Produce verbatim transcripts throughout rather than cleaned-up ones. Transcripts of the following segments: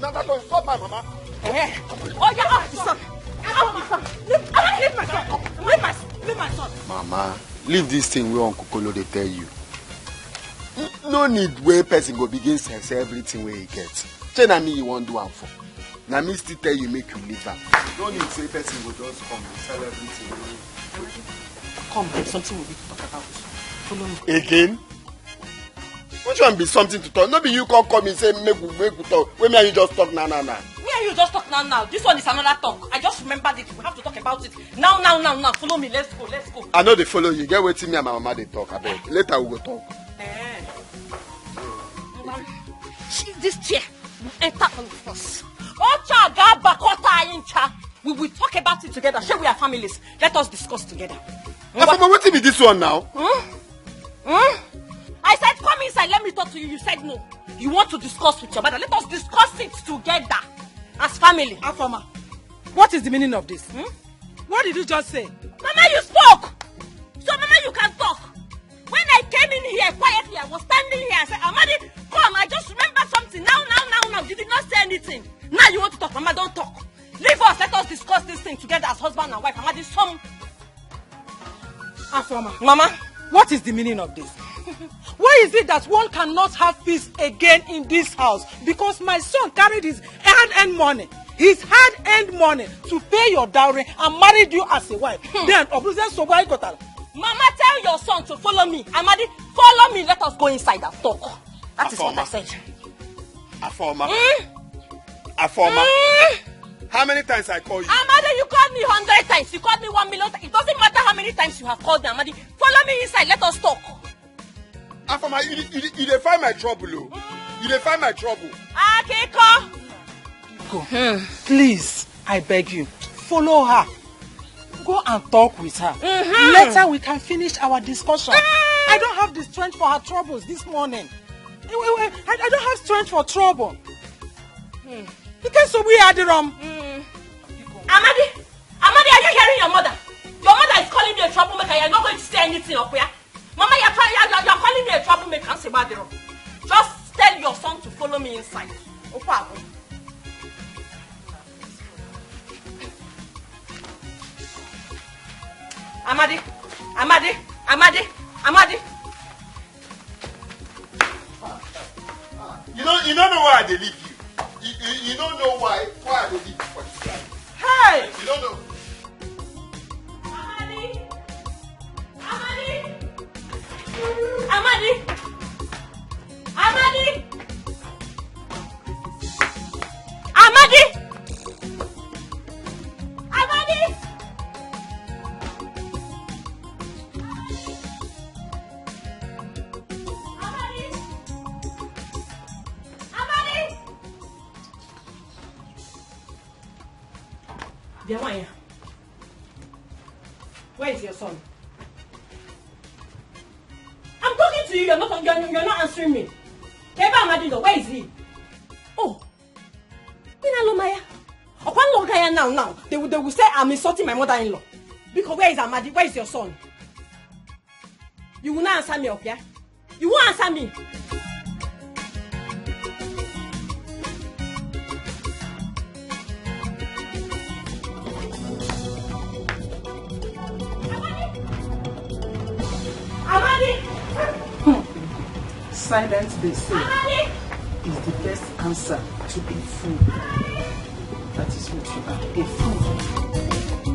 Now that one, stop my mama. Eh? Oh, yeah, off the son. Off the son. Leave, ah, leave my son. Leave my, leave my son. Mama, leave this thing wey Uncle Kolo dey tell you. N-, no need wey person go begin sell, sell everything wey he get. Shey na me you wan do am for? Na me still tell you make you leave am. No need say person go just come dey sell everything wey. Come, there's something we need to talk about. Follow me. Again? Which one be something to talk? No be you come call me say make we, make we talk. When me and you just talk now, now, now. Me and you just talk now, now. This one is another talk. I just remembered it. We have to talk about it now, now, now, now. Follow me. Let's go. Let's go. I no dey follow you. Get wetin me and my mama dey talk, abeg. Later we go talk. Eh. She, this chair will enter all of us. Ocha gaba kota incha. We will talk about it together. Shey we are families. Let us discuss together. Afoma, wetin be this one now? Hmm? Hmm? I said, "Come inside, let me talk to you." You said no. You want to discuss with your mother. Let us discuss it together as family. Afoma, what is the meaning of this? Hmm? What did you just say? Mama, you spoke. So, Mama, you can talk. When I came in here quietly, I was standing here. I said, "Amadi, come. I just remember something." Now, now, now, now, you did not say anything. Now you want to talk. Mama, don't talk. Leave us. Let us discuss this thing together as husband and wife. Amadi, some Afoma. Mama. What is the meaning of this? Why is it that one cannot have peace again in this house? Because my son carried his hard-earned money, his hard-earned money to pay your dowry and married you as a wife. Hmm. Then, Obuze Sogwa Ikotala. Mama, tell your son to follow me. Amadi, follow me. Let us go inside and talk. That is what I Afoma. said. Afoma. Hmm? Afoma. Hmm? How many times I call you? Amadi, you called me hundred times. You called me one million times. It doesn't matter how many times you have called me, Amadi. Follow me inside. Let us talk. Afoma, you, you, you dey find my trouble, oh. You dey find my trouble. Akiko. Go. Hmm. Please, I beg you, follow her. Go and talk with her. Mm-hmm. Later we can finish our discussion. Mm. I don't have the strength for her troubles this morning. I, I, I, I don't have strength for trouble. Hmm. Because so we are the wrong. Mm. Amadi, Amadi, are you hearing your mother? Your mother is calling me a troublemaker. You're not going to say anything, Okuya. Mama, you're, try- you're, you're, you're calling me a troublemaker. I'm saying, "Badero, just tell your son to follow me inside." Opa. Amadi, Amadi, Amadi, Amadi. You know, you don't know why I dey leave you. You, you, you don't know why, why I dey leave you for this life. Hey! You don't know. Amadi! Amadi! Amadi! Amadi! Amadi! Amadi! Amadi! Amadi! Bịa nwaanyị a. Where is your son? I'm talking to you, you're not, you're, you're not answering me. Ka ebe Amadi nọ, where is he? Oh, ị na-alụ m ya? Ọkwa m lụga ya now, now. They will, they will say I'm insulting my mother-in-law. Biko, where is Amadi? Where is your son? You will not answer me, okay? You won't answer me. Amadi! Hmm. Silence, they say, Amadi! Is the best answer to a fool. That is what you are, a fool.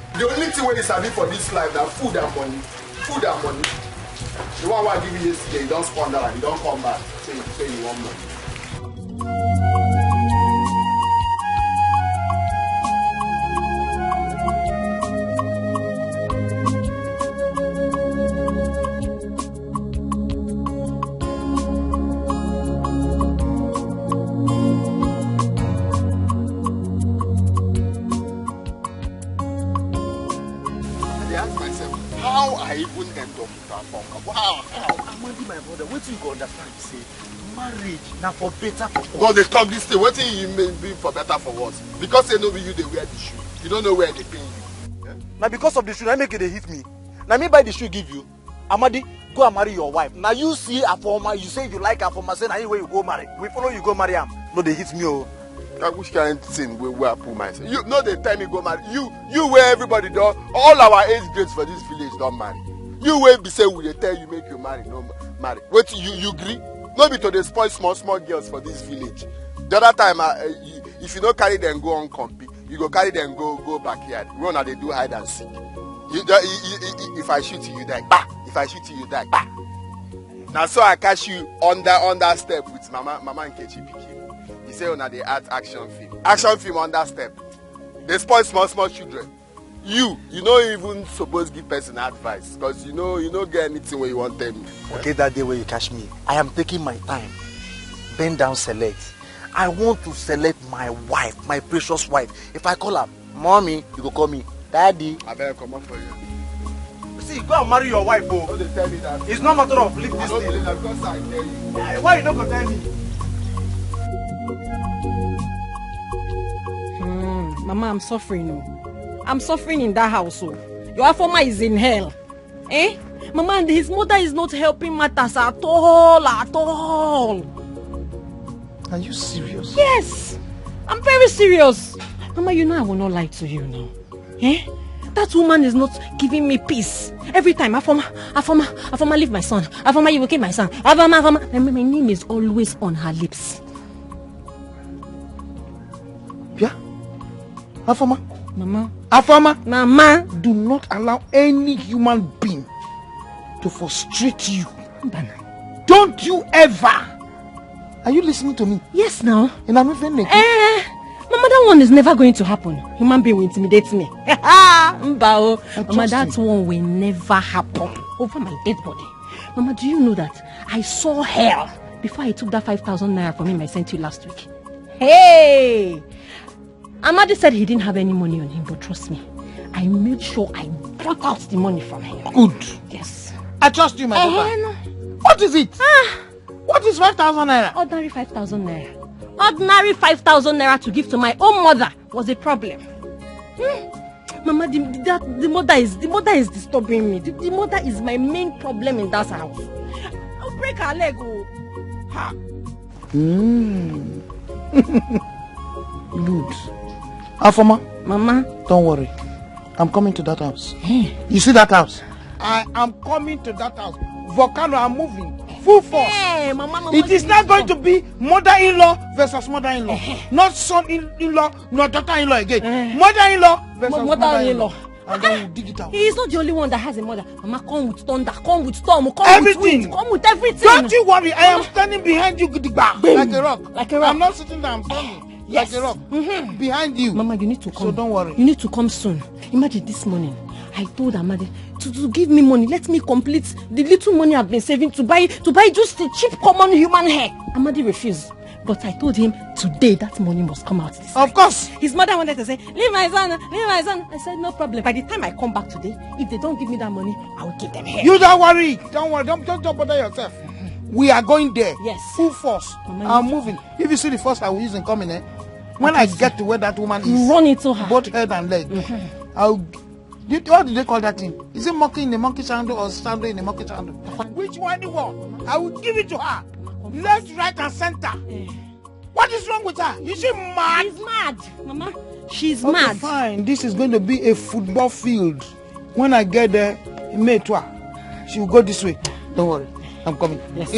The only thing wey you sabi for this life na food and money. Food and money. The one wey I give you yesterday, you don squander am, you don come back. Say, say you want money. I dey ask myself how I even end up with Afọma. How? How? Amadi, my brother, wetin you go understand be say marriage na for better for worse. God dey talk this thing. Wetin you mean be for better for worse? Because say no be you dey wear the shoe, you no know where e dey pain you. Eh? Na because of the shoe na make you dey hit me. Na me buy the shoe give you. Amadi, go and marry your wife. Na you see Afọma, you say you like Afọma, say na him wey you go marry. We follow you go marry am. No dey hit me o. Na which kind thing wey wey I put myself? You no dey tell me go marry. You you wey everybody don, all our age grades for this village don marry. You wey be say we dey tell you make you marry, no ma- marry. Wetin you you gree? No be to dey spoil small small girls for this village. The other time, uh, uh, you, if you no carry them go on compete, you go carry them go go backyard. Wey una dey do hide and seek. You, you, you, you, you, if I shoot you, you die. Bah! If I shoot you, you die. Bah! Na so I catch you under under step with mama mama Nkechi pikin. He say una dey act action film. Action film under step. Dey spoil small small children. You, you no even suppose give person advice because you know you no get anything wey you wan tell me. Okay, that day wey you catch me, I am taking my time. Bend down, select. I want to select my wife, my precious wife. If I call her, "Mommy," you go call me, "Daddy." Abeg, comot for here. See, go and marry your wife o. No dey tell me that. It's not matter of leave I this no thing. Believe that because I tell you. Eh, why you no go tell me? Hmm, Mama, I'm suffering o. I'm suffering in that house o. Your Afọma is in hell. Eh? Mama, and his mother is not helping matters at all, at all. Are you serious? Yes, I'm very serious. Mama, you know I will not lie to you now. Eh? That woman is not giving me peace. Every time, "Afọma, Afọma, Afọma, leave my son. Afọma, you will kill my son. Afọma, Afọma." My, my name is always on her lips. Yeah? Afọma? Mama. Afọma? Mama. Do not allow any human being to frustrate you. Mbana. Don't you ever. Are you listening to me? Yes, now. And I'm even naked. Eh, Mama, that one is never going to happen. Human being will intimidate me. Mba o. I Mama, trust that you. One will never happen. Over my dead body. Mama, do you know that I saw hell before I took that five thousand naira from him I sent you last week? Hey! Amadi said he didn't have any money on him, but trust me, I made sure I brought out the money from him. Good. Yes. I trust you, my Eh, daughter. No. What is it? Ah, what is five thousand naira? Ordinary five thousand naira. Ordinary five thousand naira to give to my own mother was a problem. Hmm. Mama, the, the, that, the mother is the mother is disturbing me. The, the mother is my main problem in that house. I'll break her leg. Oh. Ha. Mm. Good. Afoma, Mama, don't worry. I'm coming to that house. Eh. You see that house? I am coming to that house. Volcano are moving. Full force. Hey, Mama, Mama, it is not going to be mother-in-law versus mother-in-law. Eh. Not son-in-law, not daughter-in-law again. Eh. Mother-in-law versus mother-in-law. And then we dig it out. He is not the only one that has a mother. Mama, come with thunder, come with storm, come with wind, come with everything. Don't you worry, I am standing behind you, gidigba, like a rock. Like a rock. I'm not sitting there, I'm standing like a rock behind you. Mama, you need to come. So don't worry. You need to come soon. Imagine this morning, I told Amadi to, to give me money. Let me complete the little money I've been saving to buy to buy just a cheap common human hair. Amadi refused. But I told him today that money must come out this Of course. His mother wanted to say, "Leave my son, leave my son." I said, "No problem. By the time I come back today, if they don't give me that money, I will give them hair." You don't worry. Don't worry. Don't, don't, don't bother yourself. We are going there. Yes. Full force. Mama, I'm moving. If you see the force I will use in coming, eh? When I get to where that woman is, run into her. Both head and leg, I'll. You, what do they call that thing? Is it monkey in a monkey sandal or sandal in a monkey sandal? Which one you want? I will give it to her. Left, right, and center. What is wrong with her? Is she mad? She's mad, Mama. She's Okay, mad. Fine. This is going to be a football field. When I get there, May twa, she will go this way. Don't worry, I'm coming. Yes.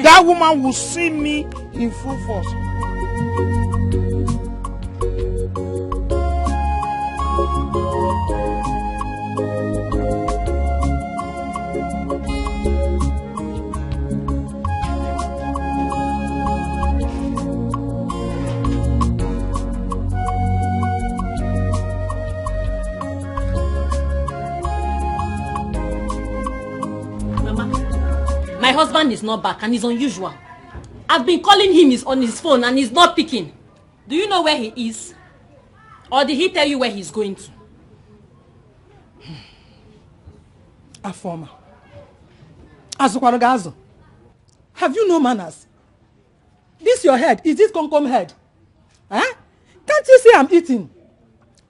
That woman will see me in full force. Mama, my husband is not back and it's unusual. I've been calling him, he's on his phone and he's not picking. Do you know where he is? Or did he tell you where he's going to? Afoma. Azụkwara gị azụ. Have you no manners? This your head, is it come come head? Eh? Can't you see I'm eating?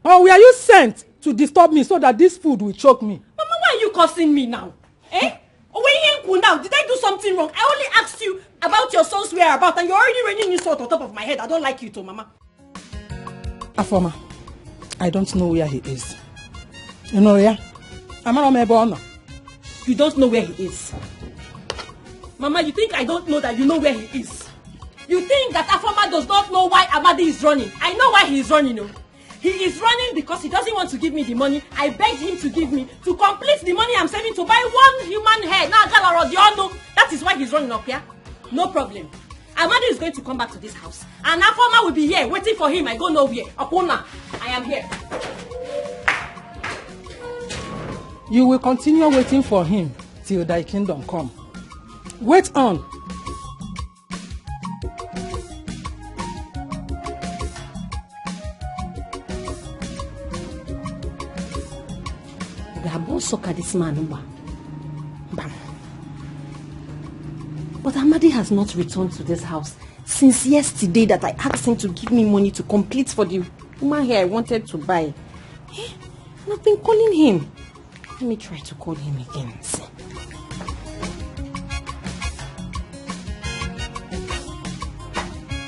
Or were you sent to disturb me so that this food will choke me? Mama, why are you cursing me now? Eh? Owe ihe nkwu now, did I do something wrong? I only asked you about your son's whereabouts and you're already raining insult on top of my head. I don't like you too, Mama. Afoma, I don't know where he is. You know, yeah? Amara m ebe ọ nọ. You don't know where he is. Mama, you think I don't know that you know where he is? You think that Afoma does not know why Amadi is running? I know why he is running. Oh. He is running because he doesn't want to give me the money I begged him to give me to complete the money I'm saving to buy one human hair. Now, Galarodionu, that is why he's running up here. No problem. Amadi is going to come back to this house. And Afoma will be here waiting for him. I go nowhere. Okuna, I am here. You will continue waiting for him till thy kingdom come. Wait on. Ga-abụ nsọ ka this man mgba. Bam. But Amadi has not returned to this house since yesterday that I asked him to give me money to complete for the woman hair I wanted to buy. Eh? And I've been calling him. Let me try to call him again. See.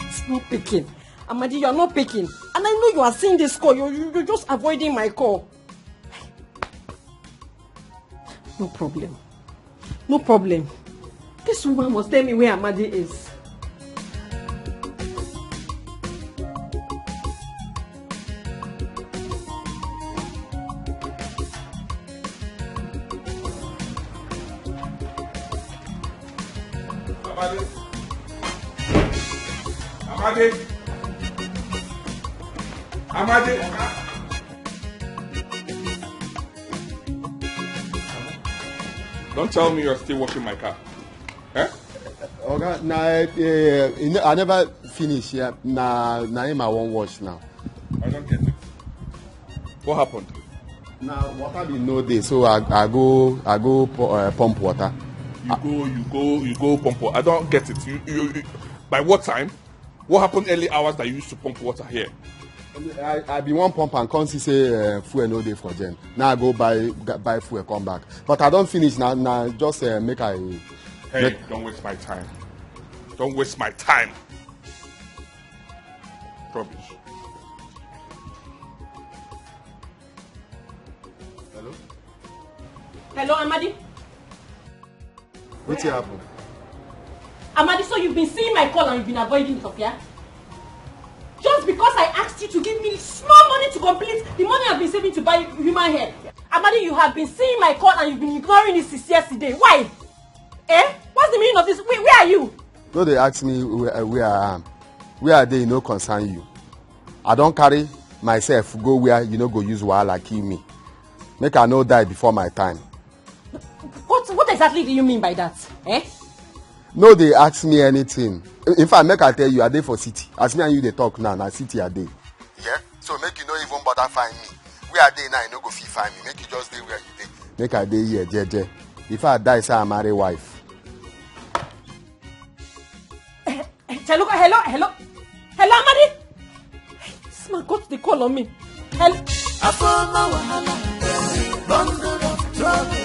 It's not picking. Amadi, you are not picking. And I know you are seeing this call. You, you, you're just avoiding my call. No problem. No problem. This woman must tell me where Amadi is. Amadi. Amadi. Amadi. Don't tell me you're still washing my car. Eh? Oga, na, eh, you know, I never finish. Yeah, na, na him I wan wash now. I don't get it. What happened? Na water bin no dey, so I, I go, I go pu- uh, pump water. You go, you go, you go pump water. I don't get it. You, you, you, by what time? What happened early hours that you used to pump water here? I, I bin wan pump and come see say uh, fuel no dey for gen. Now I go buy, g- buy fuel, come back. But I don finish now. Now just uh, make I. Hey, make don't waste my time. Don't waste my time. Rubbish. Hello? Hello, Amadi. Wetin happen? Amadi, so you've been seeing my call and you've been avoiding it, okay? Just because I asked you to give me small money to complete the money I've been saving to buy human hair. Amadi, you have been seeing my call and you've been ignoring it since yesterday. Why? Eh? What's the meaning of this? Where, where are you? No dey ask me where, where I am. Where I dey, e no concern you. I don carry myself go where you no go use wahala kill me. Make I no die before my time. What, what exactly do you mean by that? Eh? No dey ask me anything. In fact, make I tell you, I dey for city. As me and you dey talk now, na city I dey. Yeah? So make you no even bother find me. Where I dey now, you no go fit find me. Make you just dey where you dey. Make I dey here, jeje. If I die, say I marry wife. Hello, hello, hello. Hello, Amadi. This man got the call on me. Hello. Afama wahala, bundle of trouble.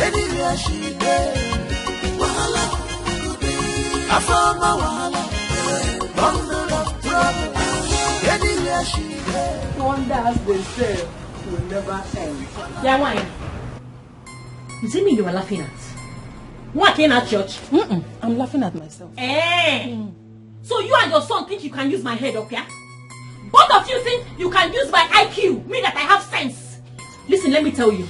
Anywhere she dey, wahala. Afama wahala, bundle of trouble. Anywhere she dey. Wonders they say will never end. Yeah, why? You see me you are laughing at? What in at church? Mm-mm. I'm laughing at myself. Eh. So you and your son think you can use my head up here? Both of you think you can use my I Q, me that I have sense. Listen, let me tell you.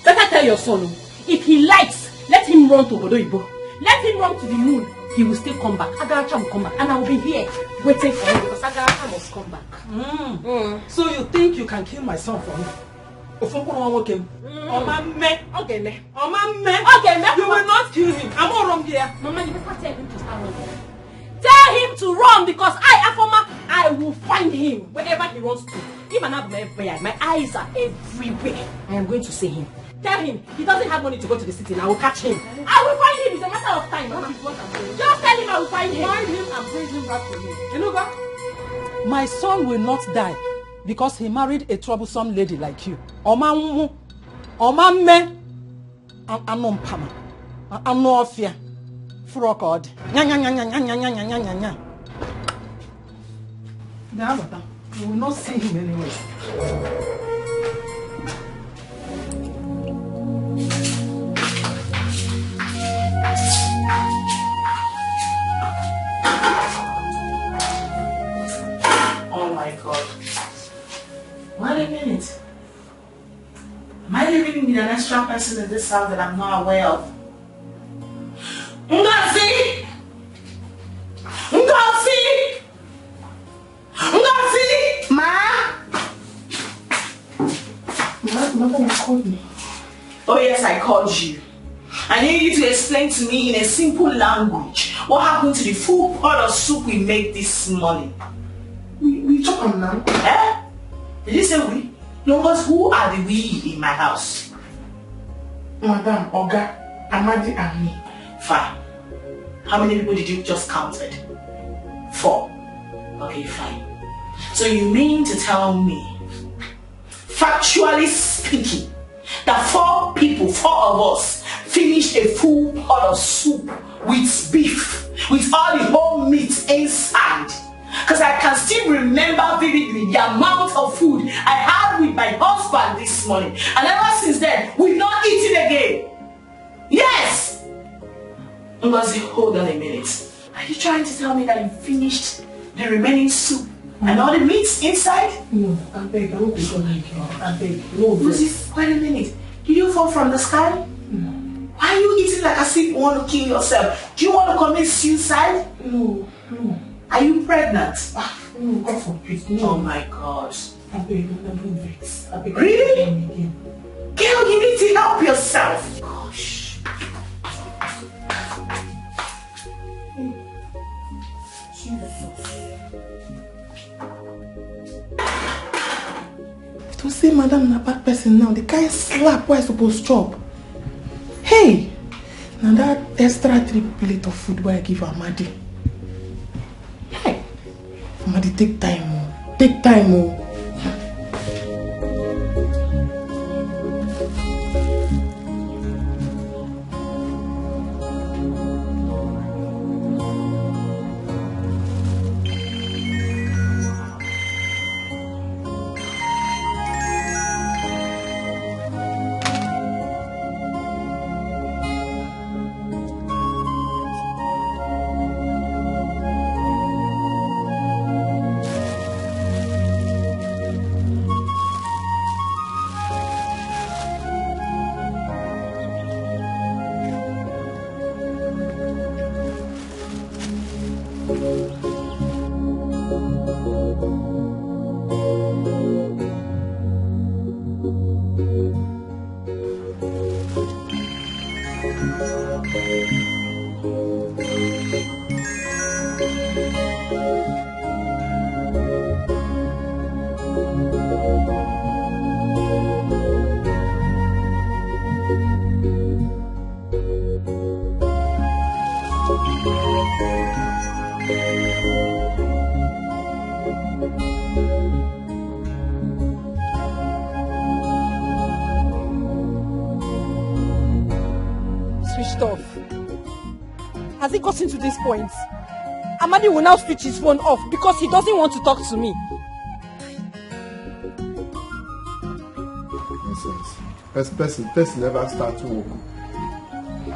Better tell your son, oh, if he likes, let him run to Obodo Igbo. Let him run to the moon. He will still come back. Agaracha will come back, and I will be here waiting for him because Agaracha must come back. Mm. So you think you can kill my son for me? Ofu mkpụrụ nwa nwoke m. Ọ ma mme, ọ ga-eme. Ọ ma mme. Ọ ga-eme. You will not kill him. Amụrụ m gị ya. Mama, you better tell him to start running. Tell him to run because I, Afoma, I will find him wherever he wants to. Him and Abba F B I, my eyes are everywhere. I am going to see him. Tell him he doesn't have money to go to the city and I will catch him. I will find him. It's a matter of time, Mama. Just tell him I will find him. Find him and bring him back to me. Enuga? My son will not die because he married a troublesome lady like you. Ọ ma nwụ, ọ ma mme, an- anụ mpama, a- anụ ọfịa, fụrụ ka ọ dị. Nya, nya, nya, nya. Gaa bata. You will not see him anywhere. Oh my God. Wait a minute. Am I living with an extra person in this house that I'm not aware of? Ngozi! Ngozi! Ngozi! Ma! Ma, Mama, you called me. Oh yes, I called you. I need you to explain to me in a simple language what happened to the full pot of soup we made this morning. We, we chop am now. Eh? Did you say we? No, but who are the we in my house? Madam, Oga, Amadi, and me. Fine. How many people did you just counted? Four. Okay, fine. So you mean to tell me, factually speaking, that four people, four of us, finished a full pot of soup with beef, with all the whole meat inside? Because I can still remember vividly the amount of food I had with my husband this morning. And ever since then, we've not eaten again. Yes! Ngozi, hold on a minute. Are you trying to tell me that you finished the remaining soup and all the meats inside? No, I beg, I won't be like you. I beg, no. Ngozi, wait a minute. Did you fall from the sky? No. Why are you eating like as if you want to kill yourself? Do you want to commit suicide? No, no. Are you pregnant? Ah, no, God forbid. No. Oh my God. I beg, I don't vex. I beg. Really? Again. Girl, you need to help yourself. Gosh. Madam na bad person now. The kind slap wey I suppose chop. Hey! Na that extra three plate of food wey I give Amadi. Hey! Amadi, take time o. Take time o. Switched off. Has it gotten to this point? Amadi will now switch his phone off because he doesn't want to talk to me. Nonsense. Person, person, person never start to work.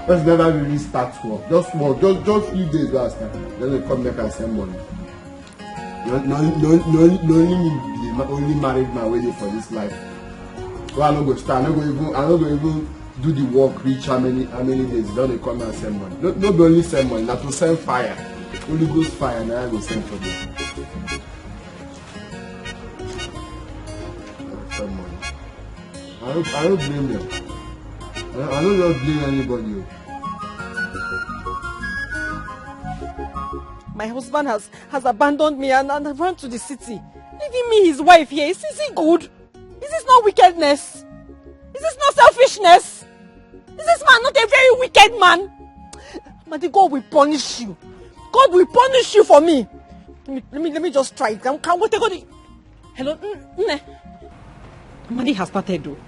Person never really start work. Just work, just just few days last time. Then they come back and send money. No, no, no, no, no only me be the ma- only married man waiting for this life. Well, I no go start. I no go even. I no go even do the work. Reach how many how many days? Don't they come and send money? No, no be only send money. Not to send fire. Only Ghost fire. Now I go send for them. Send money. I don't. I don't blame them. I don't, I don't just blame anybody. Oh. My husband has, has abandoned me and, and run to the city, leaving me his wife here. Is, is it good? Is this not wickedness? Is this not selfishness? Is this man not a very wicked man? Madi, God will punish you. God will punish you for me. Let me, let me, let me just try it. Can, can we take all the... Hello, N- Nne. Amadi has started though.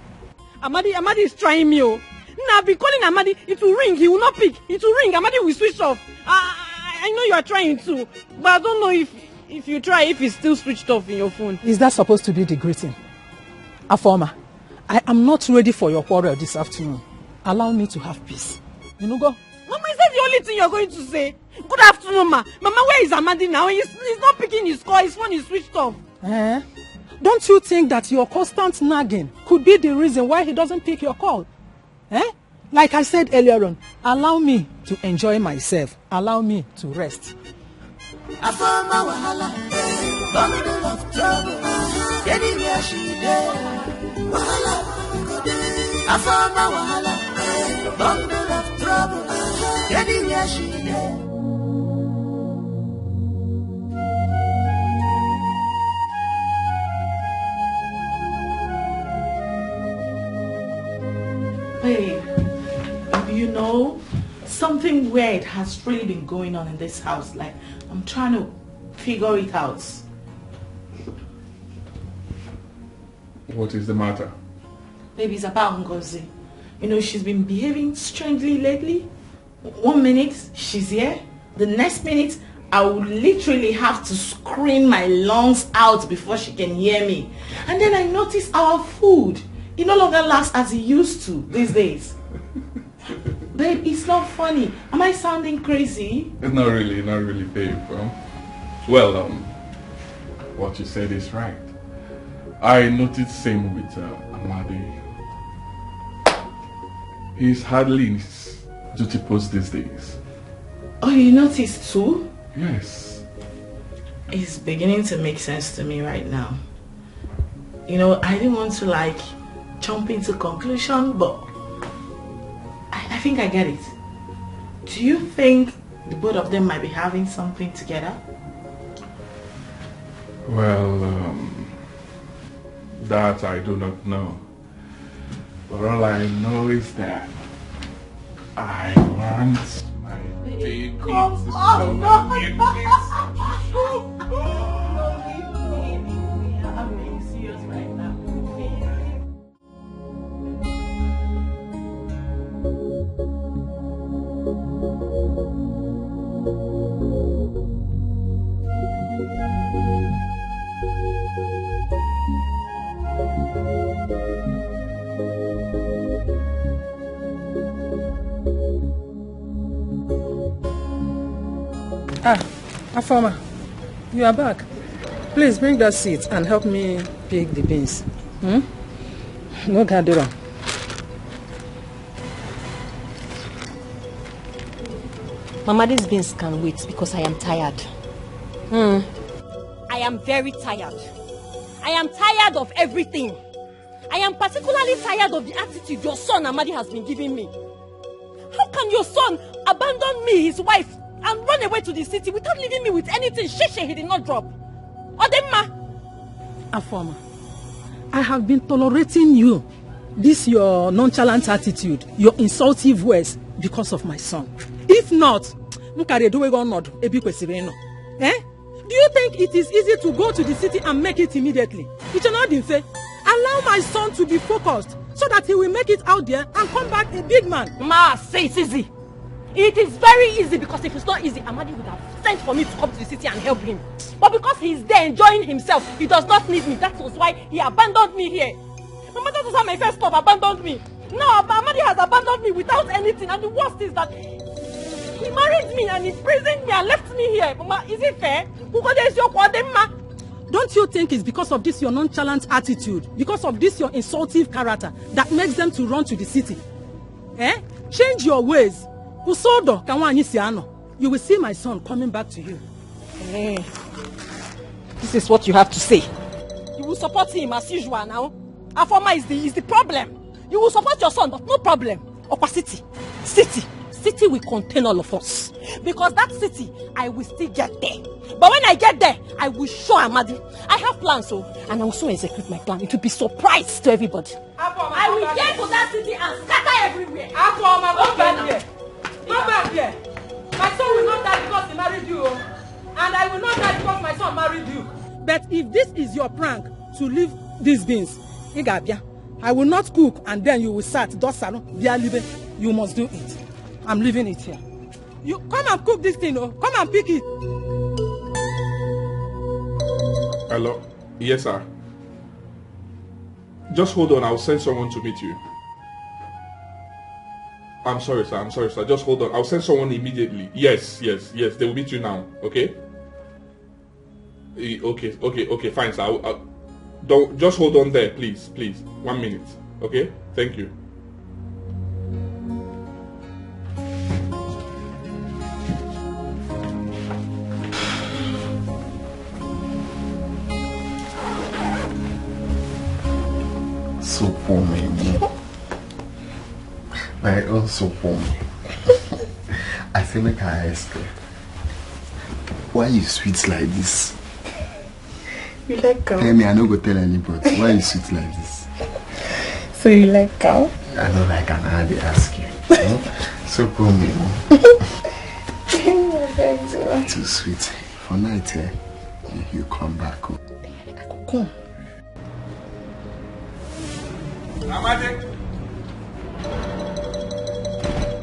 Amadi, Amadi is trying me. Oh, Nne, I've been calling Amadi. It will ring. He will not pick. It will ring. Amadi will switch off. I, I, I know you are trying to, but I don't know if if you try, if it's still switched off in your phone. Is that supposed to be the greeting? Afoma, I am not ready for your quarrel this afternoon. Allow me to have peace. You know, go. Mama, is that the only thing you're going to say? Good afternoon, ma. Mama, where is Amadi now? He's, he's not picking his call. His phone is switched off. Eh? Don't you think that your constant nagging could be the reason why he doesn't pick your call? Eh? Like I said earlier on, allow me to enjoy myself. Allow me to rest. Afama wahala, bundle of trouble. Anywhere she dey, wahala go dey. Afama wahala, bundle of trouble. Anywhere she dey. Babe, you know, something weird has really been going on in this house. Like, I'm trying to figure it out. What is the matter? Baby, it's about Ngozi. You know, she's been behaving strangely lately. One minute, she's here. The next minute, I would literally have to scream my lungs out before she can hear me. And then I notice our food. It no longer lasts as it used to these days. Babe, it's not funny. Am I sounding crazy? It's not really, not really, babe. Um, well, um, what you said is right. I noticed same with uh, Amadi. He's hardly in his duty post these days. Oh, you noticed too? Yes. It's beginning to make sense to me right now. You know, I didn't want to like jump into conclusion, but I, I think I get it. Do you think the both of them might be having something together? Well, um, That I do not know. But all I know is that I want my baby to come out. I'm being serious right now. Ah, Afoma, you are back. Please bring that seat and help me pick the beans. Hmm? No gathering. Mama, these beans can wait because I am tired. Hmm. I am very tired. I am tired of everything. I am particularly tired of the attitude your son Amadi has been giving me. How can your son abandon me, his wife, and run away to the city without leaving me with anything? Sheshe he did not drop. Odemma! Afoma, I have been tolerating you. This your nonchalant attitude, your insultive words because of my son. If not, m kara edowe gị ọnọdụ ebe ị kwesịrị ịnọ. Eh? Do you think it is easy to go to the city and make it immediately? Ị chere na ọ dị mfe? Allow my son to be focused so that he will make it out there and come back a big man. Ma, say it's easy. It is very easy, because if it's not easy, Amadi would have sent for me to come to the city and help him. But because he is there enjoying himself, he does not need me. That was why he abandoned me here. Mama, that was how my first love abandoned me. Now Ab- Amadi has abandoned me without anything, and the worst is that he married me and imprisoned me and left me here. Mama, is it fair? Kwugodu eziokwu, ọ dị mma? Don't you think it's because of this your nonchalant attitude, because of this your insultive character that makes them to run to the city? Eh? Change your ways. Kwụsị ọdọ ka nwaanyị si anọ. You will see my son coming back to you. Eh. This is what you have to say. You will support him as usual now. Afoma is the, is the problem. You will support your son, but no problem. Okwa city. City. City will contain all of us. Because that city, I will still get there. But when I get there, I will show Amadi. I have plans, so, and I will soon execute my plan. It will be surprise to everybody. I will get to that city and scatter everywhere. Afoma, come back here. Come back here. My son will not die because he married you, oh. And I will not die because my son married you. But if this is your prank to leave these beans, ị ga-abịa. I will not cook and then you will start dosalu bịa libe. You must do it. I'm leaving it here. You come and cook this thing, oh. Come and pick it. Hello. Yes, sir. Just hold on. I'll send someone to meet you. I'm sorry, sir. I'm sorry, sir. Just hold on. I'll send someone immediately. Yes, yes, yes. They will meet you now. Okay? Eh, okay, okay, okay. Fine, sir. I'll, I'll, don't just hold on there, please, please. One minute. Okay? Thank you. Soap woman. My own soap woman. I say make I ask you. Why you sweet like this? You like cow? Tell me, I no go tell anybody. Why you sweet like this? So you like cow? I don't like am, I dey ask you. Hmm? So come here. Too sweet. For night, eh? You come back. Oh. I go come. Amade.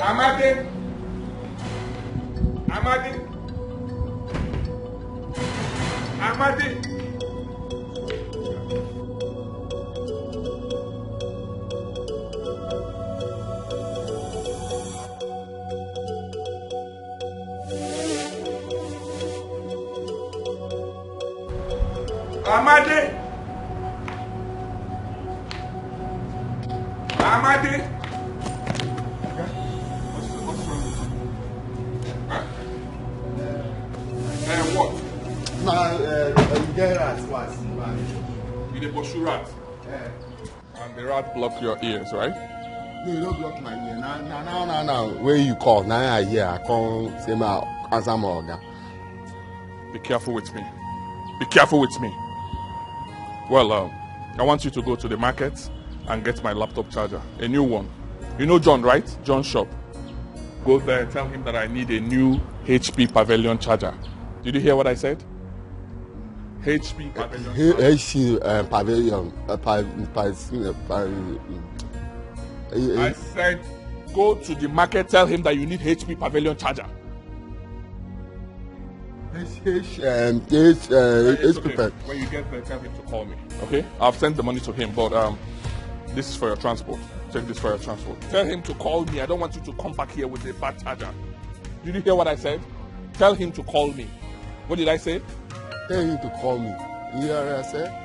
Amade. Amade. Amade. Amade. Amade. What's, what's wrong with you? Huh? Eh, what? Na, eh, you get rat, what? You dey pursue rat? Eh. And the rat block your ears, right? No, you don't block my ear. Na, na, na, na, na. Where you call? Na I hear. I come say my answer my oga. Be careful with me. Be careful with me. Well, um, I want you to go to the market and get my laptop charger, a new one. You know John, right? John shop. Go there, tell him that I need a new H P Pavilion charger. Did you hear what I said? H P Pavilion charger. H C, uh, Pavilion, uh, pa-, pa-, uh, pa-, uh, I said, go to the market, tell him that you need H P Pavilion charger. H, H, um, H, uh, It's H P okay. Pet. When you get there, tell him to call me. Okay? I've sent the money to him, but, um, this is for your transport. Take this for your transport. Tell him to call me. I don't want you to come back here with a bad charger. Did you hear what I said? Tell him to call me. What did I say? Tell him to call me. You hear what I said?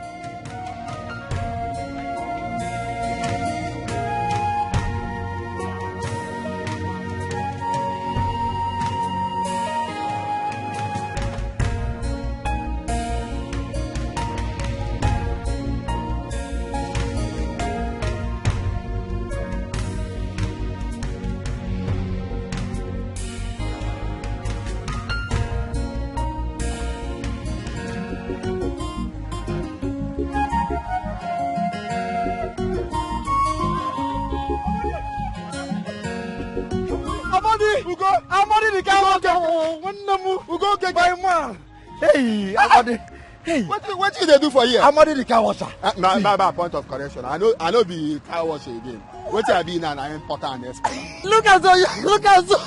Amadi, Ugo, Amadi the guy. Ugo, okay. Nwanne m, Ugo, okay, my man. Hey, Amadi. Hey. What you, what you dey do for here? Amadi the car washer. Uh, my, my, my point of correction. I know, I know be car washer again. What I be now, I import and export. Look at you, look at you.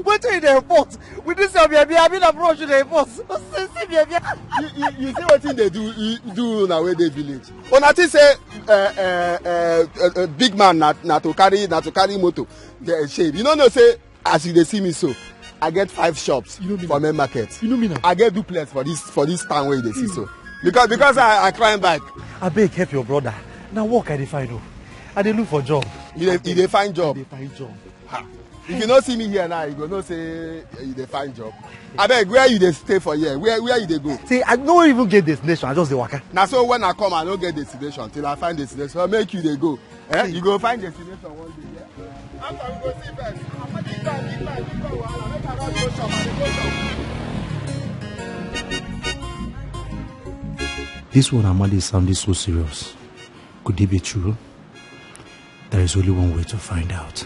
What you dey import? With this your baby, I mean, approach you dey import. See, see, baby. You, you, you see what they do, you do now where they village. Una think say, uh, uh, uh, uh, uh, big man na, na to carry, na to carry motor. They shame. You know, no say, as you dey see me so, I get five shops for main market. You know me now. I get duplex for this, for this town where you dey see so. Because, because I, I climb bike. Abeg, help your brother. Na work I dey find o. I dey look for job. You dey, you dey find job? I dey find job. Ha. If you no see me here now, you go know say you dey find job. Abeg, where you dey stay for here? Where, where you dey go? See, I no even get destination. I just dey waka. Na so when I come, I no get destination till I find destination. So make you dey go. Eh? You go find destination one day, yeah? After we go see first. Big man, big man, big man, wahala. Make I run go shop, I dey go shop. This one Amadi is sounding so serious. Could it be true? There is only one way to find out.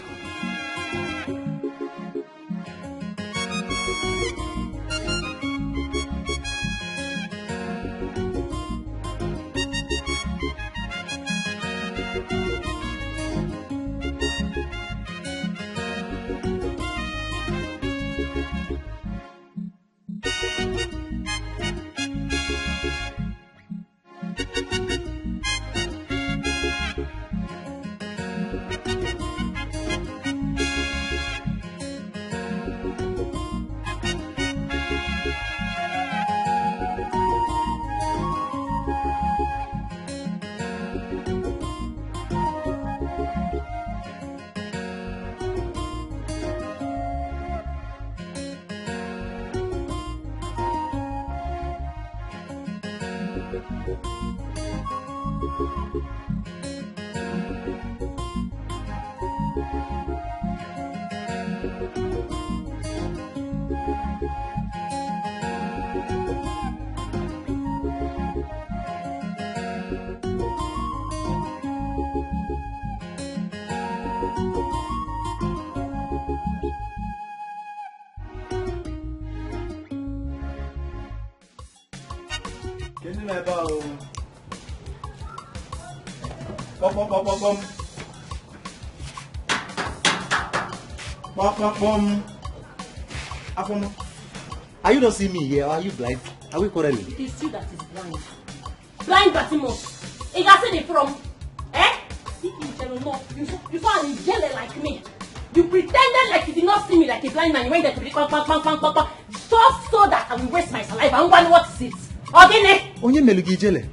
Kedu na ebe ahụ? Kpọkpọkpọkpọm. Kpọkpọkpọm. Afọma. Are you not seeing me here? Are you blind? Are we quarreling? It is you that is blind. Blind Bartimaeus. You can see the problem. Eh? You, you, you, you saw an ijele like me. You pretended like you did not see me like a blind man. You went there to be bang, bang, bang, bang, bang, bang. Just so that I will waste my saliva. And what, what is it? Ogene? Onye melu gị ijele?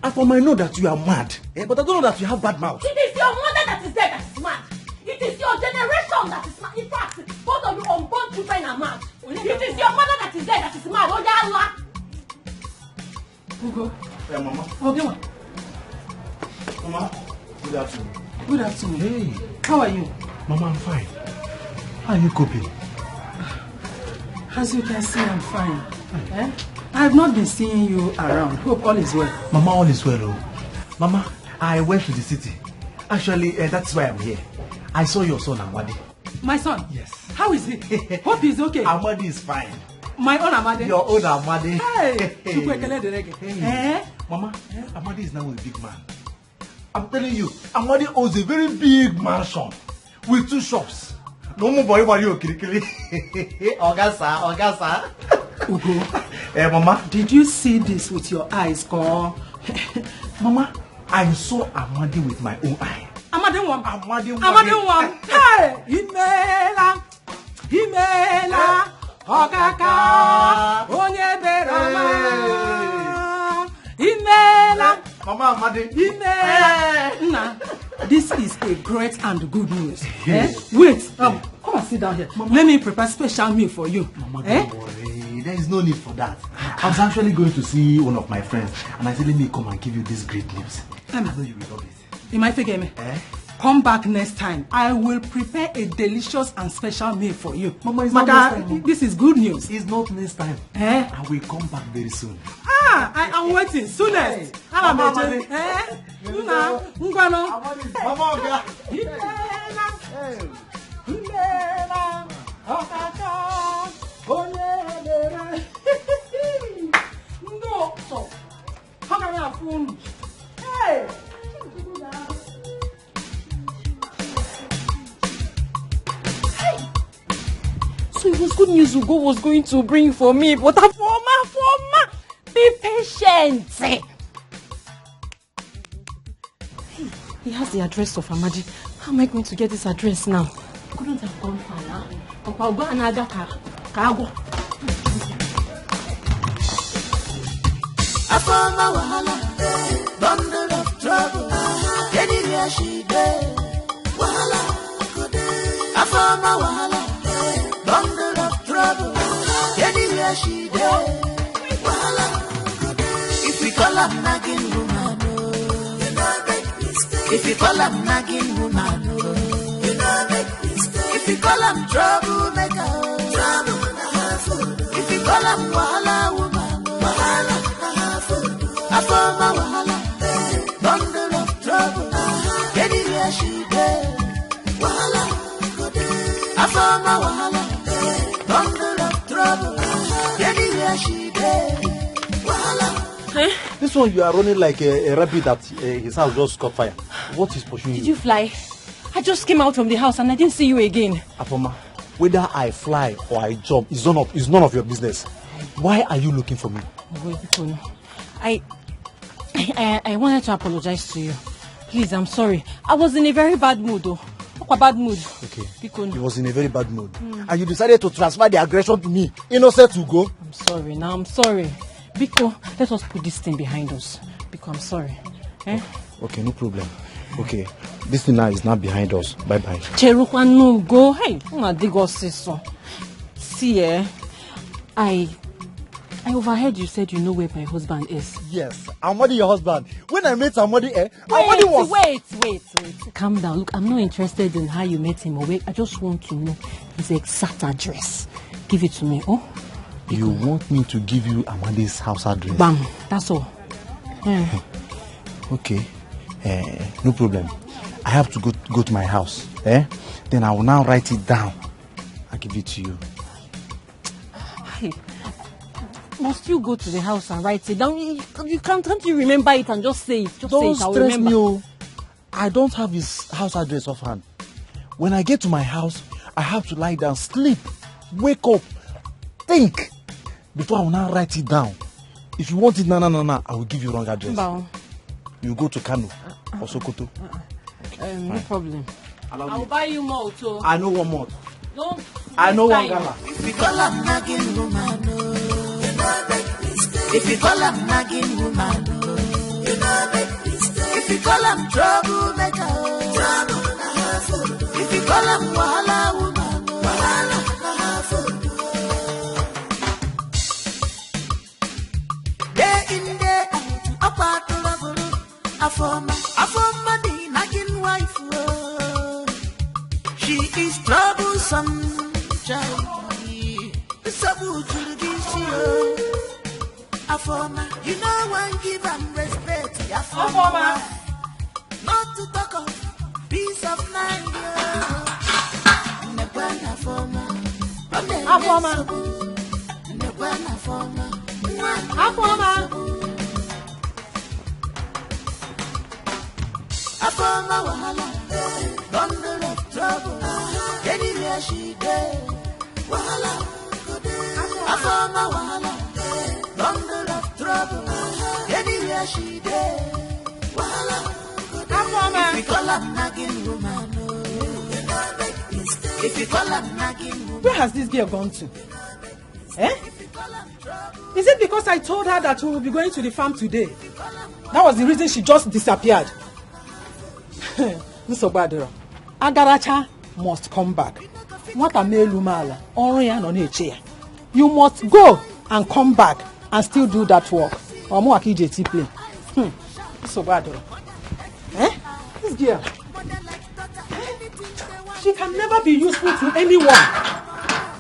Afọma, I know that you are mad. Eh? But I don't know that you have bad mouth. It is your mother that is there that is mad. It is your generation that is mad. In fact, both of you unborn children are mad. It is your mother that is there that is mad. Oya Allah. Ugo. Yeah, Mama. Obioma. Mama, good afternoon. Good afternoon. Hey. How are you? Mama, I'm fine. How are you coping? As you can see, I'm fine. Eh? I've not been seeing you around. Hope all is well. Mama, all is well. Oh. Mama, I went to the city. Actually, uh, that's why I'm here. I saw your son, Amadi. My son? Yes. How is he? Hope he's okay. Amadi is fine. My own Amadi? Your own Amadi. Hey, Chukwu ekele dịrị gị. Hey. Eh? Mama, Amadi is now a big man. I'm telling you, Amadi owns a very big mansion with two shops. No more boy, boy, you kirikiri. Ogasa, Ogasa. Ugo. Eh, Mama. Did you see this with your eyes, Ko? Mama, I saw Amadi with my own eye. Amadi one. Amadi one. Amadi one. Hey, Imela. Imela. Okaka. Onye bere ọma. Imela. Mama Amadi. Imela. Nna, this is a great and good news. Eh? Wait, um, come and sit down here. Let me prepare special meal for you. Mama, eh? Don't worry. There is no need for that. I was actually going to see one of my friends, and I said, let me come and give you this great news. I know you will love it. Imaifegeme, eh? Come back next time. I will prepare a delicious and special meal for you. Mama, it's not next time. This is good news. It's not next time. Eh? I will come back very soon. Ah, I am waiting. Soonest. Hey, Mama Amadi. Eh? Nna, ngwanụ. Mama Oga. Imeela. Hey. Imeela. Okaka. Onye ebere. Ndị ụtọ. How can I afford? Hey! So it was good news Ugo was going to bring for me, but Afoma, Afoma, be patient. He has the address of Amadi. How am I going to get this address now? Couldn't have gone far now. Ọkwa ugbu a na-aga ka ka agwọ. Afoma wahala, bundle of trouble. Anywhere she dey, wahala go dey. Afoma wahala, bundle of trouble. Anywhere she dey, wahala go dey. If we call am nagging woman, oh, you know make mistake. If you call am nagging woman, oh, you know make mistake. If you call am troublemaker, oh, trouble na her fault. If you call am wahala woman, oh, wahala na her fault. Afoma wahala, bundle of trouble. Anywhere she dey, wahala go dey. Afoma wahala, bundle of trouble. Anywhere she dey, wahala. Eh? This one, you are running like a, a rabbit that uh, his house just caught fire. What is pursuing you? Did you fly? I just came out from the house and I didn't see you again. Afoma, whether I fly or I jump is none of is none of your business. Why are you looking for me? Ogo, biko no. I, I, I, I wanted to apologize to you. Please, I'm sorry. I was in a very bad mood, though. What a bad mood. Okay. Biko no. He was in a very bad mood. And you decided to transfer the aggression to me. Innocent Ugo. I'm sorry. Now I'm sorry. Biko, let us put this thing behind us. Biko, I'm sorry. Eh? Okay, no problem. Okay, this thing now is now behind us. Bye bye. Cherukwa no go. Hey, una dig us so. See, eh? I I overheard you said you know where my husband is. Yes, Amadi, your husband. When I met Amadi, eh? Amadi was. Wait, wait, wait. Calm down. Look, I'm not interested in how you met him. Or where. I just want to know his exact address. Give it to me, oh? You want me to give you Amadi's house address? Bam. That's all. Eh. Okay. Eh, no problem. I have to go go to my house. Eh? Then I will now write it down. I'll give it to you. Hey, must you go to the house and write it down? You, you can't, can't you remember it and just say it? Just say it. Don't stress me, oh. I don't have his house address offhand. When I get to my house, I have to lie down, sleep, wake up, think before I will now write it down. If you want it, na na na na, I will give you wrong address. Mba o. You go to Kano or Sokoto. Uh-uh. Okay, um, no problem. I will buy you more too. I know one more. Don't. I know one gala. If you call am nagging woman, oh, you know make mistake. If you call am nagging woman, oh, you know make mistake. If you call am troublemaker, oh, trouble na her fault. If you call am wahala woman, oh, wahala na her fault. Day in, day out, up at level. Afoma, Afoma, the nagging wife, oh. She is troublesome, child. Sabu Jurgisi, oh. Afoma, you know one give am respect. Afoma. Not to talk of peace of mind. Afoma. Afoma. Afoma. Afoma wahala, bundle of trouble. Anywhere she dey, wahala. Afoma wahala, bundle of trouble. Anywhere she dey, wahala. Afoma. If you call her nagging woman, oh. If you call her nagging woman. Where has this girl gone to? Eh? Is it because I told her that we will be going to the farm today? That was the reason she just disappeared. Nsogbu adịrọ. Agaracha must come back. Nwata mee elu m ala, ọrụ ya nọ na-eche ya. You must go and come back and still do that work. Ọ mụwa ka iji eti play. Hmm. Nsogbu adịrọ. Eh? This girl. She can never be useful to anyone.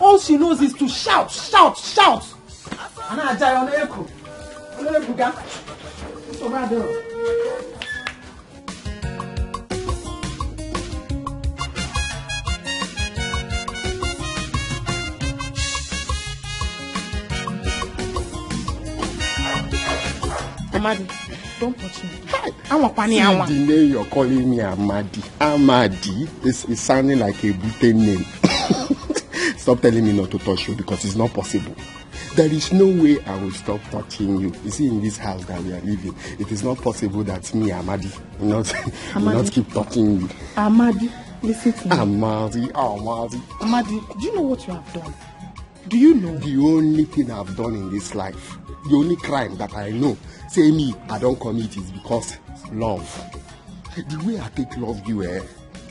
All she knows is to shout, shout, shout. A na-aja ya, ọ na-eku. Ọ na-ebuga. Nsogbu adịrọ. Amadi, don't touch me. Hi. Anwakwana ya anwa. See the name you're calling me, Amadi. Amadi is, is sounding like a Britain name. Stop telling me not to touch you because it's not possible. There is no way I will stop touching you. You see, in this house that we are living, it is not possible that me, Amadi, will not, will not Amadi. Keep touching you. Amadi, listen to me. Amadi, Amadi. Amadi, do you know what you have done? Do you know? The only thing I've done in this life, the only crime that I know, say me, I don't commit is because love. The way I take love you, eh?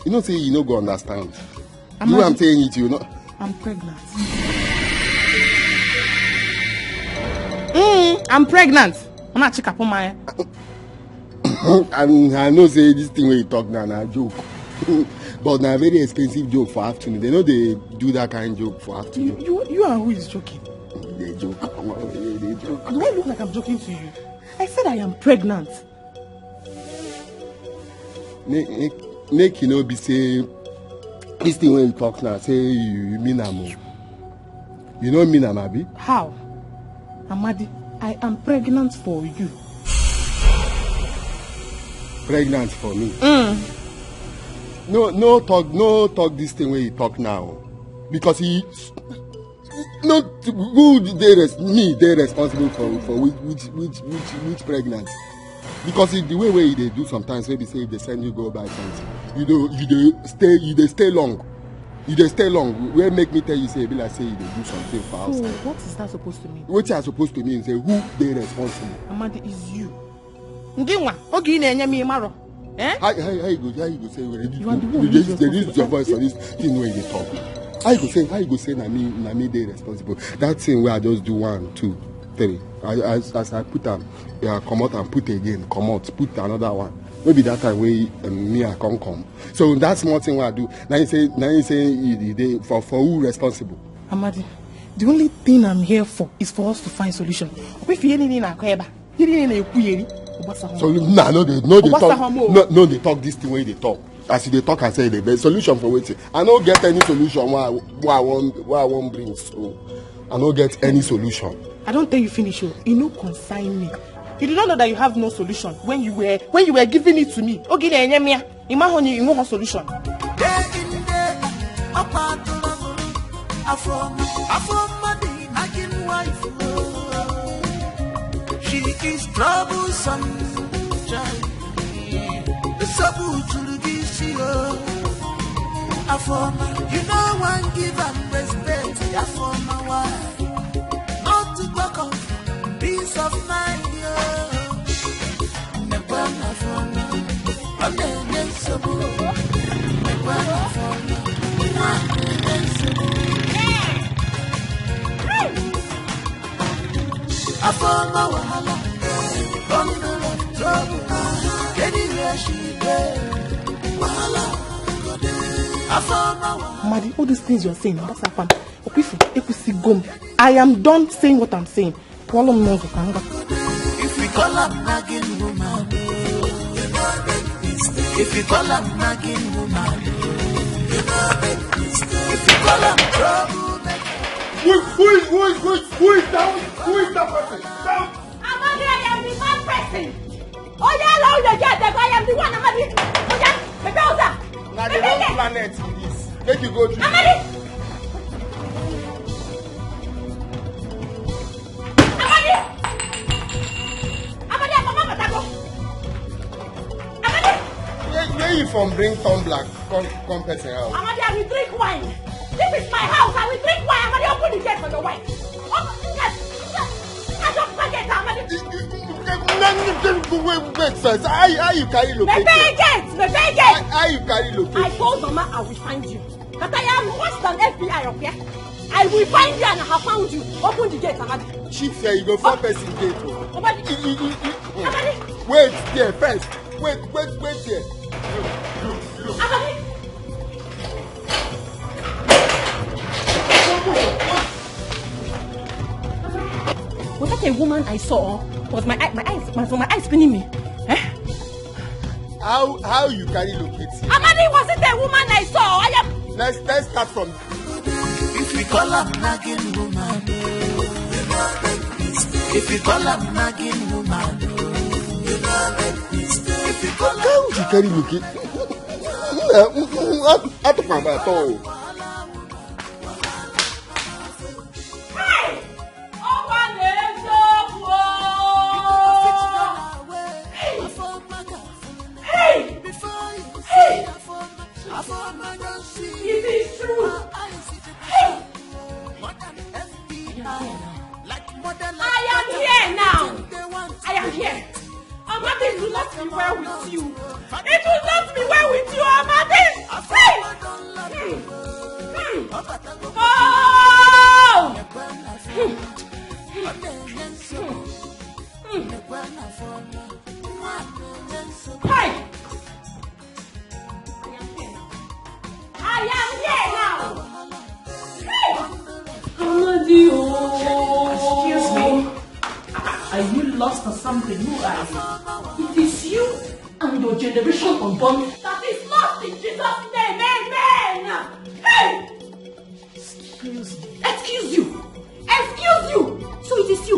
You know, say you no go understand. You know I'm Amadi. Saying it, you know. I'm pregnant. Mm, I'm pregnant. I'm not chick up on my. And I know say this thing wey you talk now na joke. But na very expensive joke for afternoon. They know they do that kind of joke for afternoon. You, you, you are who is joking? They joke. They joke. Do I look like I'm joking to you? I said I am pregnant. Make, make, make you no be say this thing wey you talk now, say you, you mean am o. You no mean am, abi? How? Amadi, I am pregnant for you. Pregnant for me? Mm. No, no talk, no talk this thing wey you talk now. Because he, no, who dey res-, me dey responsible for, for which, which, which, which, which pregnancy? Because if the way wey you dey do sometimes, wey be say if they send you go buy something, you dey, you dey stay, you dey stay long. You dey stay long. Wey make me tell you say e be like say you dey do something for outside. So what is that supposed to mean? Wetin I supposed to mean say who dey responsible? Amadi, is you. Ngị nwa, oge ị na-enye m ịmarọ. Eh? How, how, how you go, how you go say, well, you, you are the one who is responsible. Use your voice for this thing wey you dey talk. How you go say, how you go say na me, na me dey responsible? That thing wey I just do one, two, three. I, as, as I put am, yeah, comot and put again, comot, put another one. Maybe that time wey, um, me I come come. So that small thing wey I do, na you say, na you say you, you dey for, for who responsible? Amadi, the only thing I'm here for is for us to find solution. If you need na kweba. So no, no, they, no, they talk, no, no, they talk this thing wey they talk. As they talk, I say the best solution for wetin? I no get any solution wey I, wey I wan, wey I wan bring. So I no get any solution. I don't tell you finish o. E no concern me. You did not know that you have no solution when you were, when you were giving it to me. Oge na-enye m ya. Ị ma hụ na ị nweghị solution. Day in, day out, ọkwa atụrụ bụrụ afọ, afọ mmadụ nagging wife. She is troublesome child. Nsogbu juru gị isi o. Afoma, you no wan give am respect. Afoma, why? Not to talk of peace of mind, yo. Nekwa Afoma, ọ na-enye nsogbu. Nekwa Afoma, nwa na-enye nsogbu. Afoma wahala, bundle of trouble. Anywhere she dey, wahala go dey. Afoma wahala. Madi, all these things you're saying, that's a fun. Okwifu, ekwusigo m. I am done saying what I'm saying. Pụọlụ m n'ụzọ ka m gwa. If we call am nagging woman, if we call am nagging woman, if we call am trouble. Who, who, is, who, is, who, is, who is that? Who is that person? That... Amadi, I am the mad person. Oh yeah, now you get there. I am the one, Amadi. Oh yeah, baby, Oza. Now the wrong planet is this. Make you go through. Amadi. Amadi! Amadi, I forgot Patago! Amadi! Where, where you from bring tumbler come, come person house? Amadi, I will drink wine. This is my house. I will drink wine. Amadi, open the gate for your wife. Open the gate. I just forget, Amadi. Wait, wait, wait, wait, first. How, how you carry located? The gate! The gate! How, how you carry located? I told Mama I will find you. That I am worse than F B I up here. I will find you and I have found you. Open the gate, Amadi. Chief say you go four person gate o. Amadi. Amadi. Wait there first. Wait, wait, wait there. Amadi. Was that a woman I saw? Was my eye, my eyes, was my eyes pinning me? Eh? How how you carry locate here? Amadi, was it a woman I saw? I am. Let's let's start from. If we call am nagging woman, if we call am nagging woman, if we call am. How you carry locate? Atụkwa m atọ o. Hey! Ọkwa na eziokwu o! Hey! Hey! It is true. Hey! I am here now. I am here. Amadi, it will not be well with you. It will not be well with you, Amadi. Hey! Hmm. Hmm. Oh! Hmm. Hmm. Hmm. Hey! I am here now. Hey! Amadi, oh. Excuse me. Are you lost or something? Who are you? It is you and your generation unborn that is lost in Jesus' name. Amen. Hey! Excuse me. Excuse you. Excuse you. So it is you.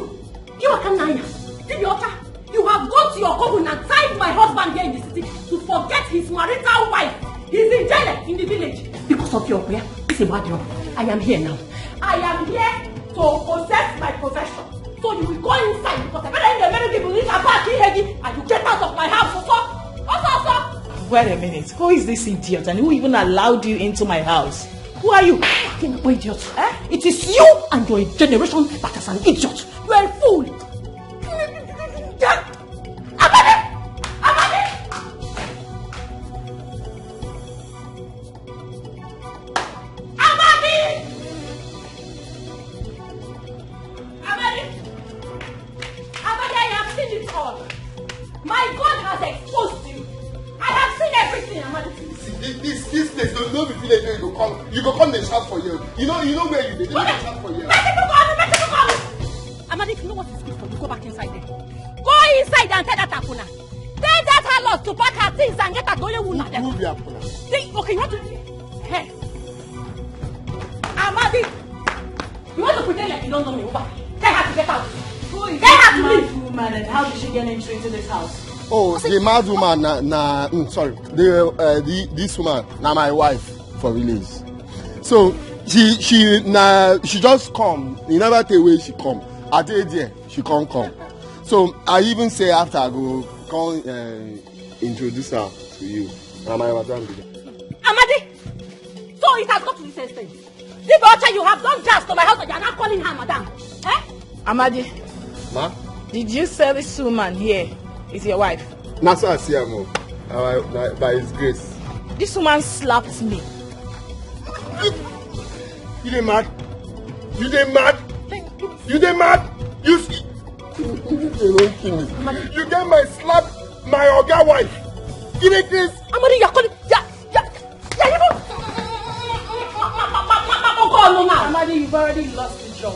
You are Kanaya. Dibiota. You have gone to your coven and tied my husband here in the city to forget his marital wife. He's in jail in the village. Because of your prayer, it's a bad job. I am here now. I am here to possess my possession. So you will go inside because I better in the middle people reach about Ihegi and you get out of my house. So, so, so, so. Wait a minute. Who is this idiot and who even allowed you into my house? Who are you? Fucking idiot. Eh? It is you and your generation that is an idiot. You are a fool. Amadi! Amadi! Amadi! Amadi! Amadi, I have seen it all. My God has exposed you. I have seen everything, Amadi. See, this, this, this place, no, no be village, you go come, you go come dey shout for you. You know, you know where you dey, you dey shout for you. Make people come, make people come. Amadi, if you know what is good for you, go back inside there. Go inside and tell that Akuna. Tell that harlot to pack her things and get her going. Who, who be Akuna? Okay, you want to? Hey. Amadi, you want to pretend like you don't know me? Over. Tell her to get out. Who is this mad woman and how did she get entry into this house? Oh, the mad woman, na, na mm, sorry, the, uh, the this woman, na my wife for village. So she she na she just come. You never tell where she come. I dey there, she come come. So I even say after I go come uh, introduce her to you. Na my madam be that. Amadi, so it has got to this extent. This daughter, you have done that to my husband. You are not calling her madam. Eh? Amadi, ma? Did you say this woman here is your wife? Na so I see am o. Na by, na by his grace. This woman slapped me. You, you dey mad? You dey mad? You dey mad? You see? You dey run kill me. You get my slap, my oga wife. You dey craze? Amadi, you are calling. Yeah, yeah, yeah, you go. Amadi, you've already lost the job.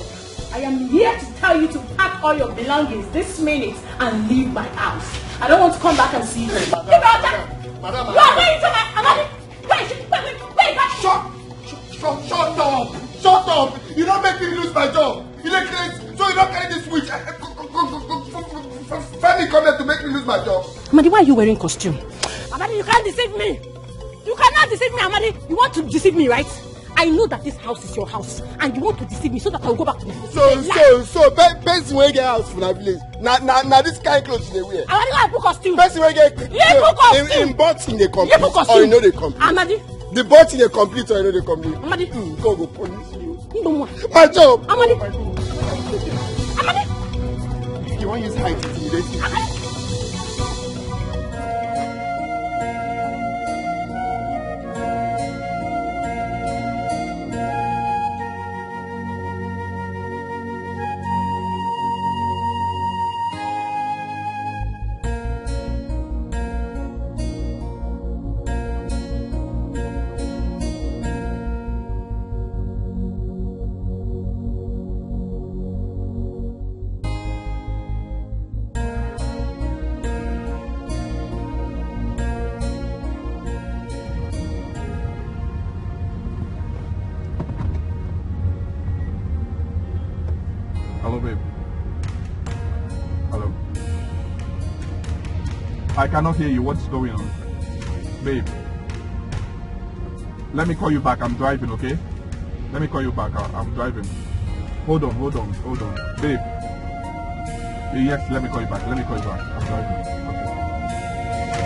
I am here to tell you to pack all your belongings this minute and leave my house. I don't want to come back and see you. Hey, madam, Give me your madam, madam, You are madam. going to my Amadi. Wait, wait, wait, wait, wait. Shut, shut, shut, shut up, shut up. You don't make me lose my job. You don't create, so you don't carry this switch. Eh, eh, go, go, go, go, go, go, go, go, Femi come here to make me lose my job. Amadi, why are you wearing costume? Amadi, you can't deceive me. You cannot deceive me, Amadi. You want to deceive me, right? I know that this house is your house, and you want to deceive me so that I will go back to the village. So, so, so, pe- person wey get house for that village, na na na this kind clothes you dey wear. Amadi, why you put costume? Person wey get You put costume. In, in both in dey complete, You put costume. Or you know dey complete. Amadi. The both in dey complete or you know dey complete. Amadi. Mm, God go punish you. Ndonwa. My job. Amadi. Oh my God. Amadi. You wan use height intimidate me? Amadi. Hello, babe. Hello. I cannot hear you. What's going on? Babe. Let me call you back. I'm driving, okay? Let me call you back. I- I'm driving. Hold on, hold on, hold on. Babe. Yes, let me call you back. Let me call you back. I'm driving. Okay.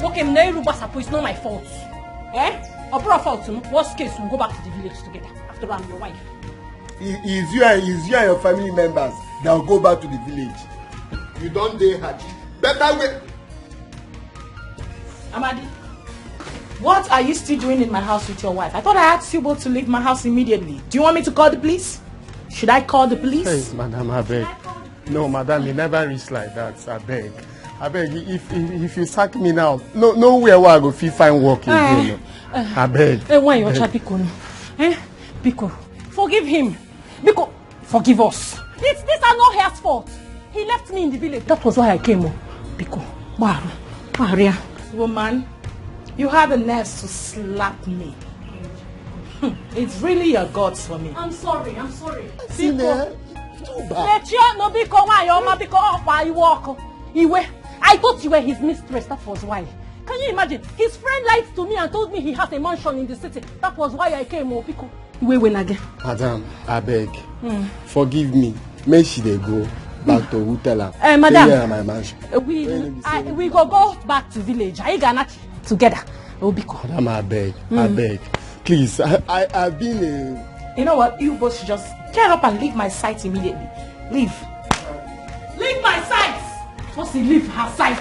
Okay, m na iru gbasapụ, it's not my fault. Eh? Ọ bụrụ fault m, worst case, we go back to the village together. After all, I'm your wife. It is you and, is you and your family members that will go back to the village. You don dey happy. Better way. Amadi, what are you still doing in my house with your wife? I thought I asked you both to leave my house immediately. Do you want me to call the police? Should I call the police? Hey, madam, abeg. No, madam, e never reach like that. Abeg. Abeg, if, if, if you sack me now, no, nowhere where I go fit find work again. Eh, eh. Abeg. Eh, why you Abeg. Biko no? Eh? Biko, forgive him. Biko, forgive us. It's, these are not his fault. He left me in the village. That was why I came. Oh. Biko, gbaru, gbaria. Woman, you had the nerves to slap me. Hmm, it's really your gods for me. I'm sorry, I'm sorry. Biko. Too bad. Mechie ọnụ, biko, nwanyị ọma, biko, ọkwa iwe ọkụ. Iwe. I thought you were his mistress, that was why. Can you imagine? His friend lied to me and told me he has a mansion in the city. That was why I came, oh, biko. Iwe wena gị. Madam, abeg, forgive me. Make she dey go back to who tell am. Eh, madam. Say here na my mansion. We, Where you be I, say? We go go back to village. Anyị ga-ana together. Oh, biko. Madam, abeg, abeg. Please, I, I, I've been a You know what? You both should just get up and leave my sight immediately. Leave. Leave my sight. What's he leave her sight?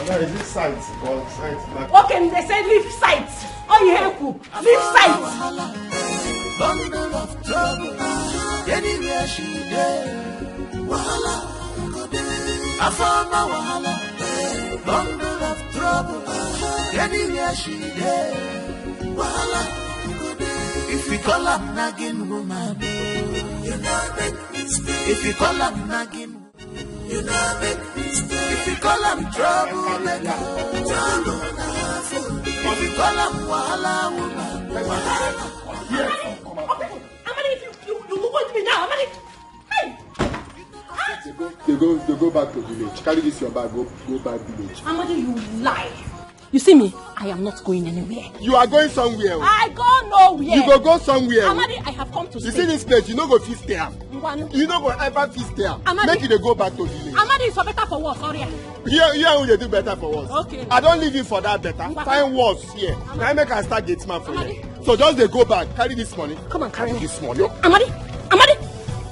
Madam, is it sight or sight? Like Okay, they say leave sight. Oh, you hear who? Leave sight. Bundle of trouble. Anywhere she dey. Wahala. Afama wahala. Bundle of trouble. Anywhere she dey. Wahala. If we call am nagging woman, you know make mistake. If we call am nagging, you know make mistake. If we call am trouble maker, trouble na her fault. If we Wahala, wahala, woman. Yes, come out. Amadi, if you, you, you go with me now, Amadi. Hey! They go, they go, they go back to village. Carry this your bag, go, go back village. Amadi, you lie. You see me? I am not going anywhere. You are going somewhere. I go nowhere. You go go somewhere. Amadi, I have come to You stay. See this place, you no go fit stay am. Ngwanu. You no go ever fit stay am. Amadi. Make you dey go back to village. Amadi, is for better for worse, sorry. You, you and who dey do better for worse. Okay. I don't leave you for that better. Ngwanu. Find worse here. Amadi. Now make I start gate man for Amadi. You. So just dey go back, carry this money. Come and carry me. This money. Amadi, Amadi,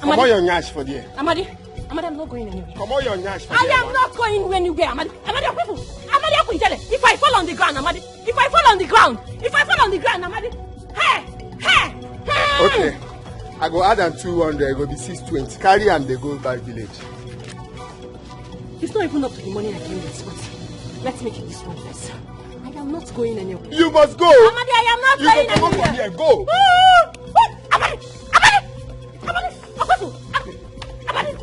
Amadi. Comot your nyash for there. Amadi, Amadi, I'm not going anywhere. Comot your nyash for I there. Am not going anywhere, Amadi. Amadi, Okpefu. Amadi, Akwinjele. If I fall on the ground, Amadi. If I fall on the ground. If I fall on the ground, Amadi. Hey, hey, hey. Okay. I go add am two hundred, e go be six twenty. Carry am dey go back village. It's not even up to the money I came with, but let's make it this one first. I am not going anywhere. You must go. Amadi, I am not You going go comot anywhere. From here. Go. Ooh, ooh, Amadi, Amadi, Amadi, Amadi, Amadi.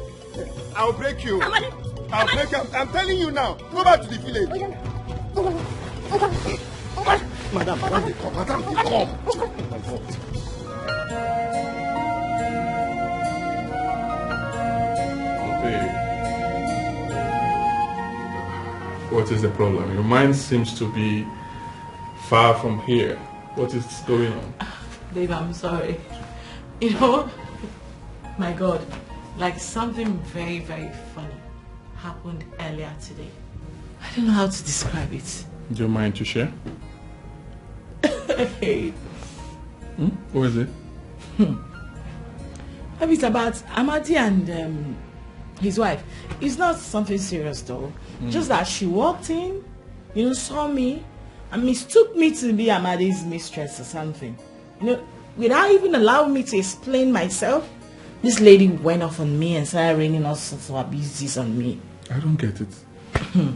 I'll break you. Amadi, I'll Amadi. Break you. I'm, I'm telling you now. Go back to the village. Oya, oya, oya, oya. Madam, madam, they come. Madam, they come. My God. Babe, what is the problem? Your mind seems to be far from here. What is going on? Babe, I'm sorry. You know, my God, like, something very, very funny happened earlier today. I don't know how to describe it. Do you mind to share? Hey. Hmm? Who is it? Hmm. Maybe it's about Amadi and, um, his wife. It's not something serious, though. Hmm. Just that she walked in, you know, saw me, and mistook me to be Amadi's mistress or something. You know, without even allowing me to explain myself, this lady went off on me and started raining all sorts of abuses on me. I don't get it.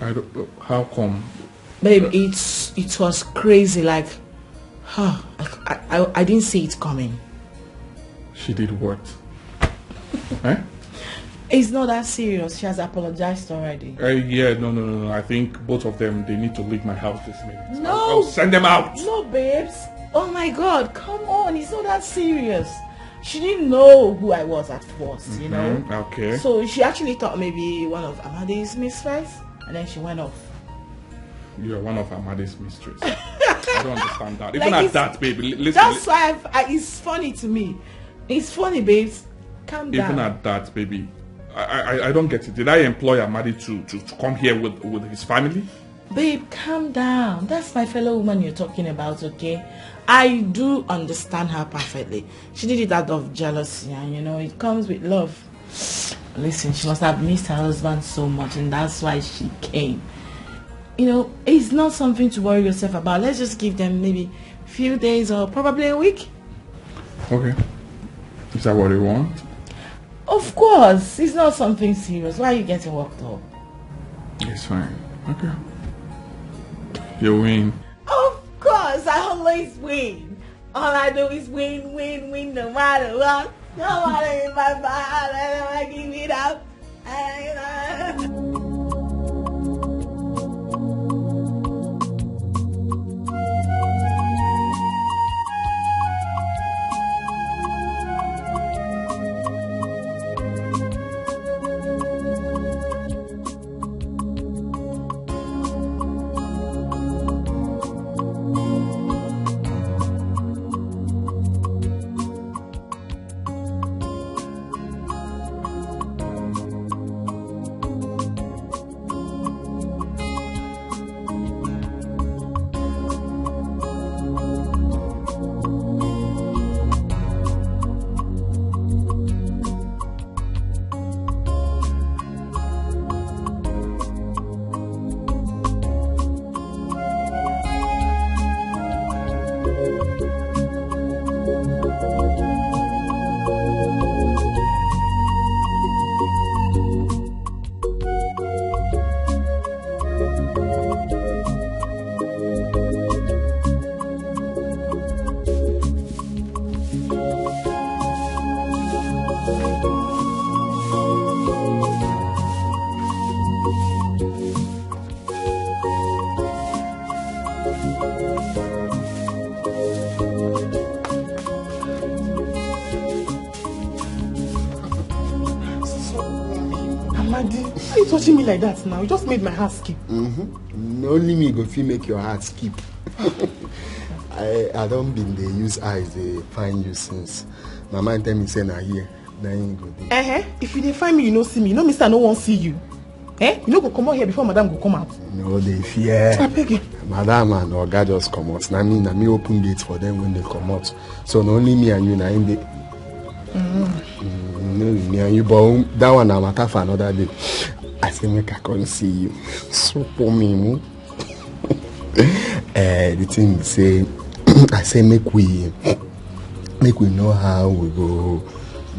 I don't, how come? Babe, it's, it was crazy. Like, huh, I, I, I didn't see it coming. She did what? Eh? It's not that serious. She has apologized already. Uh, yeah, no, no, no, no. I think both of them, they need to leave my house this minute. No. I'll, I'll send them out. No, babes. Oh my God, come on. It's not that serious. She didn't know who I was at first, you know? Mm-hmm. Okay. So she actually thought maybe one of Amadi's mistress, and then she went off. You're one of Amadi's mistress. I don't understand that. Even like, at that, baby, li-, listen. That's why I've, I, it's funny to me. It's funny, babes. Calm down. Even at that, baby, I, I, I don't get it. Did I employ Amadi to, to, to come here with, with his family? Babe, calm down. That's my fellow woman you're talking about, okay? I do understand her perfectly. She did it out of jealousy, and, you know, it comes with love. Listen, she must have missed her husband so much, and that's why she came. You know, it's not something to worry yourself about. Let's just give them maybe few days or probably a week. Okay. Is that what you want? Of course. It's not something serious. Why are you getting worked up? It's fine. Okay. You win. Of course, I always win. All I do is win, win, win, no matter what. No matter if I fall, I never give it up. I Touching me like that now, you just made my heart skip. Mm-hmm. Only me go fit make your heart skip. I I don't been dey use eyes dey find you since. My mind tell me say na here na him go dey. Uh-huh. If you dey find me, you no see me. You know me say I no wan see you. Eh? You no go comot here before madam go come out. No dey fear. I beg you. Madam and oga just comot. Na me na me open gate for them when they comot. So na only me and you na him dey. Mm, no be me and you, but um, that one na matter for another day. I say make I come see you. So for me, mu. Eh, the thing be say, I say make we make we know how we go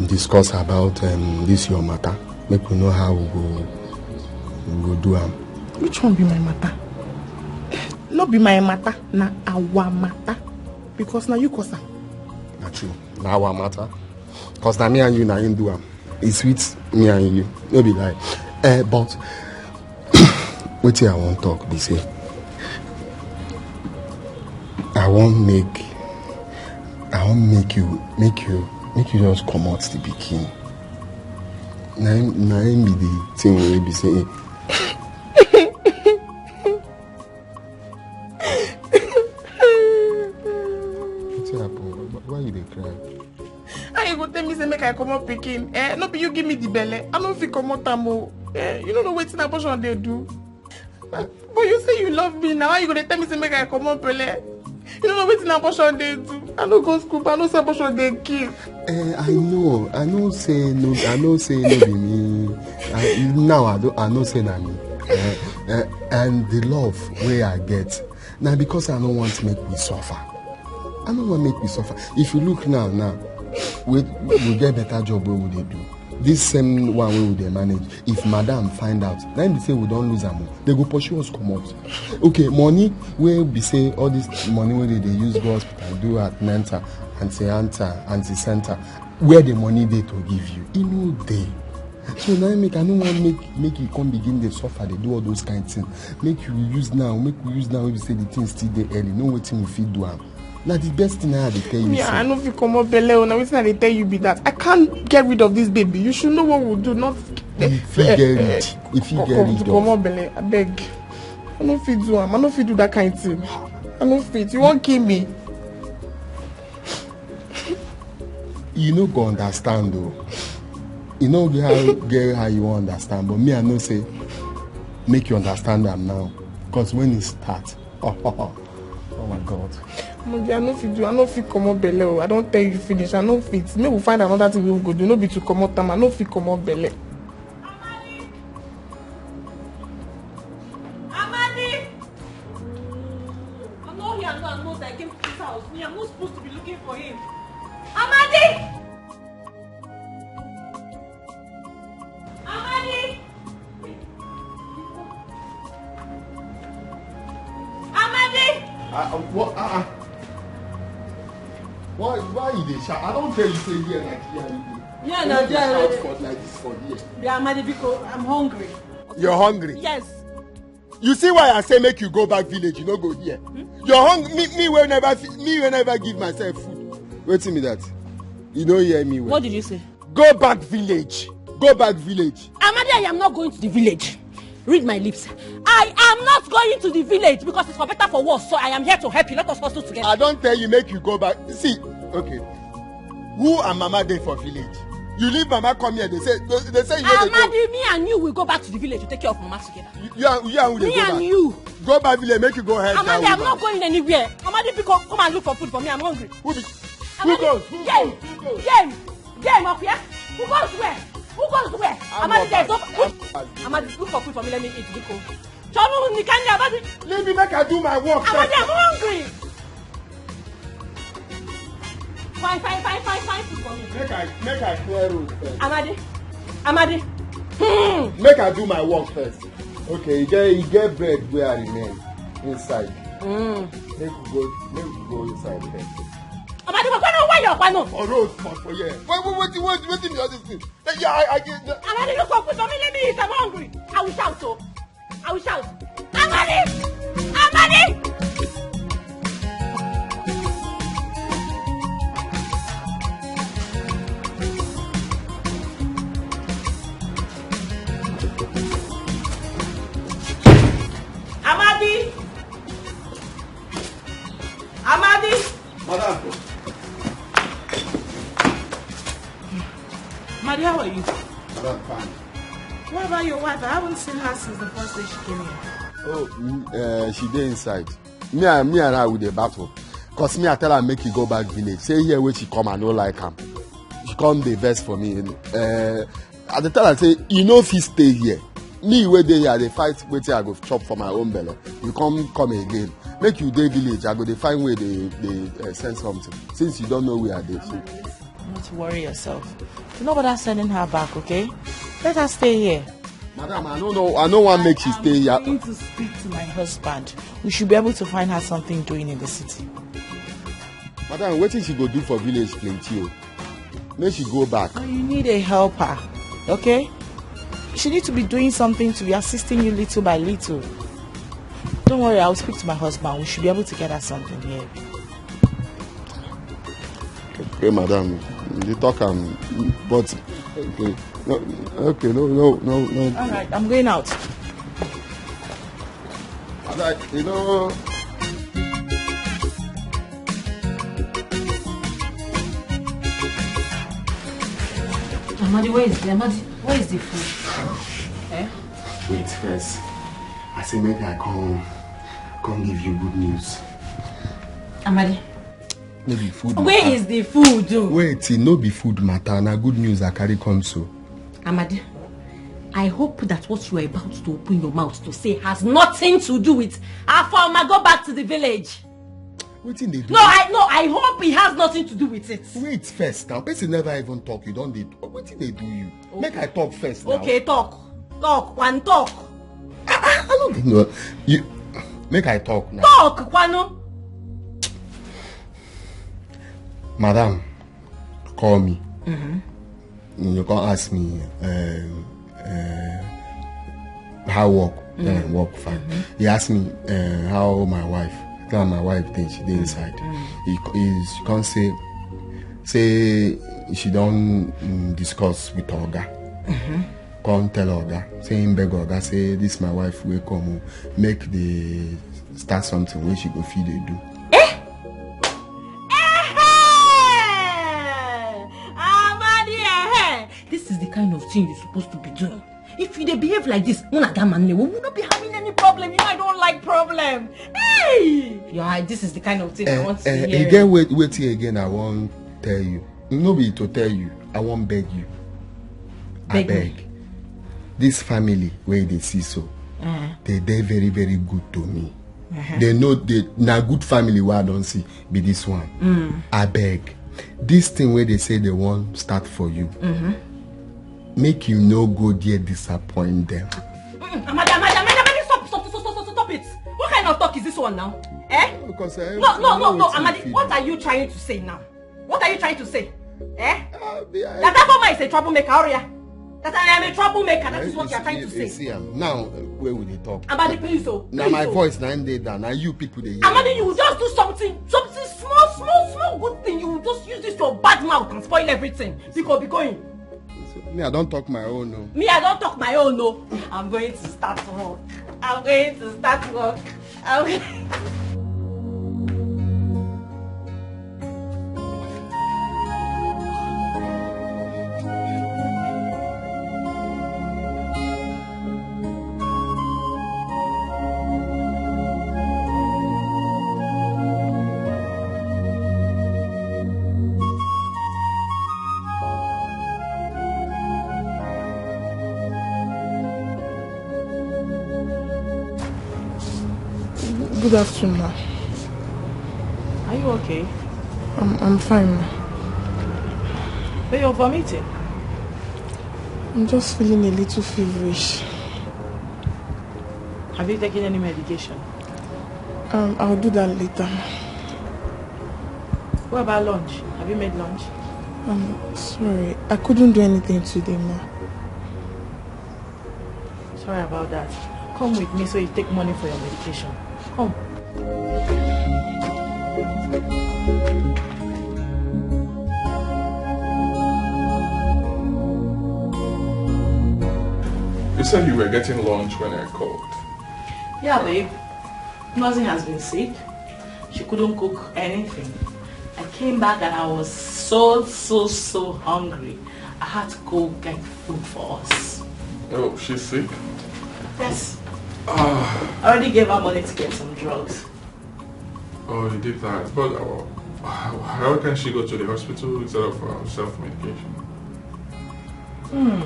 discuss about um, this your matter. Make we know how we go we go do am. Which one be my matter? No be my matter, na our matter. Because na you cause am. Na true. Na our matter. Cause na me and you na him do am. E sweet me and you. No be lie. Eh, but wetin I wan talk be say I wan make I wan make you make you make you just comot the pikin. Na him na him be the thing wey be say wetin happen? Why you dey cry? How you go tell me say make I comot pikin? Eh, no be you give me the belle. I no fit comot am o. Eh, you no know wetin abortion dey do. But you say you love me now. How you go dey tell me say make I comot belle? You no know wetin abortion dey do. I no go school, but I know say abortion dey kill. Eh, I know. I know say no. I know say no be me. I, now I do. I know say na me. Eh, eh, and the love wey I get na because I no want make we suffer. I no wan make we suffer. If you look now, now we we get better job wey we dey do. This same one wey we dey manage, if madam find out, na im be say we don lose am o. They go pursue us comot. Okay, money wey be say all this money wey they dey use go hospital do antenatal, antenatal, antenatal, where the money dey to give you? E no dey. So na im make I no wan make make you come begin dey suffer dey do all those kind things. Make you use now, make we use now wey be say the thing still dey early, know wetin we fit do am. Na the best thing I dey tell you. Me, so I no fit comot belle o. Na wetin I dey tell you be that. I can't get rid of this baby. You should know what we do. Not if you get rid, if you get rid of comot belle, I beg. I no fit do am. I no fit do that kind thing. I no fit. You wan kill me? You no go understand o. You no get how get how you wan understand, but me I know say make you understand am now, cause when e start, oh my God. Modi, I no fit do, I no fit comot belle o. I don tell you finish, I no fit. Make we find another thing wey we go do. No be to comot am, I no fit comot belle. Amadi! I'm not here alone. I know that I came to this house. Me, I'm not supposed to be looking for him. Amadi! Amadi! Amadi! Uh, uh, what? Uh, uh. Why, why you dey shout? I don't tell you say here like here you dey. Yeah, na there. Shout for like this for here. Yeah, Amadi, because I'm hungry. You're hungry? Yes. You see why I say make you go back village, you no go here. Hmm? Your hungry, me, me will never, me will never give myself food. Wait till me that. You don't hear me well. What did you say? Go back village. Go back village. Amadi, I am not going to the village. Read my lips. I am not going to the village because it's for better for worse. So I am here to help you. Let us hustle together. I don't tell you make you go back. See, okay. Who and mama dey for village? You leave mama come here. They say they, they say you know they Amadi, me and you will go back to the village to take care of mama together. You, you and you and who dey Me go and back? You. Go back village, make you go help Amadi, that I'm woman. Not going anywhere. Amadi, people, come and look for food for me. I'm hungry. Who be? Who Amadi, goes? Who James, goes? Who goes? James, James, okay? Who goes where? Who goes where? I'm Amadi, there's no food. Amadi, look for food for me. Let me eat. Biko. Chonu nikanya, Amadi. Leave me make I do my work. Amadi, I'm hungry. Fine, fine, fine, fine, fine food for me. Make I make I clear road first. Amadi, Amadi. Hmm. Make I do my work first. Okay, you get you get bread where I remain inside. Mm. Make we go make we go inside first. Amadi, why no why you why no? For road for for here. Wait wait wait wait wait wait all this thing. Yeah, I I get. Amadi, look for food for me. Let me eat. I'm hungry. I will shout. Oh. I will shout, Amadi! Amadi! Madam. Madam, how are you? Madam, fine. What about your wife? I haven't seen her since the first day she came here. Oh, mm, uh, she dey inside. Me and me and her we dey battle. Cause me I tell her make e go back village. Say here wey she come I no like am. She come dey vex for me. Uh, I dey tell her say you no fit stay here. Me wey dey here I dey fight wetin I go chop for my own belle. You come come again. Make you dey village I go dey find way dey dey uh, send something. Since you don know where I dey. So. Not to worry yourself. Do not bother sending her back, okay? Let her stay here. Madam, I don't know. I don't want make she stay here. I'm going to speak to my husband. We should be able to find her something doing in the city. Madam, wetin she go do for village plenty o. Make she go back. So you need a helper, okay? She needs to be doing something to be assisting you little by little. Don't worry, I'll speak to my husband. We should be able to get her something here. Okay, madam, you talk am, but okay, no, okay, no, no, no, no. All right, I'm going out. All right, you know. Amadi, where is the Amadi? Where is the food? Eh? Wait first. I say make I come, come give you good news. Amadi, No be food where matter. Is the food? Wait, e no be food matter. Na good news I carry come so. Amadi, I hope that what you are about to open your mouth to say has nothing to do with Afoma. Go back to the village. Wetin dey do? No, I no, I hope it has nothing to do with it. Wait first now. Person never even talk. You don dey. Wetin dey do you? Make I talk first now. Okay, talk. Talk, one talk. I, I, I don't know. You make I talk now. Talk, Kwano. Madam, call me. You come ask me um, uh, how work, then I work fine. He asked me uh, how my wife. Tell my wife then she dey inside. He, he she come say say she don mm, discuss with her oga. Come tell her oga say him beg her oga say this my wife wey come o, make dey start something wey she go fit dey do. Amadi, eh, this is the kind of thing you're supposed to be doing. If you dey behave like this, una that man will not be having any problem. You know, I don't like problem. Hey! Yeah, this is the kind of thing I want to Eh, hear. Again, wait, wetin again I wan tell you. No be to tell you, I wan beg you. Beg me. Abeg. This family wey you dey see so, they dey very very good to me. They know they na good family wey I don see be this one. Abeg, this thing wey they say they wan start for you, make you no go there disappoint them. Mm, Amadi, Amadi, Amadi, Amadi, stop, stop, stop, stop, stop, stop it. What kind of talk is this one now? Eh? Because, uh, No, no, you no, know no, wetin Amadi, you feel. What are you trying to say now? What are you trying to say? Eh? Uh, be- I- That Afoma is a troublemaker, Aria. That I am a troublemaker, that is what you are trying to see- say. See am now uh, wey we dey talk. Amadi, please, oh. Na Please, my oh. Voice na im dey down. Na you people dey hear. Amadi, you will just do something, something small, small, small good thing. You will just use this your bad mouth and spoil everything. Because be going. Me, I don talk my own o. Me, I don talk my own o. I'm going to start work. I'm going to start work. I'm going... Good afternoon, ma. Are you okay? I'm, I'm fine, ma. But you're vomiting. I'm just feeling a little feverish. Have you taken any medication? Um, I'll do that later, ma. What about lunch? Have you made lunch? I'm sorry. I couldn't do anything today, ma. Sorry about that. Come with me so you take money for your medication. Come. You said you were getting lunch when I called. Yeah, babe. Nothing has been sick. She couldn't cook anything. Came back and I was so, so, so hungry. I had to go get food for us. Oh, she's sick? Yes. Ah, I already gave her money to get some drugs. Oh, you did that. But uh, how, how can she go to the hospital instead of uh, self-medication? Hmm.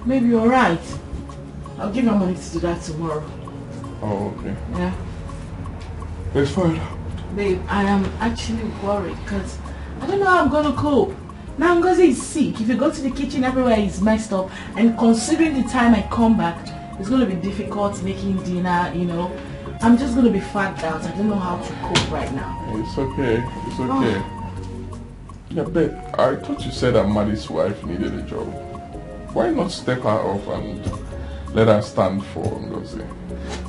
Maybe you're right. I'll give her money to do that tomorrow. Oh, okay. Yeah. It's fine. Babe, I am actually worried because I don't know how I'm gonna cope. Now Ngozi is sick. If you go to the kitchen, everywhere is messed up. And considering the time I come back, it's gonna be difficult making dinner, you know. I'm just gonna be fagged out. I don't know how to cope right now. It's okay. It's okay. Yeah, babe, I thought you said that Maddie's wife needed a job. Why not step her off and let her stand for Ngozi?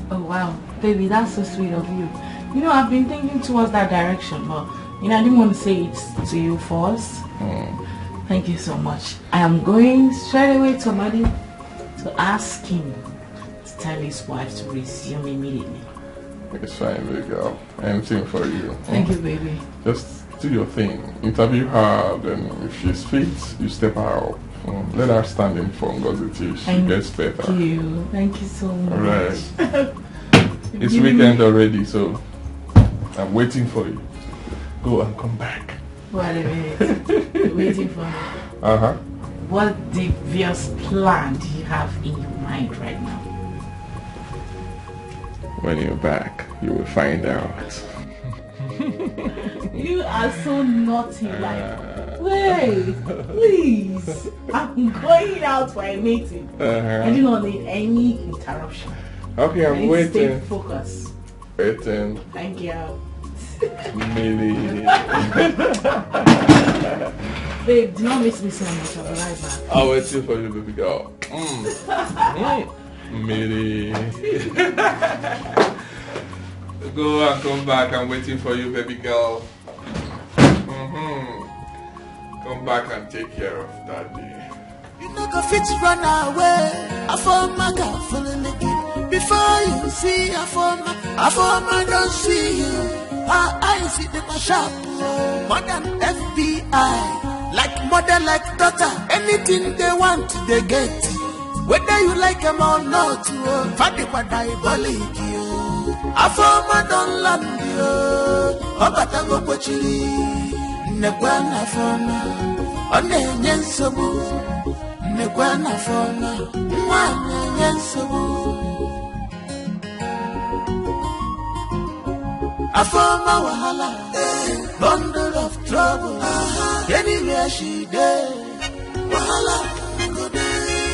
Oh wow, baby, that's so sweet of you. You know, I've been thinking towards that direction, but you know, I didn't want to say it to you first. Hmm. Thank you so much. I am going straight away to Amadi to ask him to tell his wife to resume immediately. It's fine, baby girl. Anything for you. Thank you, baby. Just do your thing. Interview her, then if she's fit, you step her up. Mm, let her stand in for Ngozi till she Thank gets better. you. Thank you so much. Alright. It's Give me- weekend already, so I'm waiting for you. Go and come back. Wait a minute. Waiting for me. Uh huh. What devious plan do you have in your mind right now? When you're back, you will find out. You are so naughty, like. Wait, please. I'm going out for a meeting. I Uh-huh. do not need any interruption. Okay, I I'm need to stay waiting. Focused. Waiting. Thank you. Millie. Babe, do not miss me so much. I'll be right back. I'm waiting for you, baby girl. Mm. Millie. Go and come back. I'm waiting for you, baby girl. Mm-hmm. Come back and take care of daddy. You no go fit run away. Afoma got full of liquid. Before you see Afoma, Afoma don't see you. Her eyes hit the sharp. More than F B I. Like mother, like daughter. Anything they want, they get. Whether you like them or not, oh, Fadi kwa diabolic, you. Afoma don't land, you. Obatago pochiri. Nekwa na Afoma. Ọ na-enye nsogbu. Nekwa na Afoma. Nwa na-enye nsogbu. Afoma wahala. Bundle of trouble. Anywhere she dey. Wahala.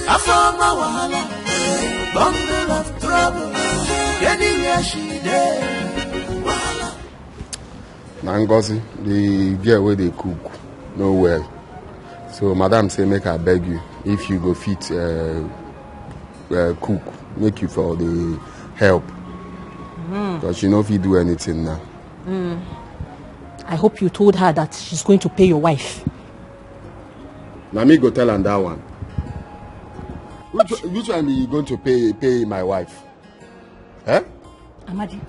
Afoma wahala. Bundle of trouble. Anywhere she dey. Wahala. Na Ngozi, the girl wey dey cook, no well. So madam say make I beg you, if you go fit uh, uh, cook, make you for the help. Because she no fit do anything now. I hope you told her that she's going to pay your wife. Na me go tell am that one. Which, which one be you going to pay pay my wife? Eh? Amadi,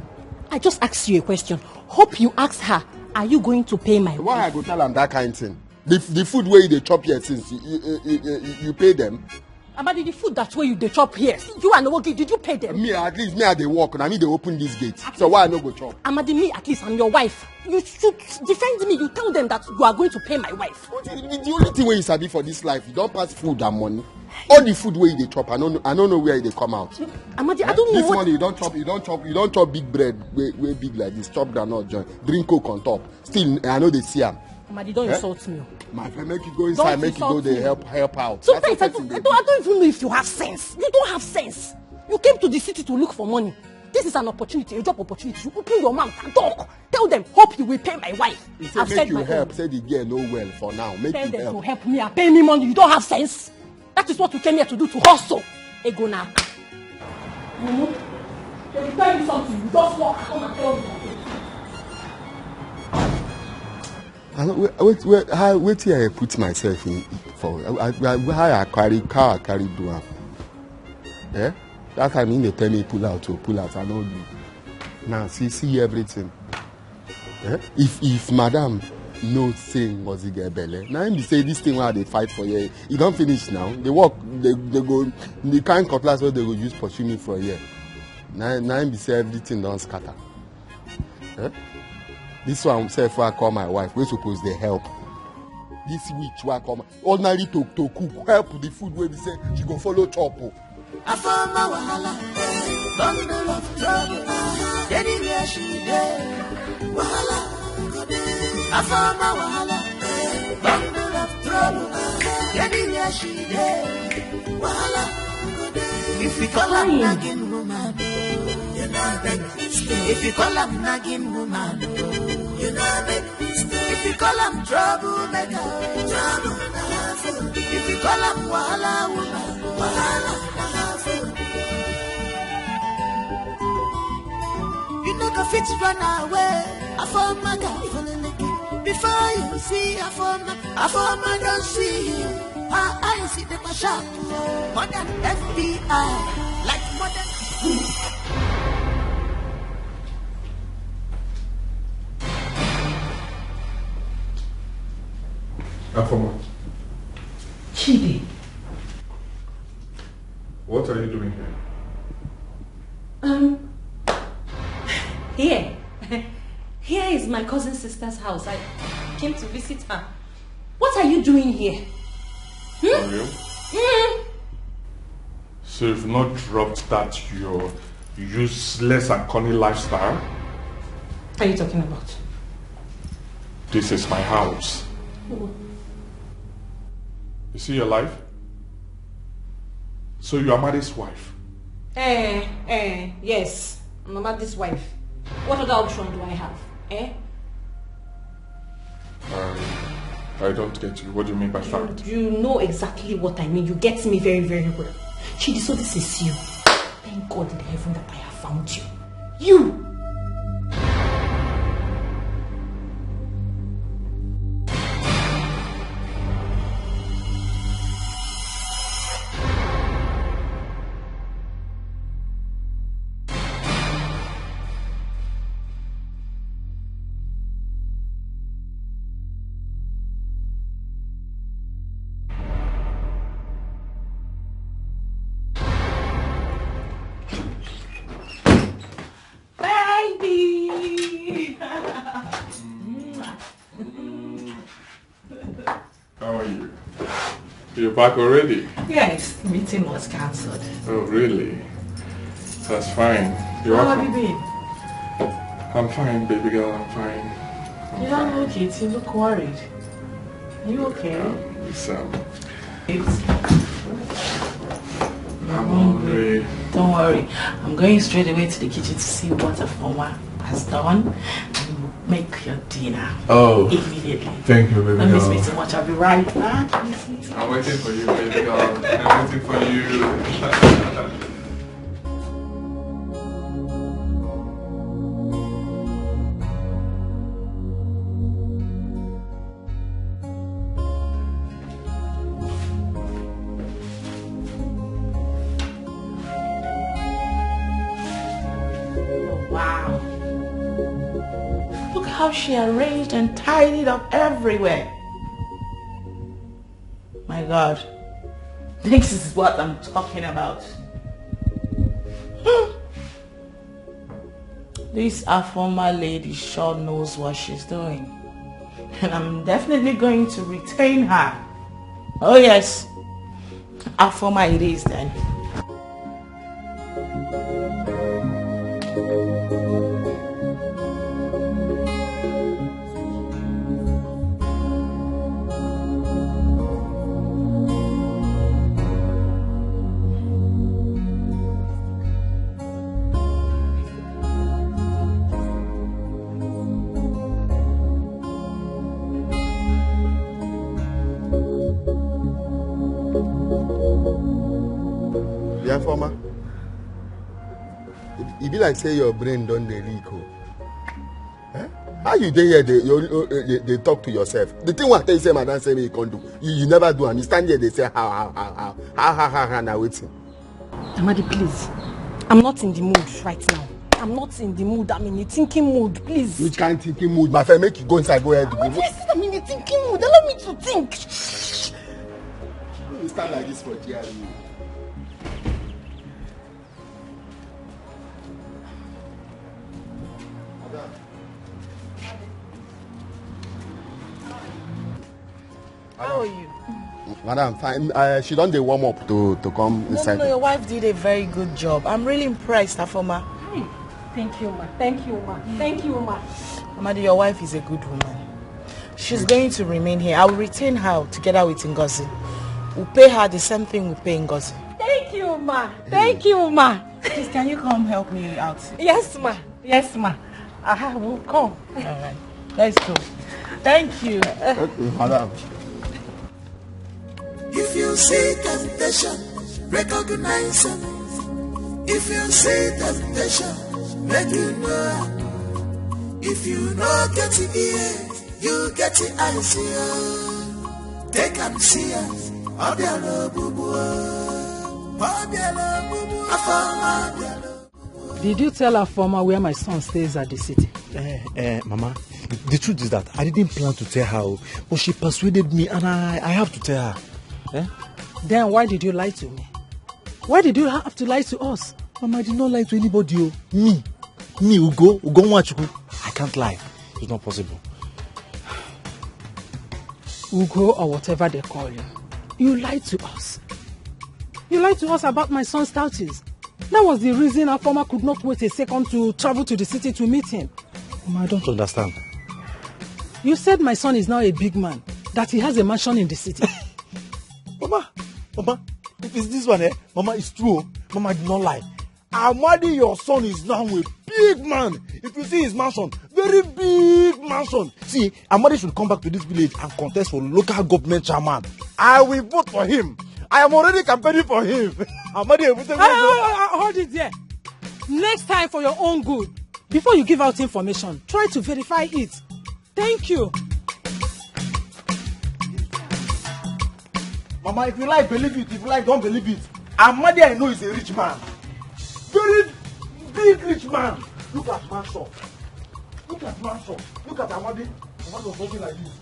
I just asked you a question. Hope you asked her, are you going to pay my Why I wife? Go tell am that kind thing? The, the food wey you dey chop here since, you, you, you, you, you pay them? Amadi, the food that way you dey chop here, you and Owogi, did you pay them? Me, at least me I dey work, na me dey open this gate. So why I no go chop? Amadi, me at least I'm your wife. You should defend me. You tell them that you are going to pay my wife. The, the, the only thing wey you sabi for this life, you don pass food and money. All the food wey you dey chop, I no know, I no know where e dey come out. Amadi, I don't know This what. Money you don chop, you don chop, you don chop big bread wey wey big like this, chop groundnut join, drink coke on top. Still, I no dey see am. Amadi, don't Eh? Insult me. My friend, make you go inside, Don't make you go insult dey me. Help help out. Sometimes I That's what don't, I don't, I don't even know if you have sense. You don't have sense. You came to the city to look for money. This is an opportunity, a job opportunity. You open your mouth and talk. Tell them, hope you will pay my wife. You say I've make said you my help, own. Say the girl no well for now. Make Tell you them help. To help me and pay me money. You don't have sense. That is what you came here to do, to hustle. Ego na. Mumu, they will tell you something. You just walk, come and tell me. I no, wait, wait, wait, how, wetin I put myself in for? I, I, I, how I carry, how I carry do am? Eh? That time he dey tell me pull out, oh, pull out. I no do. Now see, see everything. Eh? If if madam Know say Ngozi get belle. Na im be say this thing wey I dey fight for here, e don finish now. The work, they, they go, the kind cutlass wey they go use pursue me for here. Na, na im be say everything don scatter. Eh? This one sef wey I call my wife, wey suppose dey help. This witch wey I call my, ordinary to, to cook, help the food wey be say she go follow chop o. Afama wahala, bundle of trouble. Anywhere she dey, wahala go dey. Afama wahala, bundle of trouble. Anywhere she dey, wahala go dey. If we call her nagging woman, you know, if you call her nagging woman, you know, if you call her troublemaker, trouble. If you call her wahala woman, wahala. You no go fit run away. I form my girl. Before you see, I form my, I form my don't see you. Her eyes see the sharp. More than F B I, like more than. Afoma. Chidi. What are you doing here? Um, here. Here is my cousin sister's house. I came to visit her. What are you doing here? Hmm? Ariel? Hmm? So you've not dropped that your useless and corny lifestyle? What are you talking about? This is my house. Oh. You see your life? So you are Amadi's wife? Eh, eh, yes. I'm Amadi's wife. What other option do I have? Eh? Um, I don't get you. What do you mean by fact? You know exactly what I mean. You get me very, very well. Chidi, so this is you. Thank God in heaven that I have found you. You! Baby! How are you? You're back already? Yes, the meeting was cancelled. Oh, really? That's fine. You're How welcome. Have you been? I'm fine, baby girl. I'm fine. I'm You don't fine. Look it. You look worried. Are you okay? Um, it's, um, it's I'm hungry. Don't worry. I'm going straight away to the kitchen to see what Afoma has done and make your dinner. Oh, immediately. Thank you, baby girl. Don't miss me too much. I'll be right back. I'm waiting for you, baby girl. I'm waiting for you. Wow. Look how she arranged and tidied up everywhere. My God. This is what I'm talking about. Hmm. This Afoma lady sure knows what she's doing. And I'm definitely going to retain her. Oh, yes. Afoma it is then. Dear former, e, e be like say your brain don dey leak o. Eh? How you dey here dey, you, you, you dey talk to yourself? The thing wey I tell you say madam say make you come do, you, you never do am. You stand here dey say how, how, how, how, how, how, how, how, na wetin? Amadi, please. I'm not in the mood right now. I'm not in the mood. I'm in a thinking mood. Please. Which kind thinking mood? My friend, make you go inside, go ahead. But please, I'm in a thinking mood. Allow me to think. Shh. You stand like this for G R U. How are you? Madam, fine. Uh, she don dey warm up to to come no, inside. No, no, your wife did a very good job. I'm really impressed, Afoma. Hey, thank you, ma. Thank you, ma. Thank you, ma. Amadi, your wife is a good woman. She's going to remain here. I will retain her together with Ngozi. We'll pay her the same thing we pay Ngozi. Thank you, ma. Thank you, ma. Please, can you come help me out? Yes, ma. Yes, ma. I will come. All right. Let's go. Thank you. Okay, madam. If you see temptation, recognize it. If you see temptation, make you know. If you no get it here, you get it I see. Take and see it. Obiara bubu. Obiara bubu. Afama obiara. Did you tell her former where my son stays at the city? Eh, eh, Mama, the truth is that I didn't plan to tell her, oh, but she persuaded me and I, I have to tell her. Eh? Then why did you lie to me? Why did you have to lie to us? Mama, I did not lie to anybody. Oh. Me, me, Ugo, Ugo Nwachukwu. I can't lie. It's not possible. Ugo or whatever they call you, you lied to us. You lied to us about my son's touches. That was the reason Afoma could not wait a second to travel to the city to meet him. Mama, I don't understand. You said my son is now a big man, that he has a mansion in the city. Mama, Mama, if it's this one, eh? Mama, it's true. Mama, I did not lie. Amadi, your son is now a big man. If you see his mansion, very big mansion. See, Amadi should come back to this village and contest for local government chairman. I will vote for him. I am already campaigning for him. Amadi, ah, ah, ah, hold it there. Next time, for your own good, before you give out information, try to verify it. Thank you. Mama, if you like, believe it. If you like, don't believe it. Amadi, I know, is a rich man. Very big rich man. Look at mansion. Look at mansion. Look at Amadi. Amadi was talking like this.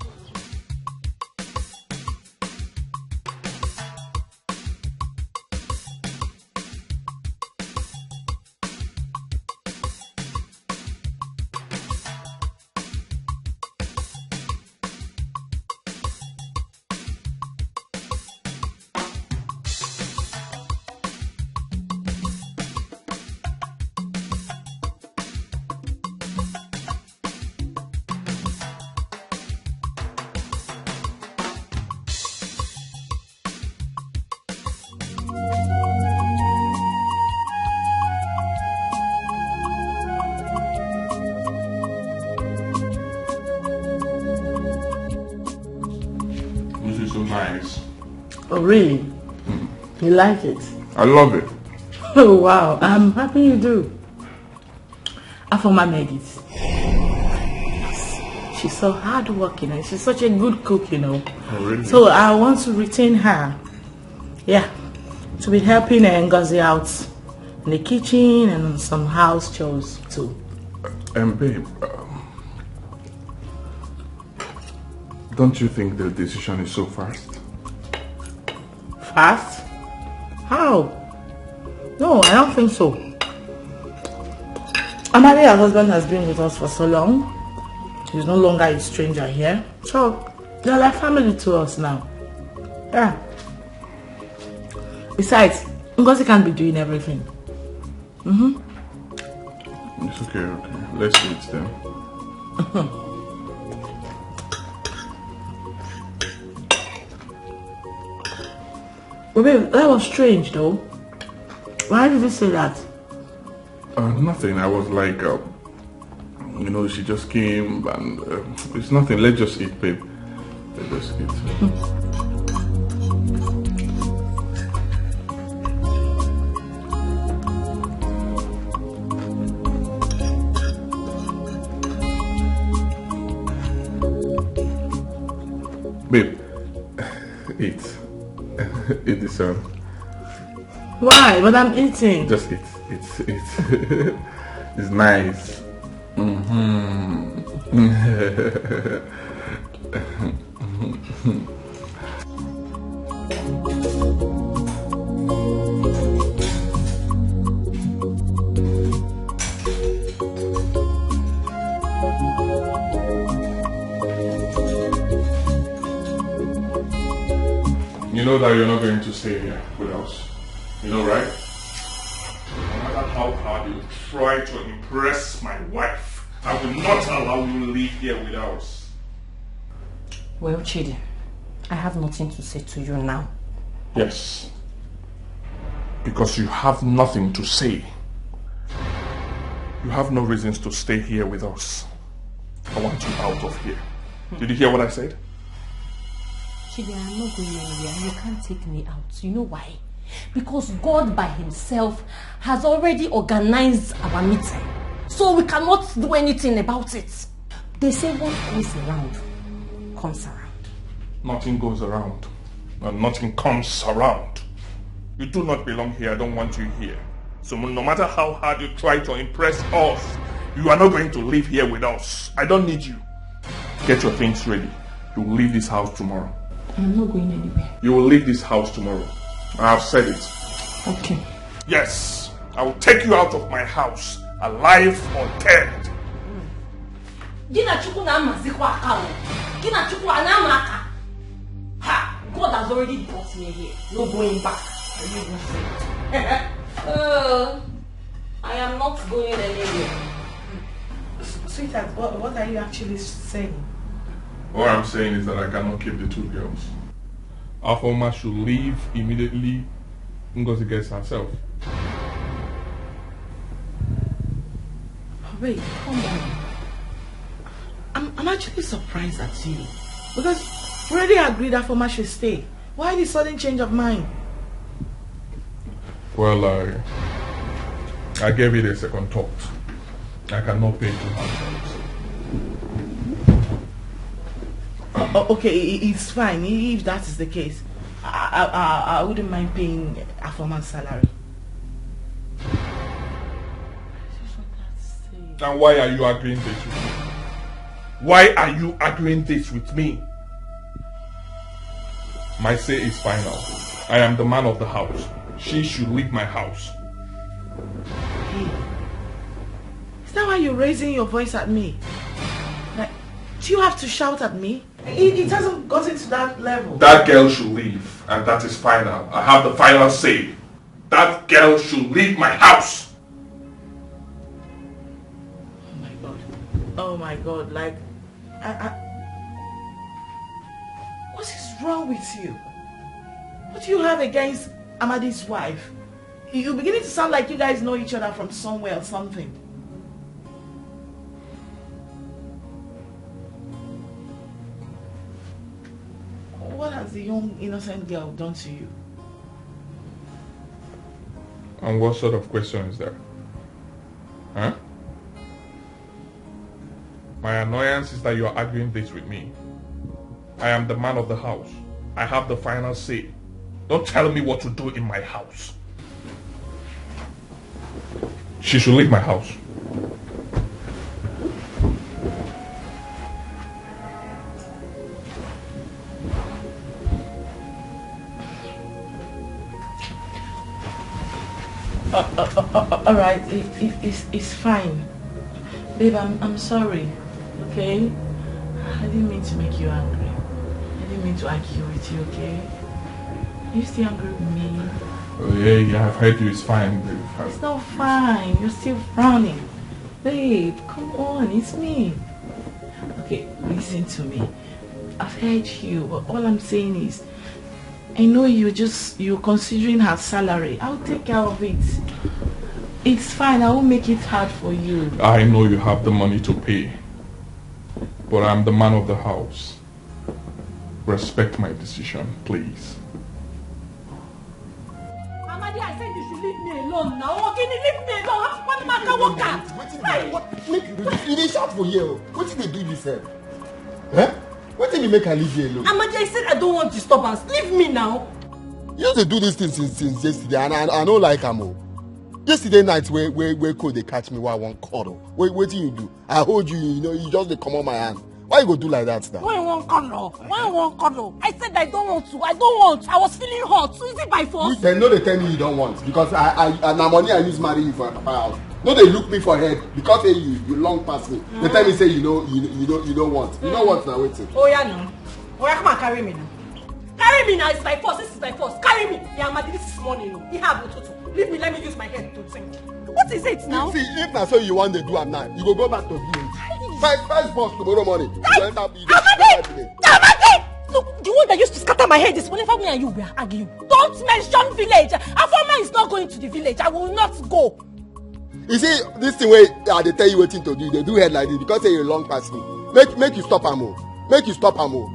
This is so nice. Oh, really? You like it? I love it. Oh, wow. I'm happy you do. Afoma made it. Yes. She's so hardworking and she's such a good cook, you know. Oh, really? So I want to retain her. Yeah. To be helping Ngozi out in the kitchen and some house chores too. And babe, um, don't you think the decision is so fast? Fast? How? No, I don't think so. Amadi, her husband, has been with us for so long. He's no longer a stranger here. So, they're like family to us now. Yeah. Besides, Ngozi can't be doing everything. Mm-hmm. It's okay, okay. Let's eat them. But babe, that was strange though. Why did you say that? Uh, nothing. I was like, uh, you know, she just came and uh, it's nothing. Let's just eat, babe. Let's just eat. Babe, eat. Eat this one. Why? But I'm eating. Just eat. Eat. Eat. It's nice. Mm-hmm. You know that you're not going to stay here with us. You know, right? No matter how hard you try to impress my wife, I will not allow you to live here with us. Well, Chidi, I have nothing to say to you now. Yes. Because you have nothing to say. You have no reasons to stay here with us. I want you out of here. Did you hear what I said? Chidi, I'm not going anywhere. You can't take me out. You know why? Because God by himself has already organized our meeting. So we cannot do anything about it. They say what goes around comes around. Nothing goes around, and nothing comes around. You do not belong here. I don't want you here. So no matter how hard you try to impress us, you are not going to live here with us. I don't need you. Get your things ready. You will leave this house tomorrow. I'm not going anywhere. You will leave this house tomorrow. I have said it. Okay. Yes, I will take you out of my house, alive or dead. Gị na Chukwu na-amazikwa aka o. Gị na Chukwu a na-ama aka. Ha! God has already brought me here. No going back. Are you even afraid? Oh, I am not going anywhere. Sweetheart, what, what are you actually saying? All I'm saying is that I cannot keep the two girls. Afoma should leave immediately. Ngozi gets herself. Babe, come on. I'm, I'm actually surprised at you. Because we already agreed that Afoma should stay. Why the sudden change of mind? Well, I, I gave it a second thought. I cannot pay two hundred. Oh, oh, okay, i- i- it's fine i- if that is the case. I, I, I, I wouldn't mind paying Afoma's salary. And why are you arguing this with me? Why are you arguing this with me? My say is final. I am the man of the house. She should leave my house. Hey, is that why you're raising your voice at me? Like, do you have to shout at me? It, it hasn't gotten to that level. That girl should leave, and that is final. I have the final say. That girl should leave my house. Oh my God. Oh my God. Like, I, I, what is wrong with you? What do you have against Amadi's wife? You're beginning to sound like you guys know each other from somewhere or something. What has the young innocent girl done to you? And what sort of question is that? Huh? My annoyance is that you are arguing this with me. I am the man of the house. I have the final say. Don't tell me what to do in my house. She should leave my house. Uh, uh, uh, uh, all right, it, it, it's, it's fine. Babe, I'm, I'm sorry, okay? I didn't mean to make you angry. I didn't mean to argue with you, okay? Are you still angry with me? Oh, yeah, yeah, I've heard you. It's fine, babe. It's not fine. You're still frowning. Babe, come on, it's me. Okay, listen to me. I've heard you, but all I'm saying is, I know you just you're considering her salary. I'll take care of it. It's fine. I won't make it hard for you. I know you have the money to pay, but I'm the man of the house. Respect my decision, please. Amadi, I said you should leave me alone now. Ogini, leave me alone. How come I can walk out? Wetin dey what make you dey you dey shout for here o? Wetin dey do you sef? Eh? Wetin dey make I leave you alone? Amadi, I said I don't want disturbance. Leave me now. You just dey do this thing since since yesterday and I I no like am o. Yesterday night, where where where cold they catch me, why I won't cuddle? Wait, wait till you do. I hold you, you know, you just they come on my hand. Why you go do like that now? Why you won't cuddle? Why you won't cuddle? I said I don't want to. I don't want. I was feeling hot. So is it by force? Then no, they tell me you don't want because I I and na money I use marry you for my papa house. No, they look me for head because say you you long pass me. They tell me say you know you you don't you don't want. You don't want now waiting. Oh yeah, no. Oh yeah, come and carry me now. Carry me now. It's by force. This is by force. Carry me. Yeah, Amadi, this is morning. Oh. Ihe a bụ ụtụtụ. Leave me. Let me use my head to think. What is it now? See, if na so you want to do am now, you go go back to village. First first bus tomorrow morning. You go enter you go enter village. Amadi! Look, the one that used to scatter my head this morning, for me and you were arguing. Don't mention village. Afoma is not going to the village. I will not go. You see, this thing where I dey tell you wetin to do, they do head like this because say you long pass me. Make make you stop am o. Make you stop am o.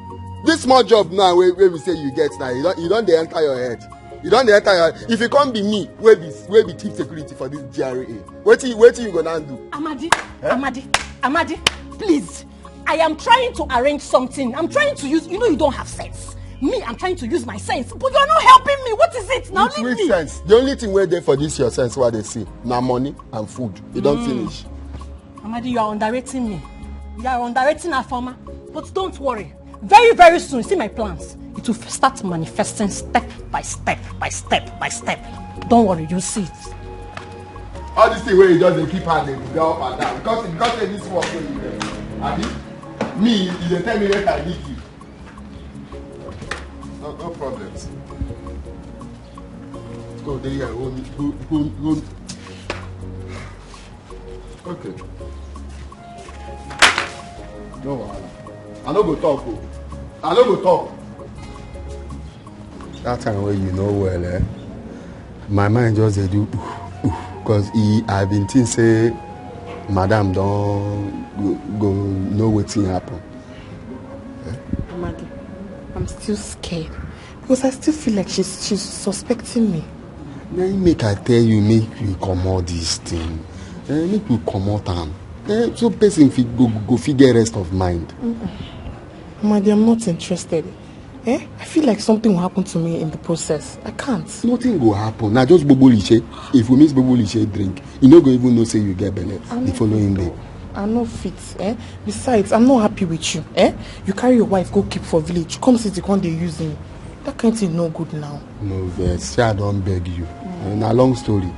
This small job now wey wey we say you get now, you don you don dey enter your head. You don dey enter your head. If you come be me wey be wey be chief security for this G R A, wetin wetin you go now do? Amadi, Amadi, Amadi, please. I am trying to arrange something. I'm trying to use, you know, you don't have sense. Me, I'm trying to use my sense, but you're not helping me. What is it now? Which, Leave which me. Sense? The only thing wey dey for this your sense wey I dey see na money and food. E don finish. Amadi, you are underrating me. You are underrating Afoma. But don't worry. Very, very soon, see my plans. It will start manifesting step by step by step by step. Don't worry, you'll see it. All this thing where you just dey keep hand dey go up and down because because say this work wey you get, abi me you dey tell me make I leave you. No, no problems. Go dey here, hold me, go, go, go. Okay. No wahala. I no go talk o. I no go talk. That time wey you know well, eh? My mind just dey do because he I been think say madam don go, go know wetin happen. Amadi, I'm still scared because I still feel like she's she's suspecting me. Na im make I tell you make you comot this thing. Eh, make you comot am. Eh, so person fit go go fit get rest of mind. Amadi, I'm not interested. Eh? I feel like something will happen to me in the process. I can't. Nothing go happen. Na just bobo liche. If we miss bobo liche drink, you no go even know say you get belle the following day. I no fit. Eh? Besides, I'm not happy with you. Eh? You carry your wife go keep for village. Come city, come dey use me. That kind thing no good now. No vex. Say I don beg you. Eh, na long story.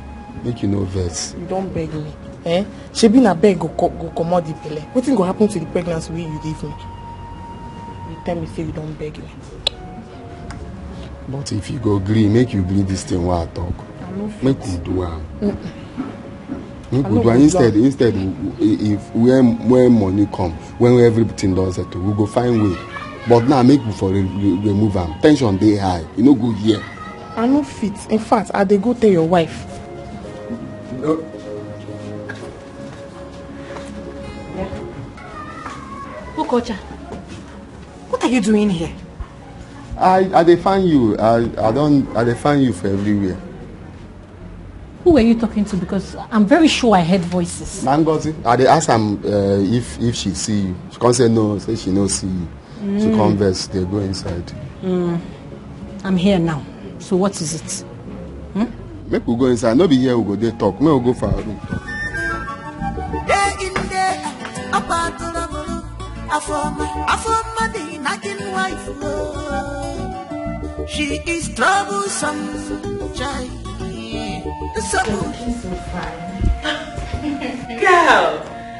Make you no vex. You don beg me. Eh? Shebi na beg go co- go comot the belle. Wetin go happen to the pregnancy wey you give me? You tell me say you don beg me. But if you go gree, make you gree this thing wey I talk. I no fit. Make we do am. Make we do am instead instead if where where money come when everything don settle we go find way but now make we for remove am tension dey high e no good here. I no fit. In fact, I dey go tell your wife. Ukocha, what are you doing here? I I dey find you. I I don I dey find you for everywhere. Who were you talking to? Because I'm very sure I heard voices. Na Ngozi, I dey ask am uh, if if she see you. She come say no, say she no see you. Mm. She come vex, dey go inside. Mm. I'm here now. So what is it? Hmm? Make we go inside. No be here we go dey talk. Make we go for our room talk. Afoma, Afoma, the nagging wife. She is troublesome, child. Girl,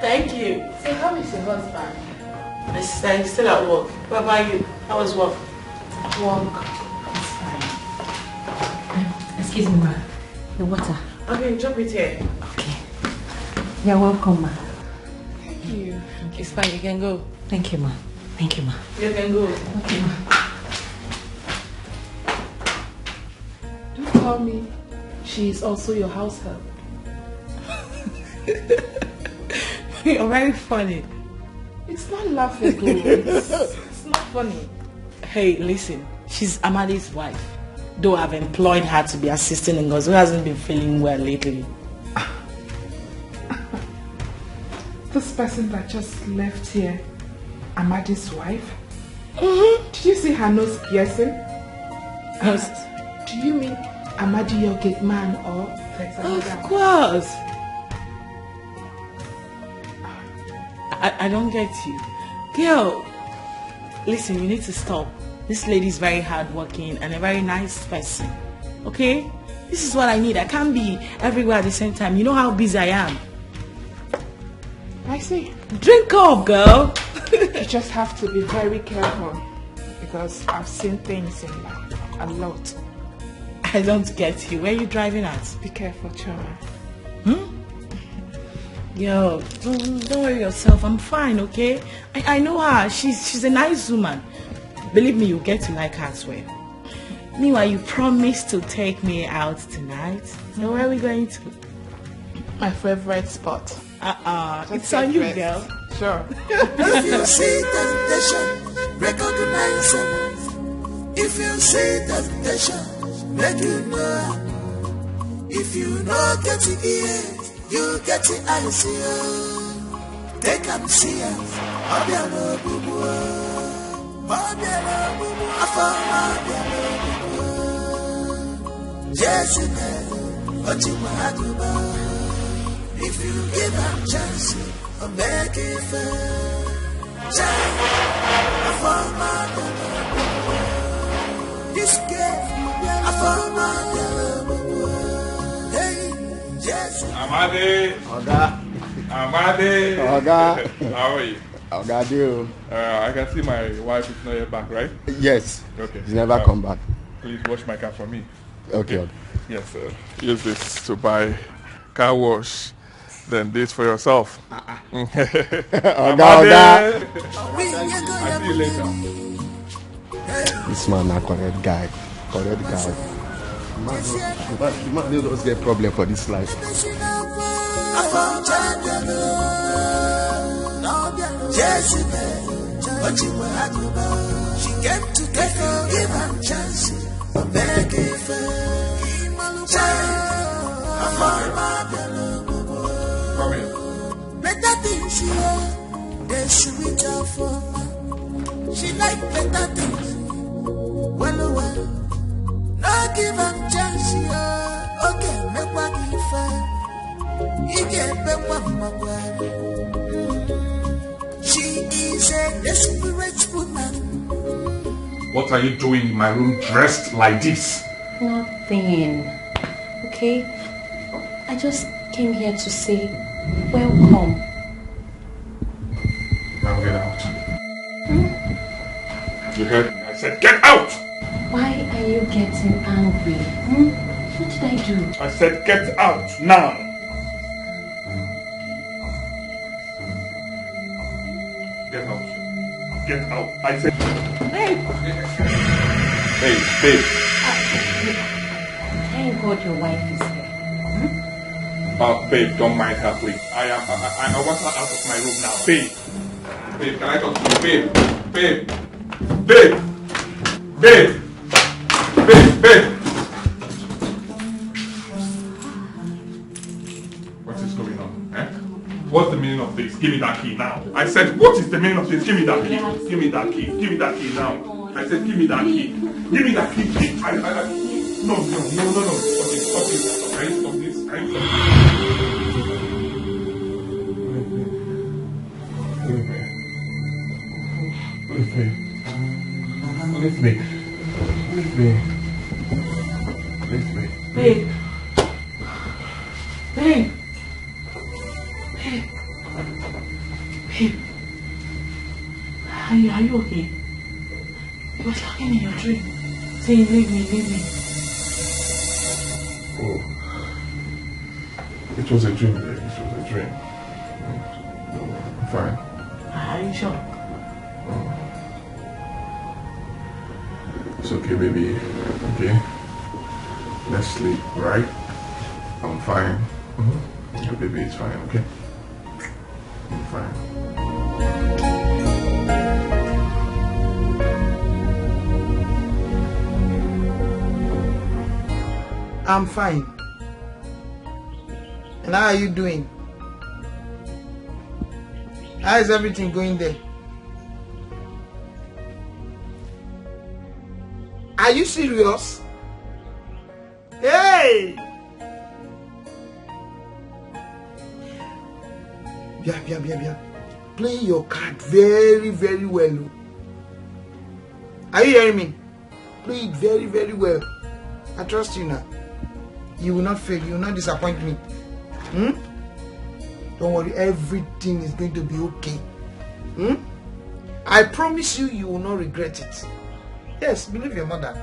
thank you. So how is your husband? My sister, he's still at work. What about you? How was work? Work. It's fine. Excuse me, ma. The water. Okay, drop it here. Okay. You're welcome, ma. Thank you. It's fine, you can go. Thank you, ma. Thank you, ma. You can go. Okay, ma. Don't tell me she is also your house help. You're very funny. It's not laughable. It's, it's not funny. Hey, listen. She's Amadi's wife. Though I've employed her to be assisting Ngozi, who hasn't been feeling well lately. This person that just left here, Amadi's wife? Mm-hmm. Did you see her nose piercing? Nose. Do you mean Amadi, your gate man, or Of course. I, I don't get you. Girl, listen, you need to stop. This lady is very hardworking and a very nice person. Okay? This is what I need. I can't be everywhere at the same time. You know how busy I am. I see. Drink up, girl. You just have to be very careful because I've seen things in life. A lot. I don't get you. Where are you driving at? Be careful, Chioma. Hmm? Yo, don't, don't worry yourself. I'm fine, okay? I, I know her. She's, she's a nice woman. Believe me, you get to like her as well. Meanwhile, you promised to take me out tonight. So where are we going to? My favorite spot. Uh-uh. Just it's on you, girl. Sure. If you see temptation, recognize it. If you see temptation, make you know. If you know get it here, you get it I see. Take and see it. Obiano bubu. Obiano bubu. Afọ obiano bubu. Jezebel, Ochimaduba. If you give am chance, Omeke ife. Chai, afọ mmadụ. This girl, afọ mmadụ. Hey, Jesus. Amade. Oga. Amade. Oga. How are you? Oga, do. Uh, I can see my wife is not yet back, right? Yes. Okay. She's never come back. Please wash my car for me. Okay. Yes, sir. Use this to buy car wash. Then do it for yourself. Uh-uh. Oga, Oga. I see you later. This man na correct guy. Correct guy. Man, no, the man, the man no just get problem for this life. She came to take a give and chance. Beg if, eh, Chai, afọ mmadụ. Come here. Better things here, they sweet her for. She like better things. Well, oh, well. No give am chance here. Okay, make what if, eh, he get back one. She is a desperate woman. What are you doing in my room dressed like this? Nothing. Okay? I just came here to say welcome. Now get out. Hmm? You heard me? I said get out! Why are you getting angry? Hmm? What did I do? I said get out now! Get out. Get out. I said. Babe! Babe, babe. Thank God your wife is here. Hmm? Uh, babe, don't mind her, please. I am. I, I, I want her out of my room now. Babe. Babe, can I talk to you? Babe. Babe. Babe. Babe. Babe. Babe. What is going on? Eh? What's the meaning of this? Give me that key now. I said, what is the meaning of this? Give me that key. Give me that key. Give me that key now. I said, give me that key. Give me that key. Key. I, I, I, no, no, no, no, no. Stop this. Stop this. Can you stop this? Can you stop this? Leave me. Leave me. Leave me. Leave me. Leave me. Babe. Babe. Babe. Babe. Are you, are you okay? You were talking in your dream, saying, leave me, leave me. Oh. It was a dream, babe. It was a dream. I'm fine. Are you sure? It's okay, baby. Okay. Let's sleep, right? I'm fine. Mm-hmm. Yeah, baby, it's fine, okay? I'm fine. I'm fine. And how are you doing? How is everything going there? Are you serious? Hey! Bia, bia, bia, bia. Play your card very, very well. Oh. Are you hearing me? Play it very, very well. I trust you now. You will not fail. You will not disappoint me. Hmm? Don't worry. Everything is going to be okay. Hmm? I promise you, you will not regret it. Yes, believe your mother.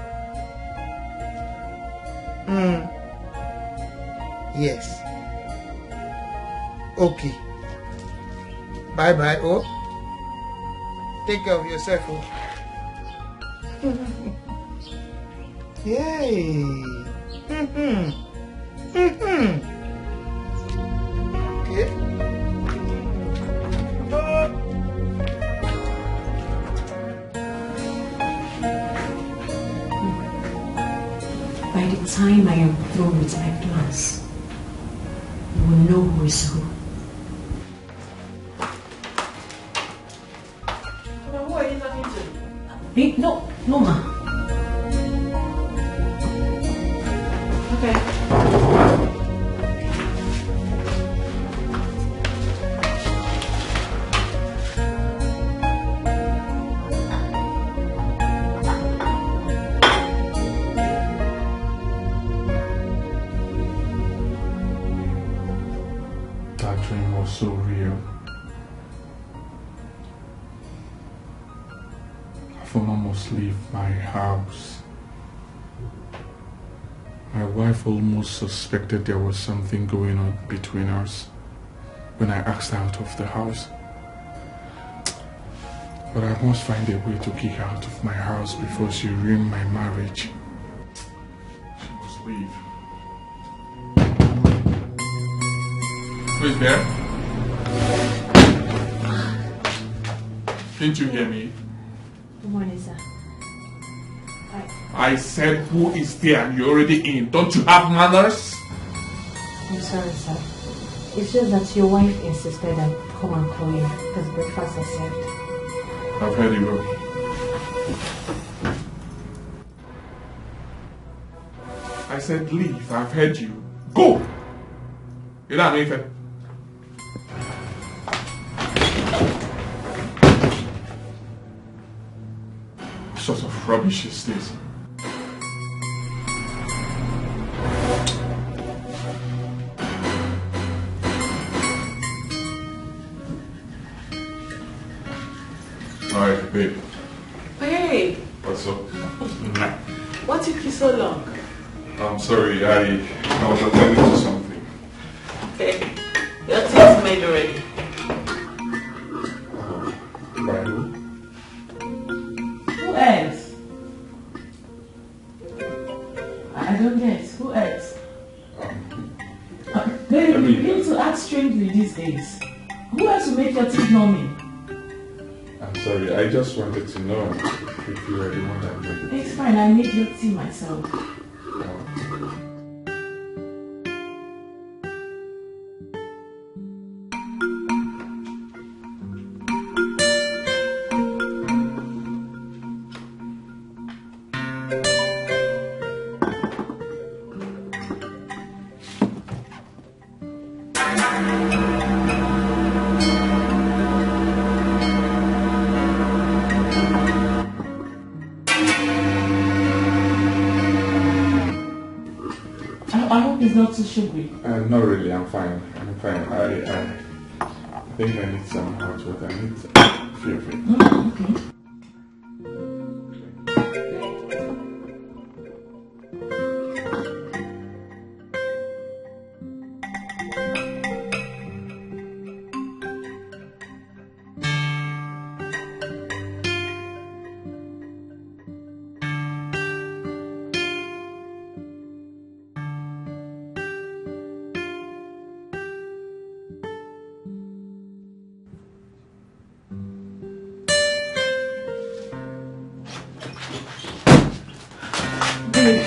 Hmm. Yes. Okay. Bye bye, oh. Take care of yourself, oh. Yay. Mm-hmm. Mm-hmm. Okay. By the time I am through with my plans, you will know who is who. Who are you talking to? Eh, no, no, ma. Okay. That dream was so real. Afoma must leave my house. My wife almost suspected there was something going on between us when I asked her out of the house. But I must find a way to kick her out of my house before she ruin my marriage. She must leave. Who is there? Didn't you hear me? Good morning, sir. I said, who is there? And you're already in. Don't you have manners? I'm sorry, sir. It's just that your wife insisted I come and call you because breakfast is served. I've heard you. I said, leave. I've heard you. Go! You don't have anything. What sort of rubbish is this? Alright, babe. Hey, What's up? what took you so long? I'm sorry, I, I was attending to something. Okay, your tea is made already. By who? Who else? I don't get. Who else? Um, Babe, I mean- you begin to act strangely these days. Who else will make your tea normally? I'm sorry, I just wanted to know if you were the one that made it. It's fine, I made your tea myself. Um, I, I hope it's not too sugary. Uh, not really, I'm fine. I'm fine. I, I, I think I need some hot water. I need some. Feel free. Mm, okay. Babe,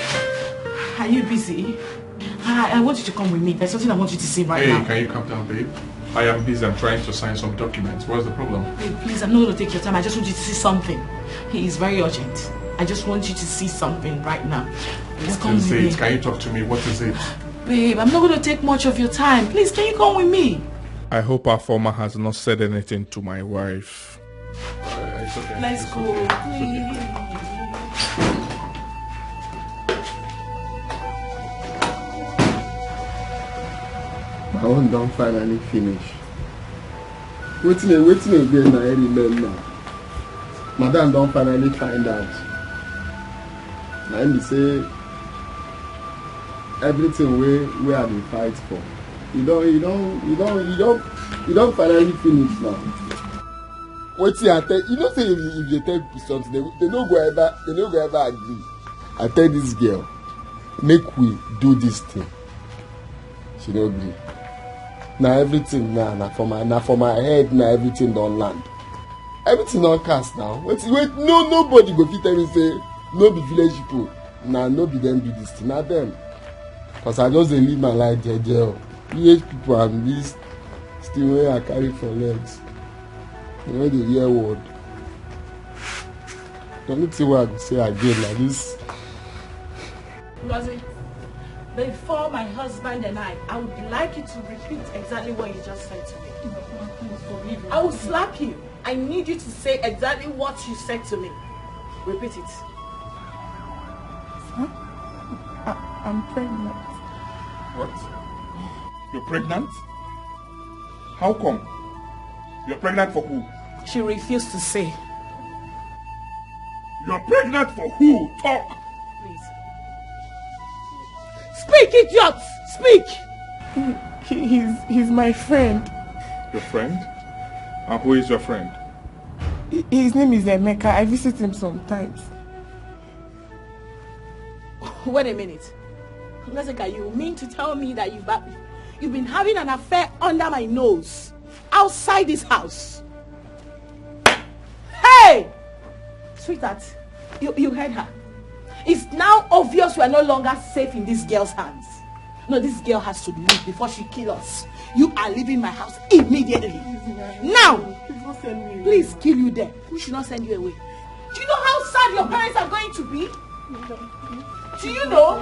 are you busy? I, I want you to come with me. There's something I want you to see right Hey, now. Can you calm down, babe? I am busy. I'm trying to sign some documents. What's the problem? Babe, please, I'm not going to take your time. I just want you to see something. He is very urgent. I just want you to see something right now. Please What come is with it? me. Can you talk to me? What is it? Babe, I'm not going to take much of your time. Please, can you come with me? I hope Afoma has not said anything to my wife. Let's go. My own don finally finish. Wetin e wetin e dey na e remain now? Madam don finally find out. Na im be say everything wey wey I dey fight for, e don e don e don e don e don finally finish now. Wetin I tell you know say if you if you dey tell people something, they, they no go ever they no go ever agree. I tell this girl, make we do this thing. She no gree. Na everything na na for my na for my head na everything don land. Everything don cast now. Wetin wait no nobody go fit tell me say no be village people na no be dem do this thing na dem. Cause I just dey live my life jeje o. Village people and this thing wey I carry for legs, you no dey hear word. The only thing wey I go say again na this. Ngozi, before my husband and I, I would like you to repeat exactly what you just said to me. I will slap you. I need you to say exactly what you said to me. Repeat it. Huh? I, I'm pregnant. What? You're pregnant? How come? You're pregnant for who? She refused to say. You're pregnant for who? Talk! Please. Speak, idiot! Speak! He, he, he's, he's my friend. Your friend? And who is your friend? His name is Emeka. I visit him sometimes. Wait a minute. Ngazika, you mean to tell me that you've, you've been having an affair under my nose, outside this house? Hey! Sweetheart, you, you heard her. It's now obvious we are no longer safe in this girl's hands. No, this girl has to leave before she kills us. You are leaving my house immediately. Now, please kill you there. Who should not send you away? Do you know how sad your parents are going to be? Do you know?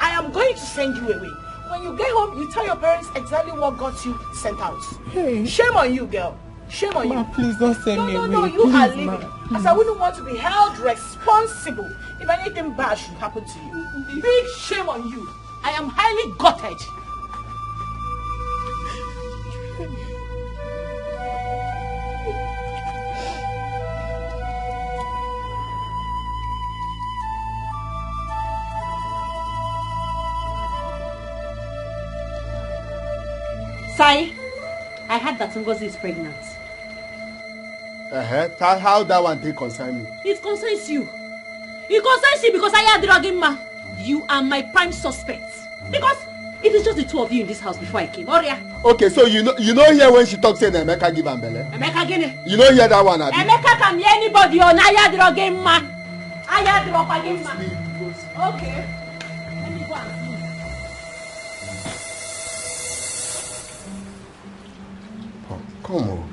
I am going to send you away. When you get home, you tell your parents exactly what got you sent out. Hey. Shame on you, girl. Shame on Ma, you. Please don't send no, me no, away. No, no, no, you please, are leaving. Ma, as I wouldn't want to be held responsible if anything bad should happen to you. Big shame on you. I am highly gutted. Sai, I heard that Ngozi is pregnant. Uh-huh. How, how that one take concern me? It concerns you. It concerns you because I had drugging ma. You are my prime suspect. Because it is just the two of you in this house before I came. Oria. Okay, so you know you know here when she talks say Emeka give am belle. Emeka gini. You know hear that one, abi? Emeka can hear anybody on I had drugging ma. I had drugging ma. Okay. Let me go and see. Come on.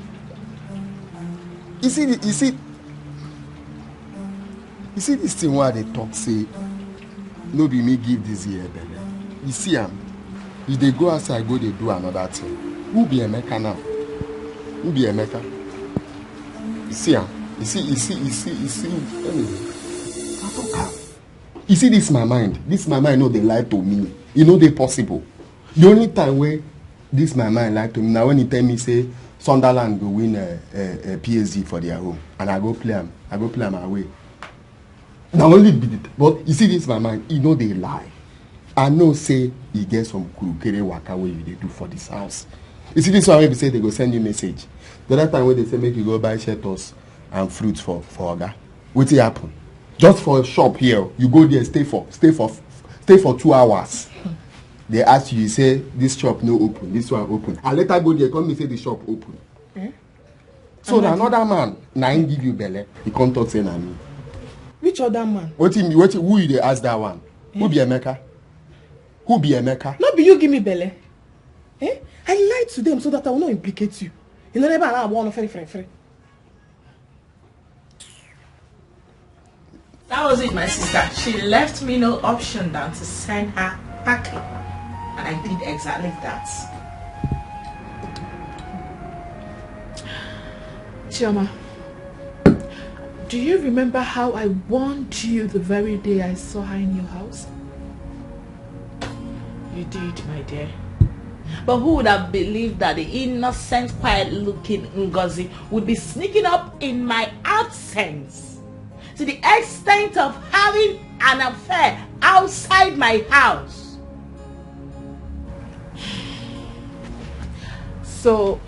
You see, you see, you see this thing where they talk say, no be me give this year belle. You see am, you dey go outside go dey do another thing. Who be Emeka now? Who be Emeka? You see am, you see, you see, you see, you see. Anyway, I talk am. You see this my mind. This my mind no dey lie to me. E no dey possible. The only time wey this my mind lie to me na when he tell me say Sunderland go win uh, uh, uh, P S G for their home and I go play am. I go play am away. Na only be the but you see this my mind. E no dey lie. I know say e get some kurukere waka wey you dey do for this house. You see this one wey be say they go send you message. The other time wey they say make you go buy shelters and fruits for for oga. Wetin happen? Just for shop here, you go there, stay for stay for stay for two hours. They ask you, you say this shop no open, this one open. I later go there, come me say the shop open. Eh? So na another man, na him give you belle. He come talk say na me. Which other man? Wetin me? Wetin who you dey ask that one? Eh? Who be Emeka? Who be Emeka? No be you give me belle. Eh? I lied to them so that I will not implicate you. You know never allow one free free free. That was it, my sister. She left me no option than to send her packing. And I did exactly that. Chioma, do you remember how I warned you the very day I saw her in your house? You did, my dear. But who would have believed that the innocent, quiet-looking Ngozi would be sneaking up in my absence to the extent of having an affair outside my house? So,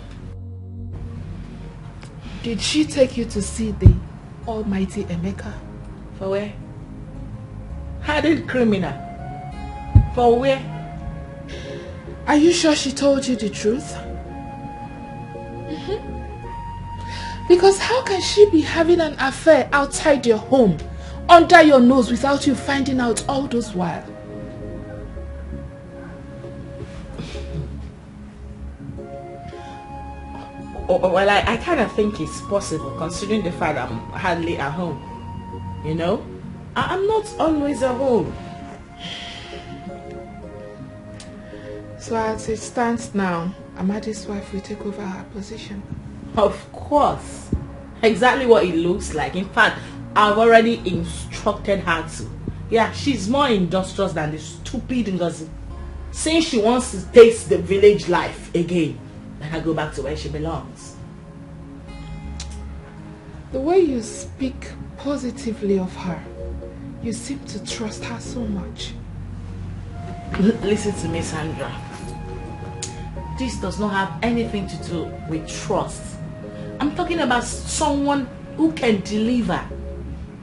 did she take you to see the almighty Emeka? For where? Hardened criminal. For where? Are you sure she told you the truth? Mm-hmm. Because how can she be having an affair outside your home, under your nose, without you finding out all those while? Oh, oh, well, I, I kind of think it's possible, considering the fact I'm hardly at home. You know, I, I'm not always at home. So, as it stands now, Amadi's wife will take over her position. Of course. Exactly what it looks like. In fact, I've already instructed her to. Yeah, she's more industrious than the stupid Ngozi. Since she wants to taste the village life again, let her go back to where she belongs. The way you speak positively of her, you seem to trust her so much. L- listen to me, Sandra. This does not have anything to do with trust. I'm talking about someone who can deliver.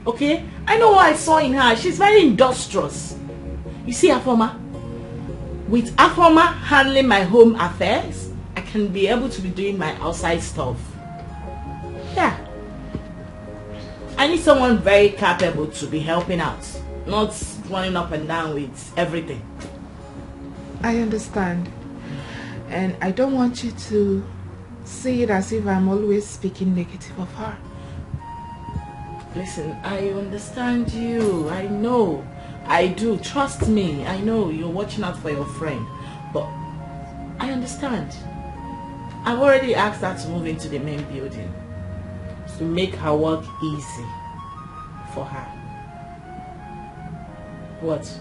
Okay? I know what I saw in her. She's very industrious. You see, Afoma? With Afoma handling my home affairs, I can be able to be doing my outside stuff. Yeah. I need someone very capable to be helping out, not running up and down with everything. I understand. And I don't want you to see it as if I'm always speaking negative of her. Listen, I understand you. I know. I do. Trust me. I know you're watching out for your friend. But I understand. I've already asked her to move into the main building to make her work easy for her. What?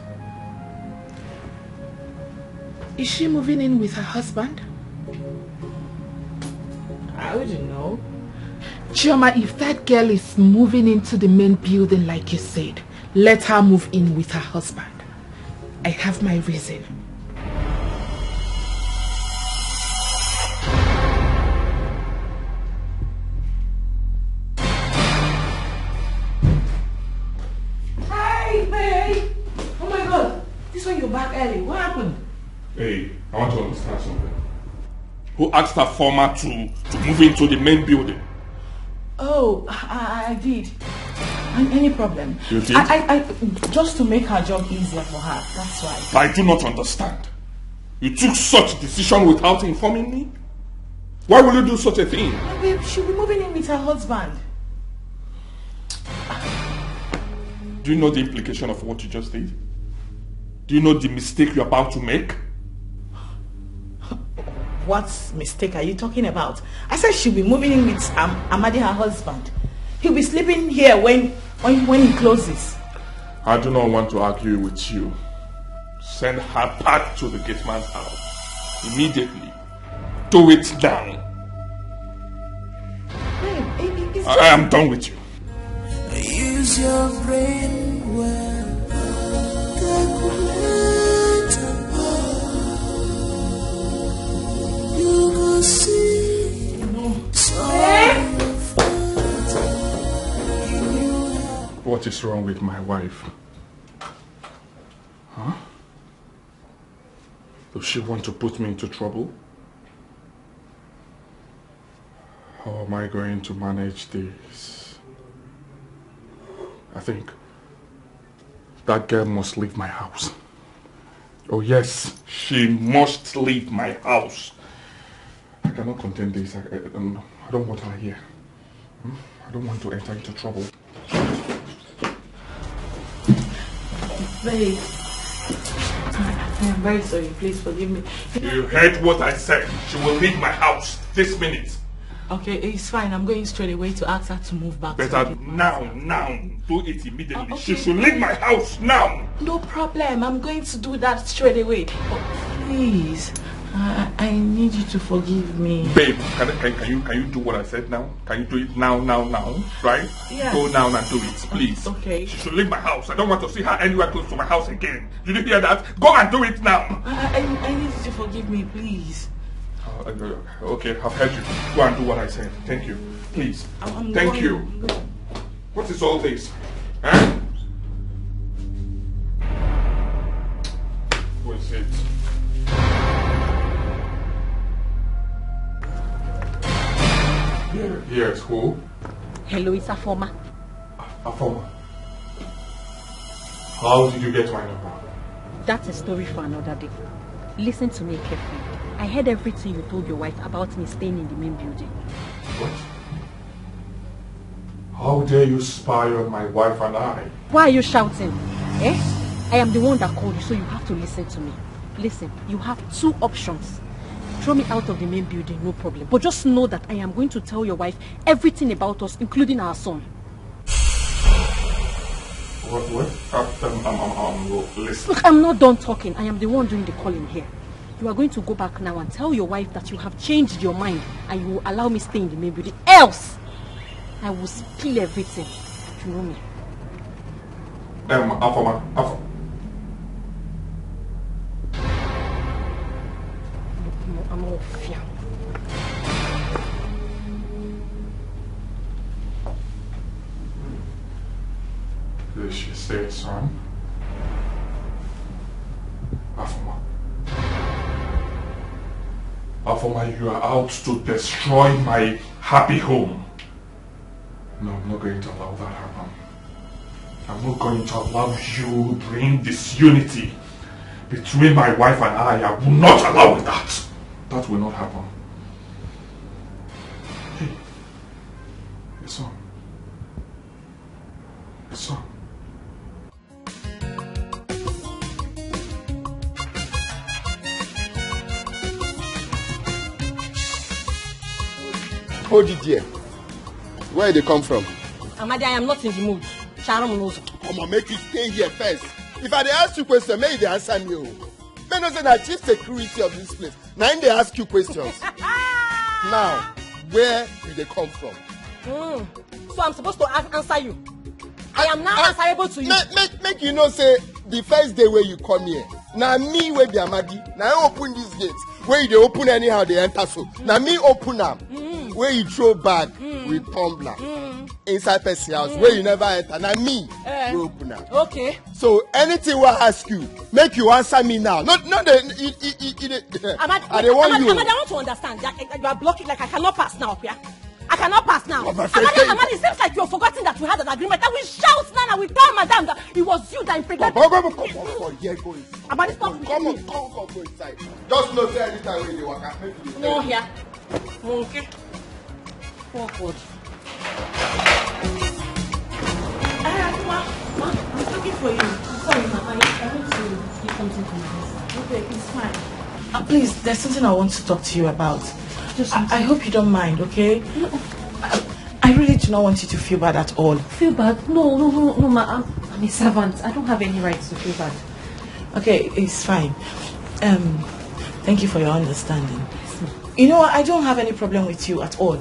Is she moving in with her husband? I wouldn't know. Chioma, if that girl is moving into the main building like you said, let her move in with her husband. I have my reason. Hi, babe. Oh my God. This one you're back early. What happened? Hey, I want to understand something. Who asked her former to, to move into the main building? Oh, I, I did. An- Any problem? You did? I, I, I, just to make her job easier for her. That's why. I do not understand. You took such decision without informing me? Why will you do such a thing? My babe, she'll be moving in with her husband. Do you know the implication of what you just did? Do you know the mistake you're about to make? What mistake are you talking about? I said she'll be moving in with um, Amadi, her husband. He'll be sleeping here when, when, when he closes. I do not want to argue with you. Send her back to the gate man's house immediately. Do it now. Babe, it, it, it's I, I am done with you. Use your brain well. Calculate and you go see. No. What is wrong with my wife? Huh? Does she want to put me into trouble? How am I going to manage this? I think that girl must leave my house. Oh yes, she must leave my house. I cannot contain this. I, I, um, I don't want her here. Hmm? I don't want to enter into trouble. Babe, I am very sorry. Please forgive me. You heard what I said. She will leave my house this minute. Okay, it's fine. I'm going straight away to ask her to move back to Better the now, now. Do it immediately. Uh, She okay. should leave my house now. No problem. I'm going to do that straight away. But please, I, I need you to forgive me. Babe, can, can, can you can you do what I said now? Can you do it now, now, now? Right? Yes. Go now and do it, please. Okay. She should leave my house. I don't want to see her anywhere close to my house again. Did you hear that? Go and do it now. I, I, I need you to forgive me, please. Uh, uh, okay, I've heard you. Go and do what I said. Thank you. Please. I'm, I'm Thank going. you. What is all this? Huh? What is it? Here, yes, who? Hello, it's Afoma. Afoma. How did you get my number? That's a story for another day. Listen to me carefully. I heard everything you told your wife about me staying in the main building. What? How dare you spy on my wife and I? Why are you shouting? Eh? I am the one that called you, so you have to listen to me. Listen, you have two options. Throw me out of the main building, no problem. But just know that I am going to tell your wife everything about us, including our son. What? What? Uh, um, um, um, um, no, listen. Look, I'm not done talking. I am the one doing the calling here. You are going to go back now and tell your wife that you have changed your mind and you will allow me stay in the main building. Else, I will spill everything. You know me. Um, Afoma, Afoma. I'm off here. This she said, son. Afoma. Afoma, you are out to destroy my happy home. No, I'm not going to allow that happen. I'm not going to allow you bring disunity between my wife and I. I will not allow that. That will not happen. Hey, your son. Your son. Hold it there. Where they come from? Amadi, I am not in the mood. Sharon Munozo. Come on, make you stay here first. If I dey ask you question, make you dey answer me o. Make no say na chief security of this place. Na him dey ask you questions. Now, where you dey come from? Mm. So I'm supposed to an- answer you. I am now answerable to you. Make, make, make you know say the first day wey you come here, na me wey be Amadi, na I open this gate. Wey you dey open anyhow, dey enter so. Na me open am. Wey you throw bag with tumbler inside person house. Wey you never enter, na me Eh. wey open am. Okay. So anything wey I ask you, make you answer me now. No, no, dey, you, you, you, you dey. Amadi, I dey warn Amadi, you. Amadi, I want to understand. You, you are blocking, like, I cannot pass now, yeah? I cannot pass now. But my friend, Amadi, tell you- Amadi, it seems like you have forgotten that we had an agreement. That we shout now and we tell madam that it was you that impregnated. Come on, come on, come on, come on, here, go inside. Amadi, stop. Come on, come on, go inside. Just know say anytime wey you dey waka, make you dey No, tell. here. Monkey. Oh, God. Ah, ma, ma, I'm looking for you. I'm sorry, ma. I, I want to get something for my husband. Okay, it's fine. Uh, please, there's something I want to talk to you about. Just I, I hope you don't mind, okay? I, I really do not want you to feel bad at all. Feel bad? No, no, no, no, ma. I'm, I'm a servant. I don't have any rights to feel bad. Okay, it's fine. Um, thank you for your understanding. You know, I don't have any problem with you at all.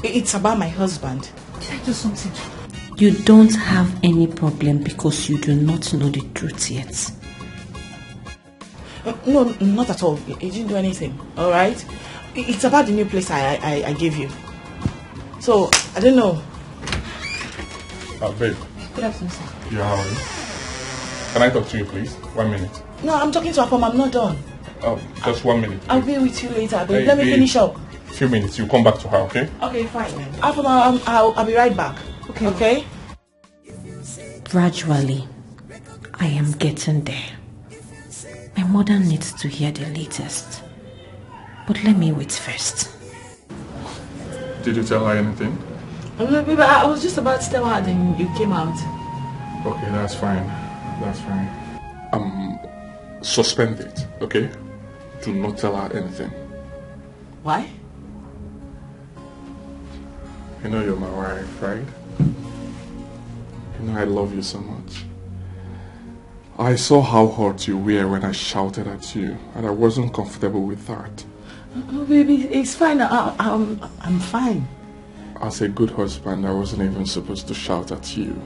I- It's about my husband. Did I do something? You don't have any problem because you do not know the truth yet. Uh, No, not at all. You didn't do anything, all right? I- It's about the new place I, I, I gave you. So, I don't know. Uh, babe, Good afternoon, sir. yeah, how are you? Can I talk to you, please? One minute. No, I'm talking to Afoma. I'm not done. Oh, just one minute. I'll Please. be with you later, babe. Hey, Let me babe. Finish up. Few minutes. You come back to her, okay? Okay, fine. Afoma, um, I'll, I'll be right back. Okay. Okay? Gradually, I am getting there. My mother needs to hear the latest. But let me wait first. Did you tell her anything? No, babe, I I was just about to tell her, then you came out. Okay, that's fine. That's fine. Um, suspend it, okay? Do not tell her anything. Why? You know you're my wife, right? You know I love you so much. I saw how hurt you were when I shouted at you, and I wasn't comfortable with that. Oh, baby, it's fine. I, I'm, I'm fine. As a good husband, I wasn't even supposed to shout at you.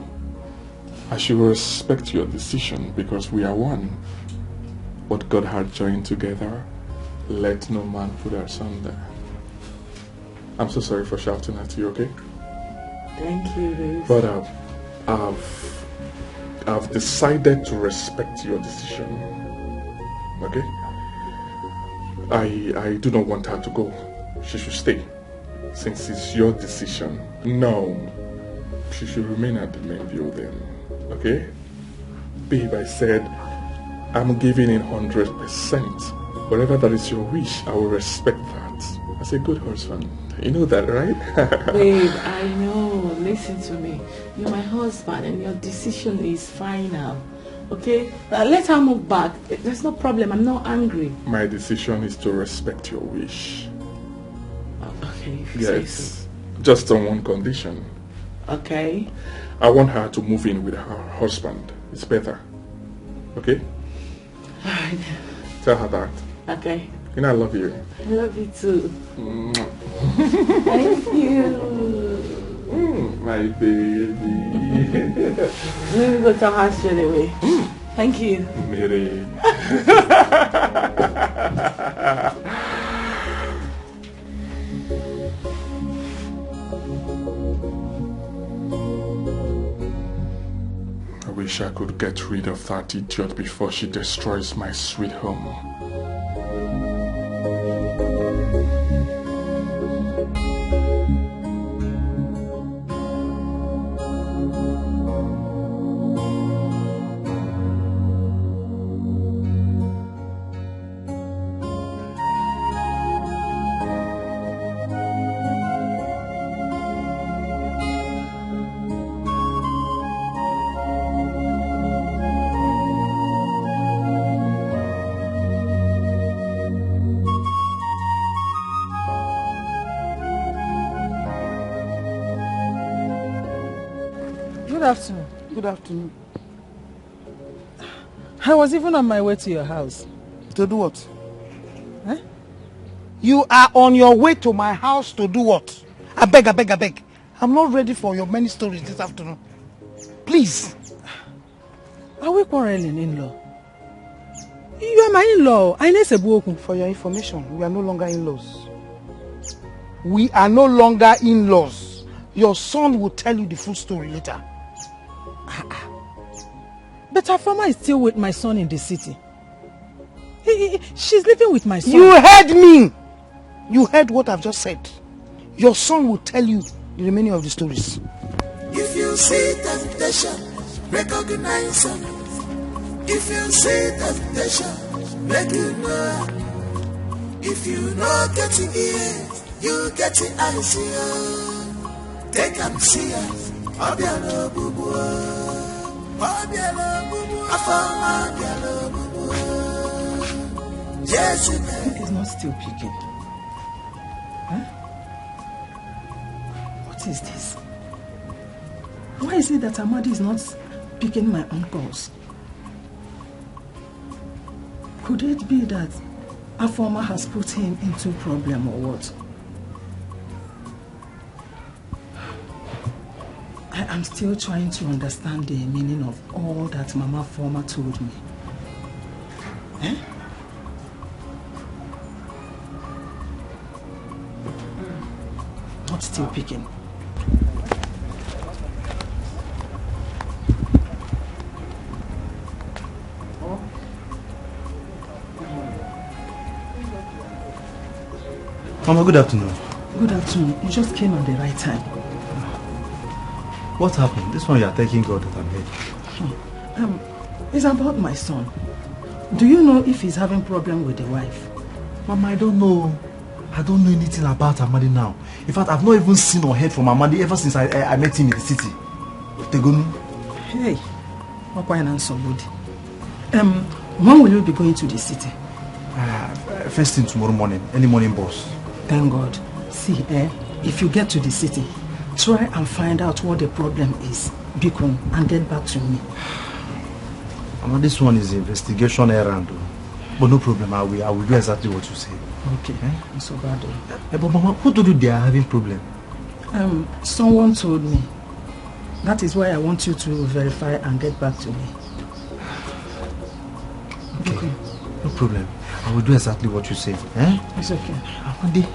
I should respect your decision because we are one. What God had joined together, let no man put asunder. I'm so sorry for shouting at you, okay? Thank you, babe. But uh, I've I've decided to respect your decision. Okay? I I do not want her to go. She should stay. Since it's your decision. No. She should remain at the main building. Okay? Babe, I said I'm giving in hundred percent. Whatever that is your wish, I will respect that. As a good husband. You know that, right? Babe, I know. Listen to me. You're my husband and your decision is final. Okay? Uh, let her move back. There's no problem. I'm not angry. My decision is to respect your wish. Uh, okay, if you say Yes. So. Just on one condition. Okay. I want her to move in with her husband. It's better. Okay? All right. Tell her that. Okay. You know I love you. I love you too. Mwah. Thank you. Mm, my baby. Let me go tell her straight away. Thank you. Mary. I wish I could get rid of that idiot before she destroys my sweet home. Good afternoon. Good afternoon. I was even on my way to your house. To do what? Eh? You are on your way to my house to do what? I beg, I beg, I beg. I'm not ready for your many stories this afternoon. Please. Are we quarreling, in-law? You are my in-law. I know Sebuoku. For your information, we are no longer in-laws. We are no longer in-laws. Your son will tell you the full story later. Ah, ah. But Afoma is still with my son in the city. He, he, she's living with my son. You heard me. You heard what I've just said. Your son will tell you the remaining of the stories. If you see temptation, recognize am. If you see temptation, make you know. If you no get ears, you get the eyes. Take am see am. Obiara ogbugbu. Obiara ogbugbu. Afọ ọma abịara ogbugbu. Yes, It's not still picking. Huh? What is this? Why is it that Amadi is not picking my own calls? Could it be that Afoma has put him into problem or what? I am still trying to understand the meaning of all that Mama Former told me. Eh? Not still picking. Mama, good afternoon. Good afternoon. You just came at the right time. What happened? This one you are thanking God that I'm here. Um, it's about my son. Do you know if he's having problem with the wife? Mama, I don't know. I don't know anything about Amadi now. In fact, I've not even seen or heard from Amadi ever since I, I, I met him in the city. Tegonu. Hey, Okwai na somebody. Um, when will you be going to the city? Uh, first thing tomorrow morning, any morning bus. Thank God. See, eh, if you get to the city, Try and find out what the problem is, biko, and get back to me. Mama, this one is investigation errand o. But no problem, I will, I will do exactly what you say. Okay. Eh? So bad o. Eh, but Mama, who told you they are having problem? Um, someone told me. That is why I want you to verify and get back to me. Okay. No problem. I will do exactly what you say. Eh? It's okay. Amadi.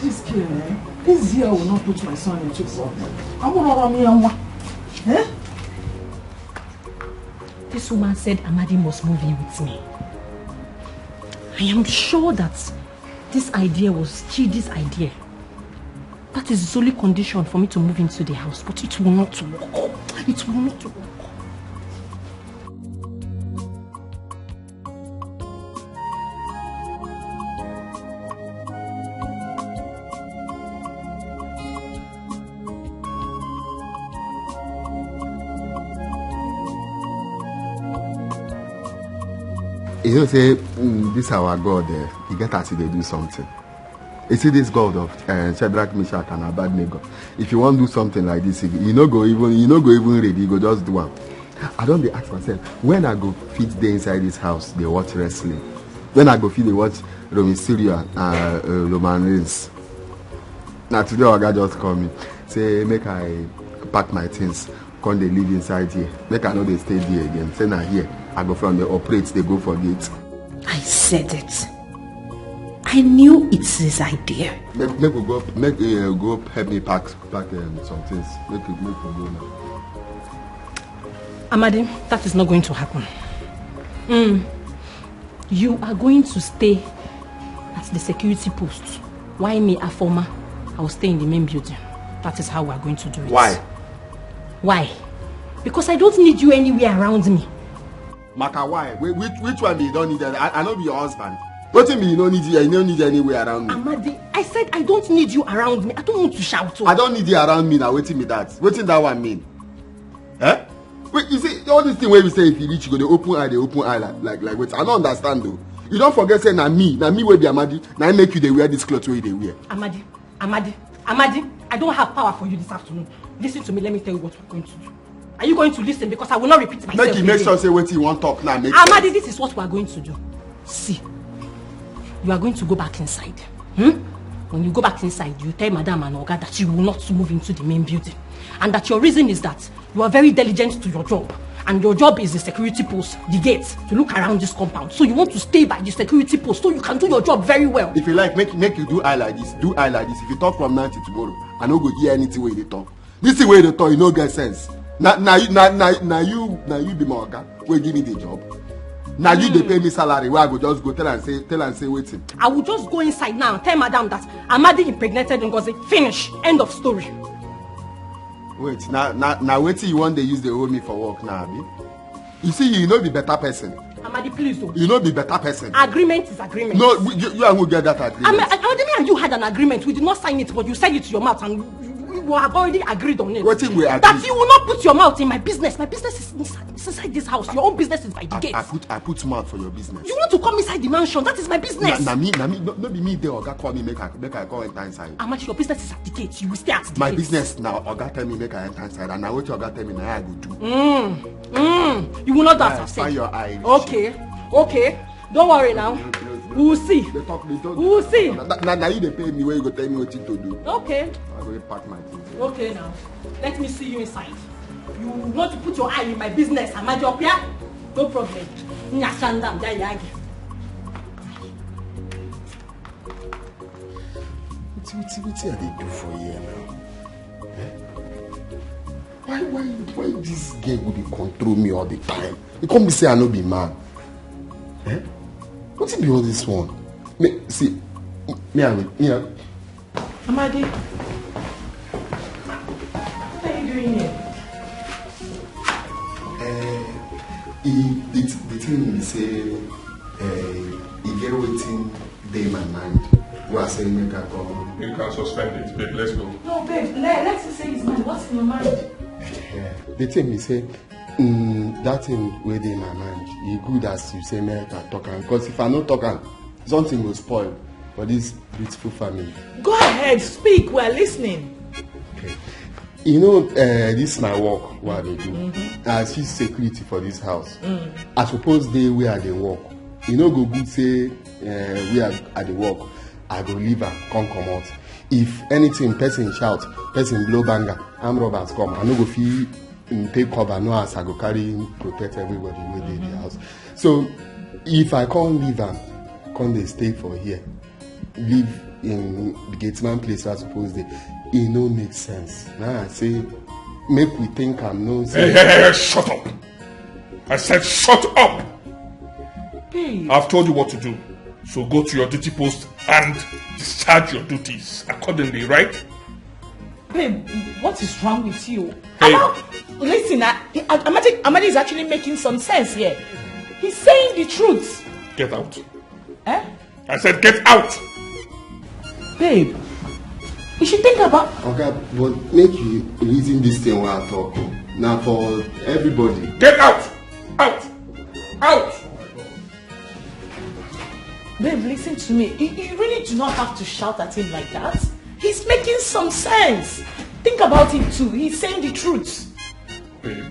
This girl, eh? This girl will not put my son into problem. I won't run me and one. Eh? This woman said Amadi must move in with me. I am sure that this idea was Chidi's idea. That is the only condition for me to move into the house, but it will not work. It will not work. You know say mm, this our God, eh, he get as he dey do something. You see this God of uh, Shadrach, Meshach, and Abednego. If you want to do something like this, you no go even you no go even ready. You go just do one. I don't dey ask myself when I go fit dey inside this house. They watch wrestling. When I go fit dey watch Romy Stereo and uh, uh, Roman Reigns. Now today, Oga just call me. Say make I pack my things. Come dey live inside here. Make I no dey stay there again. Say na here I go from the operate. They go for gate. I said it. I knew it's his idea. Make, make we go make uh, go help me pack pack um, some things. Make we make we go now. Amadi, that is not going to happen. Mm. You are going to stay at the security post. Why me, Afoma? I will stay in the main building. That is how we are going to do it. Why? Why? Because I don't need you anywhere around me. Maka, why? Wait, which which one be you don't need? I, I no be your husband. Wetin be you no need you? You no need anywhere around me. Amadi, I said I don't need you around me. I don't want to shout. I don't need you around me now. Wetin be that? Wetin that one mean? Eh? Wait, you see all this thing where we say if you reach, you go dey open eye, dey open eye like like like wait. I don't understand though. You don't forget say na me, na me wey be Amadi, na him make you dey wear this cloth wey you dey wear. Amadi, Amadi, Amadi, I don't have power for you this afternoon. Listen to me, let me tell you what we're going to do. Are you going to listen? Because I will not repeat myself. Make you make again. Sure say wetin you wan talk now make Amadi, sense. This is what we are going to do. See, you are going to go back inside. Hmm? When you go back inside, you tell Madam and Oga that you will not move into the main building. And that your reason is that you are very diligent to your job. And your job is the security post, the gate, to look around this compound. So you want to stay by the security post so you can do your job very well. If you like, make make you do eye like this, do eye like this. If you talk from now till tomorrow, I no go hear anything wey you dey talk. This thing wey you dey talk, you no get sense. Na na you na na na you na you be my oga wey give me the job. Na you dey pay me salary wey I go just go tell am say tell am say wetin. I will just go inside now and tell Madam that Amadi impregnated Ngozi. Finish. End of story. Wait, na na na wetin you wan dey use dey hold me for work now, abi? You see, you no be better person. Amadi, please don't. You no be better person. Agreement is agreement. No, we- you, you and who get that I agreement? mean, I, I, me and you had an agreement. We did not sign it, but you said it to your mouth, and you, you, you have already agreed on it. Wetin we agree? That you will not put your mouth in my business. My business is inside, is inside this house. Your own business is by the I, gate. I put I put mouth for your business. You want to come inside the mansion? That is my Na, business. na me, na me, no, no be me. The oga call me make I make I come enter inside. Amadi, your business is at the gate. You will stay at the My gate. Business now, oga tell me make I enter inside, and na wetin oga tell me na I go do. Mm, you will not do as I Find said. Your eye. Okay, okay. Don't worry now. We will see. They talk, they talk. We will see. Na, na, na you dey pay me when you go tell me wetin to do. Okay, I go pack my things. Okay now. Let me see you inside. You want to put your eye in my business, Amadi, okay? No problem. Nyashandam, Dayagi. Wetin wetin wetin I dey do for here now? Eh? Why why why this girl go dey control me all the time? E come be say I no be man. Eh? Wetin be all this one? Me see me I me I. Amadi, what are you doing here? Eh, e the the thing be say eh, e get wetin dey my mind wey I say make I come. You can suspend it, babe. Let's go. No, babe, let, let's say his mind. What's in your mind? Eh, the thing be say Mm, that thing wey dey my mind, e good as you say make I talk am, because if I no talk am, something go spoil for this beautiful family. Go ahead, speak, we're listening. You know, uh, this na work wey I dey do. I see security for this house. I suppose dey where I dey work. E no go good say uh, where I, I dey work, I go leave am, come comot. If anything, person shout, person blow banger, armed robbers come, I no go fit mm, take cover, no as I go carry protect everybody wey dey the house. So if I come leave am, come dey stay for here, live in the gate man place wey I suppose dey, e no make sense. Now I say, make we think am, no Hey, hey, hey, hey, shut up! I said, shut up! Babe. I've told you what to do. So go to your duty post and discharge your duties accordingly, right? Babe, what is wrong with you? Hey. Ama- Listen, I, I, Amadi, Amadi is actually making some sense here. He's saying the truth. Get out. Eh? I said, get out! Babe, you should think about. Oga, but make you reason this thing wey I talk o. Na for everybody. Get out! Out! Out! Babe, listen to me. You, you really do not have to shout at him like that. He's making some sense. Think about it too. He's saying the truth. Babe,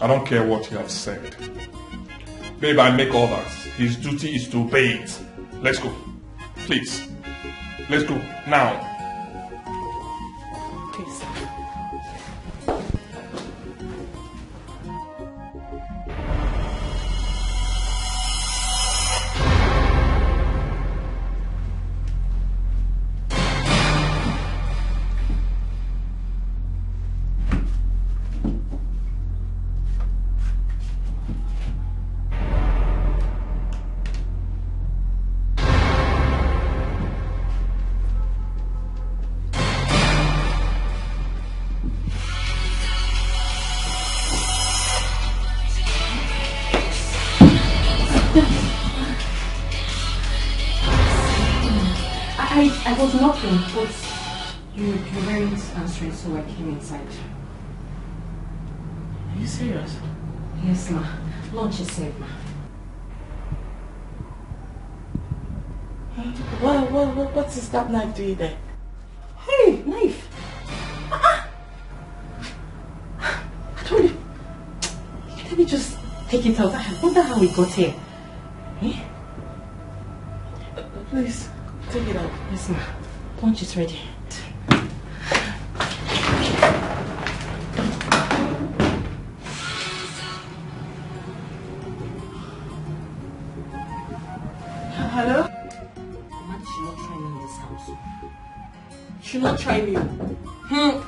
I don't care what you have said. Babe, I make orders. His duty is to obey it. Let's go. Please. Let's go. Now. Please. I, I was knocking, but you, you weren't answering, so I came inside. Are you serious? Yes, ma. Lunch is served, ma. What, what, what, what is that knife doing there? Hey, knife! Ah, ah. I told you. Let me just take it out. I wonder how it got here. Eh? Please, take it out. Yes, ma. Lunch is ready. Hello? Mama should not try me in this house. Should not try me. Hmm.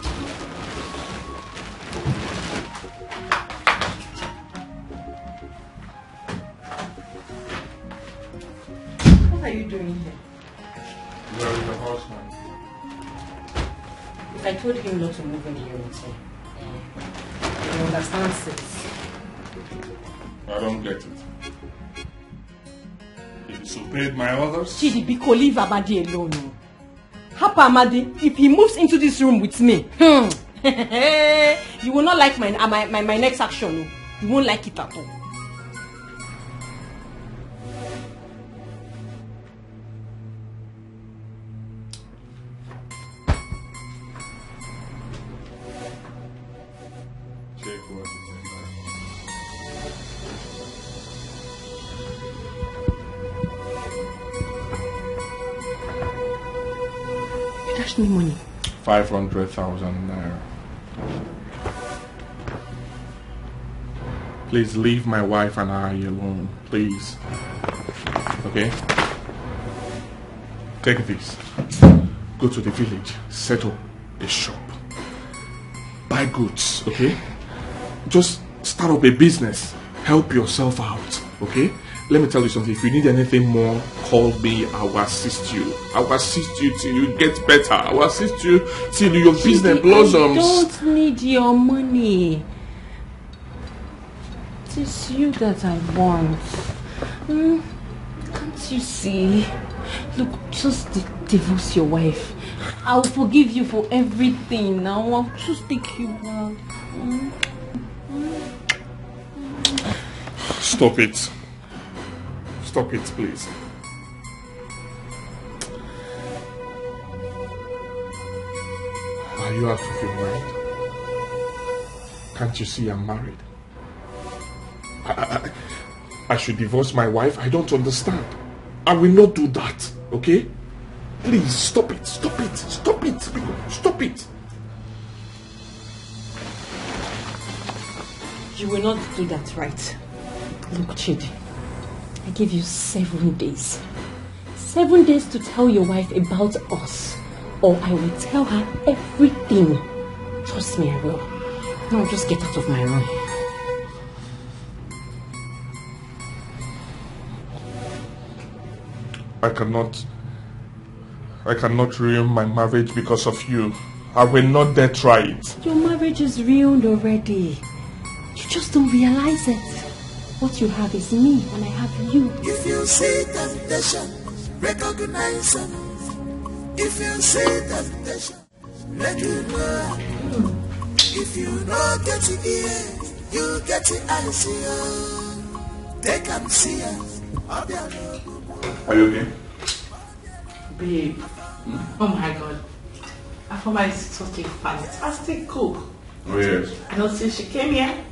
What are you doing here? Where is the husband? I told him not to move in here with me. You understand, sis? I don't get it. He disobeyed my orders. Chidi, biko, leave Amadi alone o. Hapa Amadi, if he moves into this room with me, hmm, you will not like my, my, my, my next action o. You won't like it at all. Check what is in there. You dashed me money. Five hundred thousand naira. Please leave my wife and I alone, please. Okay? Take this. Go to the village, set up a shop. Buy goods, okay? Just start up a business. Help yourself out, okay? Let me tell you something. If you need anything more, call me. I will assist you. I will assist you till you get better. I will assist you till your business I blossoms. Don't need your money. It is you that I want. Hmm? Can't you see? Look, just di- divorce your wife. I'll forgive you for everything now. I'll just take you back. Hmm? Stop it. Stop it, please. Are you out of your mind? Can't you see I'm married? I, I, I, I should divorce my wife? I don't understand. I will not do that, okay? Please, stop it, stop it, stop it, stop it. You will not do that, right? Look, Chidi, I give you seven days. Seven days to tell your wife about us, or I will tell her everything. Trust me, I will. Now just get out of my room. I cannot. I cannot ruin my marriage because of you. I will not dare try it. Your marriage is ruined already. You just don't realize it. What you have is me, and I have you. If you see temptation, recognize them. If you see temptation, let it know. If you no get it here, you get it eyes here. They can see us. Are you okay? Babe, oh my God. Afoma is such a fantastic cook. Oh, yes. I know since she came here,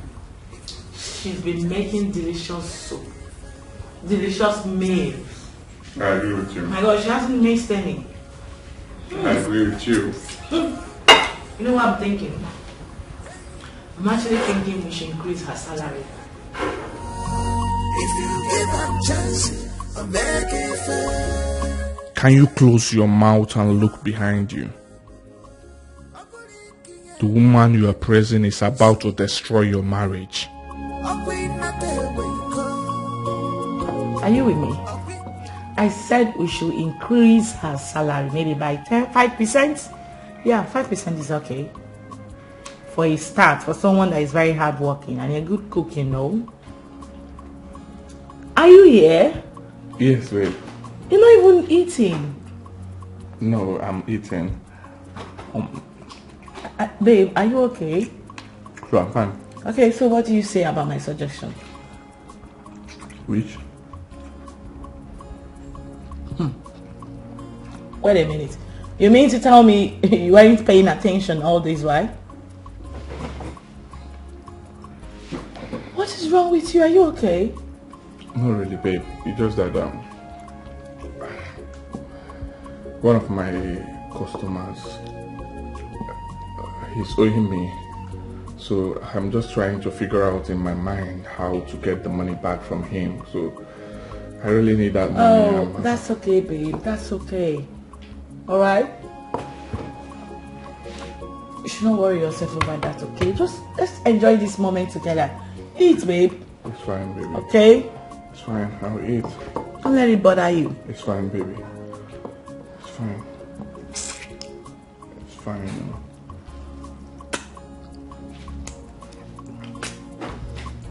she's been making delicious soup, delicious meals. I agree with you. My God, she hasn't missed any. I agree with you. You know what I'm thinking? I'm actually thinking we should increase her salary. If you give them chance, I'll make it fair. Can you close your mouth and look behind you? The woman you are praising is about to destroy your marriage. Are you with me? I said we should increase her salary, maybe by ten, five percent. Yeah, five percent is okay. For a start, for someone that is very hardworking and a good cook, you know. Are you here? Yes, babe. You're not even eating. No, I'm eating. Um, Uh, babe, are you okay? So I'm fine. Okay, so what do you say about my suggestion? Which? Wait a minute. You mean to tell me you weren't paying attention all this while? What is wrong with you? Are you okay? Not really, babe. It's just that um, one of my customers, he's owing me. So I'm just trying to figure out in my mind how to get the money back from him. So I really need that money. Oh, um, that's okay, babe. That's okay. All right. You should not worry yourself over that, okay? Just let's enjoy this moment together. Eat, babe. It's fine, baby. Okay? It's fine. I'll eat. Don't let it bother you. It's fine, baby. It's fine. It's fine.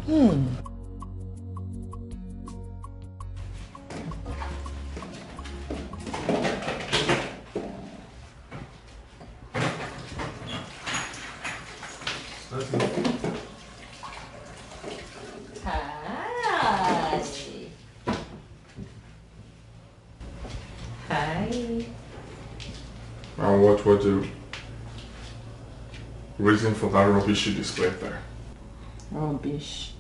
Hmm. Hi. Hi. And what was the reason for that rubbish you displayed there? Rubbish.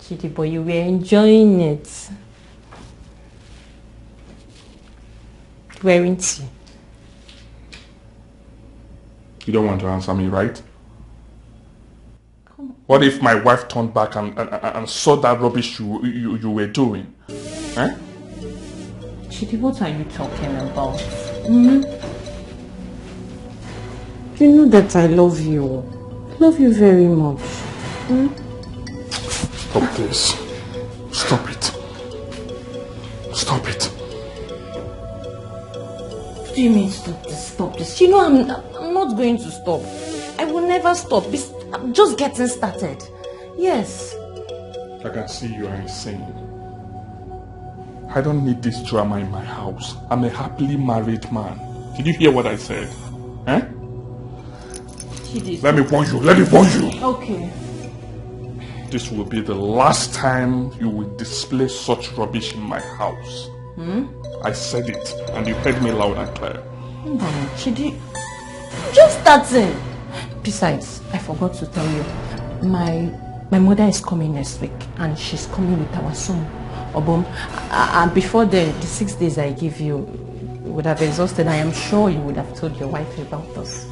Chidi, but you were enjoying it. Weren't you? You don't want to answer me, right? What if my wife turned back and, and, and saw that rubbish you, you, you were doing? Eh? Chidi, what are you talking about? Hmm? You know that I love you. I love you very much. Hmm? Stop this. Stop it. Stop it. What do you mean stop this? Stop this. You know I'm, I'm not going to stop. I will never stop. It's, I'm just getting started. Yes. I can see you are insane. I don't need this drama in my house. I'm a happily married man. Did you hear what I said? Eh? Chidi. Let me warn you. Let me warn you. Okay. This will be the last time you will display such rubbish in my house. I said it, and you heard me loud and clear. Chidi, just that thing. Besides, I forgot to tell you, my my mother is coming next week, and she's coming with our son, Obom. A- And before the, the six days I give you would have exhausted, I am sure you would have told your wife about us.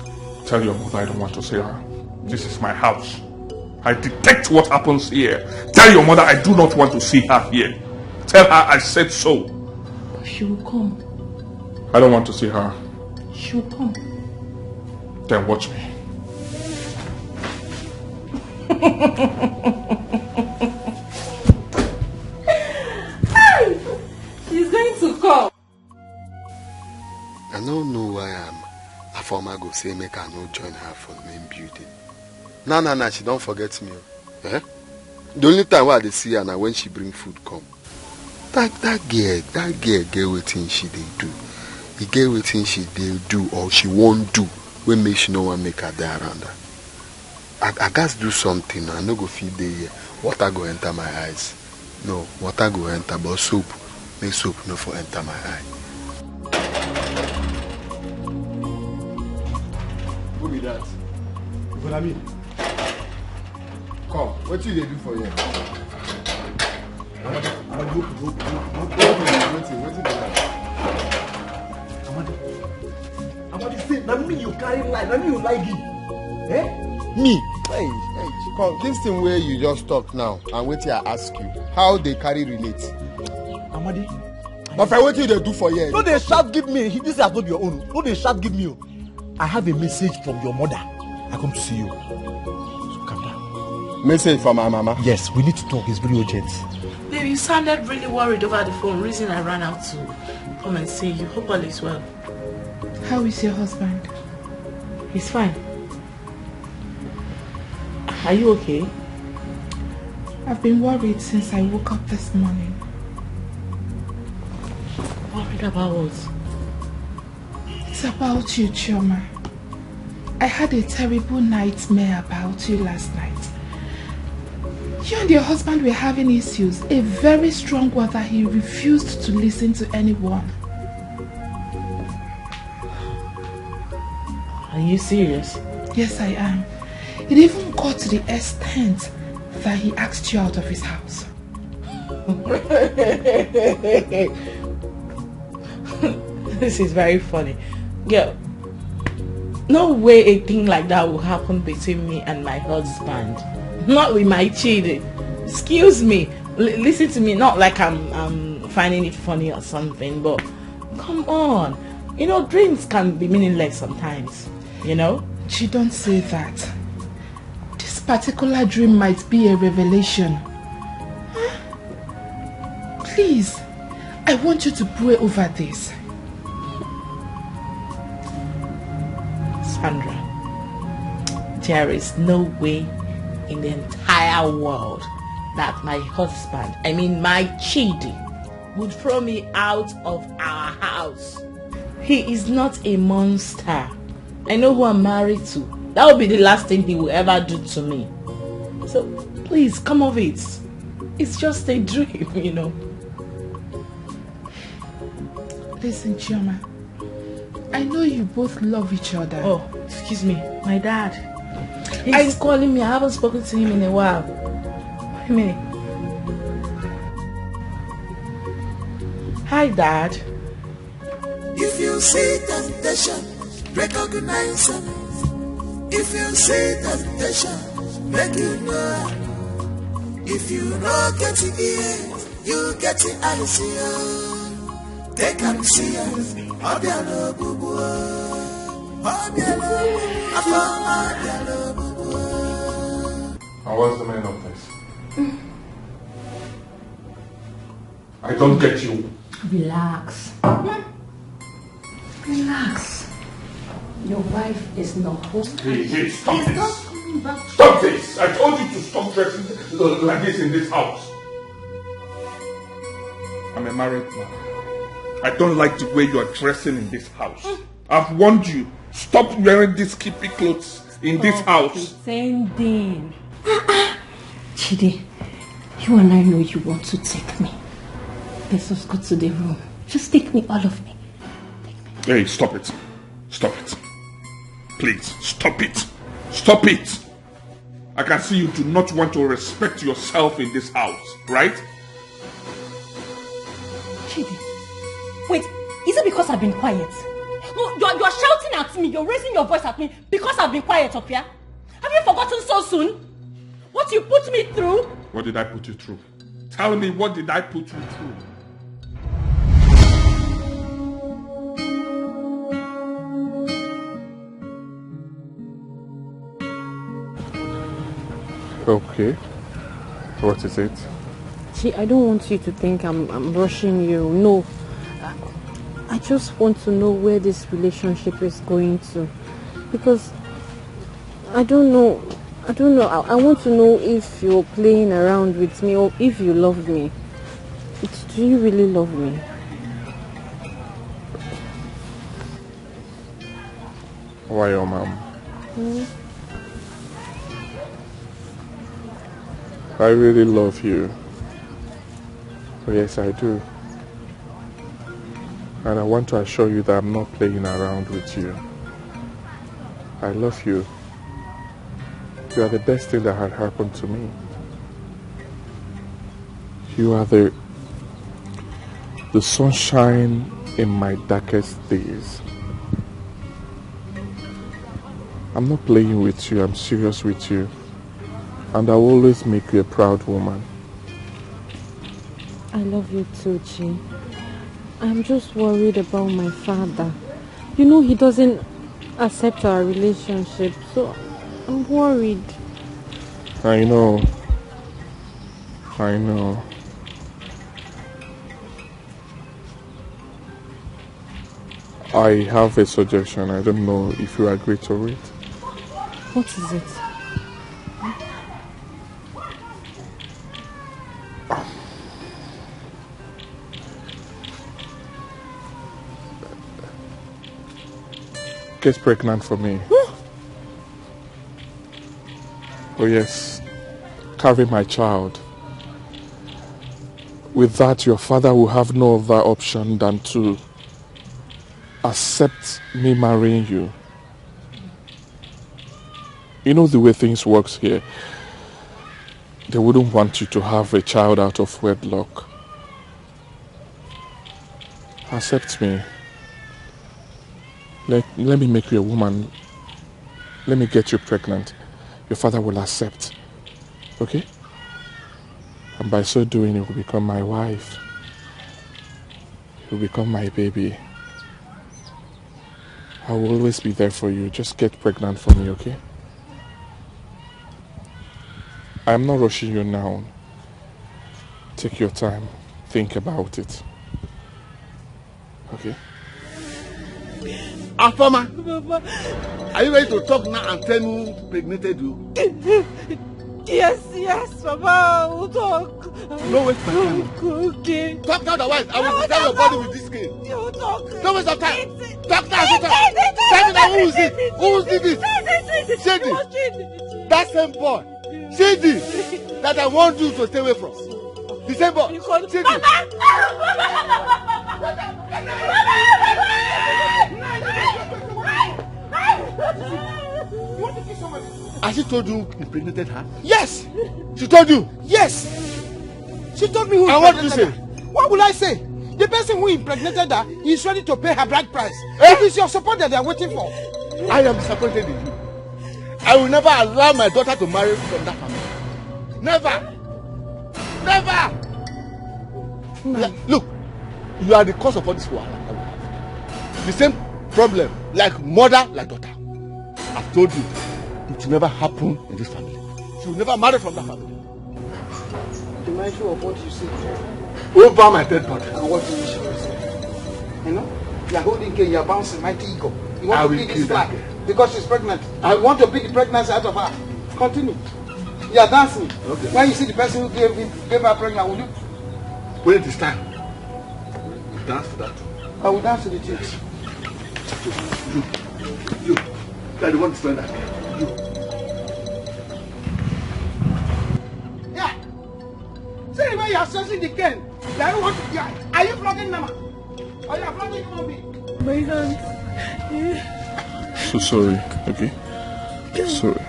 Tell your mother I don't want to see her. This is my house. I detect what happens here. Tell your mother I do not want to see her here. Tell her I said so. She will come. I don't want to see her. She will come. Then watch me. She's going to come. I no know why am Afoma go say make I no join her for main building. Na na na, she don forget me. Oh. Eh? The only time wey I dey see her na when she bring food come. That that girl, that girl get wetin she dey do. E get wetin she dey do or she wan do wey make she no wan make I dey around her. I, I gats do something. I no go fit dey here. Water go enter my eyes. No, water go enter, but soap, make soap no for enter my eye. Who be that? Ifonami. Come, wetin you dey do for here? Amadi, Amadi, open, open, open, open, open, wetin, wetin be that? Amadi, Amadi, say, na me you carry lie, na me you lie give. Eh? Me? Hey, hey, come, this thing wey you just talk now and wetin I ask you, how dey carry relate? Amadi. But for wetin you dey do for here? No dey shout give me, this house no be your own. No dey shout give me o. I have a message from your mother. I come to see you. So calm down. Message from my mama? Yes, we need to talk. It's very urgent. Babe, you sounded really worried over the phone. Reason I ran out to come and see you. Hope all is well. How is your husband? He's fine. Are you okay? I've been worried since I woke up this morning. Worried about what? It's about you, Chioma. I had a terrible nightmare about you last night. You and your husband were having issues, a very strong one that he refused to listen to anyone. Are you serious? Yes, I am. It even got to the extent that he asked you out of his house. This is very funny. Girl, no way a thing like that will happen between me and my husband. Not with my children. Excuse me. L- listen to me. Not like I'm, I'm finding it funny or something, but come on. You know, dreams can be meaningless sometimes. You know? She don't say that. This particular dream might be a revelation. Huh? Please, I want you to pray over this. Sandra, there is no way in the entire world that my husband, I mean my Chidi, would throw me out of our house. He is not a monster. I know who I'm married to. That would be the last thing he will ever do to me. So please, come off it. It's just a dream, you know. Listen, Chioma. I know you both love each other. Oh, excuse me, my dad. He's calling me. I haven't spoken to him in a while. Wait a minute. Hi, Dad. If you see temptation, recognize it. If you see temptation, make you know. If you no get it, you get it, I see you. Take and see you. Obiano bubu. Obiano bubu. Afọ Obiano bubu. And what's the meaning of this? I don't get you. Relax. Relax. Your wife is not home. Hey, hey, stop She's this. not coming back. Stop this! I told you to stop dressing like this in this house. I'm a married man. I don't like the way you are dressing in this house. I've warned you. Stop wearing these skimpy clothes in this house. Pretending. Chidi, you and I know you want to take me. Let's just go to the room. Just take me, all of me. Hey, stop it. Stop it. Please, stop it. Stop it. I can see you do not want to respect yourself in this house, right? Chidi, wait, is it because I've been quiet? No, you're, you're shouting at me, you're raising your voice at me because I've been quiet up here? Have you forgotten so soon? What you put me through? What did I put you through? Tell me, what did I put you through? Okay. What is it? See, I don't want you to think I'm, I'm rushing you. No. I, I just want to know where this relationship is going to. Because I don't know. I don't know. I, I want to know if you're playing around with me or if you love me. Do you really love me? Why, your mom? Mm. I really love you. Oh, yes, I do. And I want to assure you that I'm not playing around with you. I love you. You are the best thing that had happened to me. You are the the sunshine in my darkest days. I'm not playing with you, I'm serious with you. And I will always make you a proud woman. I love you too, Chi. I'm just worried about my father. You know he doesn't accept our relationship, so I'm worried. I know. I know. I have a suggestion. I don't know if you agree to it. What is it? Get pregnant for me. Oh yes, carry my child. With that, your father will have no other option than to accept me marrying you. You know the way things works here. They wouldn't want you to have a child out of wedlock. Accept me. Let, let me make you a woman. Let me get you pregnant. Your father will accept. Okay? And by so doing, you will become my wife. You will become my baby. I will always be there for you. Just get pregnant for me, okay? I'm not rushing you now. Take your time. Think about it. Okay? Afoma, are you ready to talk now and tell me who impregnated you? Yes, yes, Papa, I will talk. No waste my time. Okay. Talk now, otherwise I will tear your body with this cane. You talk. No waste of time. Talk now, talk. Tell me now, who is it? Who is it? Shady. That same boy. Shady. That I want you to stay away from. The same boy. Shady. Has she told you impregnated her? Yes! She told you? Yes! She told me who. And what did you say? What will I say? The person who impregnated her is ready to pay her bride price. Eh? It is your support that they are waiting for. I am disappointed in you. I will never allow my daughter to marry from that family. Never! Never! Look, you are the cause of all this wahala. The same problem, like mother, like daughter. I've told you, it will never happen in this family. She will never marry from that family. Be mindful of what you say. Over my dead body. And what you say. You know? You are holding cane, you are bouncing mighty ego. You want I to kill this flag because she's pregnant. I want to beat the pregnancy out of her. Continue. You are dancing. Okay. When you see the person who gave, gave her pregnant, will you? When it is time, we dance to that. I will dance to the chicks. You, you, you are the one destroying that. You. Say where you are stretching the cane. Are you, what, you are, are you flogging Nama? Are you flogging human being? My hand. So sorry, okay? Sorry.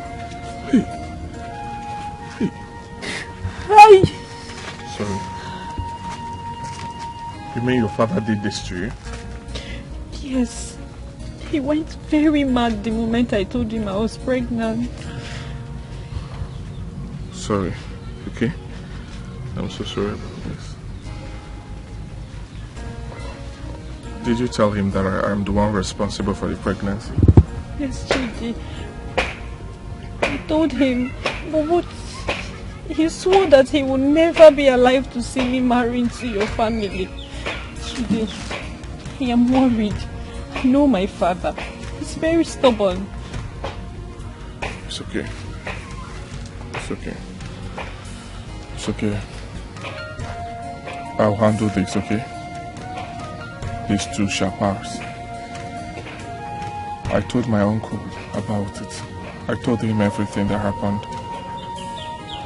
Hey. Hey. Hi. Sorry. You mean your father did this to you? Yes. He went very mad the moment I told him I was pregnant. Sorry, okay? I'm so sorry about this. Did you tell him that I am the one responsible for the pregnancy? Yes, Chidi. I told him, but what? He swore that he would never be alive to see me marry into your family. Chidi, I am worried. I know my father. He's very stubborn. It's okay. It's okay. It's okay. I'll handle this, okay? This too shall pass. I told my uncle about it. I told him everything that happened.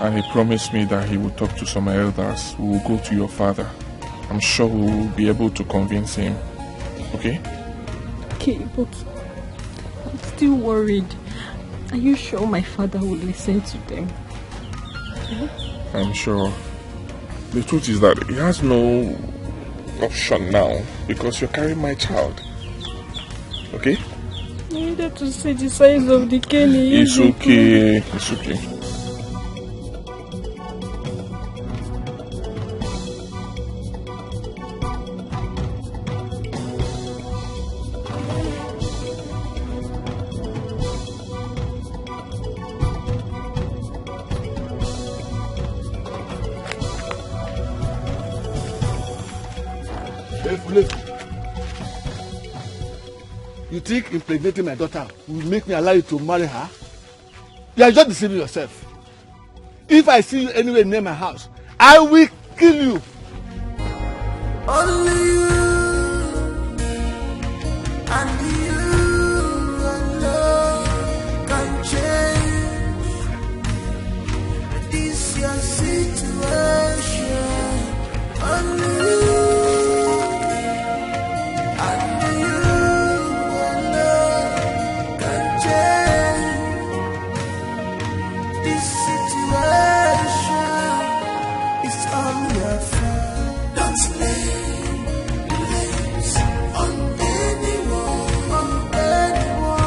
And he promised me that he would talk to some elders. We will go to your father. I'm sure we will be able to convince him. Okay? Okay, but I'm still worried. Are you sure my father will listen to them? I'm sure. The truth is that he has no option now because you're carrying my child. Okay? You needed to see the size of the cane. It's okay. It's okay. You think impregnating my daughter will make me allow you to marry her? You are just deceiving yourself. If I see you anywhere near my house, I will kill you. Only you and you alone can change this your situation. Only you and you alone can change this situation. It's all your fault. Don't blame, blame on anyone, on anyone.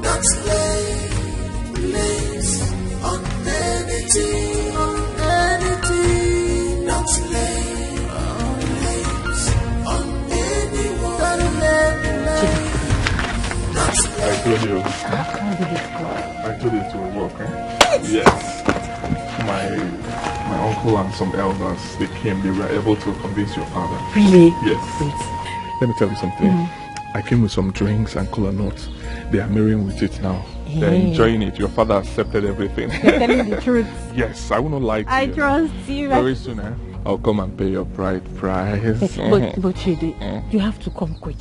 Don't blame, blame on anything, on anything. Don't blame, blame on anyone. Don't blame, blame. I told you. I can't believe God. I told you it will work, eh? Yes. My my uncle and some elders, they came, they were able to convince your father. Really? Yes. Wait. Let me tell you something. Mm. I came with some drinks and cola nuts. They are marrying with it now. Hey. They're enjoying it. Your father accepted everything. You're telling the truth. Yes, I will not lie to I you. I trust you. Very soon, eh? I'll come and pay your bride price. But, but Chidi, mm. You have to come quick.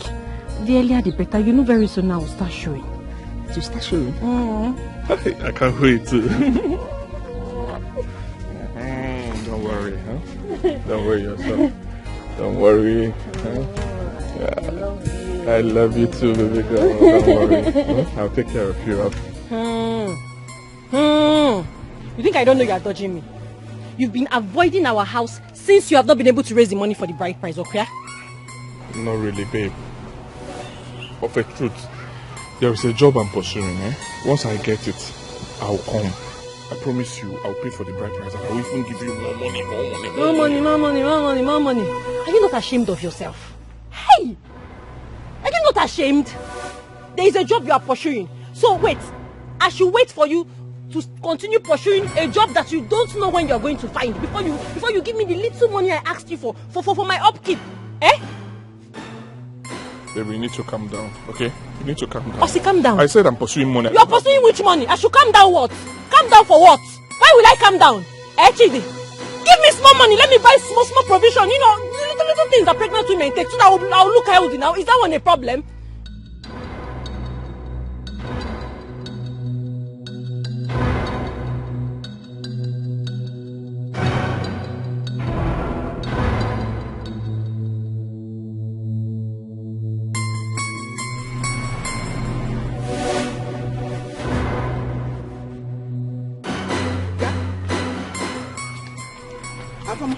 The earlier the better. You know very soon I will start showing. To start showing? Mm. I can't wait to. Don't worry, huh? Don't worry yourself. Don't worry. Huh? Yeah. I love you too, baby girl. Don't worry. Huh? I'll take care of you. Hmm. Hmm. You think I don't know you are dodging me? You've been avoiding our house since you have not been able to raise the money for the bride price, okay? Not really, babe. Of a truth, there is a job I'm pursuing, eh? Once I get it, I'll come. I promise you, I'll pay for the bride price and I'll even give you more money, more money, more money, more money, more money, more money. Are you not ashamed of yourself? Hey! Are you not ashamed? There is a job you are pursuing. So wait, I should wait for you to continue pursuing a job that you don't know when you are going to find before you before you give me the little money I asked you for for for, for my upkeep. Eh? Baby, you need to calm down, okay? You need to calm down. Osi, calm down. I said I'm pursuing money. You are pursuing which money? I should calm down what? Calm down for what? Why will I calm down? Eh, Chidi? Give me small money. Let me buy small, small provision. You know, little, little things that pregnant women take so that I'll, I'll look healthy now. Is that one a problem?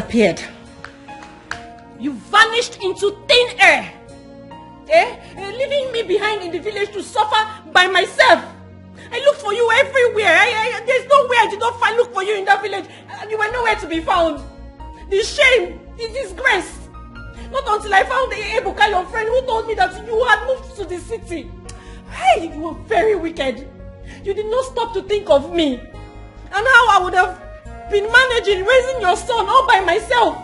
disappeared. You vanished into thin air. Eh? Eh, leaving me behind in the village to suffer by myself. I looked for you everywhere. I, I, there's no way I did not find, look for you in that village. And you were nowhere to be found. The shame, the disgrace. Not until I found Ebuka, your friend, who told me that you had moved to the city. Hey, you were very wicked. You did not stop to think of me and how I would have been managing raising your son all by myself.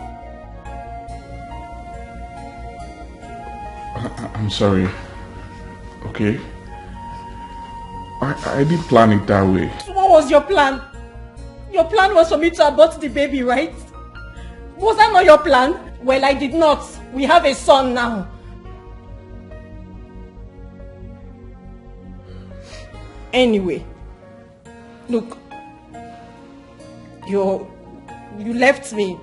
I, I- I'm sorry. Okay. I, I didn't plan it that way. So what was your plan? Your plan was for me to abort the baby, right? Was that not your plan? Well, I did not. We have a son now. Anyway, look, you you left me.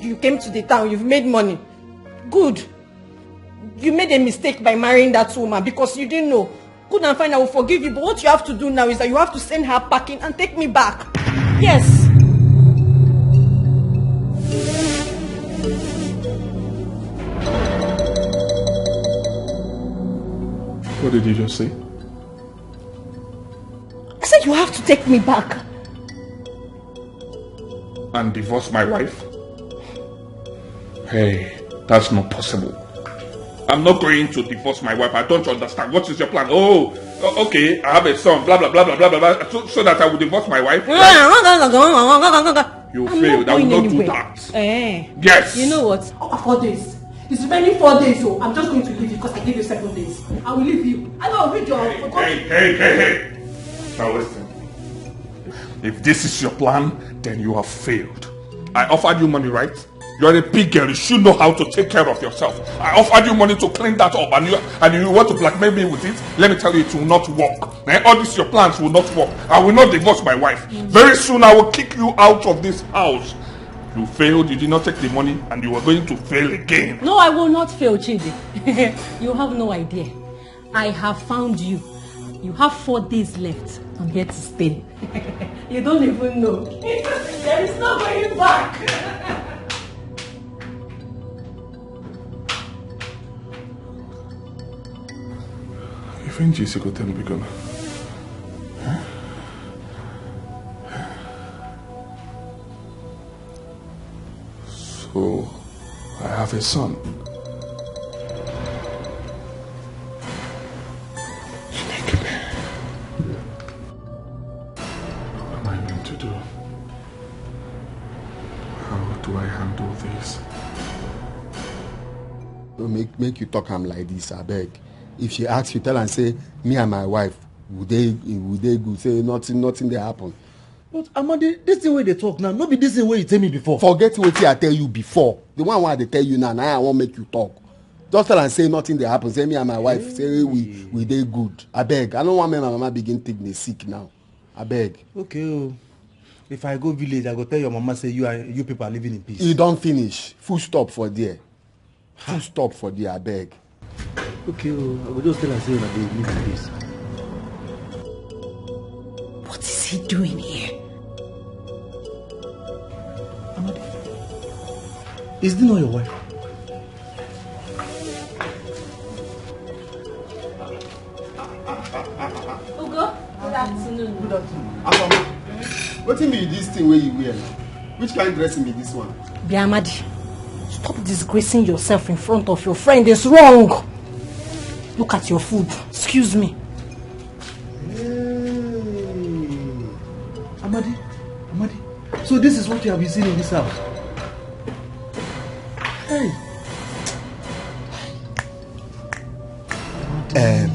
You came to the town. You've made money. Good. You made a mistake by marrying that woman because you didn't know. Good and fine, I will forgive you. But what you have to do now is that you have to send her packing and take me back. Yes. What did you just say? I said you have to take me back. And divorce my wife? Hey, that's not possible. I'm not going to divorce my wife. I don't understand. What is your plan? Oh, o- okay. I have a son. Blah blah blah blah blah blah blah. So, so that I will divorce my wife. Right? You I'm failed. Not I will going not do anywhere. That. Eh. Yes. You know what? Oh, four days. It's remaining four days, so I'm just going to leave you because I give you seven days. I will leave you. I know, read your. Hey, hey, hey, hey, hey. Now listen. If this is your plan, then you have failed. I offered you money, right? You are a big girl. You should know how to take care of yourself. I offered you money to clean that up, and you and you want to blackmail me with it. Let me tell you, it will not work. Eh? All these your plans will not work. I will not divorce my wife. Very soon, I will kick you out of this house. You failed. You did not take the money, and you are going to fail again. No, I will not fail, Chidi. You have no idea. I have found you. You have four days left. I'm here to stay. You don't even know. There is no going back. Ife nji isi gote m biko na. So, I have a son. Chineke. What am I going to do? How do I handle this? No make make you talk am like this, abeg. If she ask you, tell am say me and my wife we dey we dey good, say nothing nothing dey happen. But Amadi, this thing wey you dey talk now, no be this thing wey you tell me before. Forget wetin I tell you before. The one wey I dey tell you now, na I wan make you talk. Just tell am say nothing dey happen, say me and my wife say we we dey good. Abeg, I no wan make my mama begin take dey sick now. Abeg. Okay o. If I go village, I go tell your mama say you are you people are living in peace. E don finish. Full stop for there. Full stop for there, abeg. Okay o, I go just tell her say una dey live in peace. What is he doing here? Is this not your wife? Ugo, good afternoon. Good afternoon. Afama, wetin be this thing wey you wear now? Which kind dressing be this one? Biamadi, stop disgracing yourself in front of your friend. It's wrong. Look at your food. Excuse me. Hey. Amadi, Amadi. So this is what you have been seeing in this house? Hey. Um,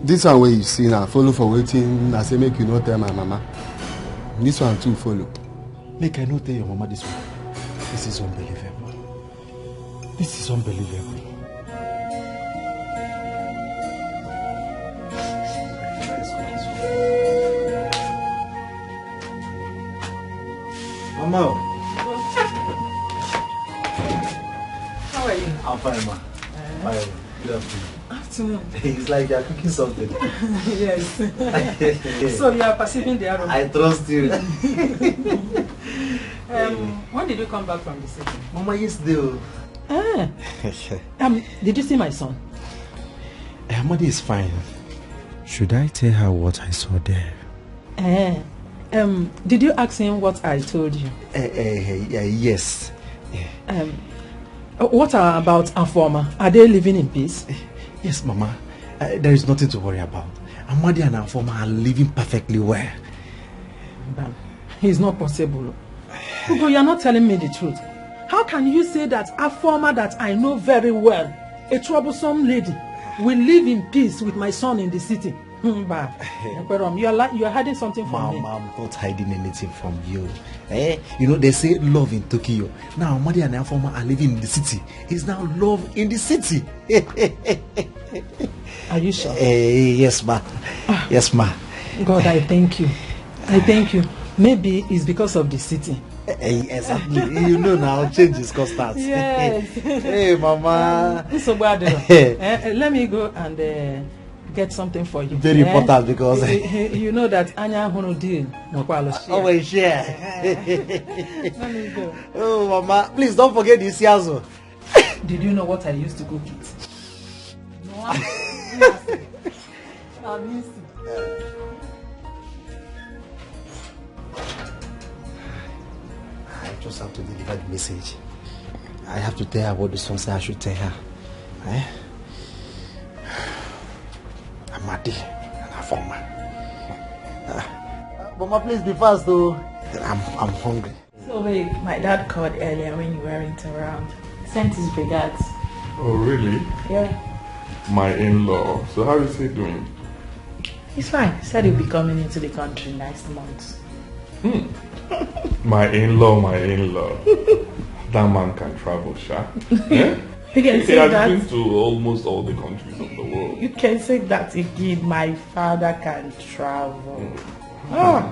this one where you see now, follow for waiting. I say make you not tell my mama. This one too follow. Make I not tell your mama this one. This is unbelievable. This is unbelievable. Mama. How are you? I'm fine, ma. Fine. Good afternoon. Afternoon. It's like you're cooking something. Yes. So you are perceiving the aroma. I trust you. Um, when did you come back from the city? Mama, yesterday. Oh. Ah. Um, did you see my son? Amadi is fine. Should I tell her what I saw there? Eh. Um, did you ask him what I told you? Uh, uh, uh, yes. Um, uh, what about Afoma? Are they living in peace? Yes, Mama. Uh, there is nothing to worry about. Amadi and Afoma are living perfectly well. But it's not possible. Ugo, you're not telling me the truth. How can you say that Afoma that I know very well, a troublesome lady, will live in peace with my son in the city? Mba, Ekwerom, you're, li- you're hiding something from me. Mom, I'm not hiding anything from you. Eh? You know, they say love in Tokyo. Now, Amadi and Afoma are living in the city. It's now love in the city. Are you sure? Eh, yes, ma. Yes, ma. God, I thank you. I thank you. Maybe it's because of the city. Eh, exactly. You know now, change is constant. Yes. Hey, Mama. Nsogbu adịrọ. Eh, eh, let me go and uh, get something for you. Very Eh? Important because Eh, eh, you know that anya hụrụ deal nọkwalụ share. Always share. Let me go. Oh, Mama, please don't forget the Isiazu. Did you know what I used to cook it? No, I'm missing. I just have to deliver the message. I have to tell her what the song say I should tell her. Eh? Amadi and Afoma. Ah. Mama, please be fast, though. I'm, I'm hungry. So, babe, my dad called earlier when you weren't around. Sent his regards. Oh, really? Yeah. My in-law. So how is he doing? He's fine. He said he'll be coming into the country next month. My in-law, my in-law. That man can travel, sha. Eh? You can He say has that. Been to almost all the countries of the world. You can say that again. My father can travel. Ah.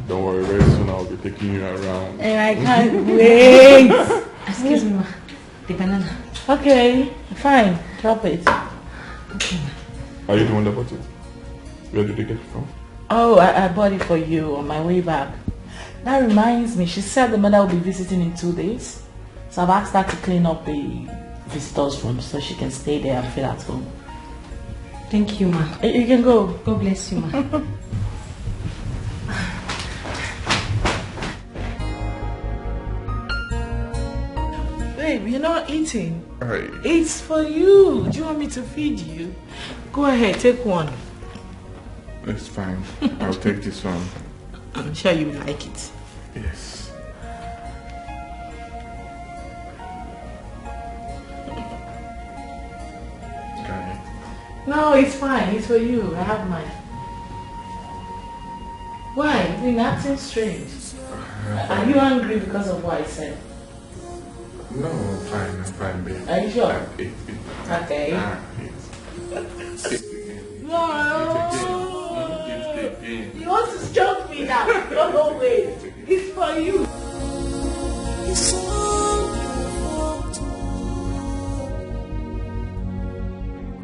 Don't worry, very soon I'll be taking you around. And I can't wait. Excuse me, ma. The banana. Okay, fine. Drop it. Are you the one that bought it? Where did you get it from? Oh, I, I bought it for you on my way back. That reminds me, she said the mother will be visiting in two days. So I've asked her to clean up the visitors' room so she can stay there and feel at home. Thank you, ma. You can go. God bless you, ma. Babe, you're not eating. Hey. It's for you. Do you want me to feed you? Go ahead, take one. It's fine. I'll take this one. I'm sure you like it. Yes. No, it's fine. It's for you. I have mine. Why? You've been acting strange. Are you angry because of what I said? No, I'm fine, I'm fine, babe. Are you sure? I'm, it, it, Okay. Ah, it's, it's, No. You want to choke me now? No, no way. It's for you.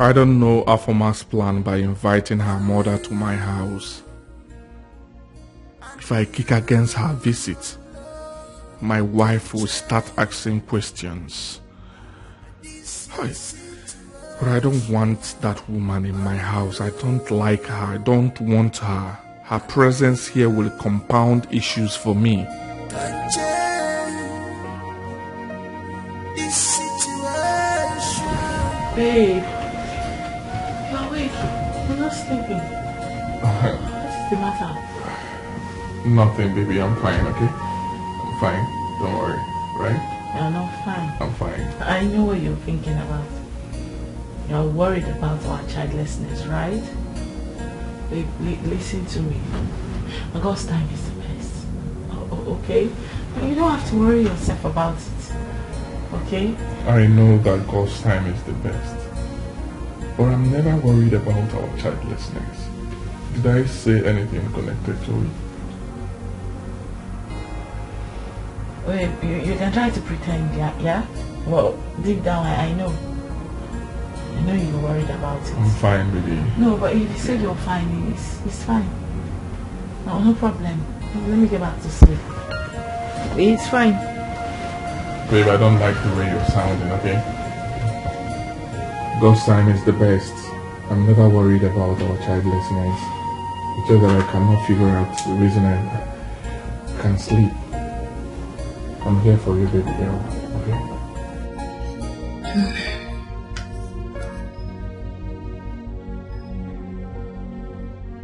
I don't know Afoma's plan by inviting her mother to my house. If I kick against her visit, my wife will start asking questions. Hi. But I don't want that woman in my house. I don't like her. I don't want her. Her presence here will compound issues for me. Babe, you're awake. You're not sleeping. What is the matter? Nothing, baby. I'm fine, okay? I'm fine. Don't worry, right? You're not fine. I'm fine. I know what you're thinking about. You're worried about our childlessness, right? Babe, li- listen to me. God's time is the best. O- o- okay? You don't have to worry yourself about it. Okay? I know that God's time is the best. But I'm never worried about our childlessness. Did I say anything connected to it? Wait, you, you can try to pretend, yeah? Yeah? Well, deep down, I, I know. I know you're worried about it. I'm fine, baby. No, but if you say you're fine, it's, it's fine. No, no problem. Let me get back to sleep. It's fine. Babe, I don't like the way you're sounding, okay? God's time is the best. I'm never worried about our childlessness. It's just that I cannot figure out the reason I can sleep. I'm here for you, baby girl. Okay?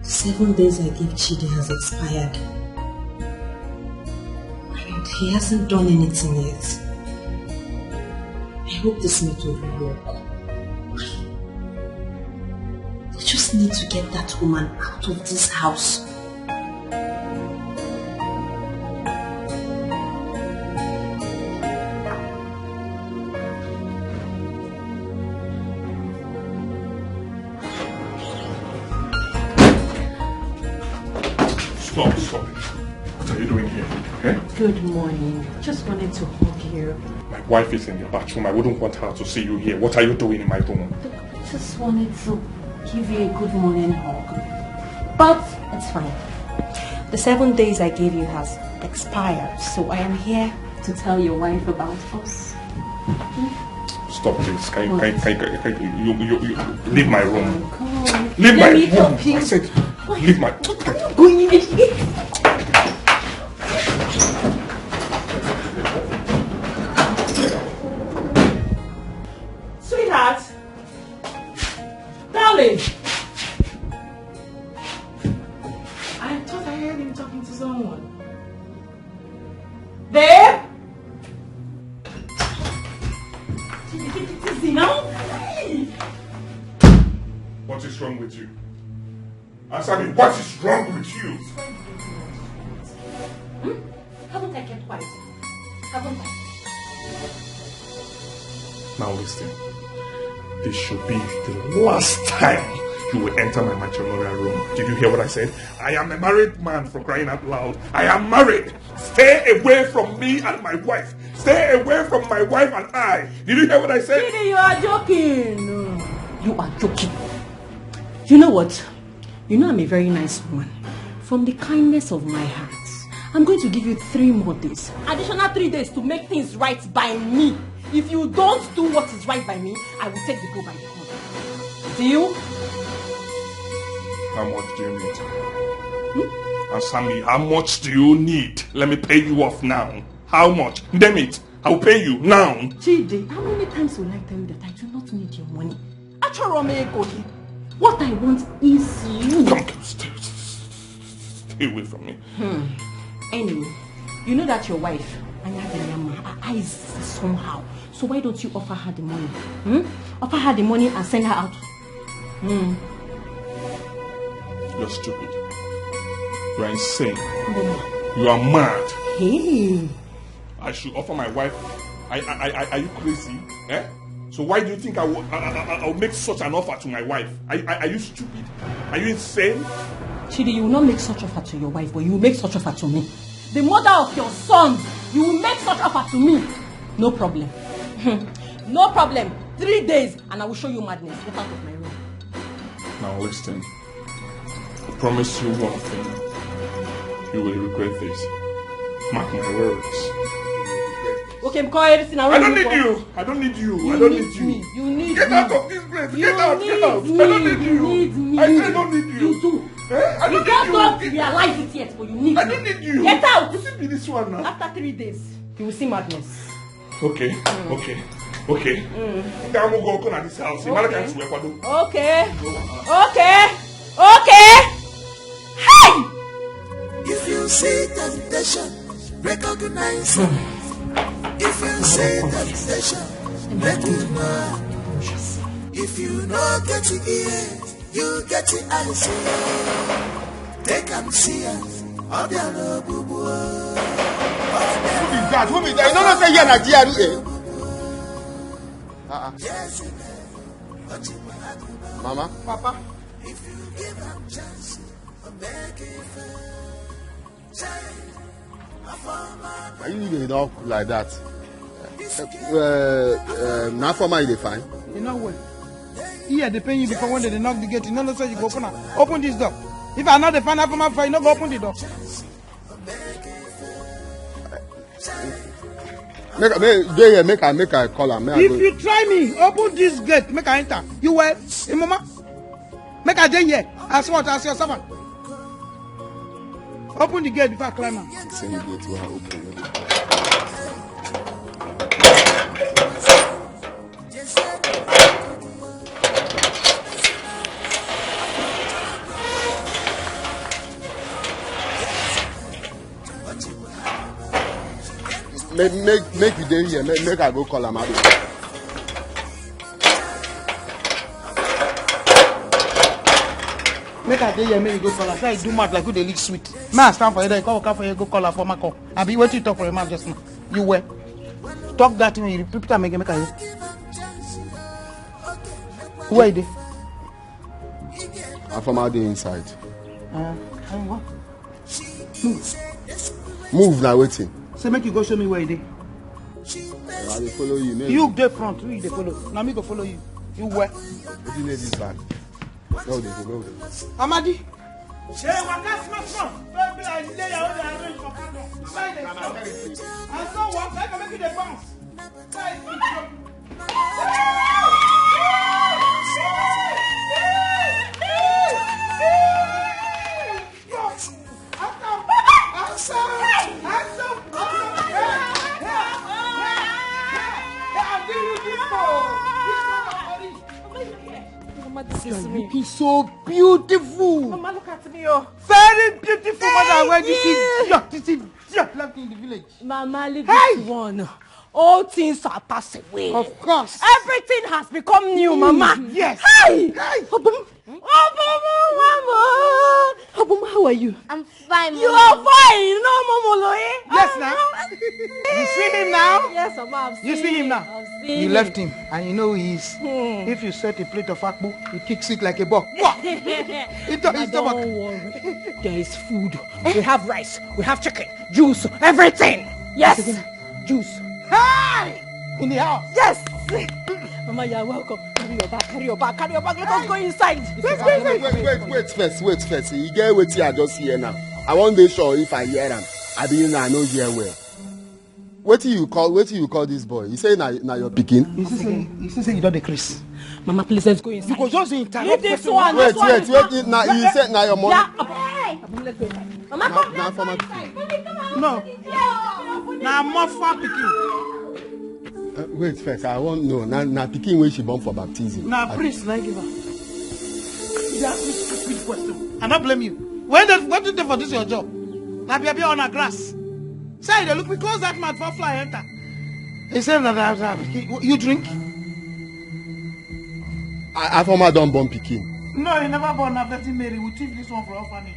Seven days I gave Chidi has expired. And he hasn't done anything yet. I hope this meeting will work. I just need to get that woman out of this house. Stop, stop it. What are you doing here? Eh? Good morning. Just wanted to hug you. My wife is in the bathroom. I wouldn't want her to see you here. What are you doing in my room? Just wanted to give you a good morning hug. But it's fine. The seven days I gave you has expired, so I am here to tell your wife about us. Stop this. Can you, can, can, can, can you, you, you, you leave my room? Come on. Leave Let my me room. help you. I said, leave my. Going in. Sweetheart, darling, I thought I heard him talking to someone. Babe? Take it easy now. Hey! What is wrong with you? Answer me, what is wrong with you? Hmm? Haven't I kept quiet? Haven't I? Now listen. This should be the last time you will enter my matrimonial room. Did you hear what I said? I am a married man, for crying out loud. I am married. Stay away from me and my wife. Stay away from my wife and I. Did you hear what I said? Chidi, you are joking. You are joking. You know what? You know I'm a very nice woman. From the kindness of my heart, I'm going to give you three more days. Additional three days to make things right by me. If you don't do what is right by me, I will take the bull by the horn. Deal? How much do you need? Answer me, how much do you need? Let me pay you off now. How much? Name it. I'll pay you now. Chidi, how many times will I tell you that I do not need your money? Achọrọ m ego gị. What I want is you. Come, come, stay, stay away from me. Anyway, you know that your wife, Anya Adịghị ya mma, her eyes see somehow. So why don't you offer her the money? Hmm? Offer her the money and send her out. Hmm. You're stupid. You're insane. You are mad. Hey. I should offer my wife. I, I, I, are you crazy? Eh? So why do you think I will, I, I, I, I will make such an offer to my wife? Are, are, are you stupid? Are you insane? Chidi, you will not make such offer to your wife, but you will make such offer to me. The mother of your sons, you will make such offer to me. No problem. No problem. Three days and I will show you madness. Get out of my room. Now listen. I promise you one thing. You will regret this. Mark my words. Okay, because everything I I don't need you. I don't need you. I don't need you. You need Get me. out of this place. You Get out. need Get out. Me. I don't need you. You need me. I say I don't need you. You too. Eh? I You don't just need don't you. Realize it yet, but you need I me. Don't need you. Get out. You see me this one now. After three days, you will see madness. Okay, okay, okay. Ka m gwa ọkụ na this house. Ị mara ka m si wee kwado. Okay. Okay. Okay. Hey! If you see temptation, recognize it. If you see temptation, make you know. If you no get it, you get it, I see. Take am see am. Obiano bubu. Who be that? Who be that? You don't know say here na G R A. Uh-uh. Mama. Papa. Are you dey knock like that? Uh, uh, na former you dey find? You know what? Here they pay you before when they knock the gate. You know, no say you go open am. Open this door. If I know the find former before, you no go open the door. Make make dey here. Make I make I call am. Make I If go. You try me, open this gate. Make I enter. You well, hey, mama. Make I dey here. As what? As your servant. Open the gate before I climb am. Same gate wey I open. Make make make you dey here. Make make I go call am abi. Make I dey here, make you go call her. Say I do mouth like who dey lick sweet. Make I stand for here, then you come waka for here, go call her for my call. Abi wetin you talk for your mouth just now? You were talk that thing, you repeat am again, make I hear. Where you dey? Afoma dey inside. Uh, and what? Move na wetin? Say make you go show me where you dey. I dey follow you. Make You dey front, who you dey follow? Na me go follow you. You where? Wetin dey this bag? No dey go, no dey. Amadi. Hey, waka small small. Baby, I lay your own arrange for car. Why you dey stop? I saw one, I can make you dey bounce. Why you dey jump? Mama, this is You're me. Looking so beautiful. Mama, look at me, oh. Very beautiful mother. Where this you. Idiot, this idiot left in the village. Mama, leave Hey! This one. All things are passed away. Of course. Everything has become new, Mama. Yes. Hey! Hey! Obum. Obum, Mama. Obum, how are you? I'm fine. You are fine. No, Momolo, eh? Yes, now. You see him now? Yes, Mama. I've You seen see him now? I've seen You left him, and you know he is. Hmm. If you set a plate of akpu, he kicks it like a ball. He took Mama, his stomach. Don't worry. There is food. We have rice. We have chicken, juice, everything. Yes. Juice. Hey! In the house. Yes. Mama, you are welcome. Carry your bag. Carry your bag. Carry your bag. Let us go inside. Wait, wait, wait, wait, wait first, wait first. You get wetin I just hear now. I wan dey sure if I hear am. Abi na I no hear well. Wetin you call wetin you call this boy? You say na na your pikin? You see say you see say you don dey craze. Mama, please let's go inside. You go just dey interrupt Leave this person. One. Wait, This one wait, is wait. not- Na you say na your mom. Yeah. Mama, come Na come former inside. pikin. Baby, come out. No. Yeah. Na Mofa pikin. Uh, wait first, I wan know. Na na pikin wey she born for baptism. Na priest na give am. You dey ask me stupid question. I no blame you. When the wetin dey for this your job? Na bia bia on a grass. Say you dey look me, close that mouth before fly enter. He say na that that you, you drink? I Afoma don born pikin. No, he never born. Na Virgin Mary. We thief this one for orphanage.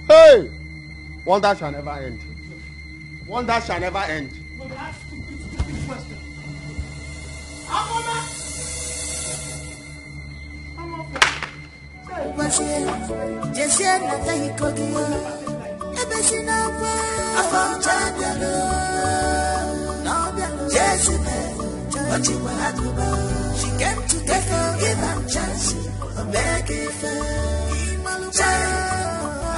Hey! Wonder shall never end. Wonder shall never end. You dey ask stupid stupid question. Afoma. Afoma. Jesie na ta iko gị. Ebe si n'akwa afọ ncha abịalụ. Na ọ bịalụ. She came to take a give am chance. Obeke ife. Chai.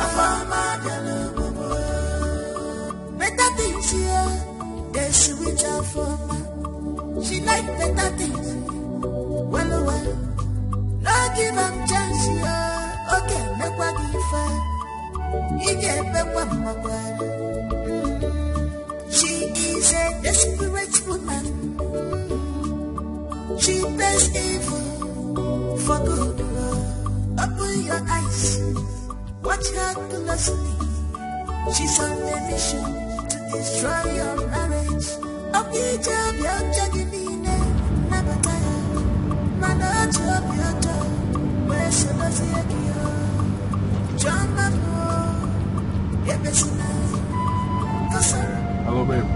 Afama bịara obodo. Better things here. They switch her for. She like better things. Well, well. No give am chance here. Okay, make what give her. Ije pekwa mmakwara. She is a desperate woman. She pays evil for good. Open your eyes. Watch her closely. She's on a mission to destroy your marriage. Ọ bụ ije obi ọjọọ gị niile, nabata ya. Mana otu obi ọjọọ wee sodozie gị o. Chioma m o, ebezina. Kọsara. Hello, babe.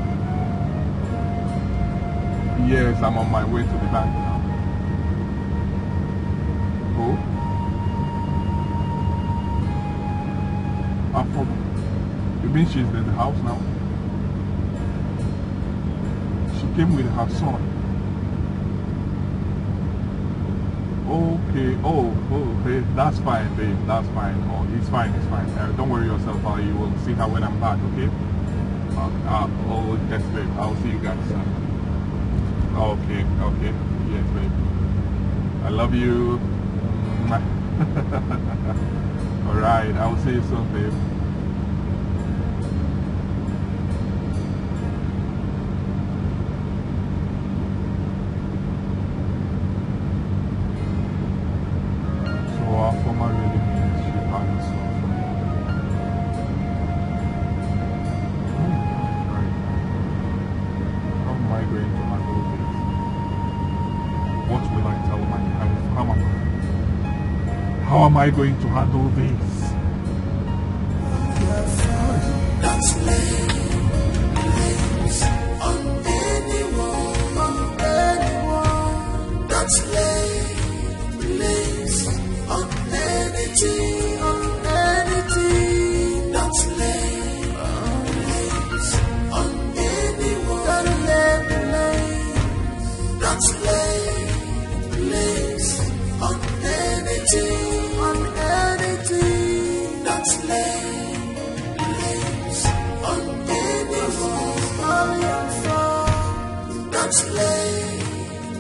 Yes, I'm on my way to the bank now. Oh? After, you mean she's in the house now? She came with her son. Okay. Oh, oh, hey, that's fine, babe. That's fine. Oh, it's fine. It's fine. Uh, don't worry yourself. Uh, you will see her when I'm back. Okay. Uh, uh, oh, yes, babe. I'll see you guys soon. Okay. Okay. Yes, babe. I love you. Mwah. All right. I'll see you soon, babe. So our former really means she had a son for me. Hmm, right. How am I going to handle this? What will I tell my wife? How am I, how am I going to handle this? That's late. That's late. Place on anything, on anything. Don't lay place on anyone. Don't lay place. Don't lay place on anything, on anything. Don't lay place on anyone. Don't lay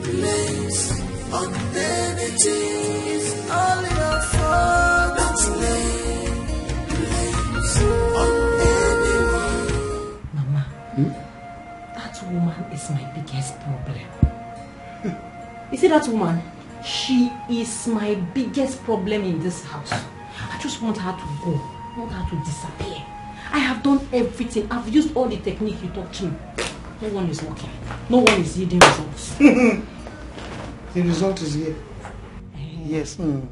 place on anything. It's all your fault. Don't lay place on anyone. Mama, that woman is my biggest problem. You see that woman? She is my biggest problem in this house. I just want her to go. I want her to disappear. I have done everything. I've used all the technique you taught me. No one is working. No one is yielding results. The result is here. Yes, mm,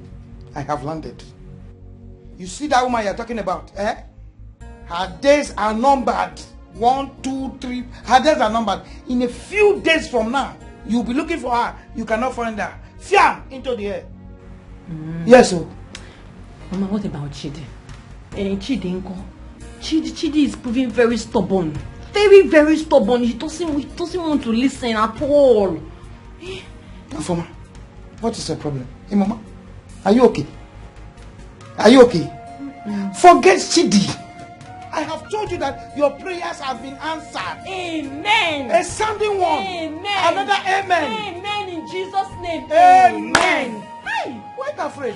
I have landed. You see that woman you're talking about, eh? Her days are numbered. One, two, three. Her days are numbered. In a few days from now, you'll be looking for her. You cannot find her. Fiam into the air. Yes, so. Mama, what about Chidi? Eh, Chidi nko? Chidi, Chidi is proving very stubborn. Very, very stubborn. He doesn't, he doesn't want to listen at all. Eh? Afoma, what is the problem? Eh, Mama, are you okay? Are you okay? Forget Chidi. I have told you that your prayers have been answered. Amen. A sounding one. Amen. Another amen. Amen in Jesus' name. Amen. Hey, why you afraid?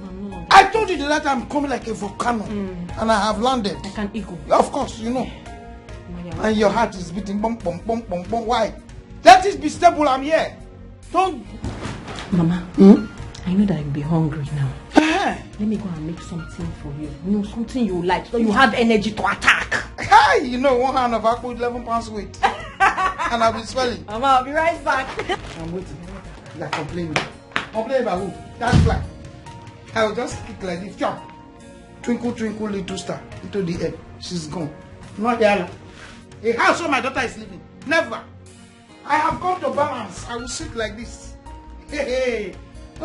Mama, no. I told you the other time I'm coming like a volcano, and I have landed. I can eat go. Of course, you know. Mama, and your heart is beating bum, bum, bum, bum, bum. Why? Let it be stable. I'm here. Don't. Mama, I know that you'll be hungry now. Eh. Let me go and make something for you. You know, something you like, so you have energy to attack. Hey, you know, one hand of apple, eleven pounds weight. And I'll be swelling. Mama, I'll be right back. I'm waiting. You're complaining. Complaining about who? That fly. I will just kick like this. Jump. Twinkle, twinkle, little star. Into the air. She's gone. No, Yala. A house where my daughter is living. Never. I have come to balance. I will sit like this. Hey, hey.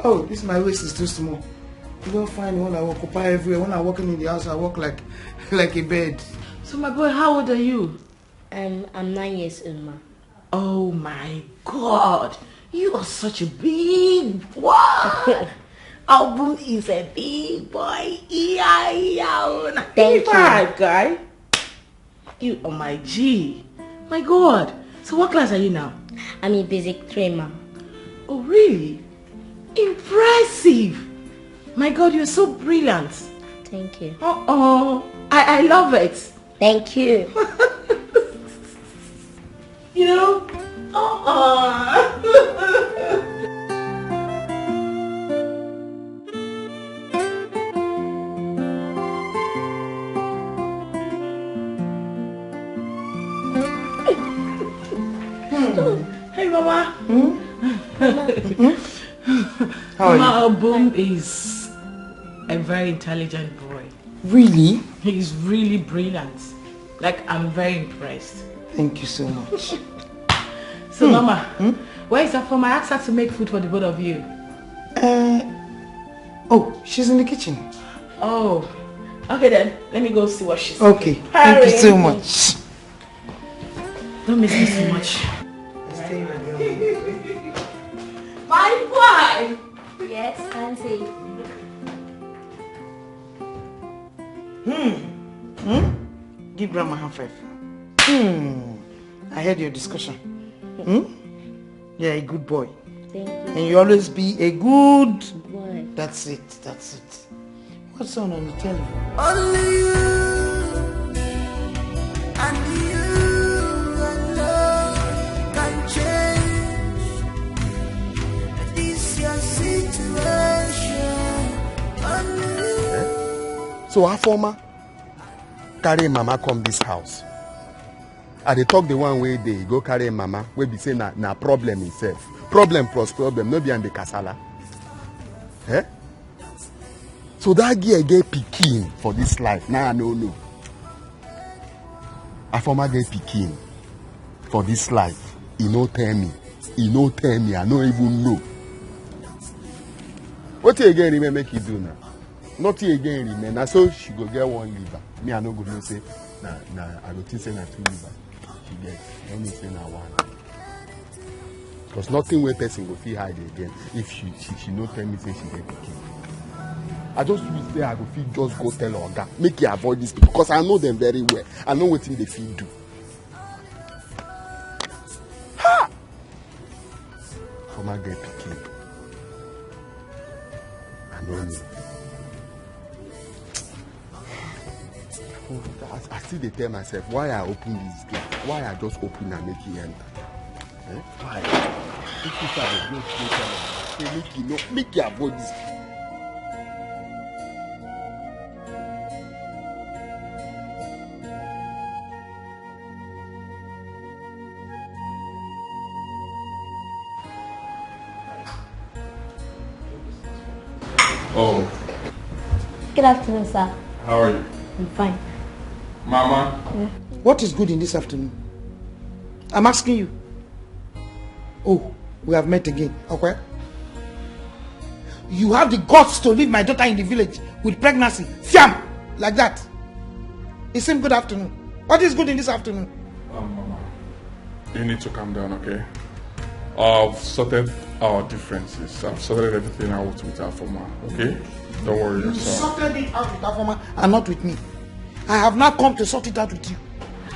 Oh, this my waist is too small. You don't find when I occupy everywhere. When I walk in the house, I walk like, like a bird. So, my boy, how old are you? Um, I'm nine years old, ma. Oh my God, you are such a big boy. Album is a big boy. Yeah, yeah. Thank you. Five, guy. You are my G. My God. So what class are you now? I'm in basic three, ma'am. Oh, really? Impressive. My God, you're so brilliant. Thank you. Uh-oh. I, I love it. Thank you. You know? Uh-uh. Hey, Mama. How are you? Mama Boom is a very intelligent boy. Really? He's really brilliant. Like, I'm very impressed. Thank you so much. So, Mama, where is Afoma? I asked her to make food for the both of you. Uh, oh, she's in the kitchen. Oh, okay then. Let me go see what she's Okay, cooking. thank you Hurry. So much. Don't miss me so much. Stay with me. My boy! Yes, Auntie. Hmm? Give grandma hand five. Hmm. I heard your discussion. Hmm? You're a good boy. Thank you. And you always be a good. Boy. That's it. That's it. What's on on the television? Only you and you alone can change this your situation. Only you. So Afoma carry mama come this house. I dey talk the one wey dey go carry mama wey be say na na problem himself. Problem plus problem, no be am be kasala. Eh? So that girl get pikin for this life. Now I no know. Afoma get pikin for this life. He no tell me. He no tell me. I no even know. What again remain make you do now? Nothing again remain. Na so she go get one liver. Me, I no go know say na na I go think say na two liver she get. I no know say na one. Because nothing wey person go fit hide again if she she, she no tell me say she get pikin. I just wish say I go fit just go tell oga make he avoid this people because I know them very well. I know wetin they fit do. Ha! Former girl pikin. I no know. I, I still dey tell myself why I open this gate, why I just open and make e enter. Eh? Why? If you start dey go straight tell am say make e no make e avoid this. Oh, Good afternoon, sir. How are you? I'm fine. Mama. What is good in this afternoon? I'm asking you. Oh, we have met again. Okay. You have the guts to leave my daughter in the village with pregnancy. Fiam! Like that. It seems good afternoon. What is good in this afternoon? Um, Mama, you need to calm down, okay? I've sorted our differences. I've sorted everything out with Afoma, okay? Don't worry You yourself. Sorted it out with Afoma and not with me. I have not come to sort it out with you.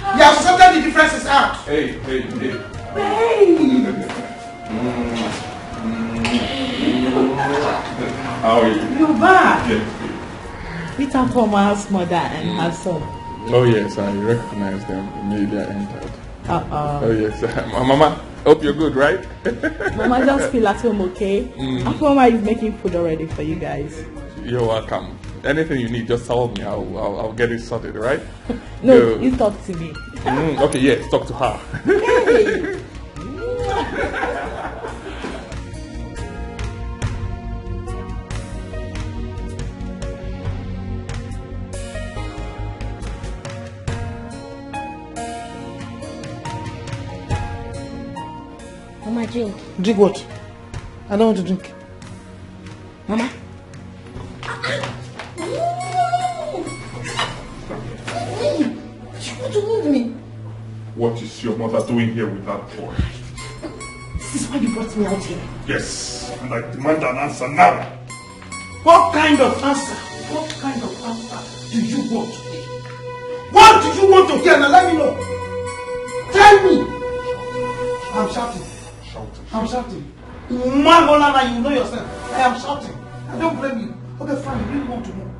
You have sorted the differences out. Hey, hey, hey. Hey! Mm, mm, mm. How are you? You're back. Yes. Meet Afoma's mother and her son. Oh yes, I recognize them immediately I entered. Uh-uh. Oh yes, Mama. Hope you're good, right? Mama, just feel at home, okay? Afoma is making food already for you guys. You're welcome. Anything you need, just tell me. I'll, I'll, I'll get it sorted, right? No, Yo. You talk to me. Mm, okay, yes, talk to her. Hey! Mama, drink. Drink what? I don't want to drink. Mama. She want to move me. What is your mother doing here with that boy? This is why you brought me out here. Yes, and I demand an answer now. What kind of answer? What kind of answer do you want to hear? What do you want to hear? Now let me know. Tell me. I'm shouting. Shouting. I'm shouting. Magola, you know yourself. I am shouting. I don't blame you. Okay, fine. You really want to know.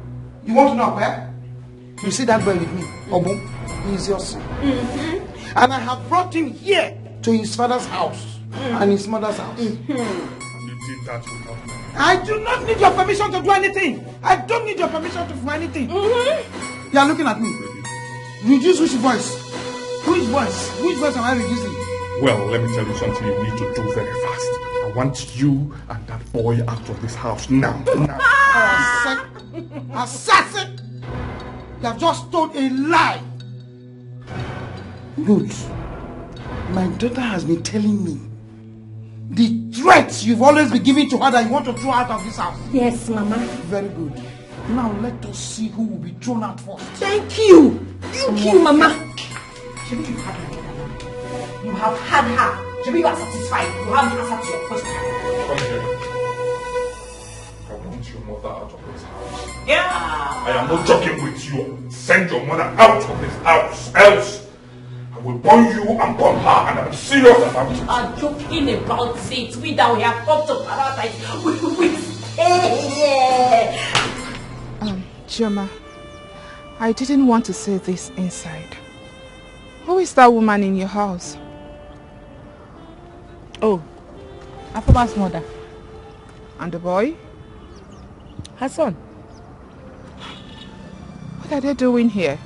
You want to know where? You see that boy with me, Obum? He is your son. Mm-hmm. And I have brought him here to his father's house mm. and his mother's house. Mm-hmm. And you did that without me. I do not need your permission to do anything. I don't need your permission to do anything. Mm-hmm. You are looking at me. Reduce which voice? Which voice? Which voice am I reducing? Well, let me tell you something you need to do very fast. I want you and that boy out of this house now. now. Assassin! You have just told a lie. Good. My daughter has been telling me the threats you've always been giving to her that you want to throw out of this house. Yes, Mama. Very good. Now let us see who will be thrown out first. Thank you. Thank you, Mama. Shebi you had my daughter. You have had her. Shebi you are satisfied. You have the answer to your question. Come here. I want your mother out of this house. Yeah. I am not joking with you. Send your mother out of this house. Else, I will burn you and burn her. And I'm serious about it. You are joking about it. We that we have come to paradise. We will stay here. Um, Chioma, I didn't want to say this inside. Who is that woman in your house? Oh, Afoma's mother. And the boy? Her son. What are they doing here?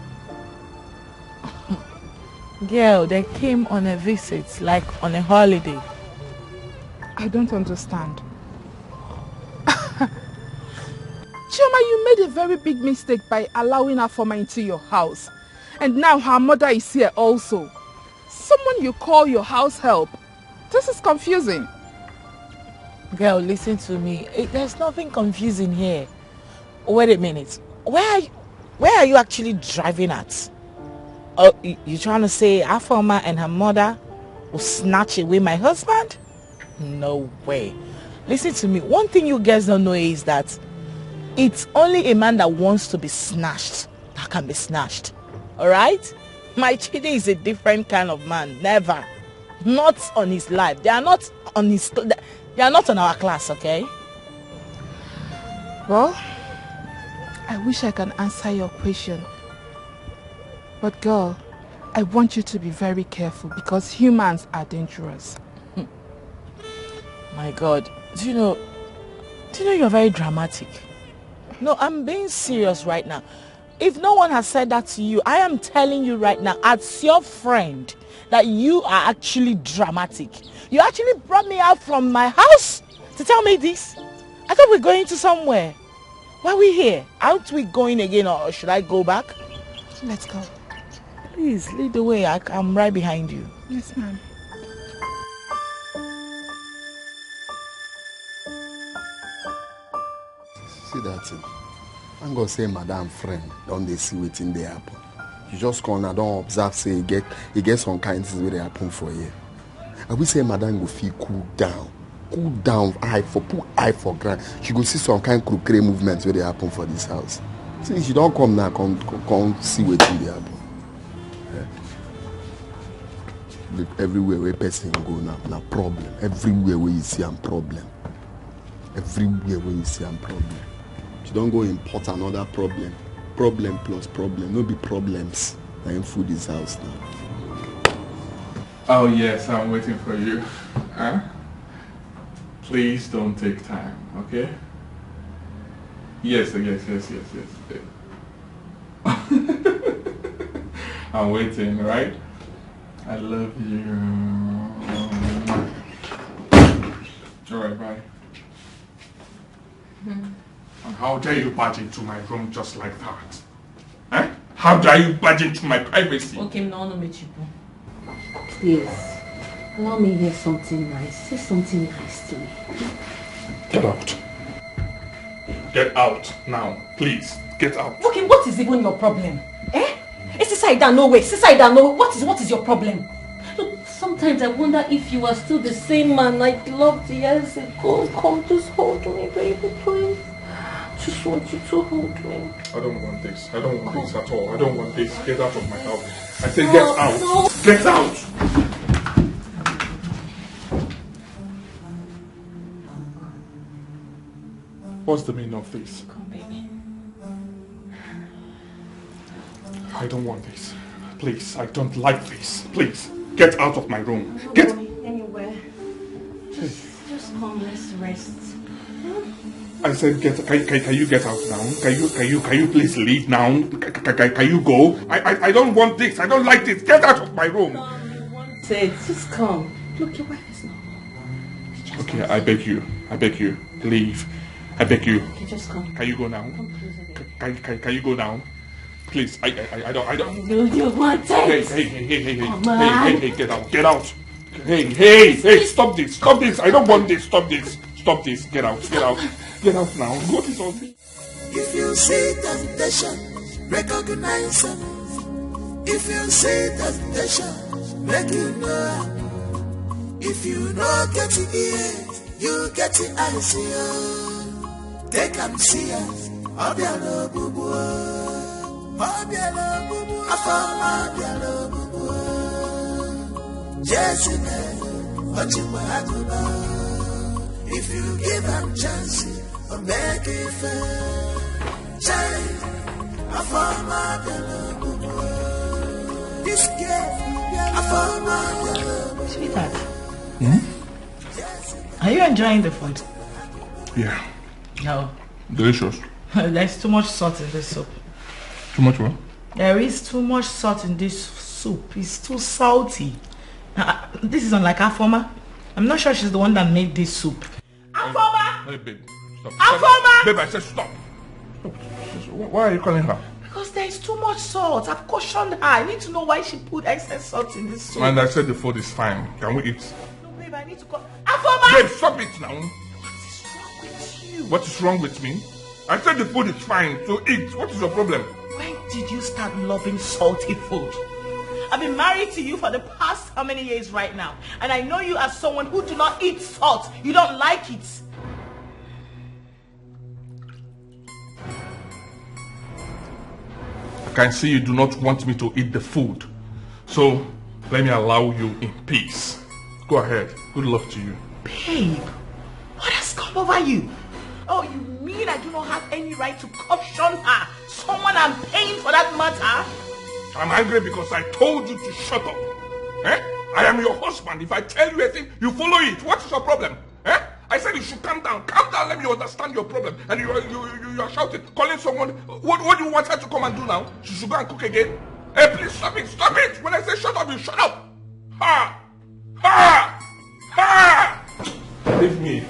Girl, they came on a visit, like on a holiday. I don't understand. Chioma, you made a very big mistake by allowing her former into your house. And now her mother is here also. Someone you call your house help. This is confusing. Girl, listen to me. It, there's nothing confusing here. Wait a minute. Where are you, where are you actually driving at? Oh, you, you trying to say Afoma and her mother will snatch away my husband? No way. Listen to me. One thing you guys don't know is that it's only a man that wants to be snatched that can be snatched. All right? My Chidi is a different kind of man. Never. Not on his life. They are not on his. They are not on our class, okay? Well, I wish I can answer your question. But girl, I want you to be very careful because humans are dangerous. My God, do you know, do you know you're very dramatic? No, I'm being serious right now. If no one has said that to you, I am telling you right now, as your friend, that you are actually dramatic. You actually brought me out from my house to tell me this. I thought we're going to somewhere. Why are we here? Aren't we going again, or should I go back? Let's go. Please, lead the way. I, I'm right behind you. Yes, ma'am. See that thing? Thank God say madam friend don dey see wetin dey happen. You just come and don observe say e get e get some kind things wey dey happen for here. I wish say madam go fit cool down, cool down, eye for put eye for ground. She go see some kind crocodile movement wey dey happen for this house. Since she don come now, come come, come see wetin dey happen. Eh? Look, everywhere where person go now, na problem. Everywhere where you see am problem. Everywhere where you see am problem. She don go import another problem. Problem plus problem, no be problems. Na im full this house now. Oh yes, I'm waiting for you. Huh? Please don't take time, okay? Yes, yes, yes, yes, yes. I'm waiting, right? I love you. All right, bye. And how dare you barge into my room just like that? Eh? How dare you barge into my privacy? Okay, no, no, me chipo. Please, allow me hear something nice. Say something nice to me. Get out. Get out now, please. Get out. Okay, what is even your problem? Eh? It's inside down, no way. It's inside down, no way. What is what is your problem? Look, sometimes I wonder if you are still the same man I loved years ago. Come, just hold me, baby, please. Just want you to hold me. I don't want this. I don't want this at all. I don't want this. Get out of my house. I said get out. Get out. What's the meaning of this? Come, baby. I don't want this. Please, I don't like this. Please, get out of my room. Get Anywhere. Just, just come, let's rest. I said, get. Can, can, can you get out now? Can you can you can you please leave now? Can, can, can, can you go? I, I I don't want this. I don't like this. Get out of my room. Say, just come. Look, your wife is not home. It's just Okay, I beg you. I beg you. Leave. I beg you. Okay, just come. Can you go now? Come closer, baby. Can, can, can you go now? Please, I I, I- I don't I don't. I know you want Hey, it. Hey, hey, hey, hey, hey, Come hey, on. Hey, hey, get out, get out. Hey, hey, hey, stop this, stop this. I don't want this, stop this, stop this. Get out, get out, get out, get out now. What is all this? If you see temptation, recognize it. If you see temptation, make you know am. If you no get ear, you get eyes. Take am see am. Obiara ogbugbu. Obiara ogbugbu. Afọ ọma obiara ogbugbu. Jesu na-enye ọchịkwa agụba. If you give am chance, o mee gị ife. Chai, afọ ọma obiara ogbugbu. This girl, afọ ọma obiara ogbugbu. Sweetheart, are you enjoying the food? Yeah, No. Delicious. There's too much salt in this soup. Too much what? There is too much salt in this soup. It's too salty. Uh, this is unlike Afoma. I'm not sure she's the one that made this soup. Afoma! Hey, babe. Stop. Afoma! Babe, I said stop. Stop. Why are you calling her? Because there is too much salt. I've cautioned her. I need to know why she put excess salt in this soup. And I said the food is fine. Can we eat? No, babe, I need to call. Afoma! Babe, stop it now. What is wrong with you? What is wrong with me? I said the food is fine, so eat. What is your problem? When did you start loving salty food? I've been married to you for the past how many years right now? And I know you as someone who do not eat salt. You don't like it. I can see you do not want me to eat the food. So let me allow you in peace. Go ahead. Good luck to you. Babe, what has come over you? Oh, you mean I do not have any right to caution her? Someone I'm paying for that matter? I'm angry because I told you to shut up. Eh? I am your husband. If I tell you a thing, you follow it. What is your problem? Eh? I said you should calm down. Calm down. Let me understand your problem. And you are you you, you are shouting, calling someone. What what do you want her to come and do now? She should go and cook again. Hey, please stop it. Stop it. When I say shut up, you shut up. Ha! Ha! Ha! Leave me.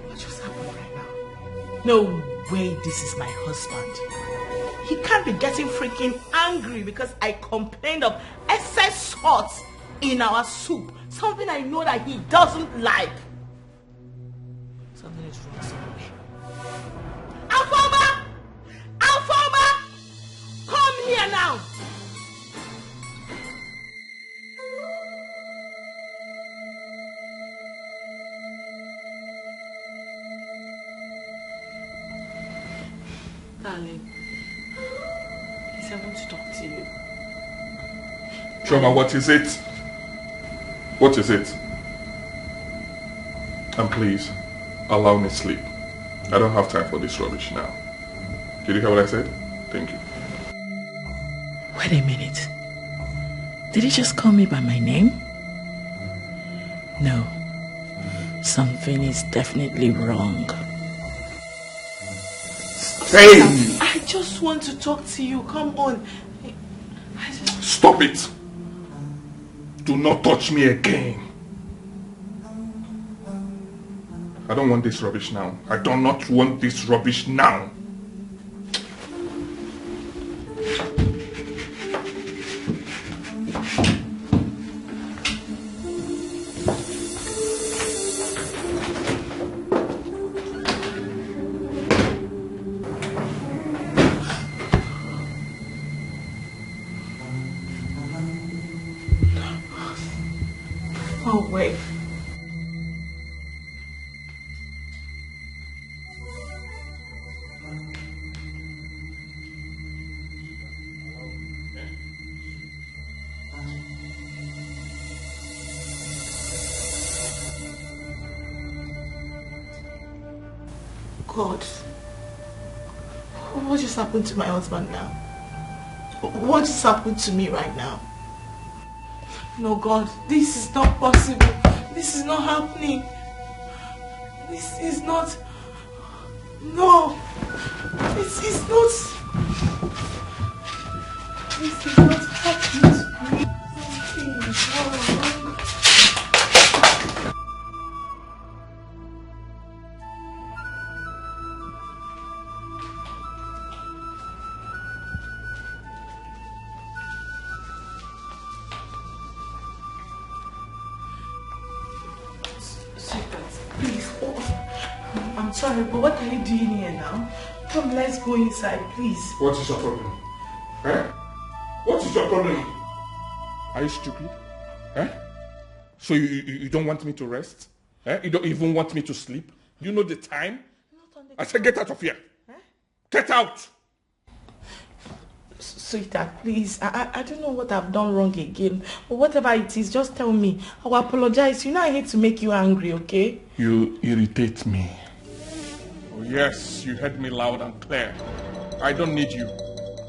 What just happened right now? No way this is my husband. He can't be getting freaking angry because I complained of excess salt in our soup. Something I know that he doesn't like. Something is wrong somewhere. Afoma! Afoma! Come here now! Darling, please, I want to talk to you. Chioma, what is it? What is it? And please, allow me sleep. I don't have time for this rubbish now. Did you hear what I said? Thank you. Wait a minute. Did he just call me by my name? No. Something is definitely wrong. Hey! I just want to talk to you. Come on. I just... Stop it! Do not touch me again. I don't want this rubbish now. I do not want this rubbish now. Wait. God, what just happened to my husband now? What just happened to me right now? No, God, this is not possible. This is not happening. This is not. No, this is not. This is not happening to me. Something is wrong. Sweetheart, please. Oh, I'm sorry, but what are you doing here now? Come, let's go inside, please. What is your problem? Eh? What is your problem? Are you stupid? Eh? So you, you, you don't want me to rest? Eh? You don't even want me to sleep? You know the time? I said, get out of here. Eh? Get out! Sweetheart, please. I, I, I don't know what I've done wrong again. But whatever it is, just tell me. I will apologize. You know I hate to make you angry, okay? You irritate me. Oh, yes, you heard me loud and clear. I don't need you.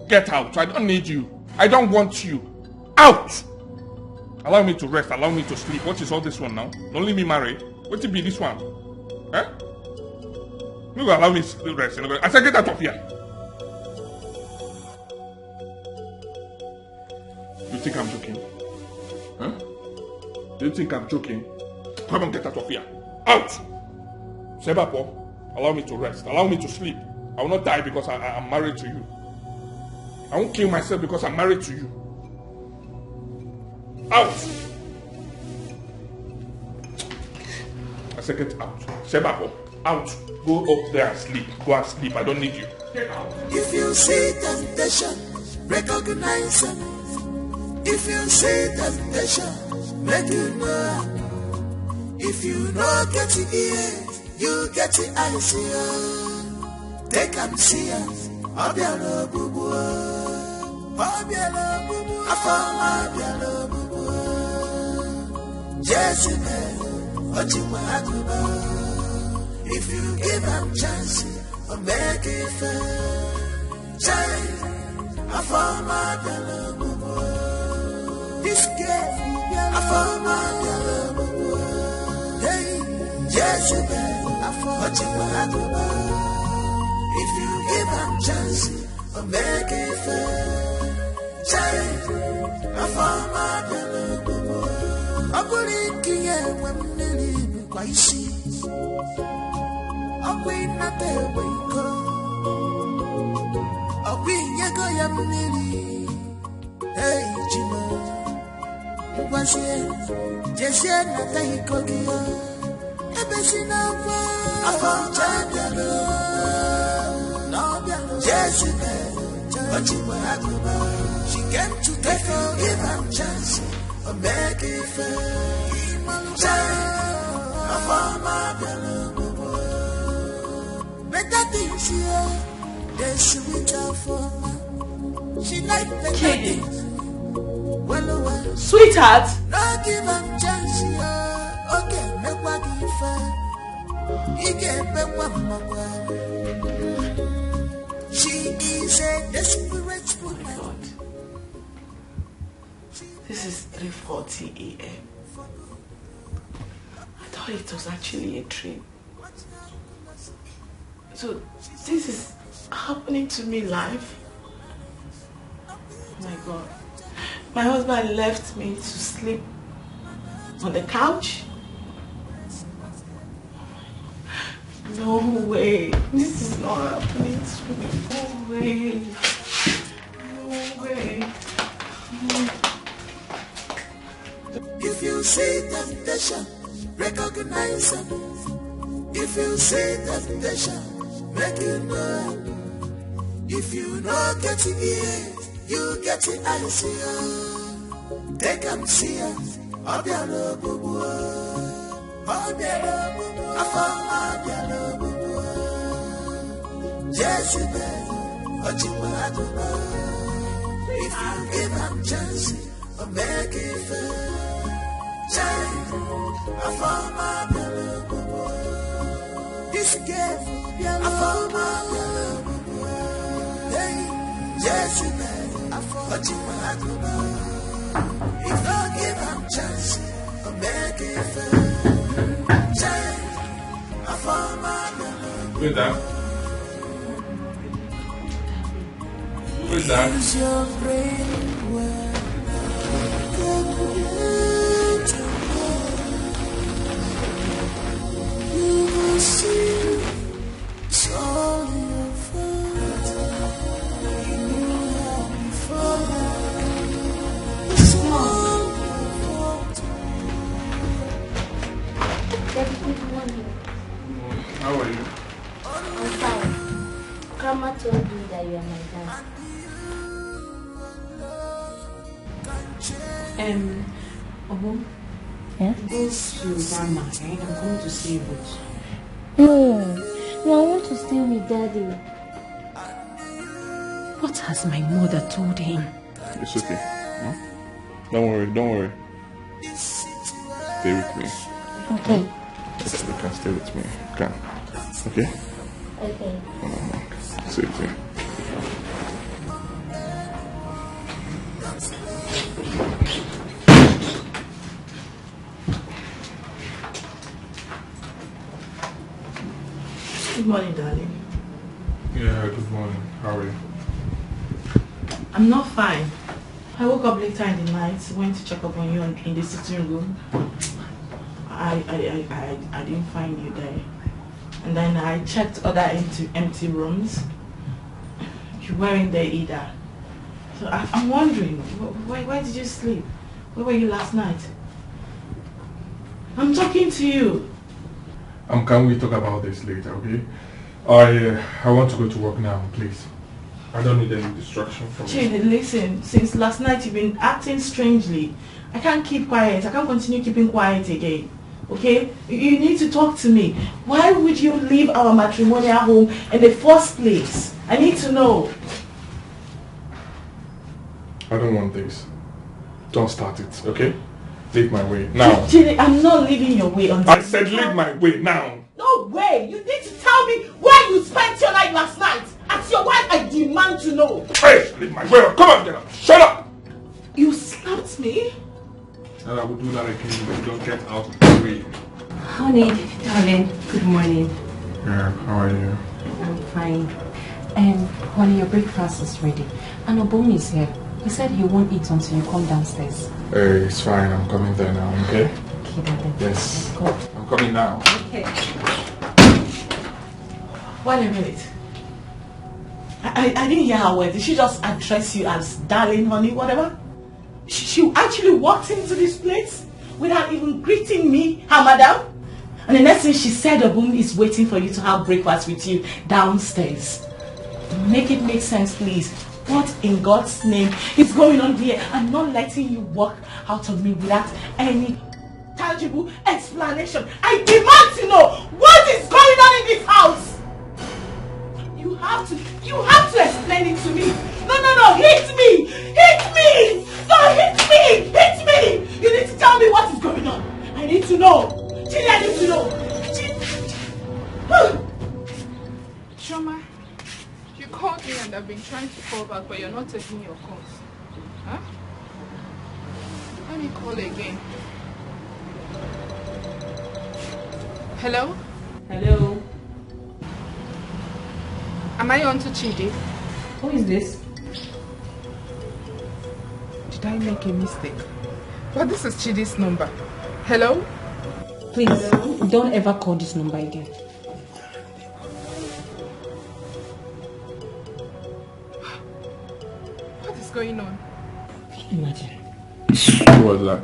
Get out. I don't need you. I don't want you. Out! Allow me to rest. Allow me to sleep. What is all this one now? Only me marry. What it be this one? Eh? You go allow me to rest. You know, I said, get out of here. You think I'm joking? Huh? Do you think I'm joking? Come on, get out of here. Out! Sebapo, allow me to rest. Allow me to sleep. I will not die because I, I, I'm married to you. I won't kill myself because I'm married to you. Out! I said, get out. Sebapo, out. Go up there and sleep. Go and sleep. I don't need you. Get out. If you see temptation, recognize it. If you see temptation, make you know. If you no get ear, you get the eyes. Take am serious. Obiara ogbugbu. Obiara ogbugbu. Afọma obiara ogbugbu. Jezebel, o jikwa agụba. If you give am chance, o make it fair. Child, Afọma obiara ogbugbu. This girl, Afọma obiara ogbugbu. Hey, Jezebel, Afọma o jikwa agụba. If you give am chance, o make it fair. Child, Afọma obiara ogbugbu. Ọ bụrụ nke ya enwe mmiri bụkwa isi. Ọ bụ ịnata egbe iko. Ọ bụ inyego ya mmiri. Hey, Chimo. Ngwazie, jezie nata iko gị ya. Ebe si n'akwa. Afọma bịara. Na ọ bịara. Jezebel, o jikwa agụba. She came to take you, give am chance. O make it fair. Child, Afọma bịara. Better things here. They sweet Afọma. She like better things. Well, well. Sweetheart. No give am chance here. Okay, make what give her. He can make what more. She is a desperate woman. This is three forty a m. I thought it was actually a dream. So this is happening to me live. Oh my God. My husband left me to sleep on the couch. No way. This is not happening to me. No way. No way. If you see temptation, recognize it. If you see temptation, make you know. If you no get ear, you get the eyes here. Take am serious. Ọ bịara ogbugbu, ọ bịara ogbugbu, afọ ọma bịara ogbugbu. Jesu mere ọchịkwa ajụba. If you give am chance, o mee ka ife. Chai, afọ ọma bịara ogbugbu. This girl, afọ ọma bịara ogbugbu. Hey, Jesu mere ọchịkwa ajụba. If you give am chance, o mee ka ife. Chai, afọ ọma bịara ogbugbu. Wait, ah. Who's that? Use your brain well. You will see it's all your fault. You have me falling. It's all your fault. Daddy, good morning. How are you? I'm fine. Grandma told me that you are my dad. Um, Obo, yeah? This your grandma, eh? I'm coming to see you, but no, no, I want to stay with Daddy. What has my mother told him? It's okay. Hmm? Don't worry, don't worry. Stay with me. Okay. You can stay with me. You can. Okay? Okay. One on one. Stay with me. Good morning, darling. Yeah, good morning. How are you? I'm not fine. I woke up later in the night, went to check up on you on, in the sitting room. I, I, I, I, I didn't find you there. And then I checked other empty, empty rooms. You weren't there either. So I, I'm wondering, wh- why, why did you sleep? Where were you last night? I'm talking to you. Um, can we talk about this later, okay? I, uh, I want to go to work now, please. I don't need any distraction from you. Chidi, listen, since last night you've been acting strangely. I can't keep quiet. I can't continue keeping quiet again. Okay? You, you need to talk to me. Why would you leave our matrimonial home in the first place? I need to know. I don't want this. Don't start it, okay? Leave my way now. Chidi, I'm not leaving your way until I said leave my way now. No way! You need to tell me where you spent your night last night. As your wife, I demand to know. Hey, leave my way. Come on, get up. Shut up. You slapped me? And I will do that again if you don't get out of the way. Honey, darling, good morning. Yeah, how are you? I'm fine. Um, honey, your breakfast is ready. And Obum is here. He said he won't eat until you come downstairs. Hey, it's fine. I'm coming there now, okay? Okay, darling. Yes. Let's go. I'm coming now. Okay. Wait a minute. I, I, I didn't hear her word. Did she just address you as darling, honey, whatever? She, she actually walked into this place without even greeting me, her madam. And the next thing she said, Obum is waiting for you to have breakfast with you downstairs. Make it make sense, please. What in God's name is going on here? I'm not letting you walk out of me without any tangible explanation. I demand to know what is going on in this house. You have to, you have to explain it to me. No, no, no, hit me, hit me, no, hit me, hit me. You need to tell me what is going on. I need to know. Chidi, I need to know. Chidi. Chioma, you called me and I've been trying to call back, but you're not taking your calls. Huh? Let me call again. Hello? Hello? Am I on to Chidi? Who is this? Did I make a mistake? But this is Chidi's number. Hello? Please, don't ever call this number again. What is going on? Imagine. Who was that?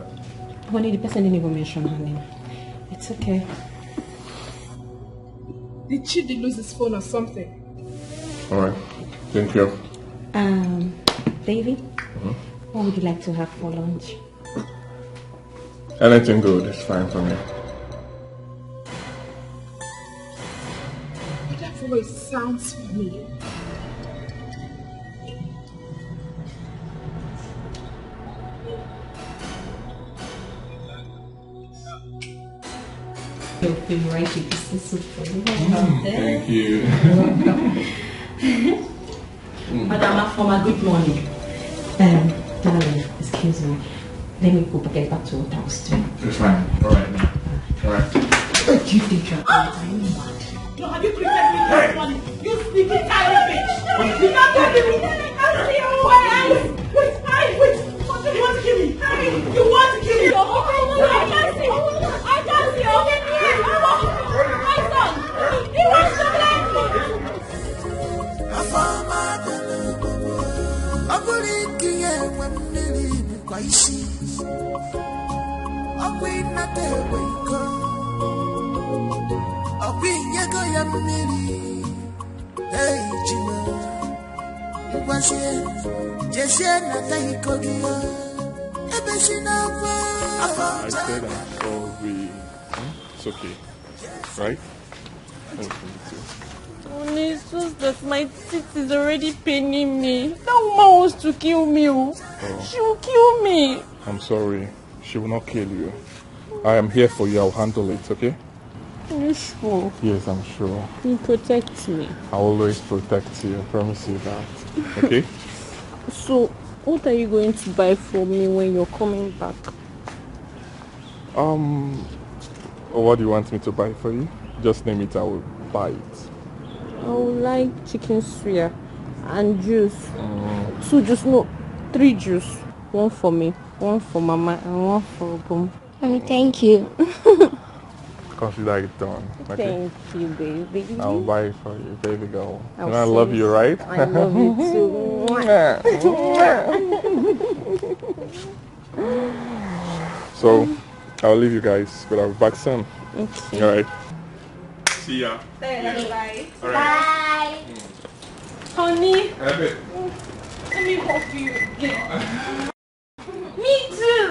Honey, the person didn't even mention her name. It's okay. Did Chidi lose his phone or something? All right. Thank you. Um, baby, what would you like to have for lunch? Anything good is fine for me. But that voice sounds familiar. Your favorite chicken soup for you. Mm, thank you. Madam Afoma, good morning. Um, darling, excuse me. Let me go get back to what I was doing. It's fine. All right, man. All right. What do you think you're doing? Are you mad? No, have you created me this morning? You sneaky tiny bitch! You not tell me. Wait, wait, wait, wait. What do you want to kill me? You want to kill me? I can't see. I can't see. My son, he wants to blame me. Afama, ọ bụrụ ike ya enwe mmiri bụkwa isi. Ọkwa ịnata egbe iko. Ọkwa inyego ya mmiri. Hey, Chima. Ngwazie, jezie nata iko gị o. Ebe si n'akwa. I said I'm sorry. Hmm? It's okay. Right? Thank you. Honey, it's just that my teeth is already paining me. That woman wants to kill me. Oh. Oh. She will kill me. I'm sorry. She will not kill you. I am here for you. I'll handle it, okay? Are you sure? Yes, I'm sure. You protect me. I always protect you. I promise you that. Okay? So, what are you going to buy for me when you're coming back? Um, what do you want me to buy for you? Just name it, I will buy it. I would like chicken suya and juice. Mm. Two juice, no, three juice. One for me, one for Mama, and one for Obum. Mommy, thank you. Consider it done. Okay? Thank you, baby. I'll buy it for you, baby girl. And I love you, right? I love you too. So, I'll leave you guys, but I'll be back soon. Okay. All right. See ya. Bye. All right. Bye. Honey, let me hug you again. Me too.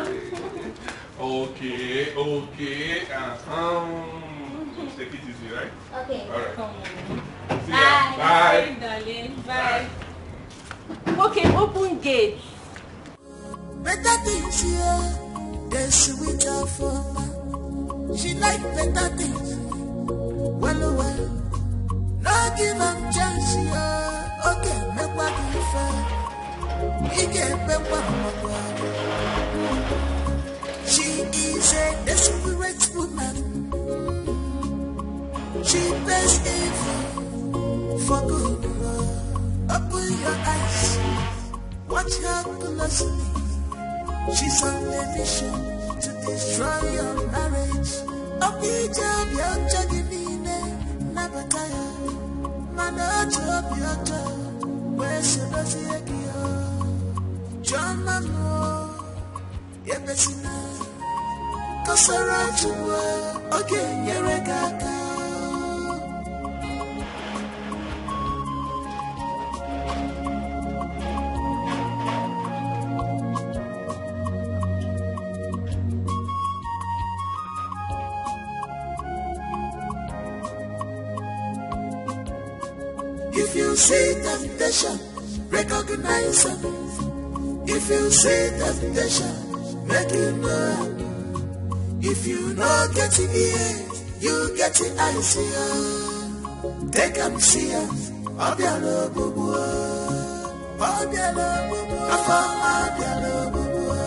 Okay, okay. Uh-huh. Take it easy, right? Okay. All right. Come on. See ya. Bye. Bye. Bye, darling. Bye. Okay, open gate. Better things here, they sweet her for her. She like better things. Well, well, no give am chance, yeah. Okay, make what you fair. He can make what you want. She is a desperate woman. She pays evil for good. Open your eyes. Watch her closely. She's on a mission to destroy your marriage. Obija bịa ọjọọ gị niile nabata ya. Mana otu obi ọjọọ wee so dozie gị o. Chioma m o, ebesina. Kọsara Chukwu, ọ ga-enyere gị aka. If you see temptation, recognize am. If you see temptation, make you know am. If you no get ear, you get eyes, yeah. Take am see am. Ọ bịara ogbugbu o. Ọ bịara ogbugbu o. Afọ ọma bịara ogbugbu o.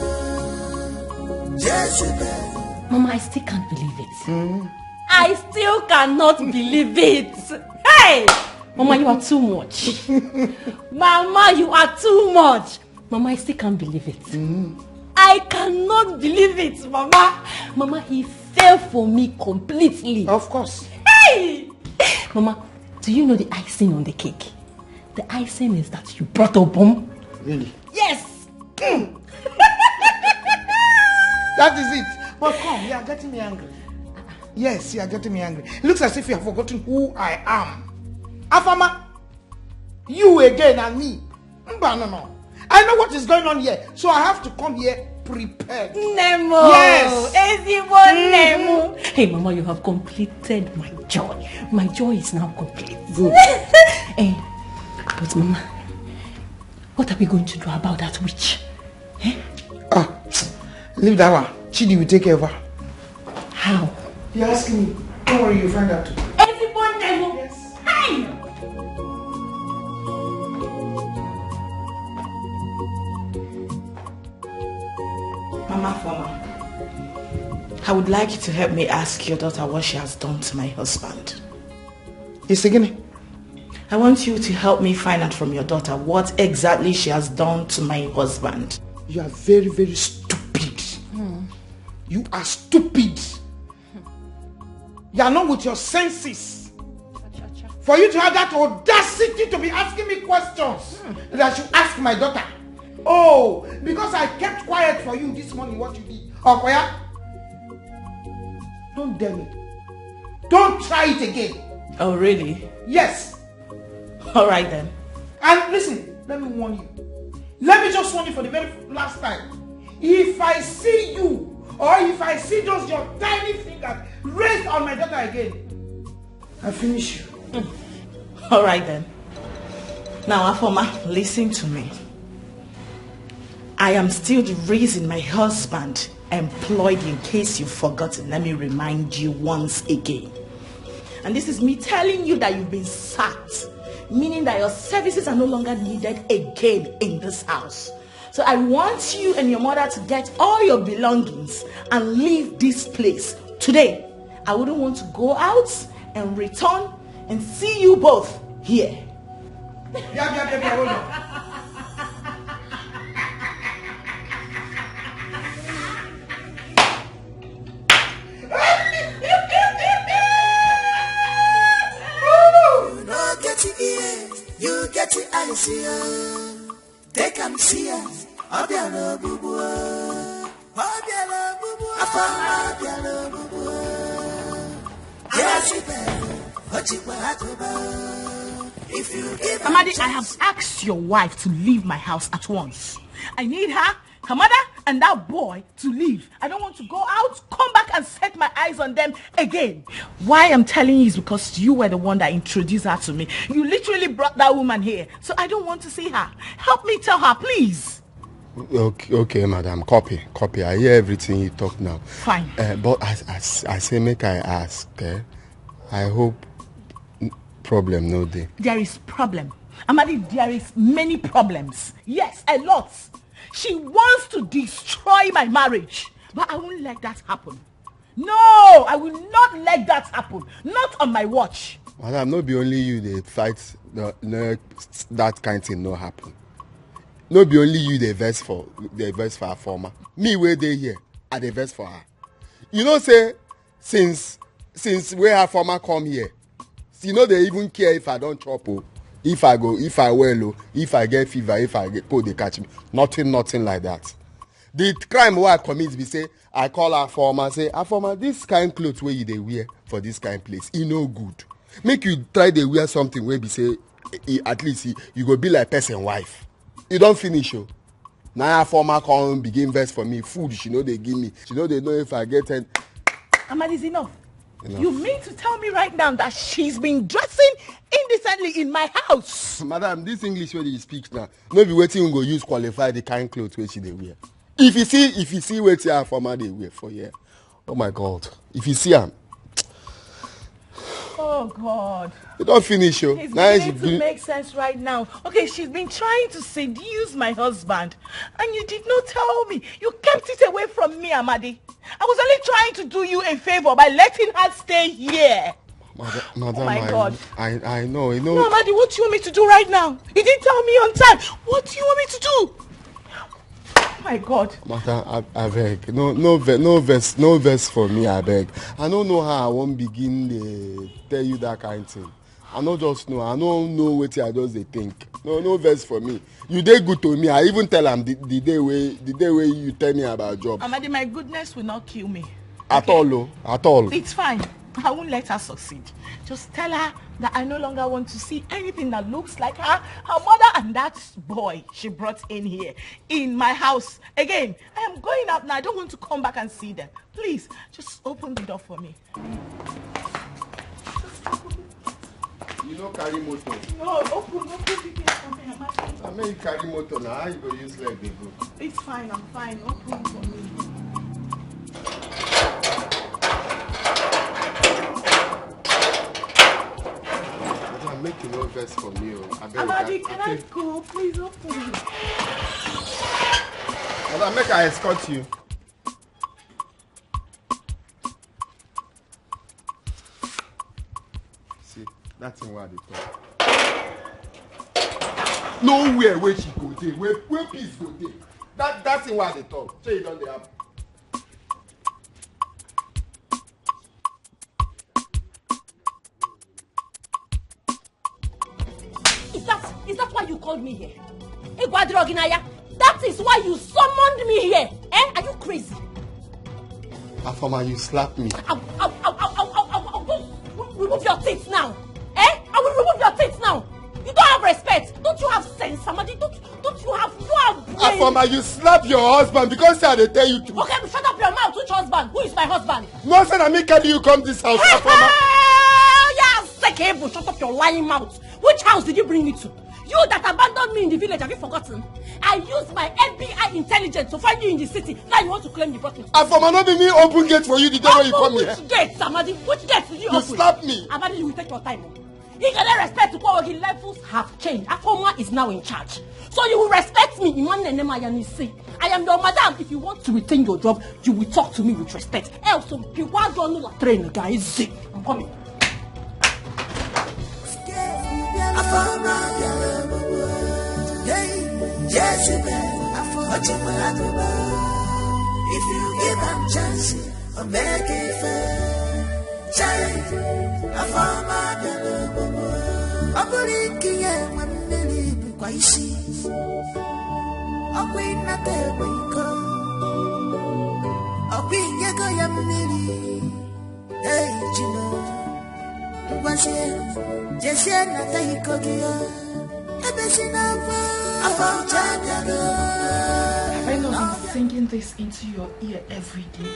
Jezebel. Mama, I still can't believe it. I still cannot believe it. Hey! Mama, you are too much. Mama, you are too much. Mama, I still can't believe it. I cannot believe it, Mama. Mama, he fell for me completely. Of course. Hey! Mama, do you know the icing on the cake? The icing is that you brought Obum. Really? Yes! That is it. But come, you are getting me angry. Yes, you are getting me angry. It looks as if you have forgotten who I am. Afama, you again and me. Mba, no, no. I know what is going on here, so I have to come here prepared. Nemo. Yes. Ezigbo Nemo. Hey, Mama, you have completed my joy. My joy is now complete. Good. Hey, but Mama, what are we going to do about that witch? Eh? Ah, leave that one. Chidi will take care of her. How? You ask me. Don't worry, you find out. Ezigbo Nemo. Yes. Hey! Mama Former, I would like you to help me ask your daughter what she has done to my husband. It's again. I want you to help me find out from your daughter what exactly she has done to my husband. You are very, very stupid. You are stupid. You are not with your senses. For you to have that audacity to be asking me questions that you ask my daughter. Oh, because I kept quiet for you this morning, what you did. Okoya, don't dare me. Don't try it again. Oh, really? Yes. All right then. And listen, let me warn you. Let me just warn you for the very last time. If I see you, or if I see those your tiny fingers raised on my daughter again, I finish you. All right then. Now, Afoma, listen to me. I am still the reason my husband employed you, in case you've forgotten. Let me remind you once again. And this is me telling you that you've been sacked, meaning that your services are no longer needed again in this house. So I want you and your mother to get all your belongings and leave this place today. I wouldn't want to go out and return and see you both here. Yeah, yeah, yeah, yeah, hold on. You no get it here, you get it eyes here. Take am see am, Obiara Ogbugbu. Obiara Ogbugbu. Afama Obiara Ogbugbu. Yes, you better. Ochikwa Akoba. If you give Amadi, I have asked your wife to leave my house at once. I need her, her mother, and that boy to leave. I don't want to go out, come back and set my eyes on them again. Why I'm telling you is because you were the one that introduced her to me. You literally brought that woman here. So I don't want to see her. Help me tell her, please. Okay, okay, madam, copy, copy. I hear everything you talk now. Fine. Uh, but I, I, I say make I ask, eh? I hope n- problem no dey. There is problem. Amadi, there is many problems. Yes, a lot. She wants to destroy my marriage. But I won't let that happen. No, I will not let that happen. Not on my watch. Madam, no be only you dey fight the, the, that kind thing no happen. No be only you dey vex for dey vex for her former. Me wey dey here, I dey vex for her. You know say since since wey her former come here, she no dey even care if I don chop o, if I go, if I well o, if I get fever, if I get cold dey catch me. Nothing, nothing like that. The crime wey I commit be say I call her former say, "Her former, this kind cloth wey you dey wear for this kind place, e no good. Make you try dey wear something wey be say e, at least e, you go be like person wife." You don finish o. Na her former come begin vex for me. Food she no dey give me. She no dey know if I get ten. Amadi, is enough. Enough. You mean to tell me right now that she's been dressing indecently in my house? Madam, this English wey you speak now, no be wetin you go use qualify the kind cloth wey she dey wear. If you see, if you see wetin her former dey wear for here, oh my God, if you see am, Oh God. you don finish o. It's Na beginning she to be- make sense right now. Okay, she's been trying to seduce my husband, and you did not tell me. You kept it away from me, Amadi. I was only trying to do you a favor by letting her stay here. Madam, madam, my I, God. I, I know, you No, know. Amadi, what do you want me to do right now? You didn't tell me on time. What do you want me to do? Oh my God. Madam, I, I beg, no, no, ve- no vex, no vex for me, I beg. I don't know how I won't begin to tell you that kind thing. I no just know. I no know wetin I just dey think. No, no vex for me. You dey good to me. I even tell am the, the day wey the day wey you tell me about job. Amadi, my goodness will not kill me. At all, o, at all. It's fine. I won't let her succeed. Just tell her that I no longer want to see anything that looks like her, her mother, and that boy she brought in here in my house again. I am going out now. I don't want to come back and see them. Please, just open the door for me. You no carry motor. No, open, open the gate for me. I'm asking. I mean, you carry motor now. How you go use leg dey go? It's fine, I'm fine. Open for me. Madam, make you no vex for me o. Abeg, Amadi, I- can I I take- go? Please open. Madam, make I escort you. See, that thing wey I dey talk. Nowhere wey she go dey, where, where peace go dey. That, that thing wey I dey talk, shey e don dey happen? Is that is that why you called me here? Igwadroginaya, that is why you summoned me here. Eh? Are you crazy? Afoma, you slap me. I'll, I'll, I'll, I'll, I'll, I'll go remove your teeth now. Eh? I will remove your teeth now. You don't have respect. Don't you have sense, Amadi? Don't don't you have you have brain? Afoma, you slap your husband because say I dey tell you to. Okay, shut up your mouth. Which husband? Who is my husband? No, say na me carry you come this house, Afoma. Oh, yeah, Sekebo, shut up your lying mouth. Which house did you bring me to? You that abandoned me in the village, have you forgotten? I used my F B I intelligence to find you in the city. Now you want to claim you brought me to Afoma, no be me open gate for you the day wey you come which here. Gate, Amadi? Which gate did you You open? Slap me. Amadi, you will take your time. Oh. You can respect to call the levels have changed. Afoma is now in charge. So you will respect me. Iman Nenema Yanisi. I am your madam. If you want to retain your job, you will talk to me with respect. Else, you want to train, guys. I'm coming. Afoma bịara ọmụmụ. Hey, Jezebel, afọ ọchị mara agụba. If you give am chance, o mee gị ife. Chai, Afoma bịara ọmụmụ. Ọ bụrụ nke ya enwe mmiri bụkwa isi. Ọkwa ịnata egbe iko. Ọkwa inyego ya mmiri. Hey, Chimo. Ngwazie, jezie nata iko gị ya. Ebe si n'akwa. Afọ ọcha bịara. Have I not been singing this into your ear every day?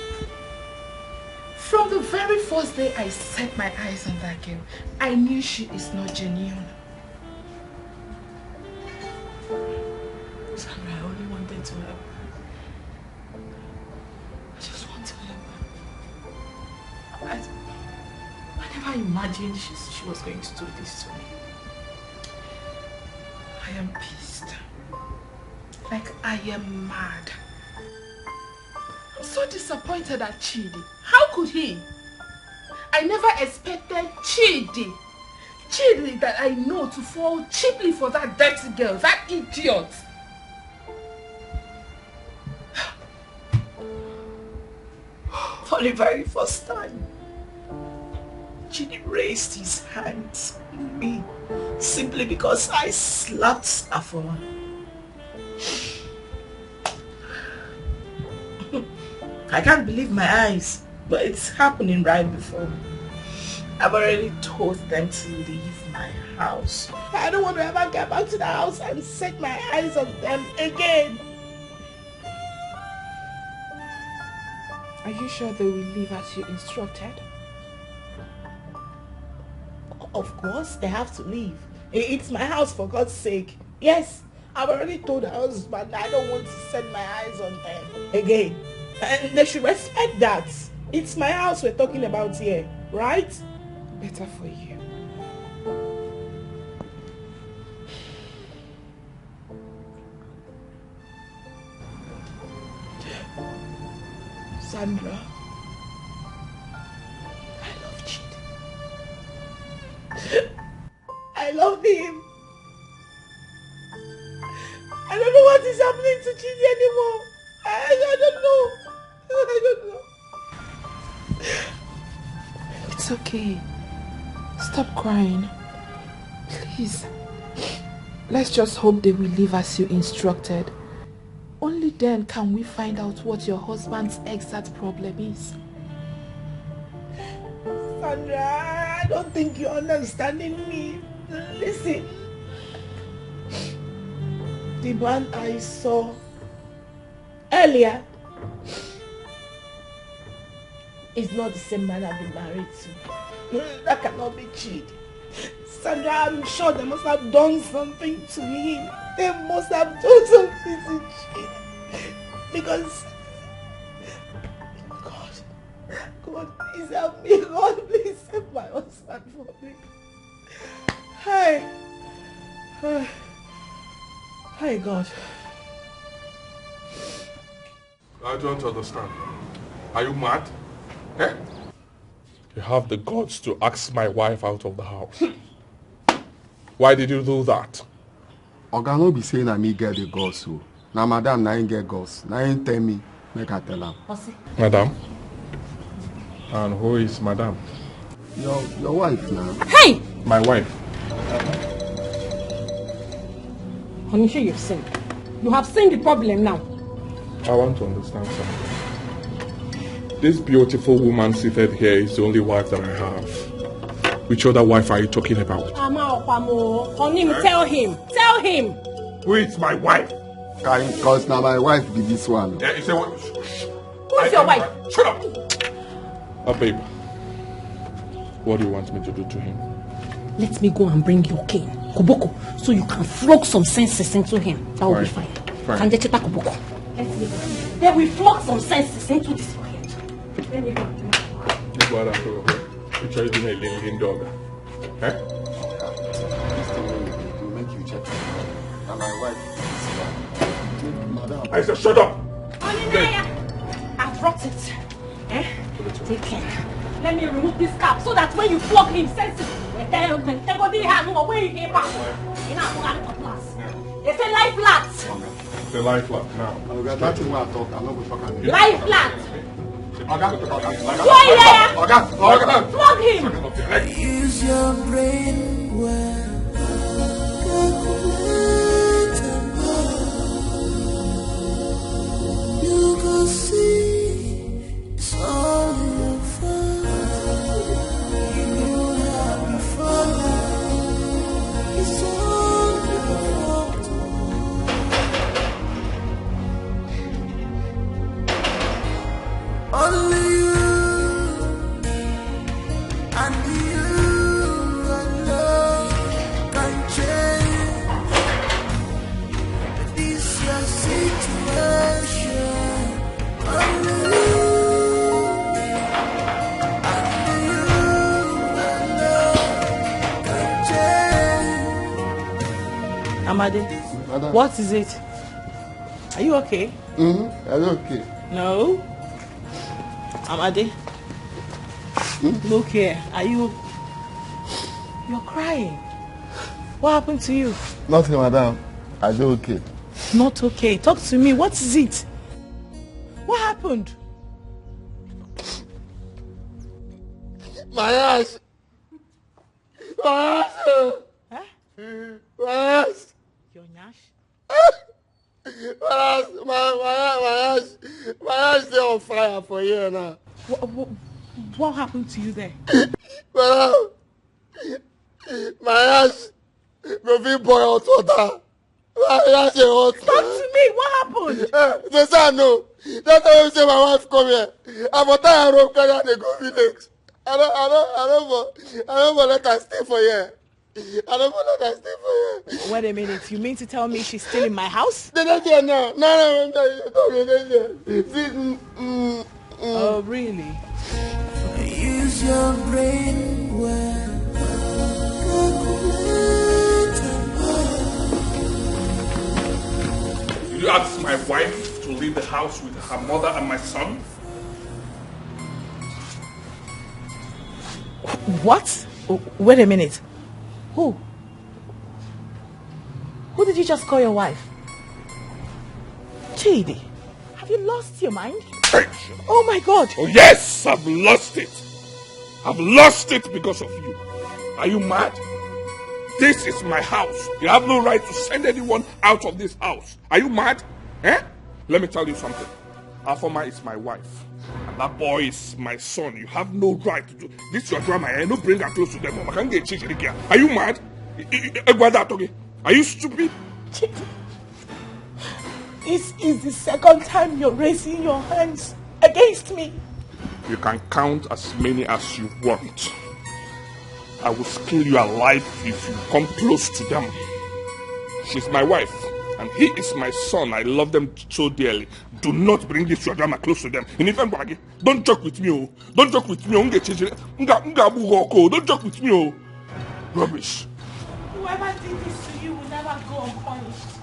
From the very first day I set my eyes on that girl, I knew she is not genuine. Sandra, I only wanted to help her. I just want to help her. I, I never imagined she, she was going to do this to me. I am pissed. Like, I am mad. I'm so disappointed at Chidi. How could he? I never expected Chidi, Chidi that I know, to fall cheaply for that dirty girl, that idiot. For the very first time, Chidi raised his hands on me simply because I slapped Afoma. I can't believe my eyes, but it's happening right before me. I've already told them to leave my house. I don't want to ever get back to the house and set my eyes on them again. Are you sure they will leave as you instructed? Of course, they have to leave. I- It's my house, for God's sake. Yes, I've already told her husband I don't want to set my eyes on them again. And they should respect that. It's my house we're talking about here, right? Better for you. Sandra, I love Chidi. I love him. I don't know what is happening to Chidi anymore. I, I don't know. I don't know. It's okay. Stop crying. Please. Let's just hope they will leave as you instructed. Only then can we find out what your husband's exact problem is. Sandra, I don't think you're understanding me. Listen, the man I saw earlier is not the same man I've been married to. That cannot be Chidi. Sandra, I'm sure they must have done something to him. They must have done something to Chidi. Because, God, God, please help me. God, please save my husband for me. Hey. Hey, God. I don't understand. Are you mad? Eh? You have the guts to ask my wife out of the house. Why did you do that? Oga, no be say na me get the guts o. Na madam na him get guts. Na him tell me make I tell am. Madam? And who is madam? Your your wife na. Hey! My wife. Honey, sure you've seen. You have seen the problem now. I want to understand something. This beautiful woman seated here is the only wife that I have. Which other wife are you talking about? Ama Okwamo, honey, tell him. Tell him. Who is my wife? Because na my wife be this one. Yeah, you say what? Who's your wife? Shut up! Oh, babe. What do you want me to do to him? Let me go and bring your cane, Koboko, so you can flog some senses into him. That will be fine. Fine. Can you check Koboko? Let me go. They will flog some senses into this your head. Let me go. This is what I feel. You try to make a little dog. Eh? This thing wey you dey do make you check am. Na my wife be this one. Madam. I said shut up! I've brought it. Eh? Take care. Let me remove this cap so that when you flog him, sense it. They go the hand over where you came back. You know, I'm going to class. They say life flat. The life flat now. Oga, that thing wey I talk, I no go talk am again. Life flat. Oga, Oga, Go here. Oga, Oga. Flog him. Use your brain well. Calculate and buy. You go see it's all in your front. You know how we fall. It's all in your front. Only you and you alone can change this your situation. Only you and you alone can change. Amade, Madam. What is it? Are you okay? Mm-hmm. I'm okay. No. Amade, look here. Are you? You're crying. What happened to you? Nothing, madam. I dey okay. Not okay. Talk to me. What is it? What happened? My ass. My ass. Huh? My ass. Your nyash? My ass. My, my, my ass. My ass dey on fire for here now. What, what, what happened to you there? Madam, my ass go fit boil hot water. My ass dey hot. Talk to me. What happened? Eh, the son no. That time wey say my wife come here, I for tie her rope, carry her dey go village. I no, I no, I no for, I no for let her stay for here. I no for let her stay for here. Wait a minute. You mean to tell me she's still in my house? They dey there now. No, no, no, no, you talk, they dey there. See, mm, mm, mm. Oh, really? Use your brain well. Did you ask my wife to leave the house with her mother and my son? What? W- Wait a minute. Who? Who did you just call your wife? Chidi, have you lost your mind? Oh my God! Oh yes, I've lost it. I've lost it because of you. Are you mad? This is my house. You have no right to send anyone out of this house. Are you mad? Eh? Let me tell you something. Afoma is my wife. That boy is my son. You have no right to do this. Your drama, eh? No bring her close to them. Mama, can't get change again. Are you mad? I- I- I- Egwada Atoge, are you stupid? This is the second time you're raising your hands against me. You can count as many as you want. I will kill you alive if you come close to them. She's my wife, and he is my son. I love them so dearly. Do not bring this your drama close to them. In fact, don't joke with me, oh. Don't joke with me, oh. Nga, nga, nga, don't joke with me, oh. Rubbish. Whoever did this to you will never go unpunished.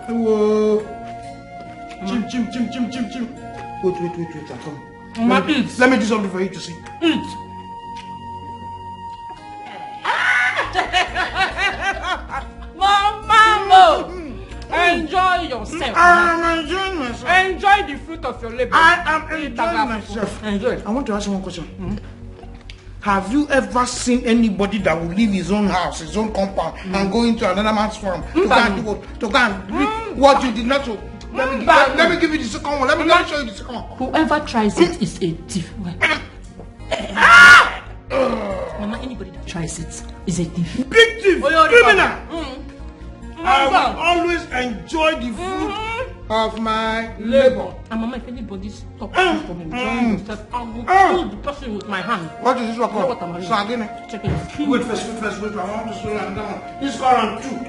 Whoa. Chim, chim, chim, chim, chim, chim. Wait, wait, wait, wait. I'm coming. Mama, let me, eat. Let me do something for you to see. Eat. Mama, no. Enjoy yourself. I'm enjoying myself. Enjoy the fruit of your labor. I am enjoying myself. Enjoy. I want to ask you one question. Have you ever seen anybody that will leave his own house, his own compound, and go into another man's farm to go and do what? To go and do what you did not do. Let me, let, let me give you the second one. Let me, let me show you the second one. Whoever tries it is a thief. Mama, anybody that tries it is a thief. Big thief, criminal. I will always enjoy the fruit of my labor. And Mama, if anybody stops you from enjoying yourself, I will kill the person with my hand. What is this one called? Sardine. Check it. Wait first, wait first, wait. I want to slow down. This called round two.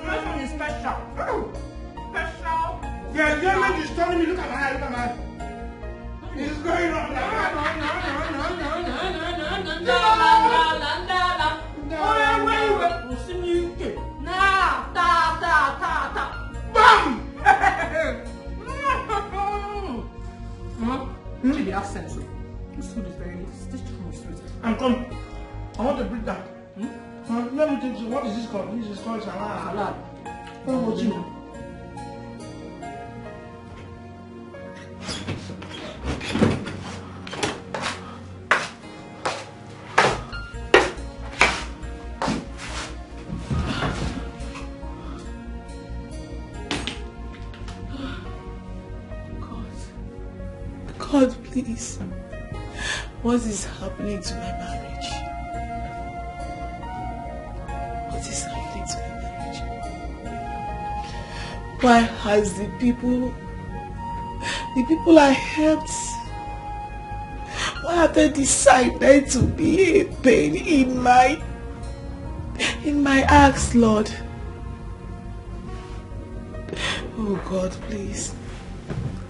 This one is special. Special. Yeah, yeah, man, just telling me, look at my eye, look at my eye. It's going on. Bam! See the accent. This food is very, this food is sweet. I'm coming. I want to break down. Hmm? Uh, let me take you. What is this called? This is called salad. Salad. What about you? God. God, please. What is happening to my marriage? What is happening to my marriage? Why has the people, the people I helped, why have they decided to be a pain in my, in my acts, Lord? Oh God, please.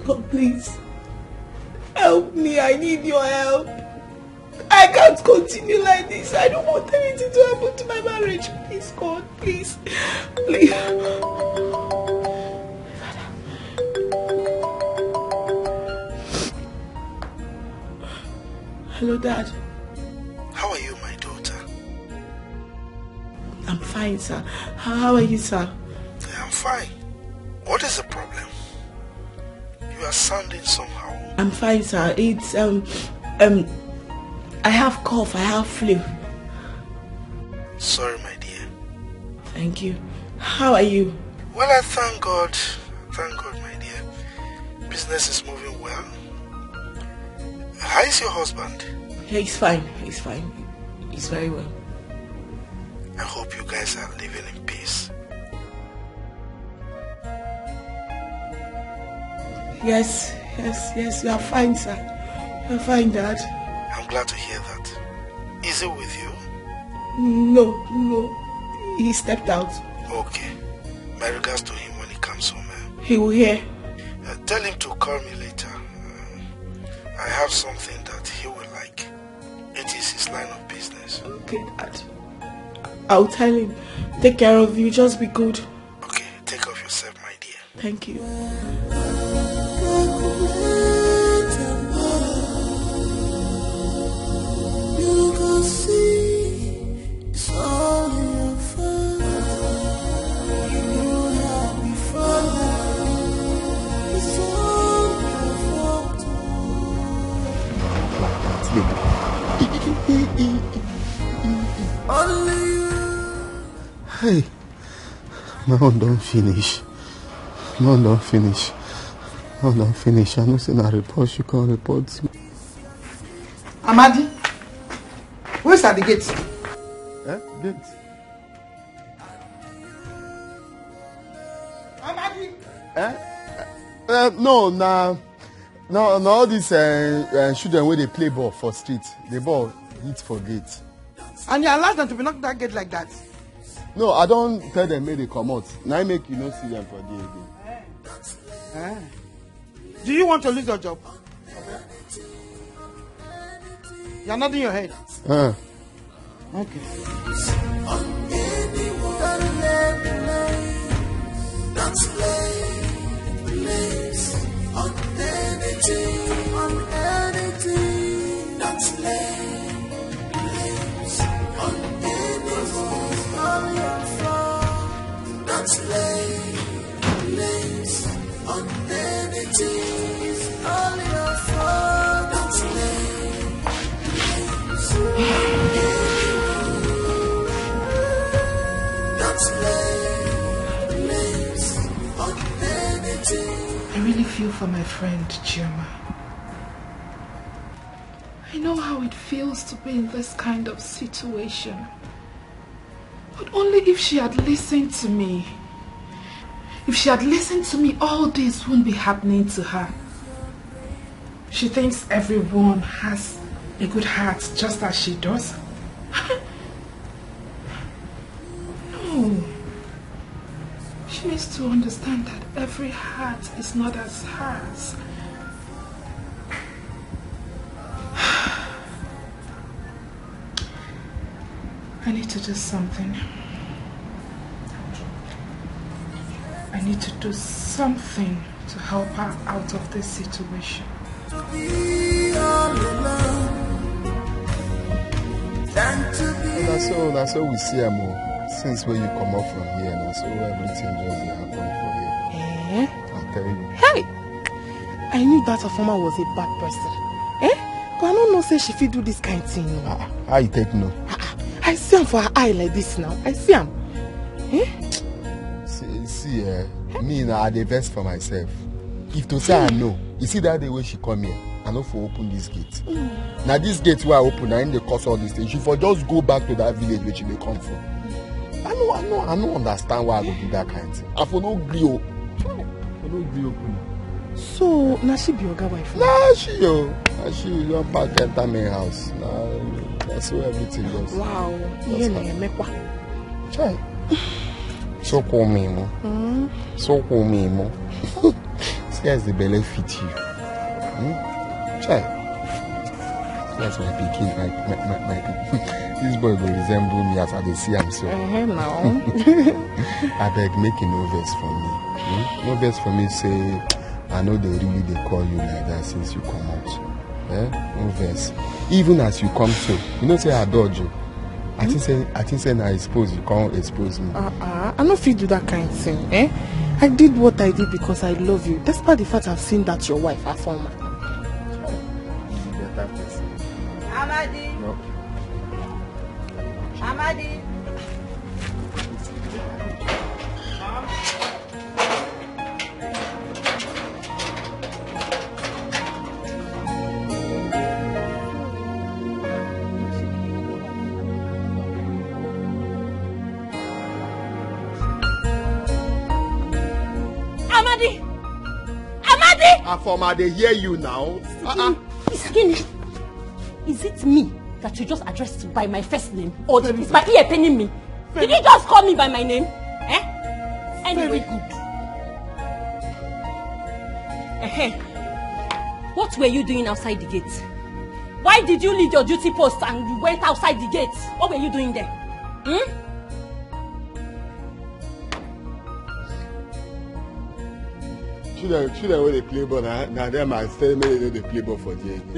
God, please. Help me. I need your help. I can't continue like this. I don't want anything to happen to my marriage. Please, God, please. Please. Hello, Dad. How are you, my daughter? I'm fine, sir. How are you, sir? I'm fine. What is the problem? You are sounding somehow. I'm fine, sir. It's, um, um, I have cough, I have flu. Sorry, my dear. Thank you. How are you? Well, I thank God. Thank God, my dear. Business is moving well. How is your husband? He's fine. He's fine. He's very well. I hope you guys are living in peace. Yes, yes, yes, we are fine, sir. We are fine, Dad. I'm glad to hear that. Is he with you? No, no. He stepped out. Okay. My regards to him when he comes home. Eh? He will hear. Uh, tell him to call me later. Uh, I have something that he will like. It is his line of business. Okay, Dad. I'll tell him. Take care of you. Just be good. Okay, take care of yourself, my dear. Thank you. You can see it's all in your face. You have before Hey, my own don finish. My own don finish. My own don finish. I know say na report she come report. Amadi, where's at the gate? Eh? Gate? Amadi. Eh? Uh, no, na, no, na all these uh, uh, children wey dey play ball for street. The ball hit for gate. And you allow them to be knocked that gate like that? No, I don tell them make they comot. Na im make you no see them for there again. Eh. Do you want to lose your job? You're nodding your head. Uh. Okay. I really feel for my friend Chioma. I know how it feels to be in this kind of situation. But only if she had listened to me. If she had listened to me, all this wouldn't be happening to her. She thinks everyone has a good heart just as she does. No. She needs to understand that every heart is not as hers. I need to do something. I need to do something to help her out of this situation. Na so, na so we see am o. Since wey you comot from here, na so everything just dey happen for here. Eh? I tell you. Hey! I knew that Afoma was a bad person. Eh? But I no know say she fit do this kind thing. Ah, ah, how you take know? Ah, ah. I see am for her eye like this now. I see am. Eh? See, see, eh, me now, I dey vex for myself. If to say I know, you see that day wey she come here, I no for open this gate. Mm. Now this gate where I open, I dey cause all these things. She for just go back to that village where she dey come from. I no, I no, I no understand why I go do that kind thing. I for no gree o. I for no gree open. So, na she be oga wife now? Na she o. Na she don pack enter main house. Na, na so everything just, wow, just happen. Chai. So cool me mo. Mm. So cool me mo. See as the belle fit you. Hmm? Chai. That's my pikin, my, my, my, my pikin. This boy go resemble me as I dey see am so. Uh-huh, now. Abeg, make you no vex for me. Hmm? No vex for me, say I know they really dey call you like that since you come out. Eh? No vex. Even as you come so, you know say I dodge you. I think say, I think say na expose you come expose me. Uh-uh. I no fit do that kind thing, eh? I did what I did because I love you, despite the fact I've seen that your wife, Afoma. Better person. Amadi. No. Amadi. Amadi! Amadi! Afoma, I dey hear you now. Uh-uh. Skinny. Is it me that you just addressed by my first name? Or is my ear paining me? Did you just call me by my name? Eh? Anyway. Very good. Eh-heh. What were you doing outside the gate? Why did you leave your duty post and you went outside the gate? What were you doing there? Hmm? Children, children wey dey play ball, na, na dem I tell make dem no dey play ball for there again.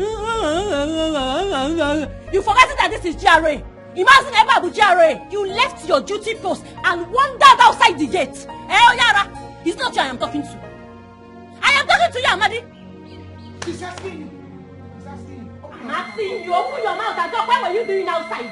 You forget that this is G R A. Imagine ever be G R A. You left your duty post and wandered outside the gate. Eh, Oyara, it's not you I am talking to. I am talking to you, Amadi. She's asking you. She's asking you. Open your mouth. I'm asking you, open your mouth and talk. What were you doing outside?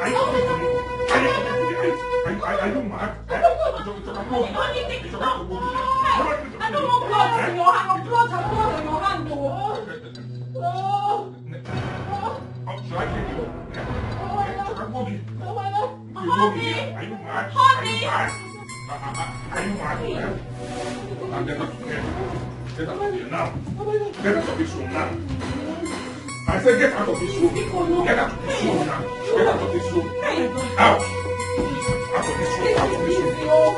Are you, are you, are you, are you, are you, are you mad? Eh? Honey, honey, take it out. I don't want blood in your hand. Blood, blood on your hand, oh. Oh. Oh, should I take you? Eh? Eh? Should I go give you? Honey! Are you mad? Honey! Are you mad? Are, are, are, are you mad? Eh? Now get out of here. Get out of here now. Get out of this room now. I said get out of this room. Get out of this room now. Get out of this room. Out. Out of this room. Out of this room.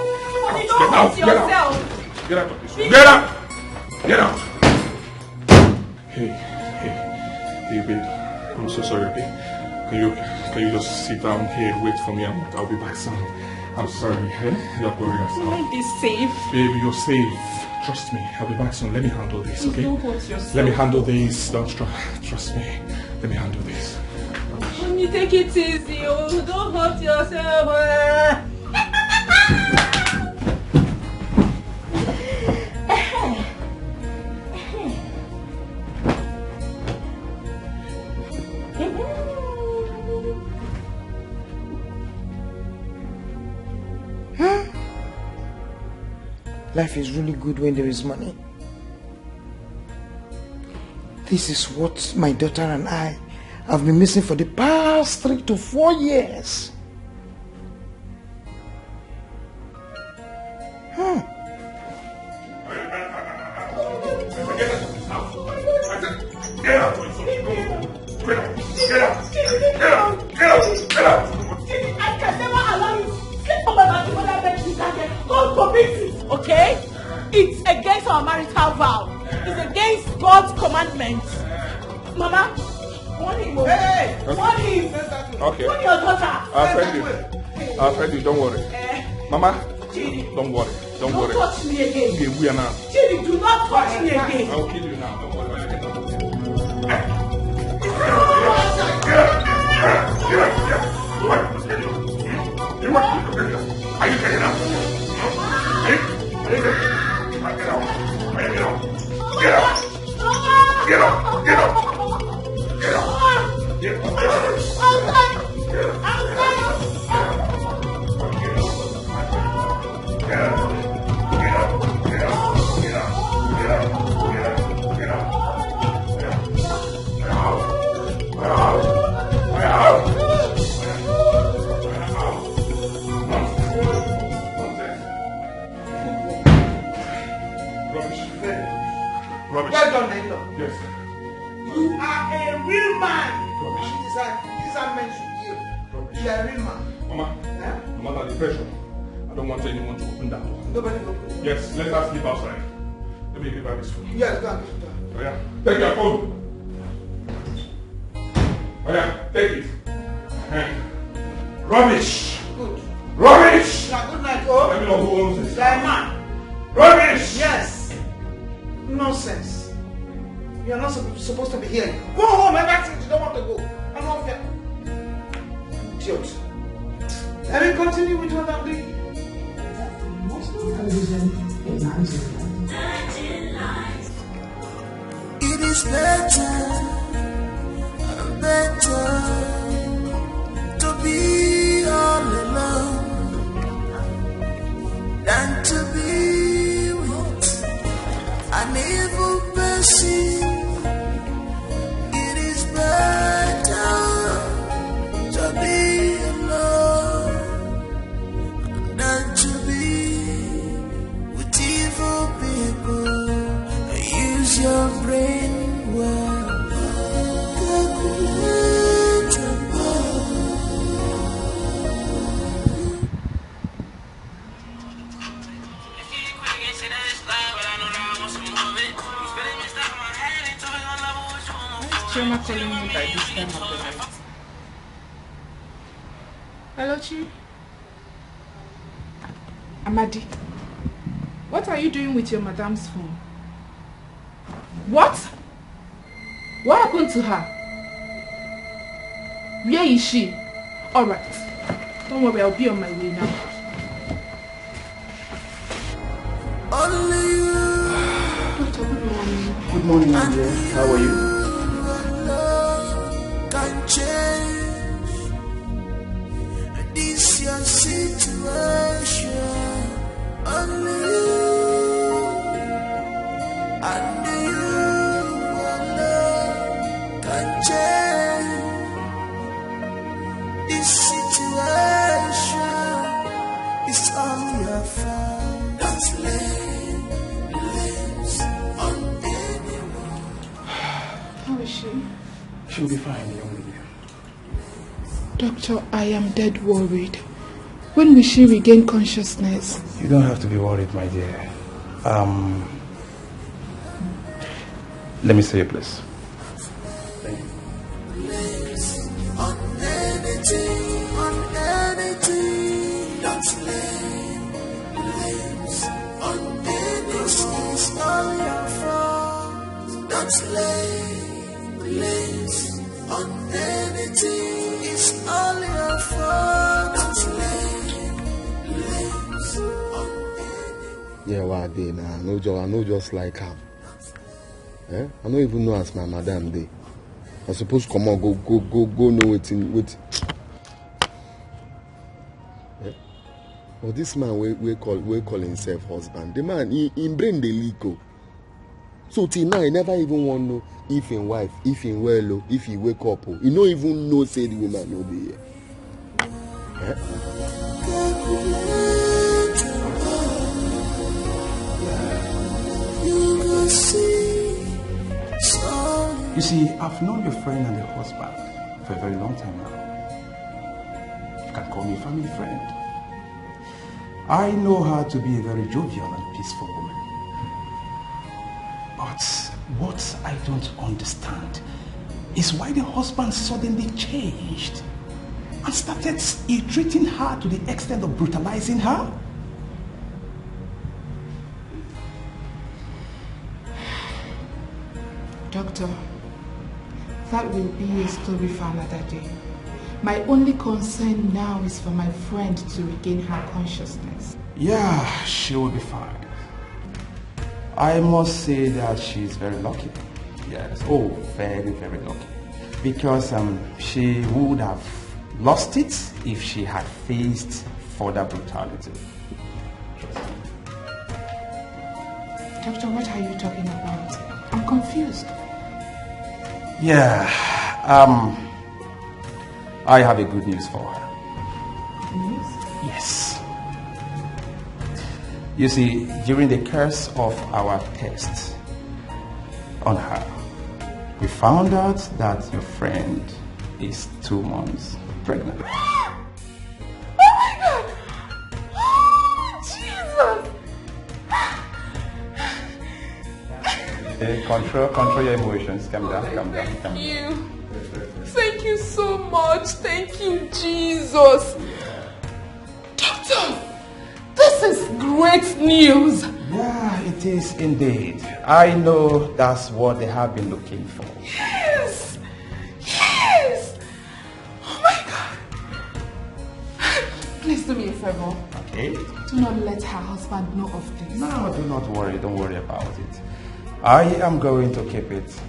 Honey, don't hurt yourself. Get out. Get out of this room. Get out. Get out. Hey, hey, hey, babe. I'm so sorry, babe. Can you, can you just sit down here, wait for me? I'm, I'll be back soon. I'm sorry, eh? Don't worry yourself. Mind is safe. Babe, you're safe. Trust me. I'll be back soon. Let me handle this, okay? Don't hurt yourself. Let me handle this. Don't try. Trust me. Let me handle this. Honey, take it easy. Oh, don't hurt yourself. Ah. Life is really good when there is money. This is what my daughter and I have been missing for the past three to four years. Hmm. Get out! Get out! Get out! Get out! Get out! I can never allow you sleep over my mother bed with that girl. God forbid it. Okay? It's against our marital vow. It's against God's commandments. Mama, warn him. Oh. Hey! Warn him. Okay. Warn your daughter. I'll tell you. I'll tell you. Don't worry. Eh? Mama, Chidi, don't worry. Don't worry. Don't touch me again. Okay, we are now. Chidi, do not touch me again. I'll kill you now. Don't worry. Are you getting up? Are you, are you getting up? Are you getting up? Are you getting up? Get up! Get up! Get up! Get up! Get up! Get up! Get up! Get up! Get up! Get up! Get up! Get up! Get up! Get up! Get up! Rubbish. Well done, my in-law. Yes. You are a real man. Rubbish. And this is how, this is how men should behave. Rubbish. You are a real man. Mama, eh? No matter the pressure, I don't want anyone to open that door. Nobody will open it. Yes, let us sleep outside. Let me give her this phone. Yes, go and get it. Oh, yeah. Take your phone. Oh, yeah. Take it. Eh. Rubbish. Good. Rubbish. Now, good night, oh. Let me know who owns this. You are a man. Rubbish. Yes. Nonsense. You are not sup- supposed to be here. Go home. Ever since you don't want to go. I don't fear. Idiot. Let me continue with what I'm doing. Most television in Nigeria. It is better, better to be all alone than to be with an evil person. It is better to be alone than to be with evil people. Use your brain well. Calculate your Chioma calling me by this time of the night. Hello, Chi. Amadi, what are you doing with your madam's phone? What? What happened to her? Where is she? All right. Don't worry, I'll be on my way now. Only you. Doctor, good morning. Good morning, my dear. How are you? Can change this your situation. Only you, only you alone can change this situation. It's all your fault. Don't lay blames on anyone. How is she? She'll be fine, young lady. Doctor, I am dead worried. When will she regain consciousness? You don't have to be worried, my dear. Um, let me see you, please. Thank you. On anything, on anything, don't lay blames on anyone. It's all your fault. Don't lay blames on anything. It's all your fault. Don't lay blames on anyone. Yeah, why dey now? I no just, I no just like am. Eh? I no even know as my madam dey. I suppose comot go, go, go, go know wetin, wetin. Eh? But this man wey, wey call, wey call himself husband, the man, he, him brain dey leak o. So till now, he never even wan know if him wife, if him well o, if he wake up o. He no even know say the woman no dey here. Eh? You see, I've known your friend and your husband for a very long time now. You can call me a family friend. I know her to be a very jovial and peaceful woman. But what I don't understand is why the husband suddenly changed and started ill-treating her to the extent of brutalizing her. Doctor, that will be a story for another day. My only concern now is for my friend to regain her consciousness. Yeah, she will be fine. I must say that she is very lucky. Yes, oh, very, very lucky. Because, um, she would have lost it if she had faced further brutality. Trust me. Doctor, what are you talking about? I'm confused. Yeah, um, I have a good news for her. News? Yes. You see, during the course of our tests, on her. We found out that your friend is two months pregnant. Oh my God! Oh, Jesus! Hey, control, control your emotions. Calm down, calm down, calm down. You. Thank you so much. Thank you, Jesus. Doctor, this is great news. Yeah, it is indeed. I know that's what they have been looking for. Yes. Yes. Oh my God. Please do me a favor. Okay? Do not let her husband know of this. No, do not worry. Don't worry about it. I am going to keep it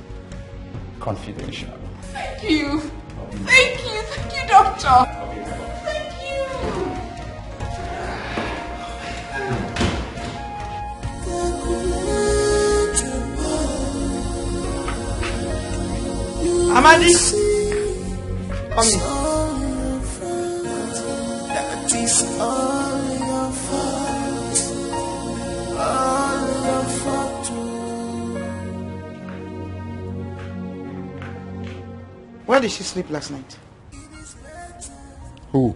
confidential. Thank you. Thank you. Thank you, doctor. Thank you. Amadi, come in. Where did she sleep last night? Who?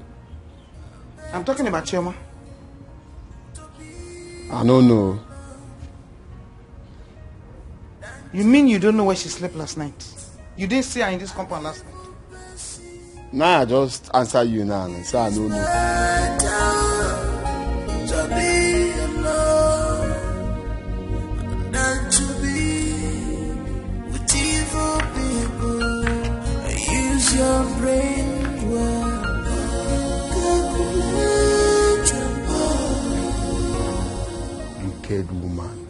I'm talking about Chioma. I don't know. You mean you don't know where she slept last night? You didn't see her in this compound last night? Nah, I just answer you now and say I don't know. To be alone than to be with evil people. Use your brain well. Calculate your Wicked woman.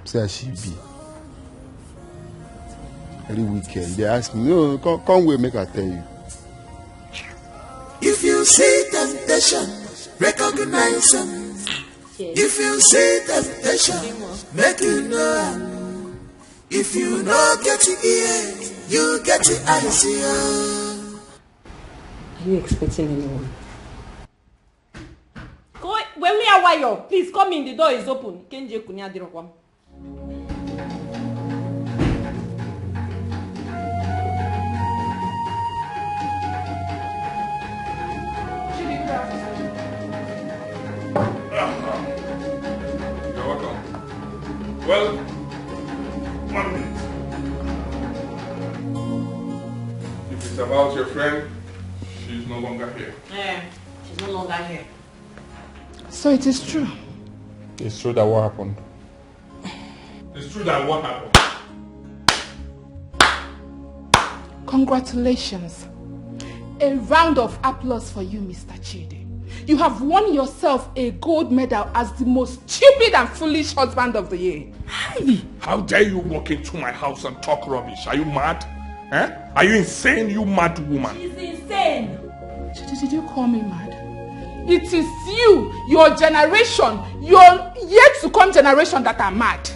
See as she be. Very wicked. They ask me, no, come, come wait, make I tell you. If you see temptation, recognize them. If you see temptation, make you know am. If you no get ear, you get eyes. Are you expecting anyone? Go, Wemi Awayo, please come in. The door is open. Kenje Kunya Dirokwa. You're welcome. Well, one minute. If it's about your friend, she's no longer here. Yeah, she's no longer here. So it is true. It's true that what happened? It's true that what happened? Congratulations. A round of applause for you, Mister Chidi. You have won yourself a gold medal as the most stupid and foolish husband of the year. How dare you walk into my house and talk rubbish? Are you mad? Eh? Are you insane, you mad woman? She's insane. Chidi, did you call me mad? It is you, your generation, your yet to come generation that are mad.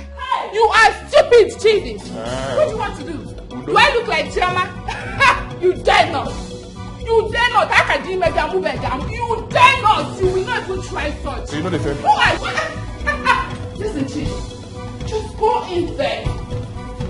You are stupid, Chidi. What do you want to do? Do I look like Chioma? You dare not. You dare not. How can you make a move like that? You dare not. You will not even try such. So you know the fair. Who are you? Listen, Chidi. Just go in there.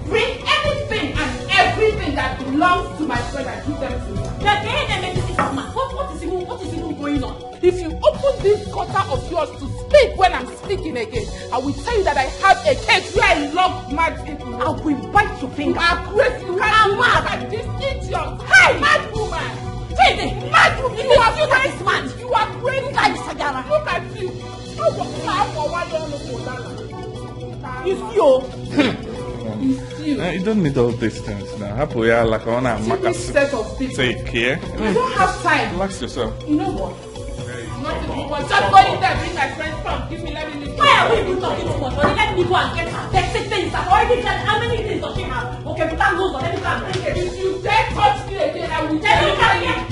Bring anything and everything that belongs to my friend and give them to me. Now, can you make this man? What, what is even, what is even going on? If you open this gutter of yours to speak when I'm speaking again, I will tell you that I have a case where I love mad people. I will bite your finger. You are crazy. You can't look at this idiot. Hey, mad woman. Chidi, mad woman. You are crazy. You are crazy. Look at you, Sagara. Look at you. How for, how for why don't look for that? It's you. It's you. Eh, you don't need all these things now. Happy, yeah, like, I wanna See this set of people. Take care. I don't have time. Relax yourself. You know what? Not even one. Just go in there, bring my friend, come. Give me, let me leave. Why are we even talking too much? Let me go and get her. They say things. I've already said how many things does she have? Okay, we can't go, but let me go and bring it. If you dare touch me again, I will tell you.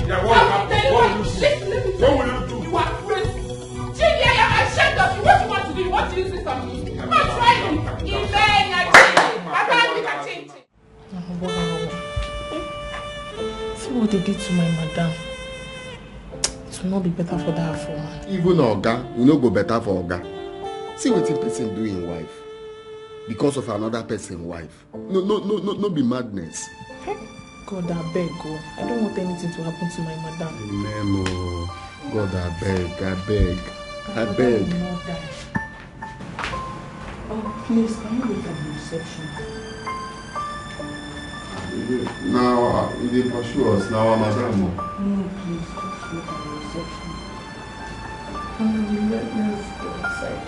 Yeah, what will happen? What will you do? Listen, listen. What will you do? You are crazy. Chidi, I am ashamed of you. What do you want to do? You want to use this on me? I'm not trying. In vain, I tell you. I can't make a change. See what they did to my madam. It will not be better for that woman. Even Oga, you no go better for Oga. See wetin person do in wife. because of another person wife. No, no, no, no, no be madness. God, I beg, oh. I don't want anything to happen to my madam. Amen, oh. God, I beg, I beg, I beg. Will not die. Oh, please, can you wait at the reception? Now, uh, they pursue us. Now, our madam, oh. No, please, just wait at the reception. Um, let, let's go outside.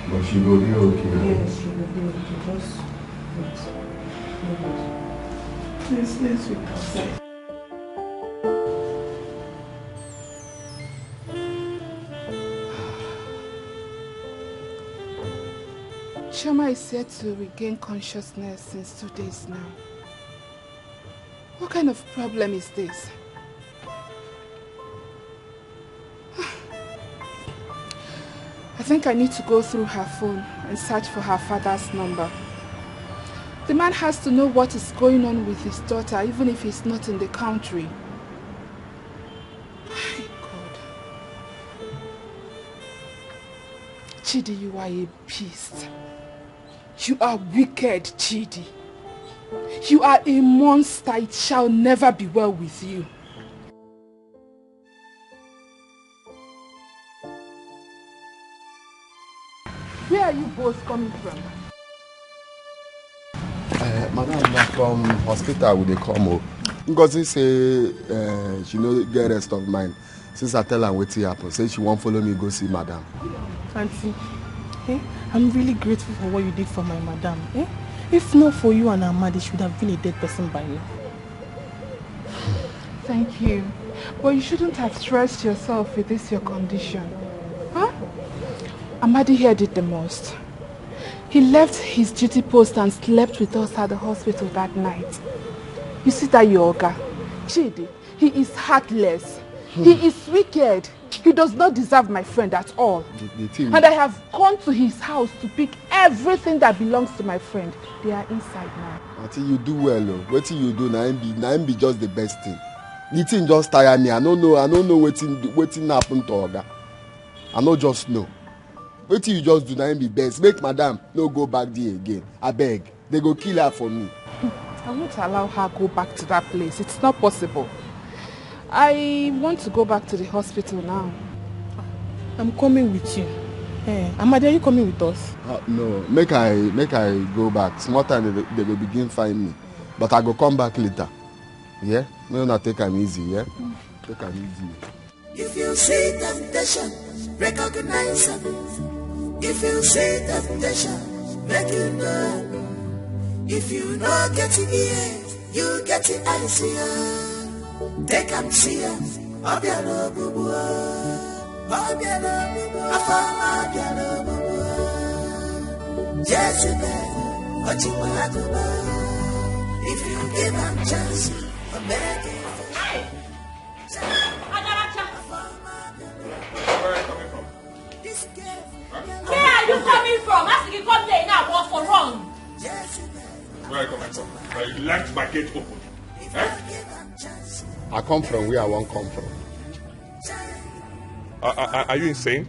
But she go dey okay. Yes, she will be okay. Just wait. Wait. Let's, let's wait outside. Chioma is set to regain consciousness since two days now. What kind of problem is this? I think I need to go through her phone and search for her father's number. The man has to know what is going on with his daughter, even if he's not in the country. My God. Chidi, you are a beast. You are wicked, Chidi. You are a monster. It shall never be well with you. Where are you both coming from? Uh, madam, na from hospital we dey come o. Ngozi say uh, she no get rest of mind since I tell am wetin happen. Say she wan follow me go see madam. Auntie, eh? I'm really grateful for what you did for my madam. Eh? If not for you and Amadi, she would have been a dead person by now. Thank you. But you shouldn't have stressed yourself with this your condition. Huh? Amadi here did the most. He left his duty post and slept with us at the hospital that night. You see that your oga, Chidi, he is heartless. He is wicked. He does not deserve my friend at all. The, the thing, And I have gone to his house to pick everything that belongs to my friend. They are inside now. Auntie, you do well o. Wetin you do na im be na im be just the best thing. The thing just tire me. I no know. I no know wetin wetin happen to oga. I no just know. Wetin you just do na im be best. Make madam no go back there again. Abeg, they go kill her for me. I won't allow her go back to that place. It's not possible. I want to go back to the hospisptal now. I'm coming with you. Eh, Amadi, are you coming with us? Uh, no, make I make I go back. Small time they, they go begin find me, but I go come back later. Yeah, make una take am easy. Yeah, take am easy. If you see temptation, recognize am. If you see temptation, make you know. If you no get it here, you get it eyes here. Take am see am. Obiara ogbugbu. Obiara ogbugbu. Afọ ọma obiara ogbugbu. Jezebel, Ochimwa Aguba. If you give am chance, Omeke. Agaracha, Where are you coming from? Where are you coming from? As you come there now, what for wrong? Where are you coming from? I left my gate open. Eh? I come from where I wan come from. Are, are, are you insane?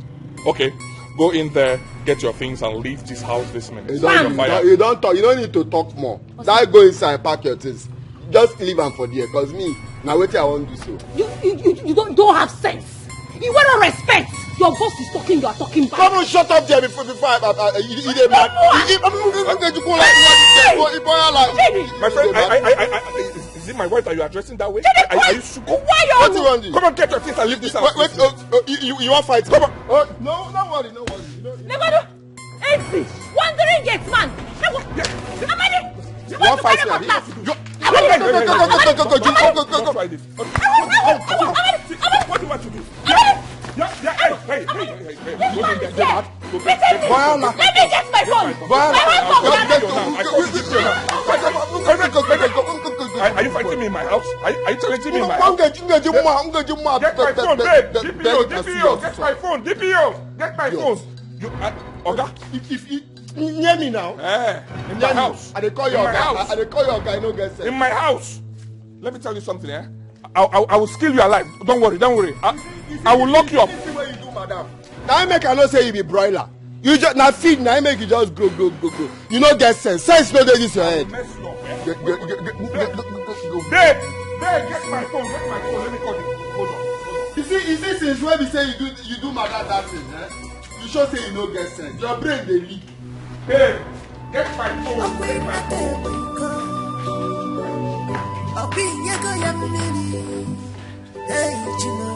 Okay, go in there, get your things, and leave this house this minute. You don't, you don't, you don't talk. You don't need to talk more. Now go inside, pack your things. Just leave am for there, cause me, na wetin I wan do so. You, you, you, you don't, don't have sense. You want to respect. Your boss is talking, you are talking back. Come on, shut up there before before I, I, I, you, you dey mad. You, you, you, you, you, you, you, you, you, you, you, you, My friend, I, I, I, I, I, is, is it my wife that you are addressing that way? Are, are you stupid? Why you Wetin you wan do? Come on, get your things and leave this house. Wait, wait, oh, oh, you, you, you wan fight? Come on. Oh, no, no worry, no worry. You know, you know. Never do. Exit. Wandering gate man. Never. Amadi. You wan fight me, abi? You, Hey, hey, hey, hey, hey, hey, don't, don't, don't, don't try this. What do you want to do? Yeah, yeah, hey, hey, hey, hey, hey, hey, go get, get, get, get, Wahala. Let me get my phone. Wahala. My phone. Go get your hand. I call you, get your hand. Are, are you fighting me in my house? Are, are you challenging me in my house? Ngeji, ngeji mma, ngeji mma. Get my phone, babe. D P O, Beg, D P O, get my phone, D P O, get my phone. You, uh, Oga, If, if, if, near me now. Eh, in my Near me. house. I dey call your In my oga. house. I, I dey call your oga. You no get sense. In my house. Let me tell you something, eh? I, I, I will skin you alive. Don't worry, don't worry. I, I will lock you up. This is where you do, madam. Now I make I know say you be broiler. You just na feed, now I make you just grow, grow, grow, grow. You no get sense. Sense no dey this your head. Mess you up, eh? Get, get, get, get, get, get, get, get. Babe, babe, get my phone, get my phone. Let me call you. Hold on, hold on. You see, you see, since when we say you do, you do mother that thing, eh? You sure say you no get sense. Your brain dey leak. Babe, get my phone, get my phone. Ọ bụ ihe go ya mmiri. Hey, Chimo.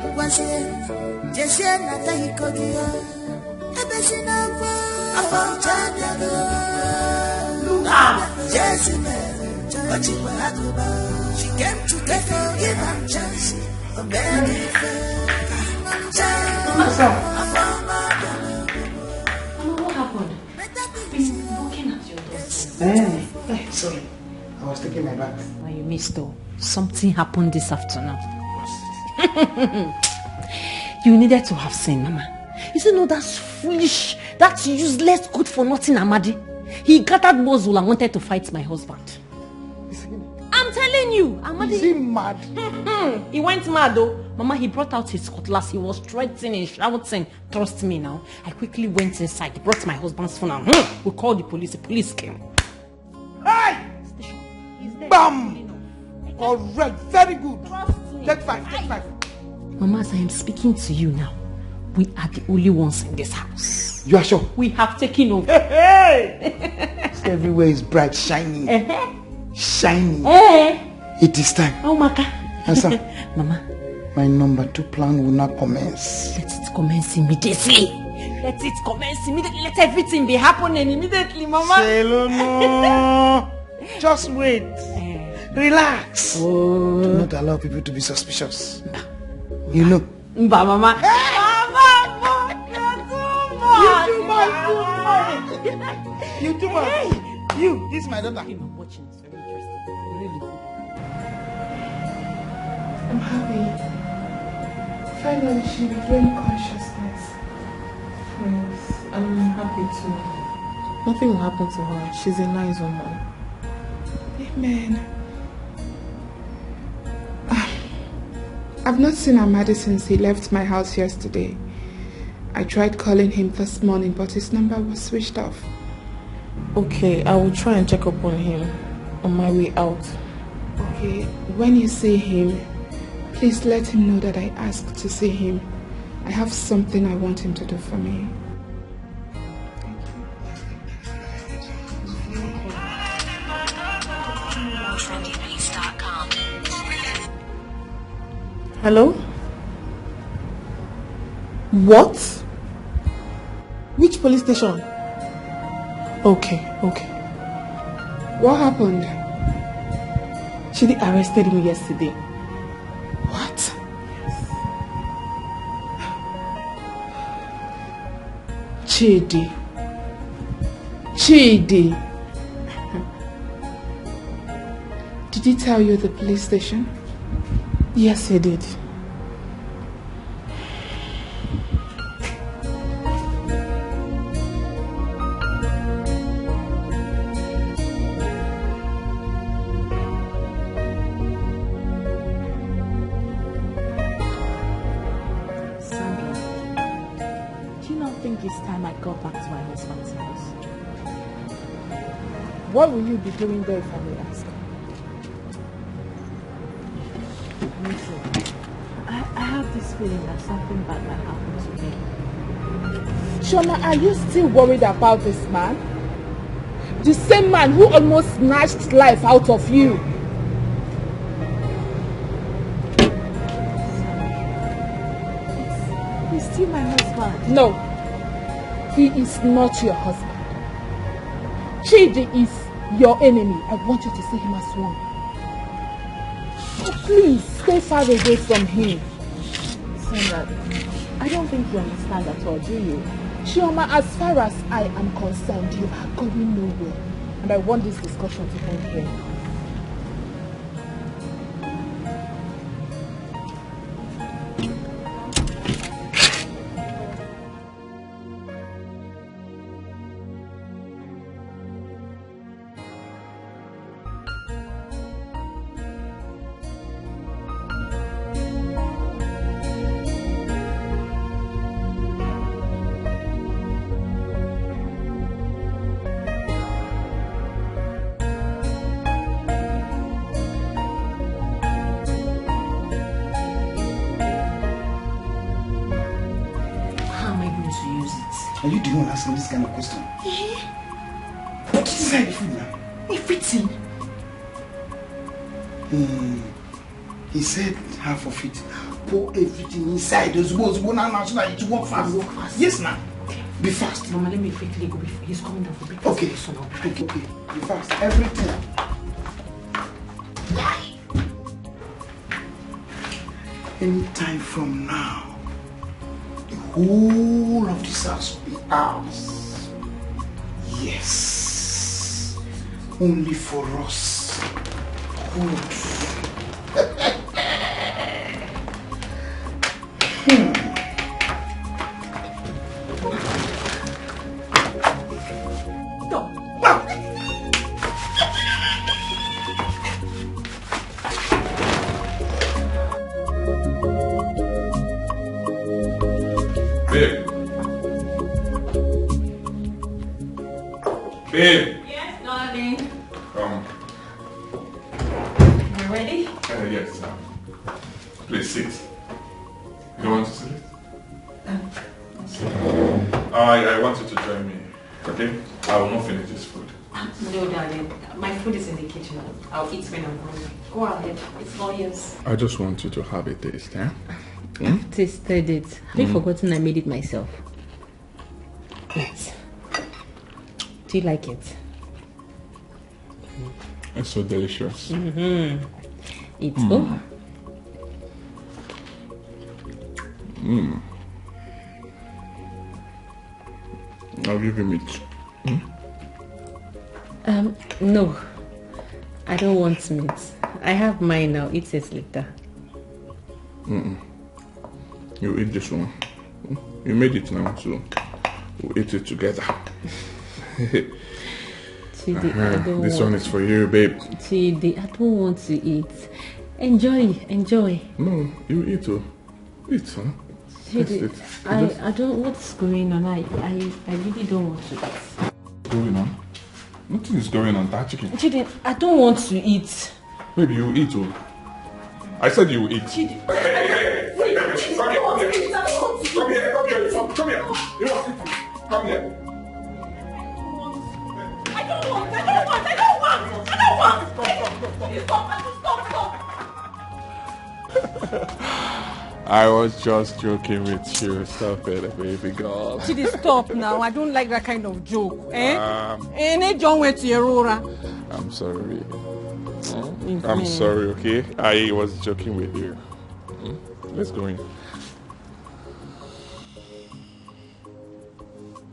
Ngwazie, jezie nata iko gị ya. Ebe si n'afọ, afọ ọcha abịago. Jesu mere, o jikwa agụba. She came to take her, give am chance. O mere ife. Mama, what happened? I've been looking at your door since. Eh, eh, sorry. I was taking my bath. When you missed, though, something happened this afternoon. You needed to have seen, Mama. You see, no, that's foolish, that useless, good for nothing Amadi. He gathered muscle and wanted to fight my husband. I'm telling you, Amadi. Is he mad? He went mad, though. Mama, he brought out his cutlass. He was threatening, shouting. Trust me now. I quickly went inside, brought my husband's phone, and hmm, we called the police. The police came. Hey! Bam! Correct. Very good. Take five. Take five. Mama, as I am speaking to you now, we are the only ones in this house. You are sure? We have taken over. Hey, hey! Everywhere is bright, shiny. Uh-huh. Shiny. Eh. It is time. Oh, Maka. Answer. Mama. My number two plan will now commence. Let it commence immediately. Let it commence immediately. Let everything be happening immediately, Mama. Say hello, no. Just wait. Eh. Relax. Oh. Do not allow people to be suspicious. You know. Mba, Mama. Hey! Mama, Mama, you're too much. You too much. Hey! You too much. Hey! You, this is my daughter. Hey, Mama, watch him. It's very interesting. Really good. I'm happy. Finally, she regained consciousness. Yes, I'm happy too. Nothing will happen to her. She's a nice woman. Amen. Ah, I've not seen Amadi since he left my house yesterday. I tried calling him this morning, but his number was switched off. Okay, I will try and check up on him on my way out. Okay, when you see him, please let him know that I asked to see him. I have something I want him to do for me. Thank you. Hello? What? Which police station? Okay, okay. What happened? She arrested me yesterday. What? Chidi. Chidi. Did he tell you the police station? Yes, he did. Sandra, do you not think it's time I go back to my husband's house? What will you be doing there, if I may ask? Listen, I, I have this feeling that something bad might happen to me. Shona, are you still worried about this man? The same man who almost snatched life out of you. He's still my husband. No, he is not your husband. Chidi is your enemy. I want you to see him as one. Please, stay far away from him. Sandra, I don't think you understand at all, do you? Chioma, as far as I am concerned, you are going nowhere. And I want this discussion to end here. Are you the one asking this kind of question? Eh? Put it inside the food now. Everything. Hmm. He said half of it. Pour everything inside. Ozugbo, ozugbo, now, now, so that it work fast. Work fast. Yes, now. Be fast. Mama, let me quickly go before he's coming down for breakfast. Okay. So now. Okay, okay. Be fast. Everything. Any time from now, the whole of this house will be ours. Yes. Only for us. Good. Hmm. Babe. Babe. Yes, darling. Um. You ready? Uh, yes, um, please sit. You don't want to sit? Um, I, I want you to join me, okay? I will not finish this food. Um, no, darling. My food is in the kitchen. I'll eat when I'm hungry. Go ahead. It's all yours. I just want you to have a taste, eh? Hmm? I've tasted it. Have you forgotten I made it myself? Yes. Do you like it? It's so delicious. Mm-hmm. It's oh. Mm. I'll give you meat. Hmm? Um, no. I don't want meat. I have mine now. Eat it later. Mm-mm. You eat this one. You made it now, so we'll eat it together. Chidi, I Uh-huh. don't This want one is for you, babe. Chidi, I don't want to eat. Enjoy, enjoy. No, you eat, oh. Eat, huh? Taste Chidi, it. I, Just I don't, what's going on? I, I, I really don't want to eat. Going on? Nothing is going on. That chicken. Chidi, I don't want to eat. Baby, you eat, oh. I said you eat. Chidi. Come here, come here, come here, come here. You want it? Come here. I don't want, I don't want, I don't want, I don't want. Stop, stop, stop, stop. Please stop, stop, stop. I was just joking with you. Stop it, baby girl. Chidi, stop now. I don't like that kind of joke. Eh? Um, Eh, ne John went to Aurora. I'm sorry. I'm sorry, okay? I was joking with you. Hmm? Let's go in.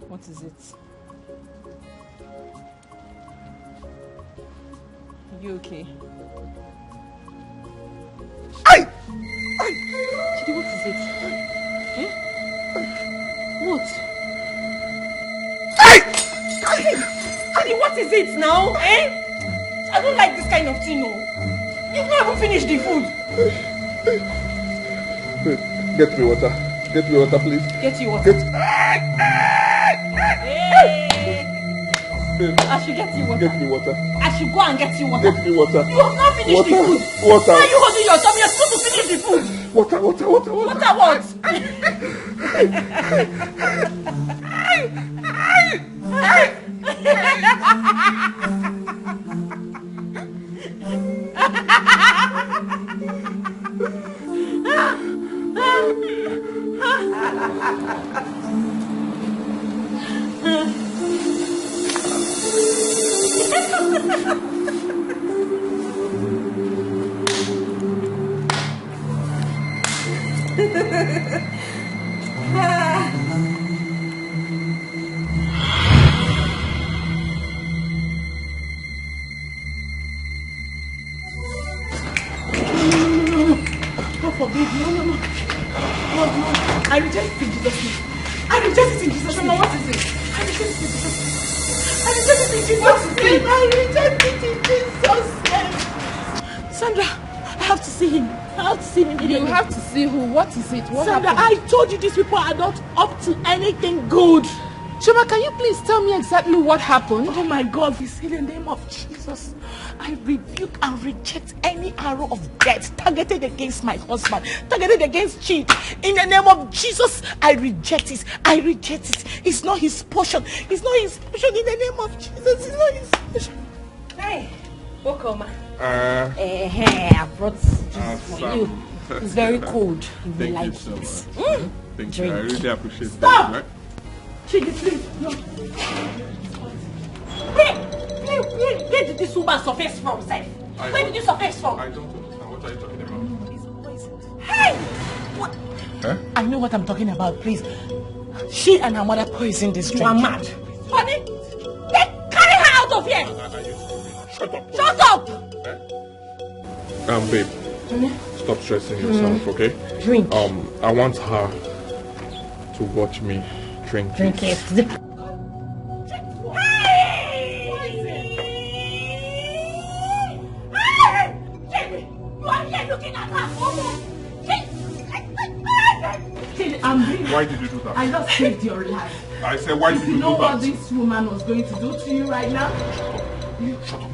What is it? You okay? Hey! Hey! Chidi, what is it? Eh? What? Hey! Chidi, what is it now? Eh? I don't like this kind of thing, no. You've not even finished the food. Get me water. Get me water, please. Get you water. Get... Hey! I should get you water. Get me water. I should go and get you water. Get me water. You have not finished the food. Water. Why are you holding your tummy? You're supposed to finish the food. Water, water, water, water. Water what? God forbid. No, no, no. God, no. I reject it in Jesus' name. I reject it in Jesus' name. What is it? I reject it in Jesus' name. I reject it in Jesus' name. I reject it in Jesus' name. Sandra, I have to see him. I have to see him immediately. You have to see who? What is it? What Sandra, happened? I told you these people are not up to anything good. Chioma, can you please tell me exactly what happened? Oh my God, this in the name of Jesus. I rebuke and reject any arrow of death targeted against my husband, targeted against Chidi. In the name of Jesus, I reject it. I reject it. It's not his portion. It's not his portion in the name of Jesus. It's not his portion. Hey, Okoma. Uh, Eh, hey, I brought this for Asam. you. It's very cold. You will Thank you like so it. much. Mm. Thank you. I Drink. really appreciate Stop! that. Right? Chidi, please, no. Where, where, where, where did this woman surface from, sef? I Where don't, did you surface from? I don't understand. What are you talking about? Hey! What? Huh? I know what I'm talking about, please. She and her mother poisoned this You are drink. mad. Honey, then carry her out of here. Are, are you Shut up. Shut up. Huh? Um, babe, stop stressing yourself, okay? Drink. Um, I want her to watch me drink Drink it. it. Hey! Hey! Baby, you are here looking at her. Chidi, I'm really Why did you do that? I just saved your life. I said, why If did you you know do what that? this woman was going to do to you right now, you Shut up.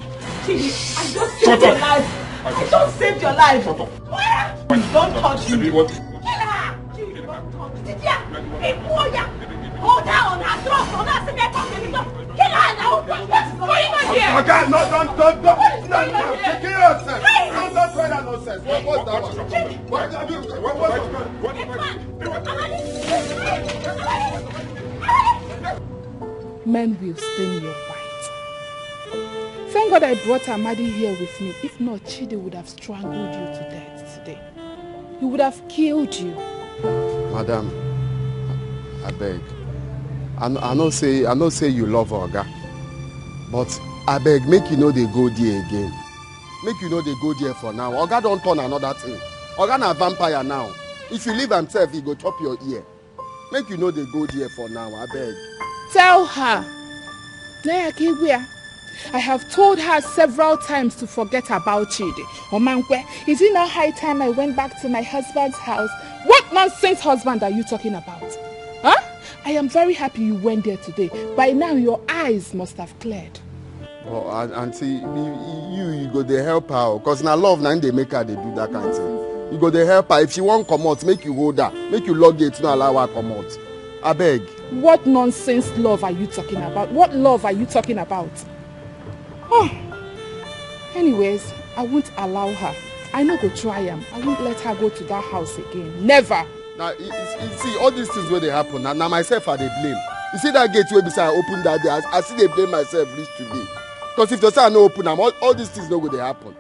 Chidi, I just Shut saved your up. life. I I just just saved your life. Shut up. Why? Don't touch me. Baby, what? Kill her. Kill her. Don't touch me. Yeah. Hey, boy, yeah. Hold her on her throat. Hold her, sit there, come, baby, come. Kill her now. What is going on here? Oga, no, don't, don't, don't, What is no, going no, on here? kill yourself. Hey. Don't, don't try that nonsense. What, what's that one? What, what, what, what, what, what, what, what, what, Men will stain your white. Thank God I brought Amadi here with me. If not, Chidi would have strangled you to death today. He would have killed you. Madam, I beg. I, kn- I know say I know say you love Oga, but I beg make you know they go there again. Make you know they go there for now. Oga don't turn another thing. Oga na vampire now. If you leave himself, he go chop your ear. Make you know they go there for now. I beg. Tell her. Naya Kigwea, I have told her several times to forget about Chidi. Omankwe, is it not high time I went back to my husband's house? What nonsense husband are you talking about? Huh? I am very happy you went there today. By now, your eyes must have cleared. Oh, an- auntie, you, you, you go dey help her, cause na love na im dey make her dey do that kind thing. You go dey help her. If she wan comot, make you hold her, make you lock gate, no allow her comot. Abeg. What nonsense love are you talking about? What love are you talking about? Oh. Anyways, I won't allow her. I no go try am. I won't let her go to that house again. Never. Na you, you, you see all these things wey dey happen, na, na myself I dey blame. You see that gate wey be say I open that day, I, I still dey blame myself reach today. Because if to say I no open am, all, all these things no go dey happen.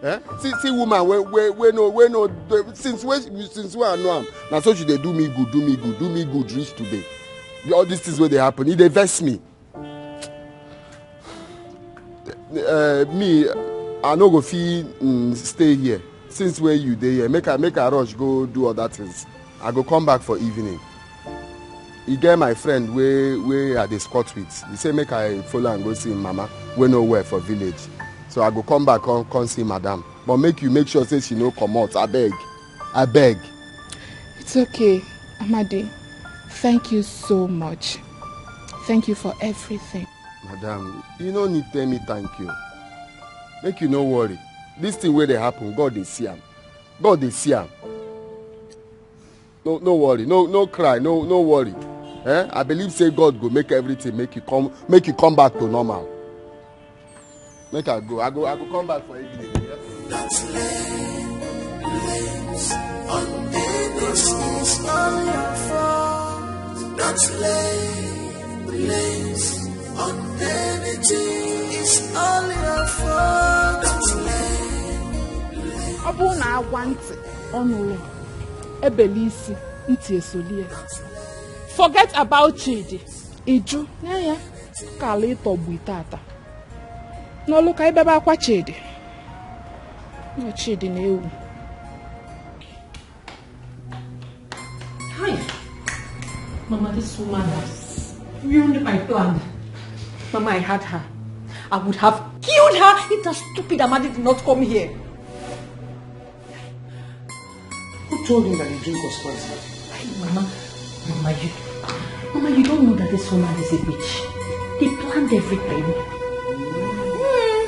Eh? See, see woman wey, wey, wey no, wey no, dey- since wey, since wey I know am, na so she dey do me good, do me good, do me good reach today. The, all these things wey dey happen, e dey vex me. Uh, me, I no go fit mm, stay here. Since where you dey here, make I make I rush go do other things. I go come back for evening. E get my friend wey wey I dey squat with. He say make I follow am go see him mama wey no well for village. So I go come back come come see madam. But make you make sure say she no comot. Abeg, abeg. It's okay, Amadi. Thank you so much. Thank you for everything. Madam, you no need tell me thank you. Make you no worry. This thing wey dey happen, God dey see am. God dey see am. No, no worry, no, no cry, no, no worry. Eh? I believe say God go make everything make you come, make you come back to normal. Make I go, I go, I go come back for evening. Yes? Don't lay blame on anything. It's all your fault. Don't lay blame on anything. It's all your fault. Don't lay blame. Ọ bụrụ na agwa ntị, ọ nụrụ, ebele isi, ntị esolie. Forget about Chidi. Iju, nye ya, kala ịtọgbu tata. N'ọlụ ka ibebe akwa Chidi. Na Chidi na-ewu. Hi. Mama, this woman has ruined my plan. Mama, I had her. I would have killed her if that stupid Amadi did not come here. Who told him that the drink was poison? Hey, Mama, Mama, you, Mama, you don't know that this woman is a witch. They planned everything. Hmm.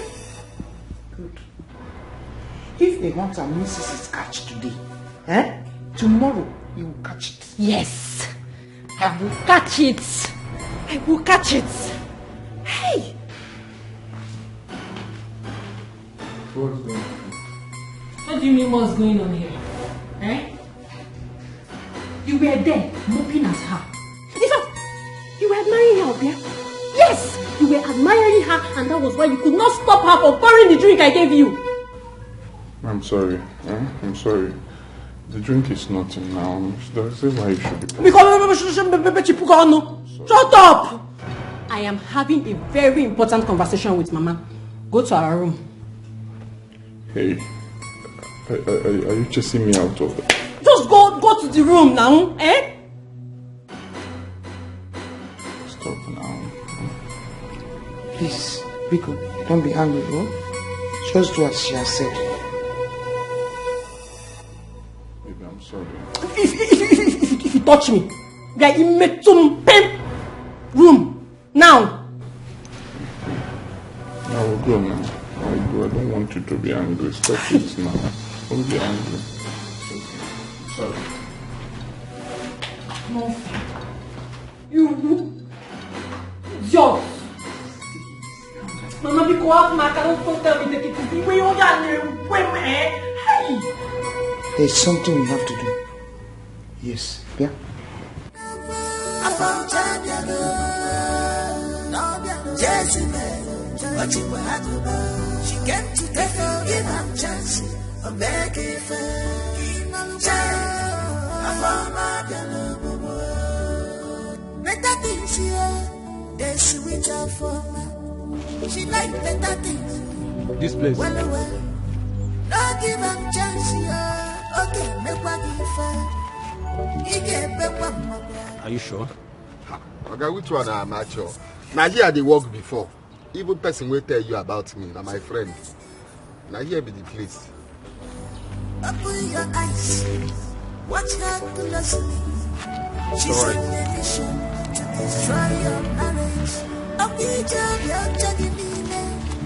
A hunter misses his catch today. Eh? Tomorrow, he will catch it. Yes. I will catch it. I will catch it. Hey! What's going on? What do you mean, what's going on here? Eh? You were there, moping at her. In fact, you were admiring her, Obia. Yes, you were admiring her, and that was why you could not stop her from pouring the drink I gave you. I'm sorry. Eh? I'm sorry. The drink is nothing now. That's why you should be. Because shut up. I am having a very important conversation with Mama. Go to our room. Hey, are, are, are you chasing me out of it? Just go, go to the room now, eh? Stop now. Please, Biko, don't be angry, oh? Just do as she has said. Baby, I'm sorry. If, if, if, if, if, if you touch me, we are in Metum Pem room now. I will go now. I will go. I don't want you to be angry. Stop this now. Don't be angry. It's okay. Sorry. No. You idiot! Mama, because what my cannot come tell me take it easy. When you are there, when eh? Hey! There's something we have to do. Yes, yeah. Jezebel, what you were at, she came to take her in and chance. Make it fair. Child, better things here. They sweet her for her. She like better things. This place. Well, well. No give am chance here. Okay, make what give her. He can make what more. Are you sure? Oga, which one am I sure? Na here I dey work before. Even person wey tell you about me na my friend. Na here be the place. Open your eyes. Watch her closely. She's on a mission to destroy your marriage. Open your job, your journey,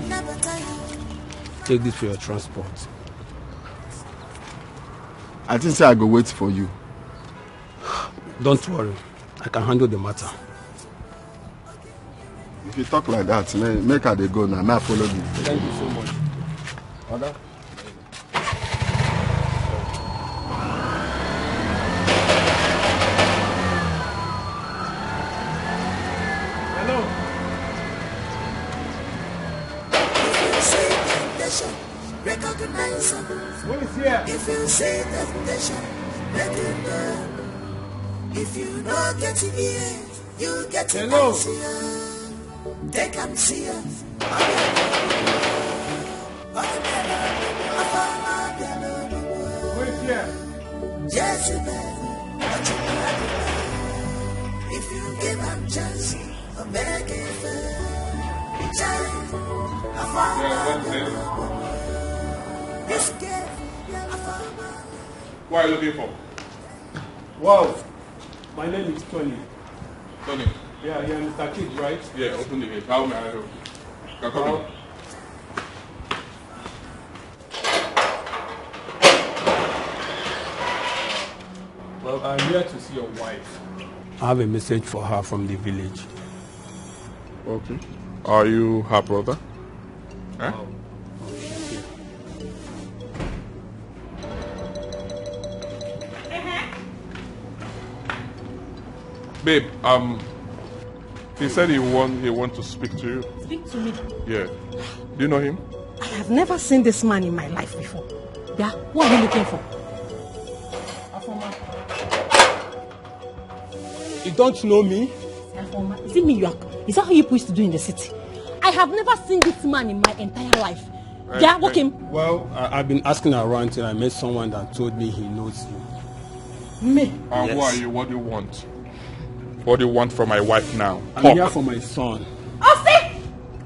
never tire. Take this for your transport. I think say I go wait for you. Don't worry. I can handle the matter. If you talk like that, ma-, make I dey go now. May I follow you? Thank you so much. Oga? Hello. Recognize him. Who is here? If you see temptation, let him know. If you no get it here, you get it. Hello. Take am serious. Who is here? Jezebel, what you have. If you give am chance, make it fair. Child, I found. Yeah, what's this? This girl, I found. Who are you looking for? Wow, my name is Tony. Tony? Yeah, yeah, Mister Kidd, right? Yeah, open the gate. How may I help you? You can come in. Well, I'm here to see your wife. I have a message for her from the village. Okay. Are you her brother? Huh? Oh. Babe, um, he said he want, he want to speak to you. Speak to me. Yeah. Do you know him? I have never seen this man in my life before. Yeah, what are you looking for? You don't know me? Is it me you are? Is that how you people used to do in the city? I have never seen this man in my entire life. Right, yeah, right. Walk him. Well, I, I've been asking around till I met someone that told me he knows you. Me? And who are you? What do you want? What do you want from my wife now? I'm here for my son. Osi!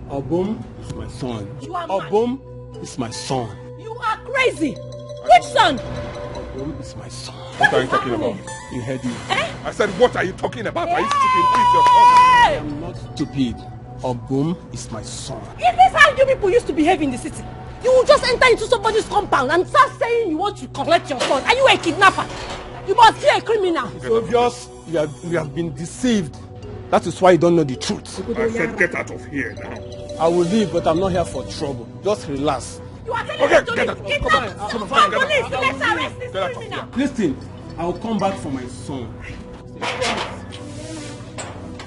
Obum is my son. You are mad. Obum is my son. You are crazy. Which son? Obum is my son. What are you talking about? You heard me. Eh? I said, what are you talking about? Are you stupid? Please, you're talking. I am not stupid. Obum is my son. Is this how you people used to behave in the city? You will just enter into somebody's compound and start saying you want to collect your son. Are you a kidnapper? You must be a criminal. It's obvious you have, you have been deceived. That is why you don't know the truth. I said get out of here now. I will leave, but I'm not here for trouble. Just relax. You are telling me to leave? Kidnap, call police, let's arrest this criminal. Listen, I will come back for my son.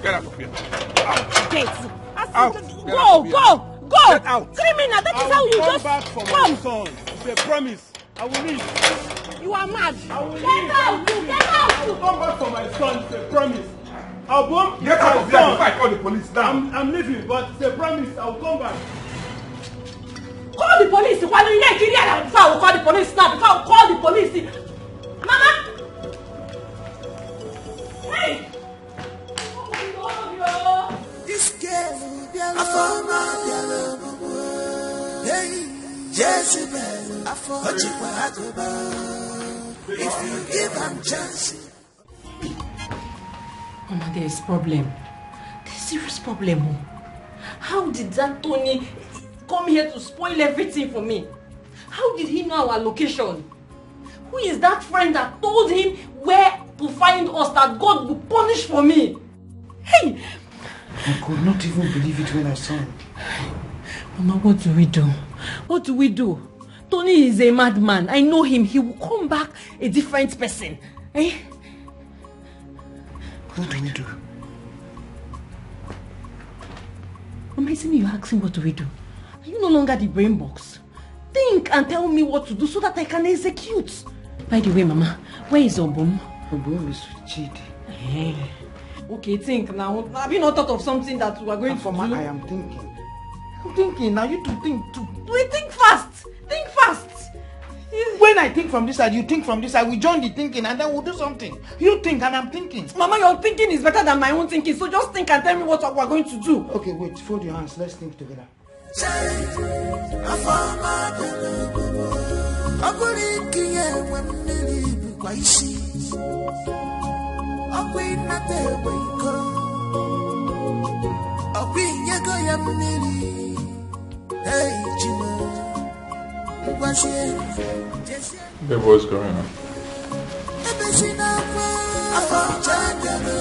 Get out of here. Get. Out. Go, go, go. Get out. Criminal, that is how you just come. It's a promise. I will leave. You are mad. I will leave. Get out, you, get out. I will come back for my son. It's a promise. I'll come. Get out of here before I call the police now. I'm, I'm leaving, but it's a promise. I'll come back. Call the police. Why don't you get here before I will call the police now? Before I will call the police. Mama. Hey. This girl, Afoma, hey, Jezebel, Afoma, Ojikwa Agoba. If you give am chance. Mama, there is problem. There's serious problem. Oh. How did that Tony come here to spoil everything for me? How did he know our location? Who is that friend that told him where to find us, that God will punish for me? Hey! I could not even believe it when I saw him. Mama, what do we do? What do we do? Tony is a madman. I know him. He will come back a different person. Eh? What do we do? Mama, isn't you're asking what do we do? Are you no longer the brain box? Think and tell me what to do so that I can execute. By the way, Mama, where is Obum? Obum is with Chidi. Eh. Okay, think now. Have you not thought of something that we are going to do? I am thinking. I'm thinking. Now you to think too. We think fast. Think fast. When I think from this side, you think from this side. We join the thinking and then we'll do something. You think and I'm thinking. Mama, your thinking is better than my own thinking. So just think and tell me what we are going to do. Okay, wait. Fold your hands. Let's think together. Ọ bụrụ ike ya enwe mmiri bụkwa isi. Ọkwa ịnata egbe iko. Ọkwa inyego ya mmiri. Hey, Chimo. Ngwazie. Jezie. Babe, what's going on? Ebe si n'akwa. Afọ ọcha bịara.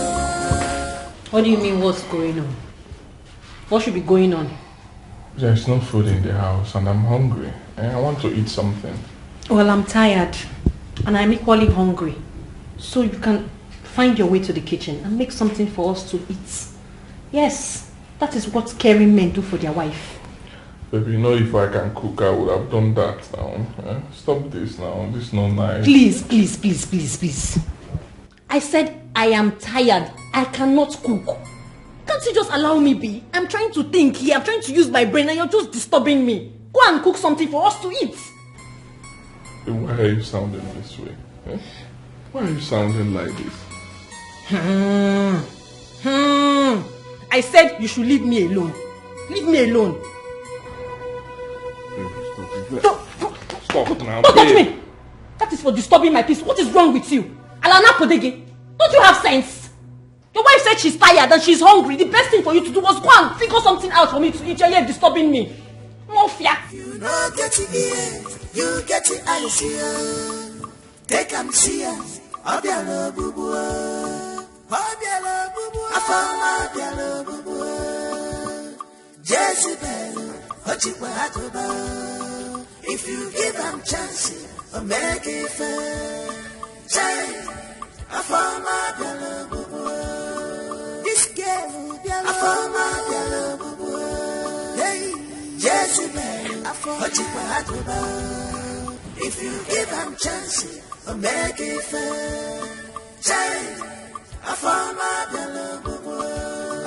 What do you mean, what's going on? What should be going on? There's no food in the house and I'm hungry. And I want to eat something. Well, I'm tired and I'm equally hungry. So you can find your way to the kitchen and make something for us to eat. Yes, that is what caring men do for their wife. Baby, you know if I can cook, I would have done that now. Eh? Stop this now. This is not nice. Please, please, please, please, please. I said I am tired. I cannot cook. Can't you just allow me be? I'm trying to think here. I'm trying to use my brain and you're just disturbing me. Go and cook something for us to eat. Then why are you sounding this way? Eh? Why are you sounding like this? Hmm. Hmm. I said you should leave me alone. Leave me alone. Baby, stop it. Don't, stop now, don't touch me. That is for disturbing my peace. What is wrong with you? Alana Podege, don't you have sense? Your wife said she's tired and she's hungry. The best thing for you to do was go and figure something out for me to eat. You're here disturbing me. Mafia. You know, get it here. You get it, I see. Take am see am. Ọ bịara ogbugbu. Ọ bịara ogbugbu. Afọ ọma bịara ogbugbu. Jezebel, o jikwa agụba. If you give am chance, o mee gị ife. Chai, afọ ọma bịara ogbugbu. This girl bịara. Afọ ọma bịara ogbugbu. Hey, Jezebel, o jikwa agụba. If you give am chance, o mee gị ife. Chai, afọ ọma bịara ogbugbu.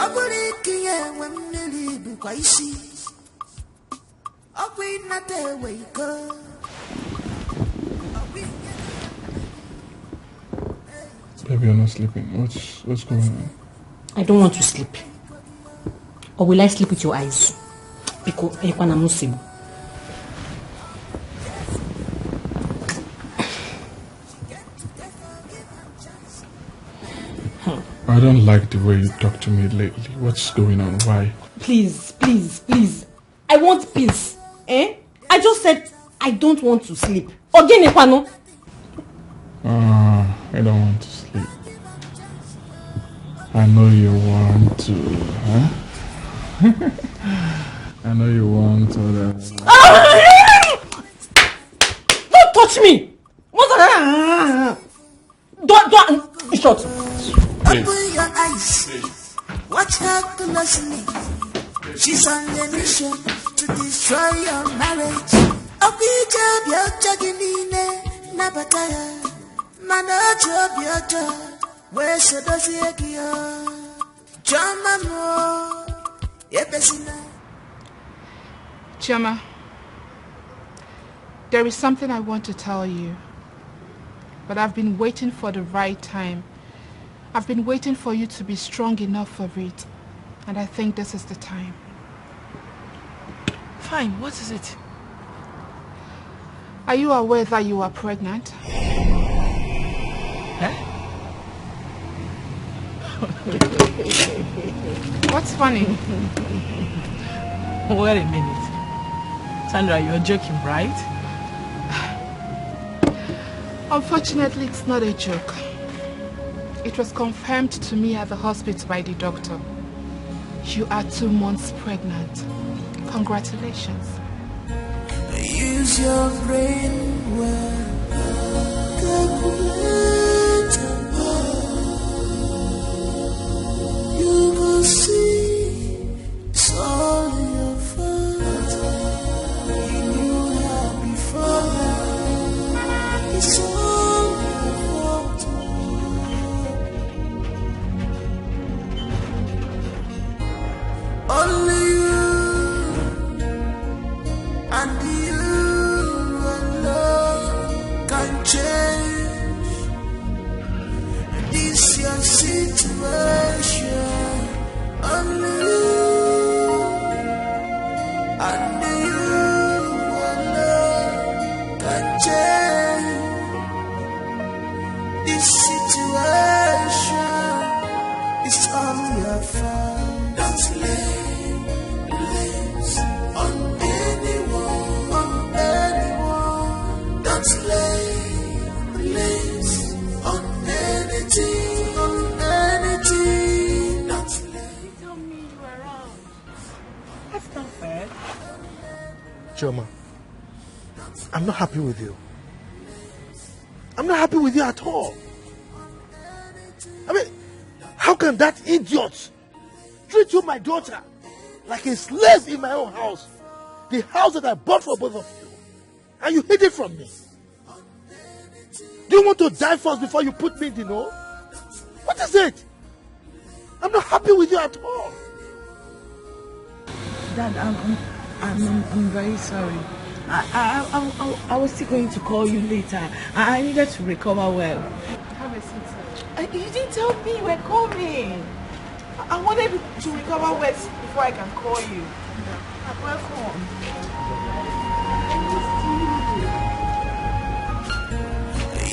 Ọ bụrụ ike ya enwe mmiri bụkwa isi. Ọkwa ịnata ewe iko. Baby, you're not sleeping. What's, what's going on? I don't want to sleep. Or will I sleep with your eyes? Biko, ekwana musibu. I don't like the way you talk to me lately. What's going on? Why? Please, please, please. I want peace. Eh? I just said I don't want to sleep. Ogene kwanu. Ah, I don't want to sleep. I know you want to, huh? I know you want to. Don't touch me. What? Don't, don't, in short. Open your eyes. Watch her closely. She's on a mission to destroy your marriage. Obi job your jogging in nabata ya. Mana otu obi ọjọọ wee sodozie gị o. Chioma m o, ebezina. Chioma, there is something I want to tell you, but I've been waiting for the right time. I've been waiting for you to be strong enough for it, and I think this is the time. Fine, what is it? Are you aware that you are pregnant? What's funny? Wait a minute. Sandra, you're joking, right? Unfortunately, it's not a joke. It was confirmed to me at the hospital by the doctor. You are two months pregnant. Congratulations. Use your brain well. Calculate and go. You go see it's all your fault. You knew her before now. It's all your fault. Only you and you alone can change this your situation. Only you and you alone can change this situation. It's all your fault. Don't lay blames on anyone, on anyone. Don't lay blames on anything, on anything. Don't lay. Tell me you were wrong. That's not fair. Chioma, I'm not happy with you. I'm not happy with you at all. I mean, how can that idiot treat you, my daughter, like a slave in my own house? The house that I bought for both of you. And you hid it from me. Do you want to die first before you put me in the know? What is it? I'm not happy with you at all. Dad, I'm, I'm, I'm, I'm, I'm very sorry. I, I, I, I, I was still going to call you later. I, I needed to recover well. Have a seat, sir. Uh, you didn't tell me you were coming. I, I wanted to recover well before I can call you. Welcome.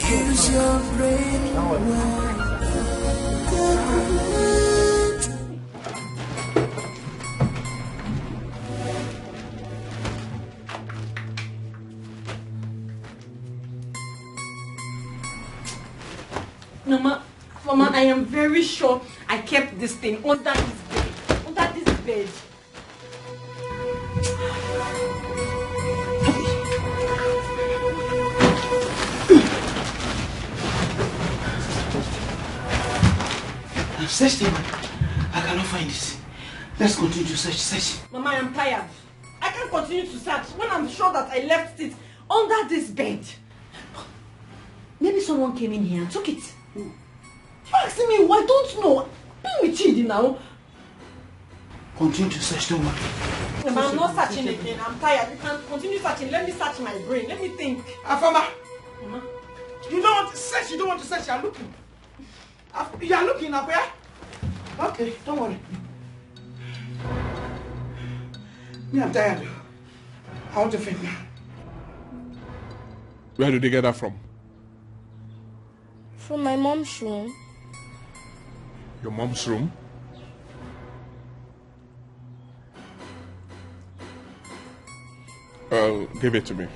Use your brain well. Mama, Mama, I am very sure I kept this thing under this bed. Under this bed. I've searched everywhere. I cannot find it. Let's continue to search. Search. Mama, I am tired. I can't continue to search when I'm sure that I left it under this bed. Maybe someone came in here and took it. You asking me? I don't know. Be with you now. Continue to search, don't worry. Mama, I'm not searching again. I'm tired. You can continue searching. Let me search my brain. Let me think. Afama, you don't want to search, you don't want to search, you are looking. Af- You are looking up where? Okay, don't worry. Me, I'm tired. I want to faint now. Where did they get that from? From my mom's room. Your mom's room? Uh, give it to me.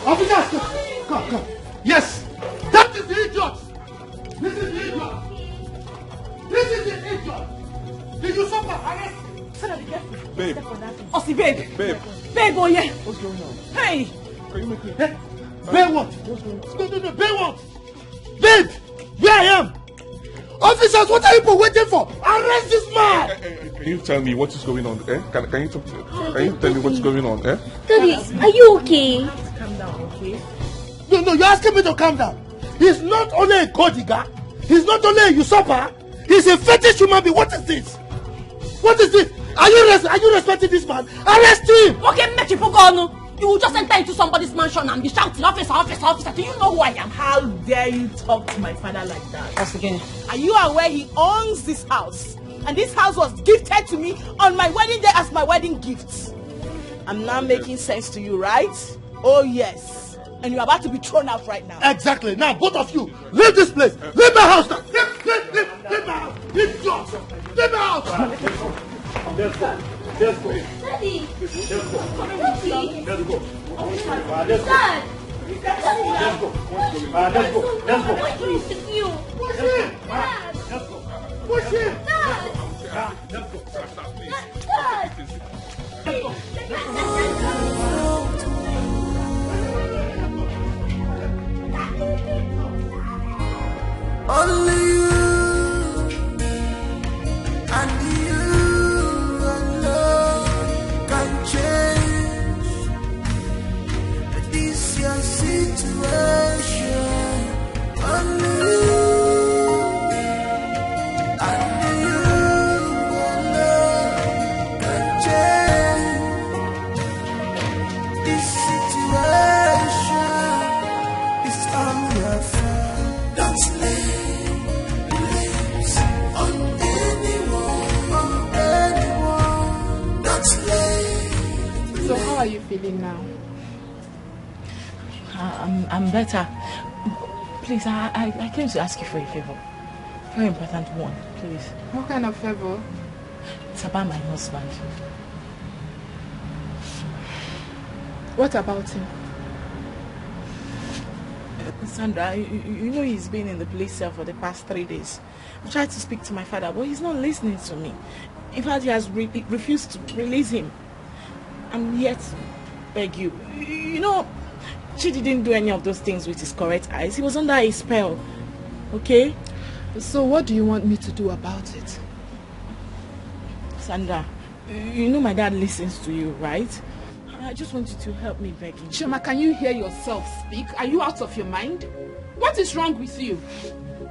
Officers, come, come, come. Yes, that is the idiot. This is the idiot. This is the idiot. The usurper, arrest him. Sit down, be careful. Babe. Step on that thing. Osi, babe. Babe. Babe, oh yeah. What's going on? Hey. Can you make me? Eh? Babe, what? What's going on? No, no, no, babe, what? Babe, where I am? Officers, what are you people waiting for? Arrest this man! Eh, eh, eh, can you tell me what is going on? Eh? Can, can you talk to, can you tell me what's going on? Eh? Daddy, are you okay? Calm down, okay? No, no, you're asking me to calm down. He's not only a Kodiga, he's not only a usurper, he's a fetish human being. What is this? What is this? Are you res- are you respecting this man? Arrest him! Okay, make you go on. You will just enter into somebody's mansion and be shouting, "Officer, officer, officer." Do you know who I am? How dare you talk to my father like that? That's again. Are you aware he owns this house? And this house was gifted to me on my wedding day as my wedding gift. I'm now making sense to you, right? Oh, yes. And you're about to be thrown out right now. Exactly. Now, both of you, leave this place. Leave my house now. Leave, leave, leave, leave my house. Idiot. Leave my house. Let's go. Let's go. Daddy. Let's go. Daddy. Let's go. Ah, let's go. Dad. Let's go. Ah, let's go. Let's go. What is with you? Push him. Dad. Let's go. Push him. Dad. Ah, let's go. Dad. Only you and you alone can change this your situation. Only you and you alone can change this situation. It's all your fault. Don't lay blames on anyone, on anyone. Don't lay. So how are you feeling now? I- I'm, I'm better. Please, I, I, I came to ask you for a favor. Very important one, please. What kind of favor? It's about my husband. What about him? Sandra, you, you know he's been in the police cell for the past three days. I tried to speak to my father, but he's not listening to me. In fact, he has re- refused to release him. I'm here to beg you. You know, she didn't do any of those things with his correct eyes. He was under a spell. Okay? So what do you want me to do about it? Sandra, you know my dad listens to you, right? I just want you to help me beg him. Chioma, can you hear yourself speak? Are you out of your mind? What is wrong with you?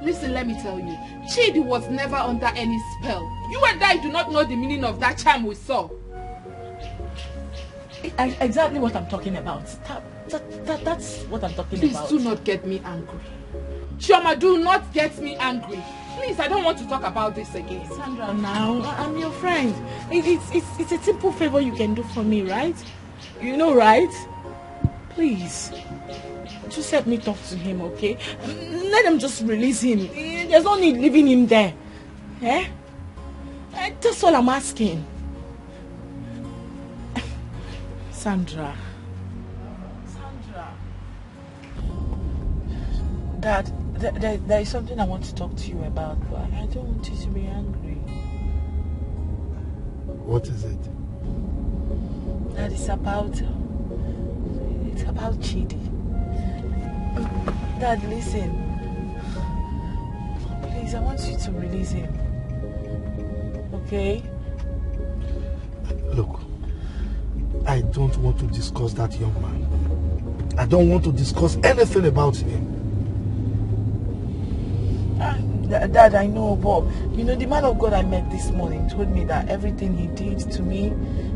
Listen, let me tell you. Chidi was never under any spell. You and I do not know the meaning of that charm we saw. I, exactly what I'm talking about. That, that, that, that's what I'm talking Please about. Please do not get me angry. Chioma, do not get me angry. Please, I don't want to talk about this again. Sandra, now, I- I'm your friend. It, it's, it's, it's a simple favor you can do for me, right? You know, right? Please, just help me talk to him, okay? Let them just release him. There's no need leaving him there. Eh? Eh, that's all I'm asking. Sandra. Sandra. Dad, th- there, there is something I want to talk to you about, but I don't want you to be angry. What is it? That is about. It's about Chidi. Dad, listen. Please, I want you to release him. Okay? Look, I don't want to discuss that young man. I don't want to discuss anything about him. Ah, Dad, I know, but you know, the man of God I met this morning told me that everything he did to me,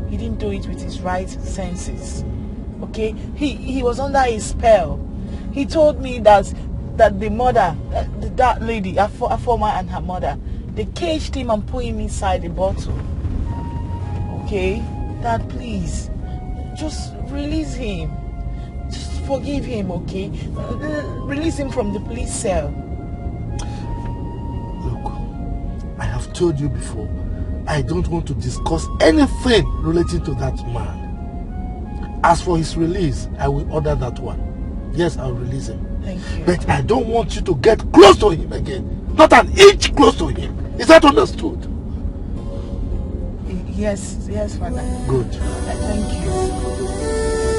he didn't do it with his right senses. Okay? He he was under a spell. He told me that that the mother, uh, th- that lady, Afo- Afoma and her mother, they caged him and put him inside the bottle. Okay? Dad, please, just release him. Just forgive him, okay? Uh, Release him from the police cell. Look, I have told you before, I don't want to discuss anything relating to that man. As for his release, I will order that one. Yes, I'll release him. Thank you. But I don't want you to get close to him again. Not an inch close to him. Is that understood? Y- Yes, yes, Father. Good. Th- Thank you.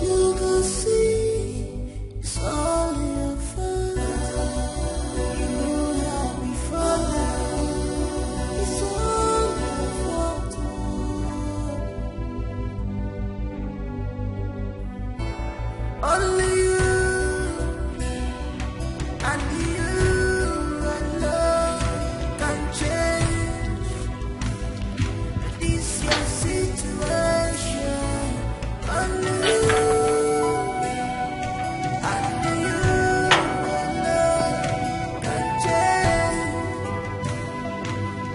You can see it's all your fault. You know that we fall down. It's all your fault. Only you and you alone can change this your situation. Only you and you alone can change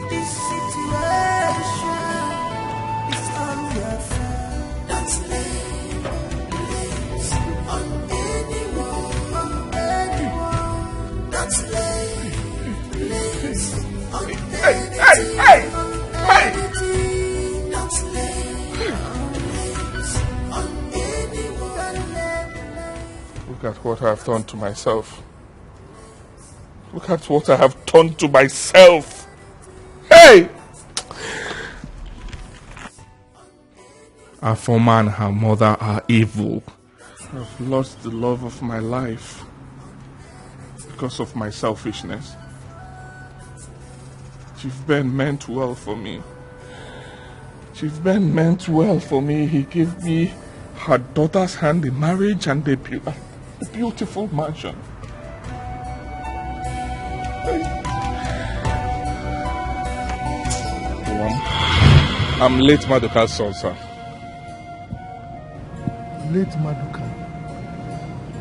this situation. It's all your fault. Don't lay blame on anyone, on anyone. Don't lay blame on anyone, on anything. Don't lay blame on anyone. Look at what I've done to myself. Look at what I have done to myself. Hey! Afoma and her mother are evil. I've lost the love of my life because of my selfishness. Chief Ben meant well for me. Chief Ben meant well for me. He gave me her daughter's hand in marriage and a, beau- a beautiful mansion. Mom, I'm late Maduka's son, sir. Late Maduka.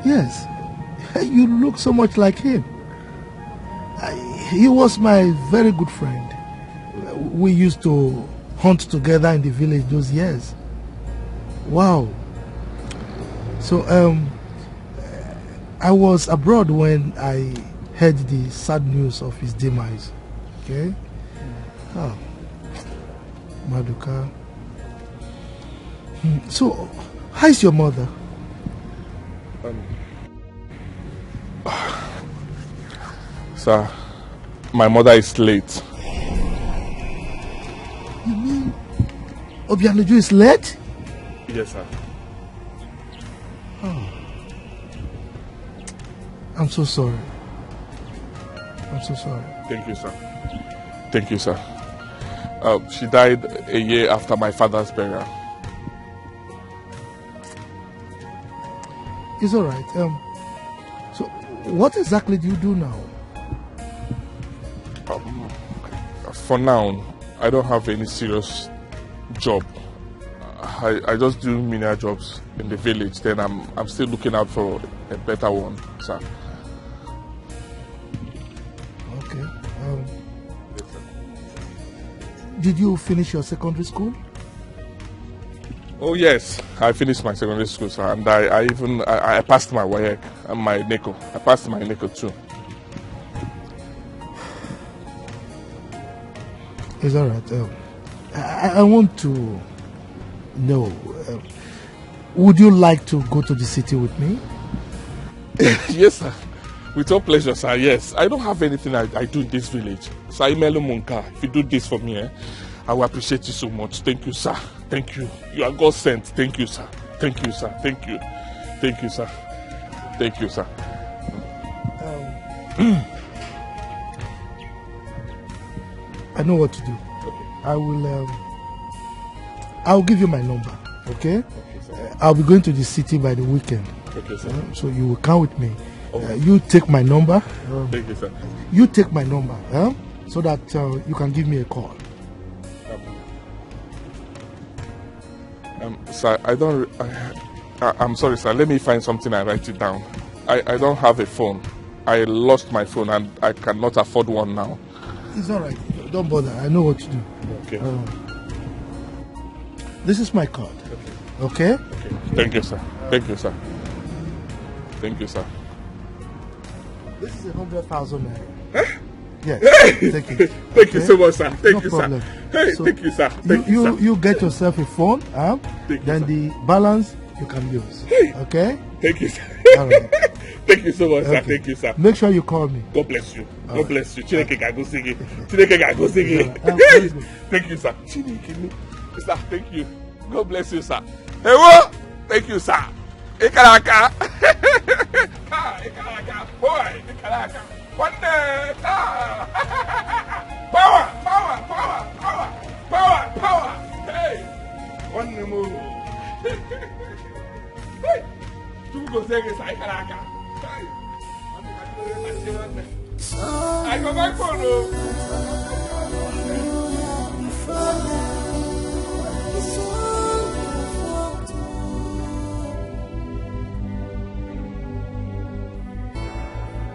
Yes, you look so much like him. I, he was my very good friend. We used to hunt together in the village those years. Wow. So, um, I was abroad when I heard the sad news of his demise. Okay? Ah, Maduka. Hmm, So, how is your mother? Um, sir, my mother is late. You mean Obianuju is late? Yes, sir. I'm so sorry. I'm so sorry. Thank you, sir. Thank you, sir. Uh, she died a year after my father's burial. It's all right. Um, so, what exactly do you do now? Um, for now, I don't have any serious job. I, I just do menial jobs in the village. Then I'm I'm still looking out for a better one, sir. Okay. Um, did you finish your secondary school? Oh yes, I finished my secondary school, sir, and I, I even I, I passed my WAEC and my NECO. I passed my NECO too. It's all right. Um, I, I want to know. Um, would you like to go to the city with me? Yes, sir. With all pleasure, sir. Yes, I don't have anything I, I do in this village, sir. Imelu Munka, if you do this for me, eh, I will appreciate you so much. Thank you, sir. Thank you. You are God sent. Thank you, sir. Thank you, sir. Thank you. Thank you, sir. Thank you, sir. I know what to do. I will. Um, I'll give you my number. Okay. Uh, I'll be going to the city by the weekend. Okay, sir. Um, so you will come with me. Uh, you take my number. Um, Thank you, sir. you take my number. Um, so that uh, you can give me a call. Um, sir, I don't. Re- I, I, I'm sorry, sir. Let me find something and write it down. I, I don't have a phone. I lost my phone and I cannot afford one now. It's all right. Don't bother. I know what to do. Okay. Um, this is my card. Okay? Okay. Thank you, sir. Thank you, sir. Thank you, sir. This is a hundred thousand naira. Yes. Take it. Thank you so much, sir. Thank you, sir. No problem. Hey, so thank you, sir. Thank you, you, sir. You get yourself a phone, huh? Thank you, sir. Then the balance you can use. Hey. Okay? Thank you, sir. All right. Thank you so much, sir. Okay. Thank you, sir. Make sure you call me. God bless you. All right. God bless you. Chineke ga-agọzi gị. Chineke ga-agọzi gị. Yeah, uh, very good. Thank you, sir. Chineke me. Sir, thank you. God bless you, sir. Ewo! Thank you, sir. Ị kara aka. Ah, ị kara aka. Boy, ị kara aka. Nwanne, ah. Power, power, power, power. Power, power. Hey. Nwanne m. Hey. Chukwu gozie gị, sir, ị kara aka. Hey. I go back for no.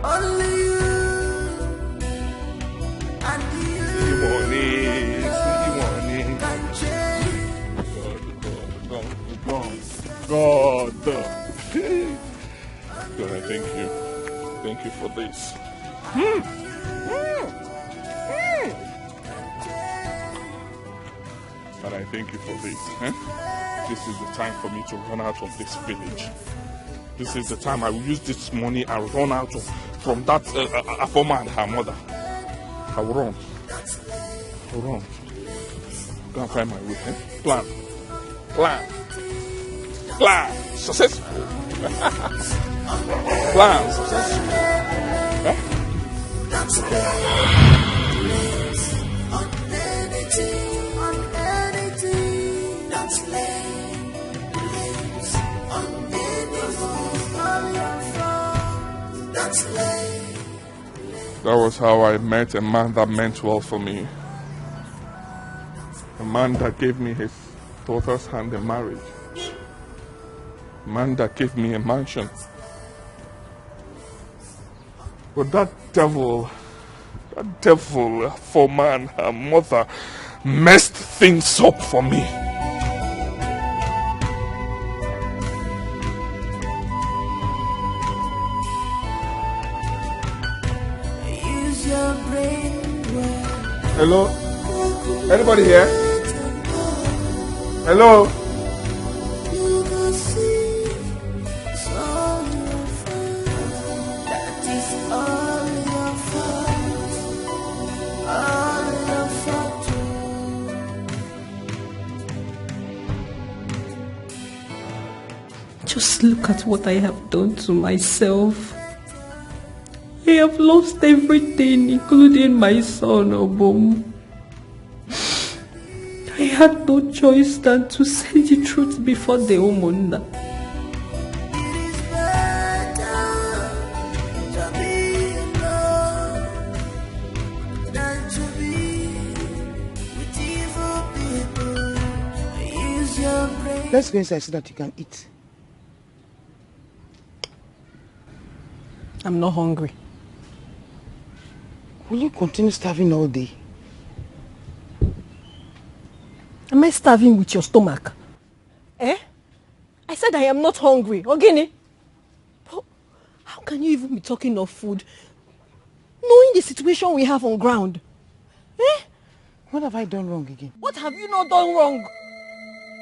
Only you and you. See the money, see the money. Can change. God, God, God, God, God. God, I thank you. Thank you for this. Hmm. Hmm. Hmm. Father, I thank you for this. Eh? This is the time for me to run out of this village. This is the time I will use this money and run out of, from that, uh, uh, uh, Afoma and her mother. I will run. I will run. Go and find my way. Eh? Plan. Plan. Plan. Successful. Plan. Successful. Eh? That was how I met a man that meant well for me. A man that gave me his daughter's hand in marriage. A man that gave me a mansion. But that devil, that devil Afoma and her mother messed things up for me. Use your brain well. Hello? Anybody here? Hello? Just look at what I have done to myself. I have lost everything, including my son, Obum. I had no choice than to say the truth before the Umunna. Let's go inside so that you can eat. I'm not hungry. Will you continue starving all day? Am I starving with your stomach? Eh? I said I am not hungry. Ogini? But how can you even be talking of food, knowing the situation we have on ground? Eh? What have I done wrong again? What have you not done wrong?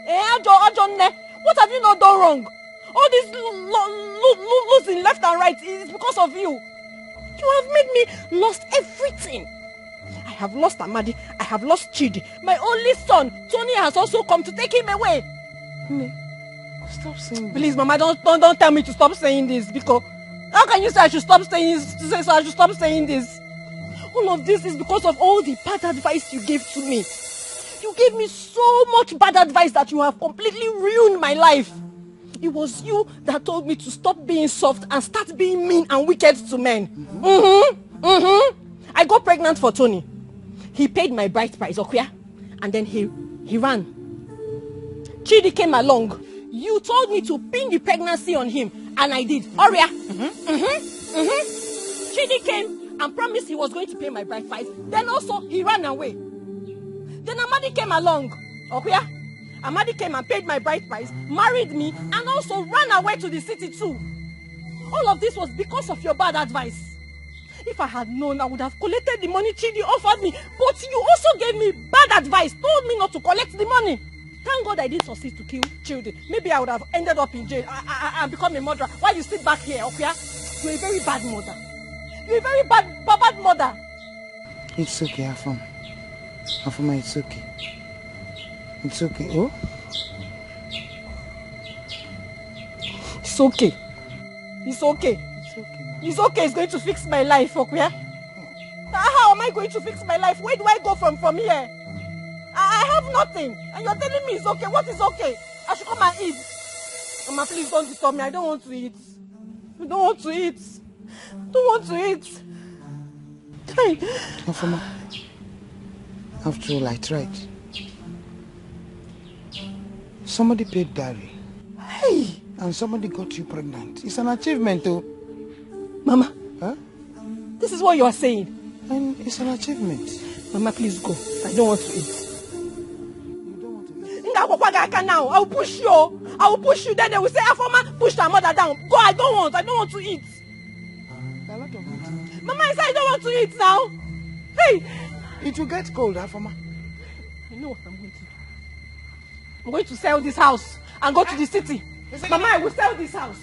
Eh, Ajo, Ajo Nne, what have you not done wrong? All this lo- lo- lo- lo- losing left and right is because of you. You have made me lost everything. I have lost Amadi. I have lost Chidi. My only son, Tony, has also come to take him away. Nne, stop saying this. Please, Mama, don't, don't, don't tell me to stop saying this, because how can you say I should stop saying, say, so I should stop saying this? All of this is because of all the bad advice you gave to me. You gave me so much bad advice that you have completely ruined my life. It was you that told me to stop being soft and start being mean and wicked to men. Mm-hmm. Mm-hmm. I got pregnant for Tony. He paid my bride price, Okuya, and then he he ran. Chidi came along. You told me to pin the pregnancy on him, and I did. Oria. Mm-hmm. Mm-hmm. Mm-hmm. Chidi came and promised he was going to pay my bride price. Then also, he ran away. Then Amadi came along. Okuya. Amadi came and paid my bride price, married me, and also ran away to the city too. All of this was because of your bad advice. If I had known, I would have collected the money Chidi offered me. But you also gave me bad advice, told me not to collect the money. Thank God I didn't succeed to kill Chidi. Maybe I would have ended up in jail and, and, and become a murderer. While you sit back here, Okuya, you're a very bad mother. You're a very bad, bad, bad mother. It's okay, Afam. Afama, it's okay. It's okay. Oh? It's okay. It's okay. It's okay, man. It's okay. It's going to fix my life, Okuya. Ah, how am I going to fix my life? Where do I go from, from here? I, I have nothing. And you're telling me it's okay. What is okay? I should come and eat. Mama, please don't disturb me. I don't want to eat. I don't want to eat. I don't want to eat. Hey. Afama, after all, I tried. Somebody paid dowry. Hey. And somebody got you pregnant. It's an achievement, though. Mama. Huh? This is what you are saying. And it's an achievement. Mama, please go. I don't want to eat. You don't want to eat? Nga akwụkwọ gị aka now. I will push you. I will push you. Then they will say, "Afoma pushed her mother down." Go, I don't want. I don't want to eat. A lot of it. Mama, I said I don't want to eat now. Hey! It will get cold, Afoma. I know what I'm going to do. I'm going to sell this house and go to the city. Mama, I will sell this house.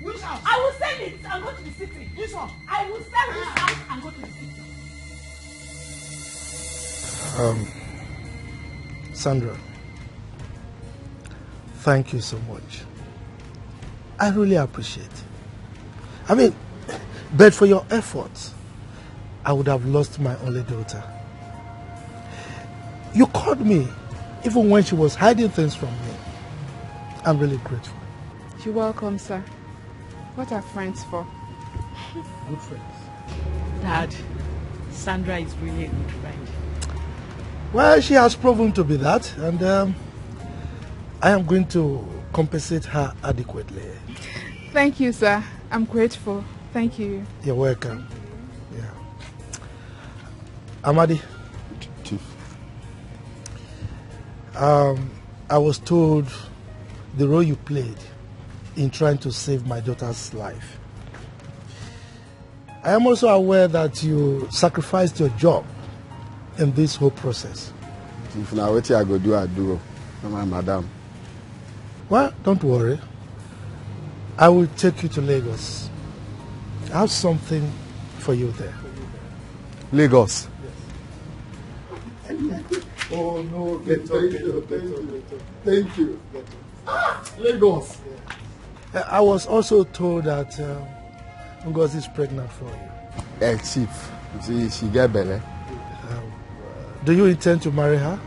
Which house? I will sell it and go to the city. This one? I will sell this house and go to the city. Um, Sandra, thank you so much. I really appreciate. I mean, but for your efforts, I would have lost my only daughter. You called me even when she was hiding things from me. I'm really grateful. You're welcome, sir. What are friends for? Good friends. Dad, Sandra is really a good friend. Well, she has proven to be that, and um, I am going to compensate her adequately. Thank you, sir. I'm grateful. Thank you. You're welcome. Yeah. Amadi. Chief. Um, I was told the role you played in trying to save my daughter's life. I am also aware that you sacrificed your job in this whole process. If na wetin I go do, I do. Na my madam. Well, don't worry. I will take you to Lagos. I have something for you there. Lagos. Oh no, get up, get up, get up, get up. Thank you. Ah, Lagos. I was also told that um, Ngozi is pregnant for you. Eh, chief, she, she get belle. Um, do you intend to marry her?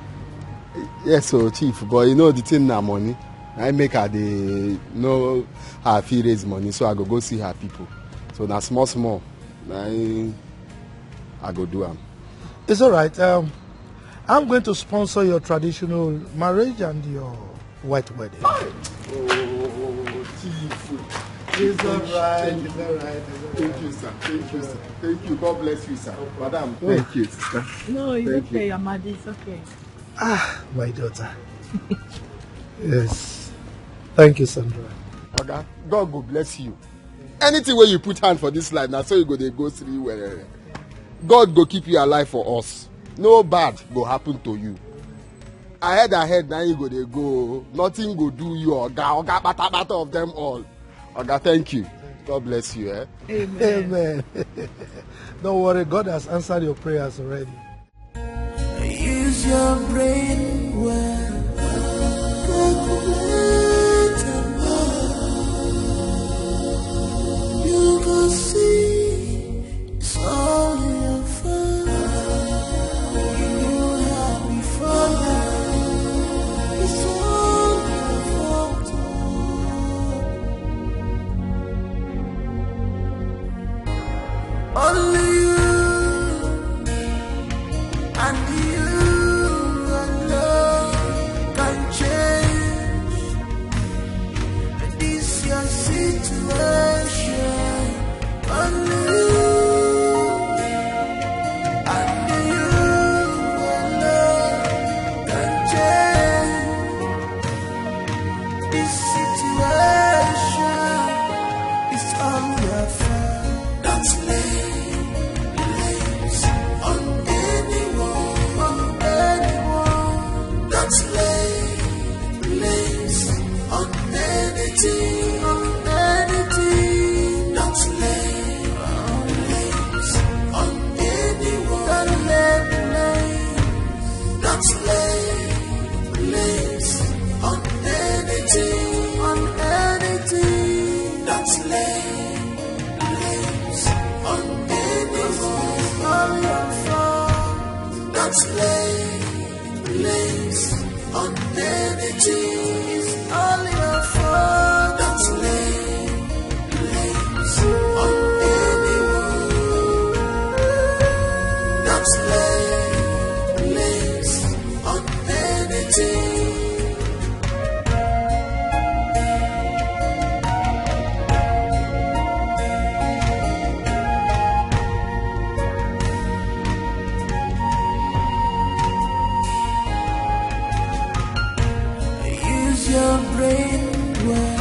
Yes, so chief, but you know the thing na money. I make her dey know her fit raise money, so I go go see her people. So na small small, na im I go do am. It's all right. Um, I'm going to sponsor your traditional marriage and your white wedding. Oh, chief. It's all right. It's all right. It's all right. Thank you, sir. Thank you, sir. Thank you. God bless you, sir. Madam, thank you, sister. No, it's okay, Amadi. It's okay. Ah, my daughter. Yes. Thank you, Sandra. Oga, God go bless you. Anything wey you put hand for this life, na so you go dey go through well. God go keep you alive for us. No bad go happen to you. Ahead, ahead, na you go dey go. Nothing go do you, oga, oga, bata, bata of them all. Oga, thank you. God bless you, eh? Amen. Amen. Don't worry, God has answered your prayers already. Use your brain well. Calculate and work. You go see it's all your fault. You have before now. It's all your fault. Only you and you alone can change. This situation is all your fault. Don't lay blames on anyone, on anyone. Don't lay blames on anything, on anything. Don't lay blames on anyone. Don't lay blames. Don't lay blames on anything, on anything. Don't lay blames on anyone. All your fault. Don't lay blames on anything. It's all your fault. Don't lay blames on anyone. Don't lay blames on anything. Use your brain well.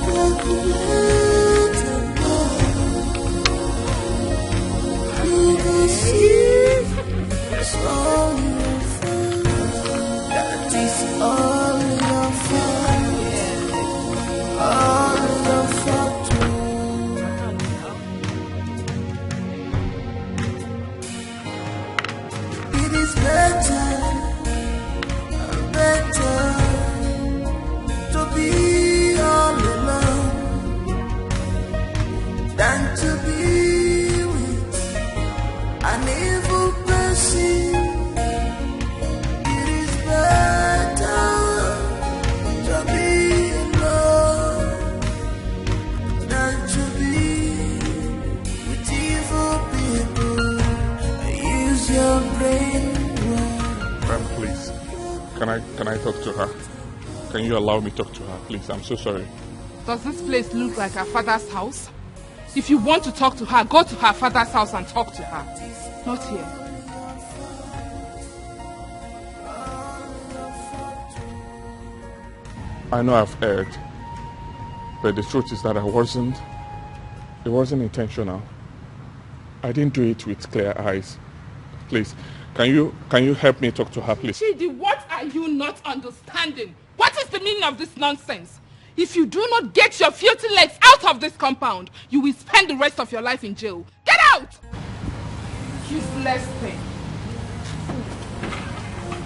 Calculate and know. You will see it's all your fault. That is all your fault. All your fault. It is better, better to be all alone than to be with an evil person. It is better to be alone than to be with evil people. Use your brain well. Ma'am, please. Can I can I talk to her? Can you allow me talk to her, please? I'm so sorry. Does this place look like her father's house? If you want to talk to her, go to her father's house and talk to her. Not here. I know I've erred, but the truth is that I wasn't. It wasn't intentional. I didn't do it with clear eyes. Please, can you can you help me talk to her, please? Chidi, what are you not understanding? What is the meaning of this nonsense? If you do not get your filthy legs out of this compound, you will spend the rest of your life in jail. Get out! Useless thing.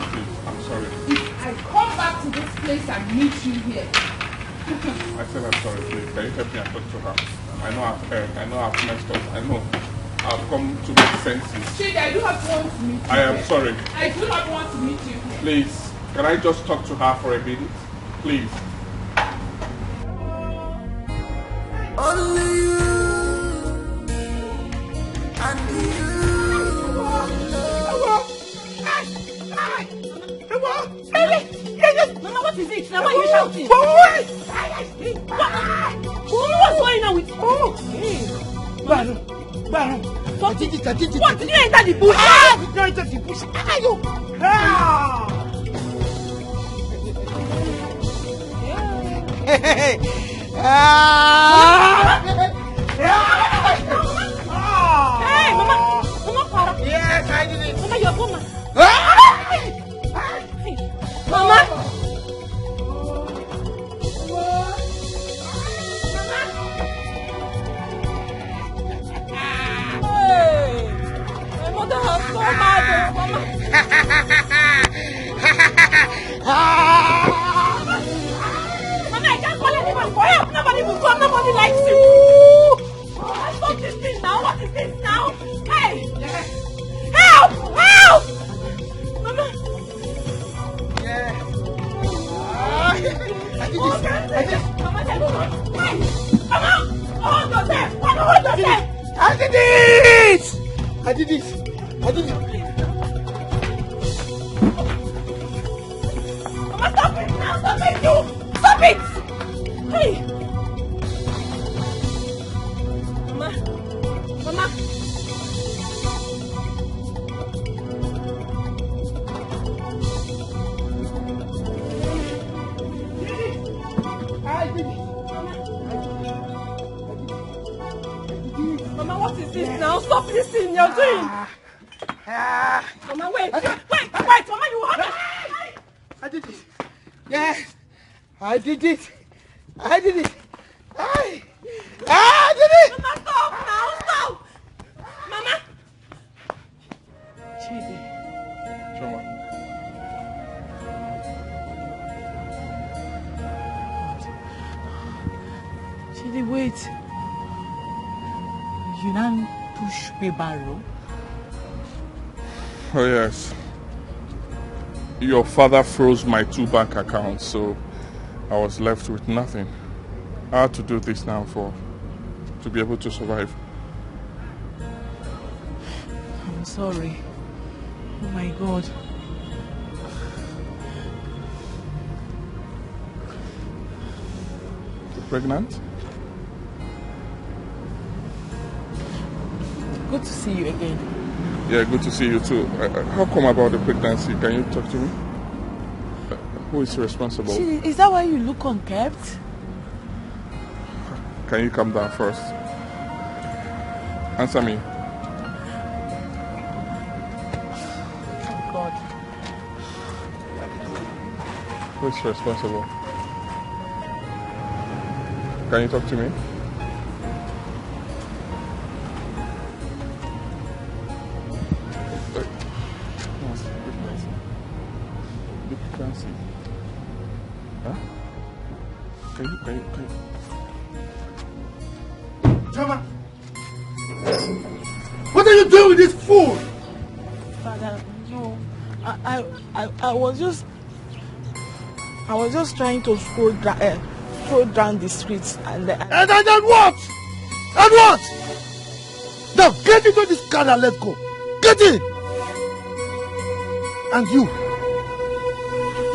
Please, I'm sorry. If I come back to this place and meet you here. I said I'm sorry, please. Can you help me and talk to her? I know I've erred. I know I've messed up. I know. I've come to my senses. Chidi, I do not want to meet you here. I am sorry. I do not want to meet you here. Please, can I just talk to her for a minute? Please. Only you and you alone. Mama, what is it? Now, why are you shouting? What? What's going on with you? Gbàrún, gbàrún. What? I did it, I did it. What? Did you enter the bush? Ah, did you enter the bush? Ah, you. Ah. Ah. Hey, Mama, Mama, para. Yes, I did it. Mama, you're Mama. Ah. Mama. Hey, my mother has come out, Mama. Mama, I can't call anyone for help. Nobody will come. Nobody likes you. Stop this thing now. What is this now? Hey! Help! Help! Mama! Yeah. Ah, I did this. I did. Mama, tell me. Hey! Mama! Hold yourself! Mama, hold yourself! I did it! I did it! I did it! Mama, stop it now! Stop it! You! Stop it! Hey! Stop this thing you're doing. Mama, wait, wait, wait, Mama, you have to. I did it. Yes, I did it. I did it. I, I did it. Mama, stop now, stop. Mama. Chidi. Chioma. Chidi, wait. You now push wheelbarrow? Oh, yes. Your father froze my two bank accounts, so I was left with nothing. I had to do this now for to be able to survive. I'm sorry. Oh my God. You're pregnant? Good to see you again. Yeah, good to see you too. Uh, uh, how come about the pregnancy? Can you talk to me? Uh, who is responsible? Chidi, is that why you look unkept? Can you calm down first? Answer me. Oh God. Who is responsible? Can you talk to me? Hey, come on, look at me. Look at me. Huh? Can you, can you, can you? Chioma! What are you doing with this fool? Father, no. I, I, I, I was just, I was just trying to scroll, dra- uh, scroll down the streets and. Uh, and, and, and what? And what? Now get into this car and let's go. Get in. And you,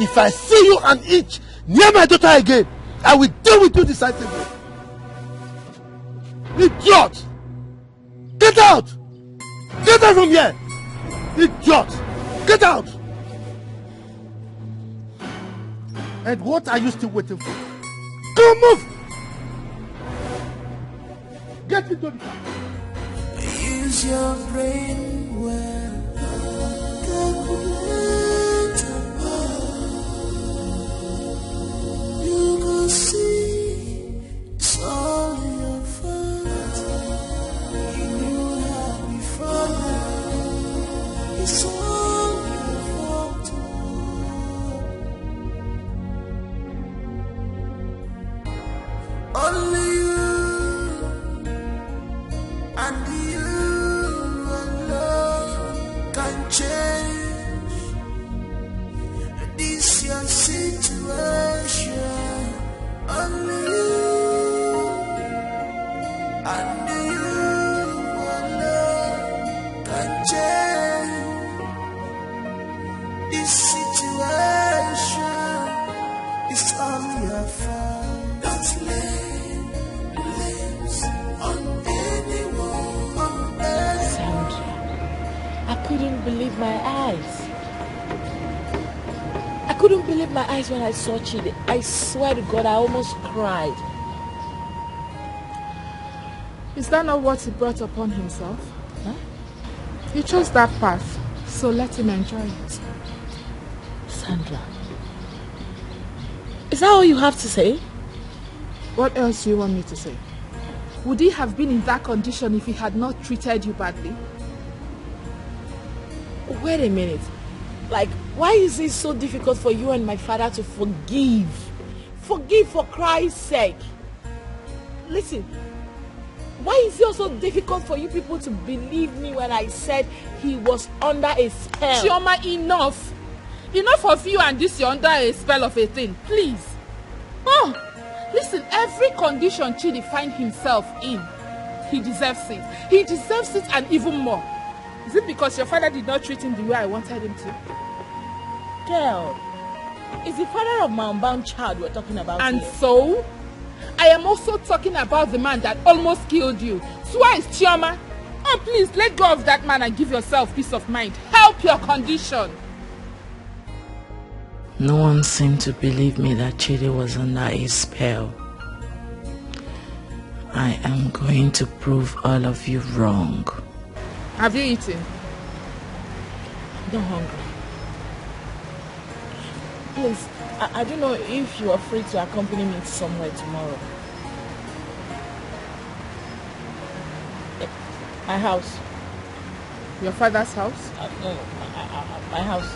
if I see you an inch near my daughter again, I will deal with you decisively. Idiot! Get out! Get out from here! Idiot! Get out! And what are you still waiting for? Come, move! Get into the car. Use your brain well. Calculate and work. You go see it's all your fault. You know how we fall. It's all your fault. Only you and you alone can change this your situation. Only you and you alone can change this situation. It's all your fault. Don't lay blames on anyone, on anyone. Sandra, I couldn't believe my eyes. I couldn't believe my eyes when I saw Chidi. I swear to God, I almost cried. Is that not what he brought upon himself? Huh? He chose that path, so let him enjoy it. Sandra, is that all you have to say? What else do you want me to say? Would he have been in that condition if he had not treated you badly? Wait a minute. Like, why is it so difficult for you and my father to forgive? Forgive, for Christ's sake. Listen, why is it also difficult for you people to believe me when I said he was under a spell? Chioma, enough. Enough of you and this, you're under a spell of a thing. Please. Oh, listen, every condition Chidi find himself in, he deserves it. He deserves it and even more. Is it because your father did not treat him the way I wanted him to? Girl, it's the father of my unbound child we're talking about. And here. So? I am also talking about the man that almost killed you twice, Chioma. Oh, please, let go of that man and give yourself peace of mind. Help your condition. No one seemed to believe me that Chidi was under a spell. I am going to prove all of you wrong. Have you eaten? Don't hungry. Please, I, I don't know if you are free to accompany me to somewhere tomorrow. My house. Your father's house? Uh, no, my, uh, uh, my house.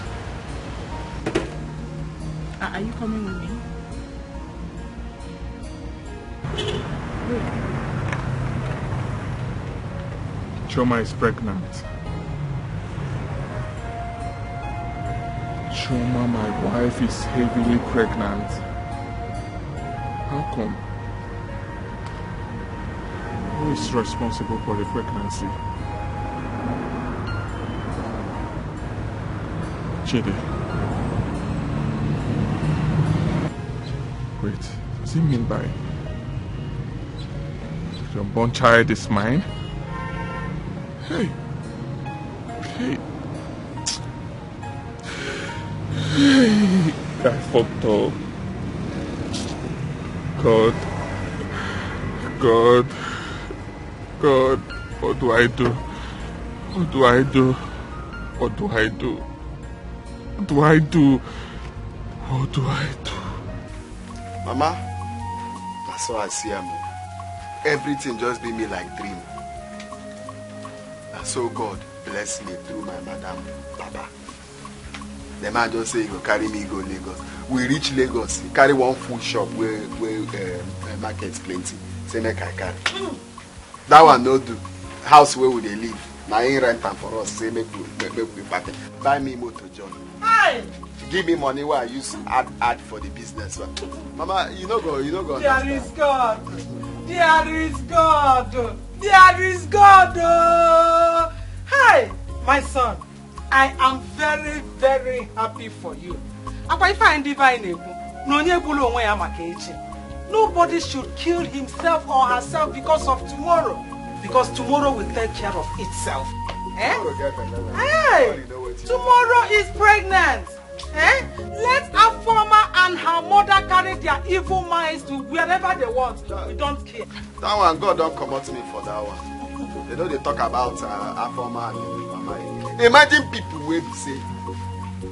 Uh, are you coming with me? Chioma is pregnant. Chioma, my wife, is heavily pregnant. How come? Who is responsible for the pregnancy? Chidi. Wait, does he mean by your born child is mine? Hey. Hey. Hey. I fucked up. God. God. God. What do I do? What do I do? What do I do? What do I do? What do I do? Mama, that's how I see am. Everything just be me like dream. Na so God bless me through my madam, Papa. The man just say he go carry me go Lagos. We reach Lagos, he carry one food shop where, where, um, uh, market plenty. Say make I carry. That one no do. House where we dey live, na him rent am for us. Say make we, make, make we pack it. Buy me motor, John. Hi! Give me money wey I use add, add for the business. Mama, you no go, you no go There understand. Is God. There is God. There is God. Oh. Hi, my son. I am very, very happy for you. Akwa ife anyị ndị be anyị na-ekwu na onye gburu onwe ya maka echi. Nobody should kill himself or herself because of tomorrow. Because tomorrow will take care of itself. Eh? Tomorrow get another. Hey! Nobody know wetin. Tomorrow is pregnant. Eh? Let Afoma and her mother carry their evil minds to wherever they want. We don't care. That one, God don comot me for that one. They no dey talk about, uh, Afoma and the mama. Imagine people wey be say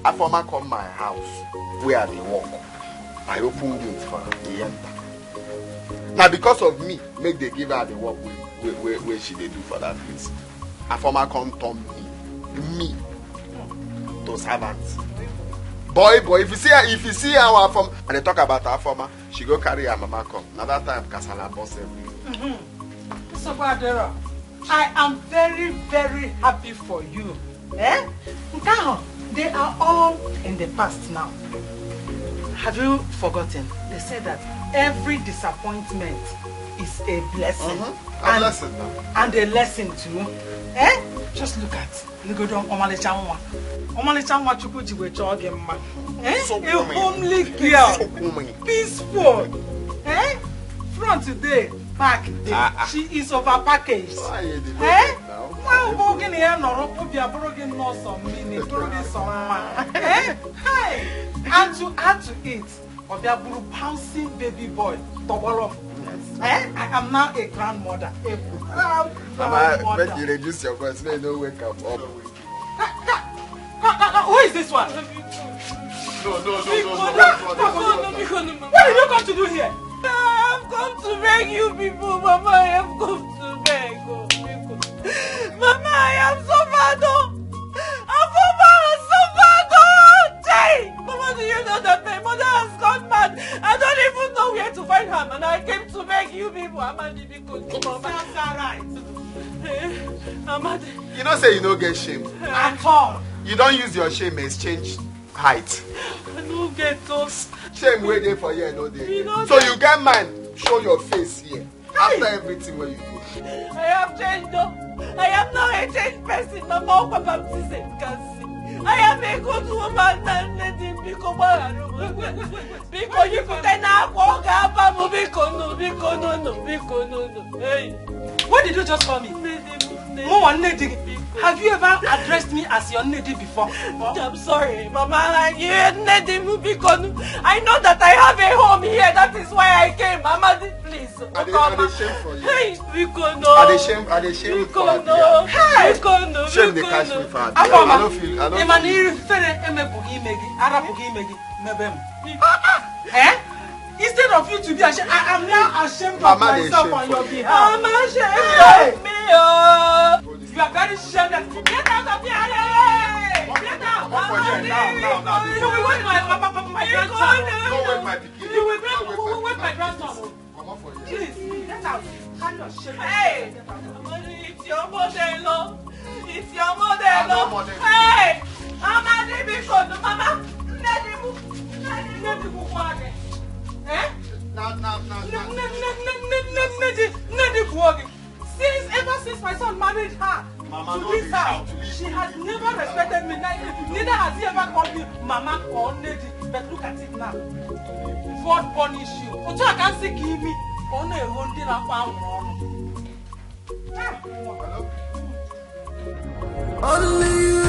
Afoma come my house where I dey work. I open gate for am, he enter. Na because of me, make they give her the work wey, wey, wey, wey she dey do for that place. Afoma come turn me, me to servant. Boy, boy, if you see her, if you see how Afoma, and they talk about Afoma, she go carry her mama come. Na that time kasala burst everywhere. Nsogbu adịrọ. I am very, very happy for you. Eh? Nke ahụ, they are all in the past now. Have you forgotten? They say that every disappointment is a blessing. Mm-hmm. A And, blessing now. And a lesson too. Eh? Just look at Legodo ọmalịcha nwa. Ọmalịcha nwa Chukwu ji wee chọọ gị mma. Eh? So A homely girl. So homely. Peaceful. Eh? Front today, back day. Ah, ah. She is over package. Why you dey Eh? Now? Why you go gị na ya nọrọ obi abụrụ gị nnọọ sọ mmiri, bụrụ gị sọ mma? Eh? Hey! And to add to it, ọ bịa bụrụ bouncing baby boy, tọgbọrọ. Eh? I am now a grandmother, a proud Mama, grandmother. Make you reduce your voice, make you no wake am up. Who is this one? No, no, no, no, no, no, no, no, no, no, no, no. What did you come to do here? I have come to beg you people, Mama. I have come to beg. Oh, people. Mama, I have suffered. Oh. Afoma has suffered. Oh. Hey, Mama, do you know that my mother has gone mad? I don't even know where to find her, and I came to beg you people, Amadi, because Mama. Sounds alright. Eh, Amadi. You know say you no get shame. At all. You don use your shame exchange height. I no get those. Shame wey dey for here no dey. You no So get you get mind, show your face here. After everything wey you do. I have changed, oh. I am now a changed person. Mama, Opa baptism can see. I am a good woman, and let him become a Biko, you could then have walk up, biko, no, biko, no, no, biko, no, no. Hey. What did you just call me? Mo wa nne di gị. Have you ever addressed me as your Nnedi before? I'm sorry, Mama. Like, you Nnedi, biko nu. I know that I have a home here. That is why I came. Amadi, please. I dey, I dey shame for you. Hey, biko nu. I dey shame, I dey shame for Abia. Hey, biko nu. Shame dey catch me for Abia. I no feel, I no feel. Ị ma na ihere emegbughị ime gị, arapụghị ime gị, mebe m. Eh? Instead of you to be ashamed, I am now ashamed of myself on your behalf. Mama, shame me, oh. You are very shameless. Get out of here! Hey! Get out! Come for here now, now, now. You will wake my, my, my, my grandson. Don't wake my pikin. You will wake, wake my grandson. Comot for here. Please, get out. Carry your shame. Hey! It's your mother-in-law. It's your mother-in-law. Hey! Amadi, biko nu, Mama. Nnedi mu. Nnedi mu kwa gị. Eh? Na, na, na, na. Nnedi, Nnedi kwa gị. Since, ever since my son married her to this house, she has never respected me. Neither, neither has he ever called me Mama or Nnedi. But look at it now. God punish you. Otu a ka m sị ka imi, ka ọ na-egho ndị na-akwa anwụrụ ọnụ. Ah! Only you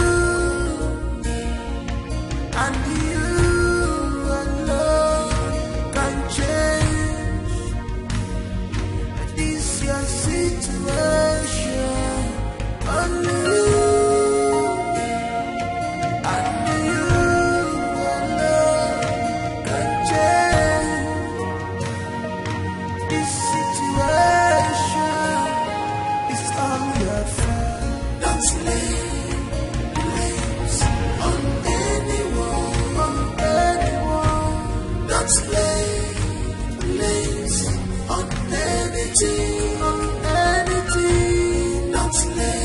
and you alone can change this your situation. Only you and you alone can change this situation. It's all your fault. Don't lay blames on anyone, on anyone. Don't lay blames on anything, on anything. Don't lay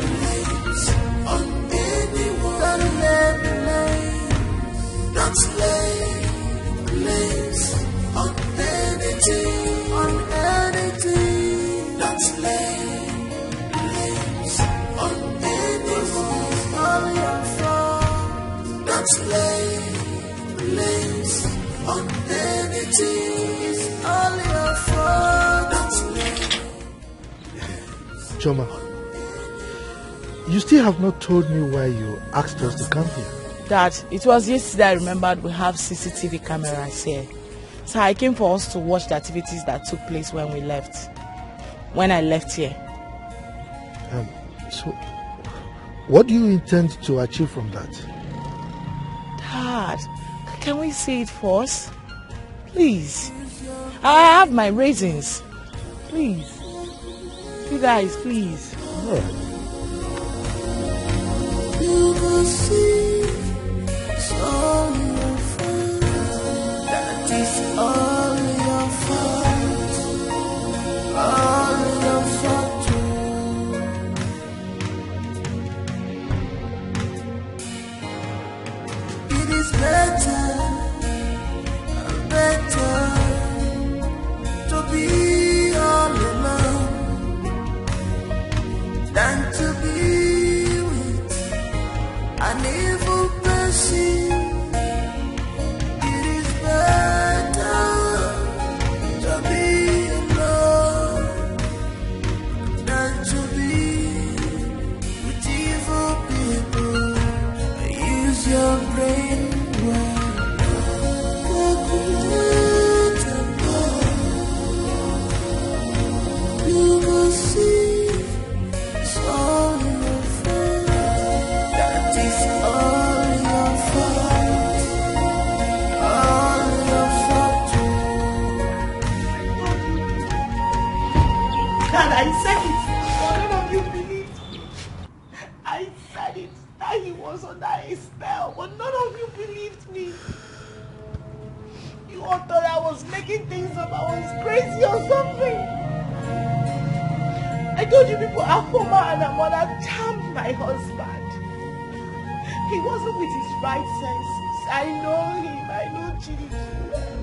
blames on anyone. Don't lay blames. Don't lay blames on anything, on anything. Don't lay blames on anyone. It's all your fault. Don't lay blames on anything. It's all your fault. Don't lay Choma, you still have not told me why you asked us to come here. Dad, it was yesterday I remembered we have C C T V cameras here. So I came for us to watch the activities that took place when we left. When I left here. Um, so, what do you intend to achieve from that? Dad, can we see it first? Please. I have my reasons. Please. You guys, please. All right. You go see, it's all your fault. That is all your fault. All your fault. It is better, better to be all alone than to be with an evil person. It is better to be alone than to be with evil people. Use your brain well. Calculate and go. You will see it's all your fault. That is all your fault. All your fault. Dad, I said it, but none of you believed me. I said it, that he was under a spell, but none of you believed me. You all thought I was making things up, I was crazy or something. I told you people, Akuma and Amola charmed my husband. He wasn't with his right senses. I know him, I know Chidi too well.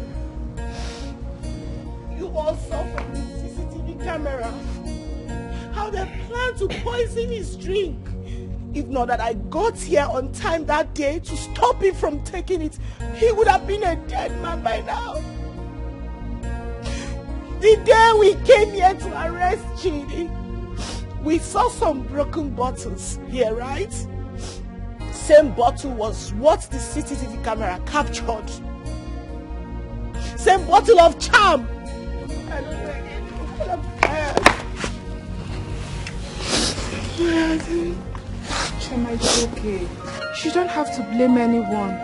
You all saw from the C C T V camera how they plan to poison his drink. If not that I got here on time that day to stop him from taking it, he would have been a dead man by now. The day we came here to arrest Chidi, We saw some broken bottles here, right? Same bottle was what the C C T V camera captured. Same bottle of charm. I don't know. Chema, it's okay. You don't have to blame anyone.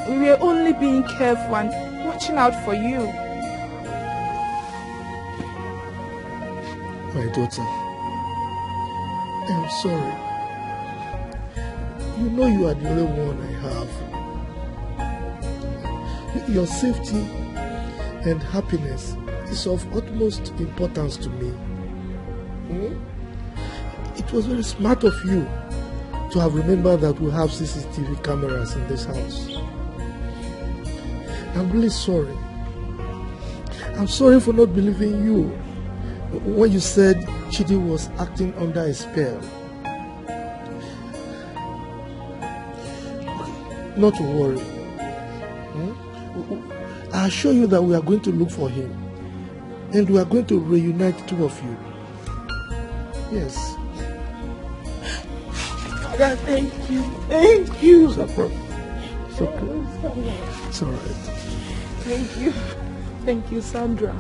We were only being careful and watching out for you. My daughter, I'm sorry. You know you are the only one I have. Your safety and happiness is of utmost importance to me. Hmm? It was very smart of you to have remembered that we have C C T V cameras in this house. I'm really sorry. I'm sorry for not believing you when you said Chidi was acting under a spell. Not to worry. Hmm? I assure you that we are going to look for him. And we are going to reunite two of you. Yes. Father, thank you. Thank you. It's no problem. It's okay. It's all right. Thank you. Thank you, Sandra.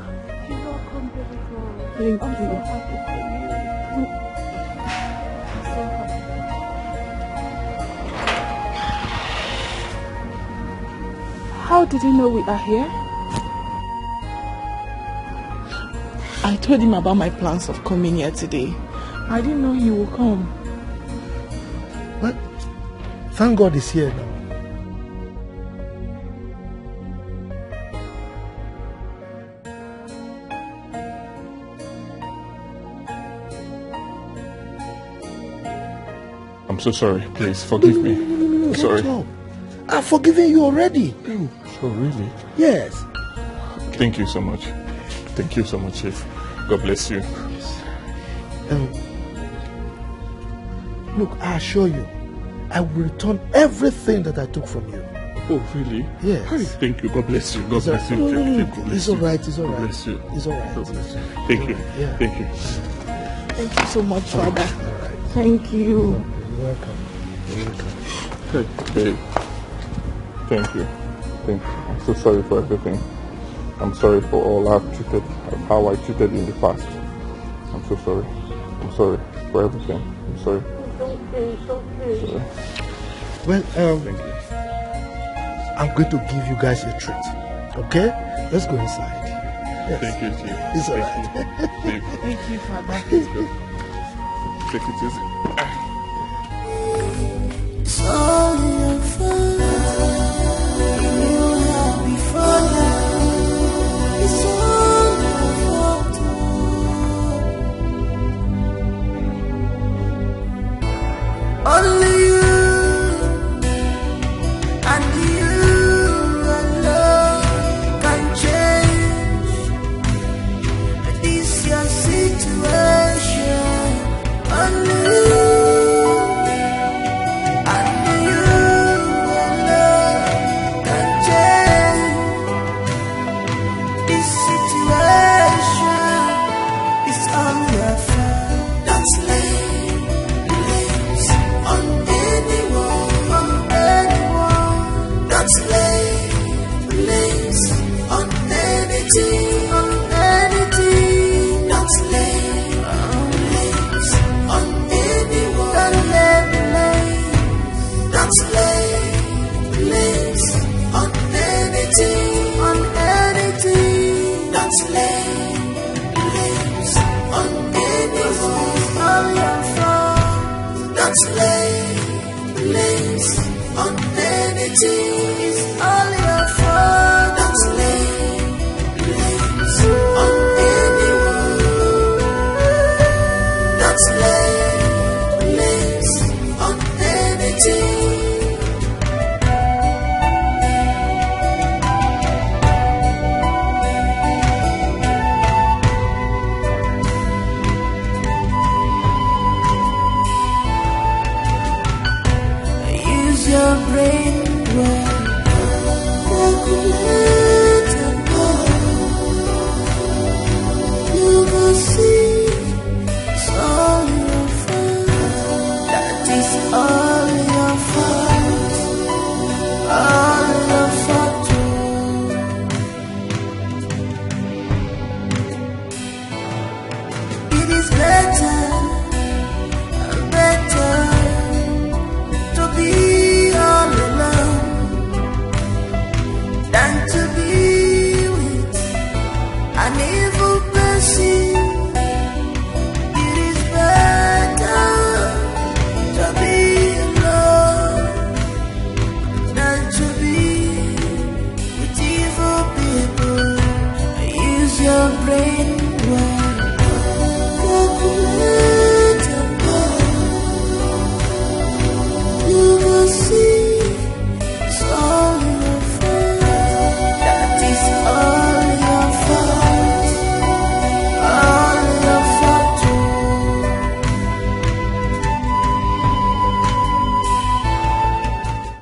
You're welcome, baby girl. Thank I'm you. So happy for you. I'm so happy. How did he know we are here? I told him about my plans of coming here today. I didn't know he would come. Well, thank God he's here now. I'm so sorry. Please forgive me. Sorry. I've forgiven you already. Oh, really? Yes. Thank you so much. Thank you so much, Chief. God bless you. Um, look, I assure you, I will return everything that I took from you. Oh, really? Yes. Thank you. God bless you. God bless you. No, no, no, it's all right. It's all right. Bless you. It's all right. God bless you. Thank you. Yeah. Thank you. Thank you so much, Father. Thank you. You're welcome. You're welcome. Hey, hey. Thank you. Thank you. I'm so sorry for everything. I'm sorry for all I've treated, how I treated you in the past. I'm so sorry. I'm sorry for everything. I'm sorry. It's okay. It's okay. Sorry. Well, um, I'm going to give you guys a treat. Okay? Let's go inside. Yes. Thank you, Chief. It's all right. Thank you, Father. Take it easy. It's all your fault. You have before now. It's all your fault. Only you and you alone can change this your situation. Only you and you alone can change this situation. It's all your fault. Don't lay blames on anyone, on anyone. Don't lay blames on anything, on anything. Don't lay blames on anyone. Don't lay blames. Don't lay blames on anything, on anything. Don't lay blames on anyone. Don't lay blames on anything. It's all your fault. Don't lay blames on anyone. Don't lay blames on anything. Use your brain.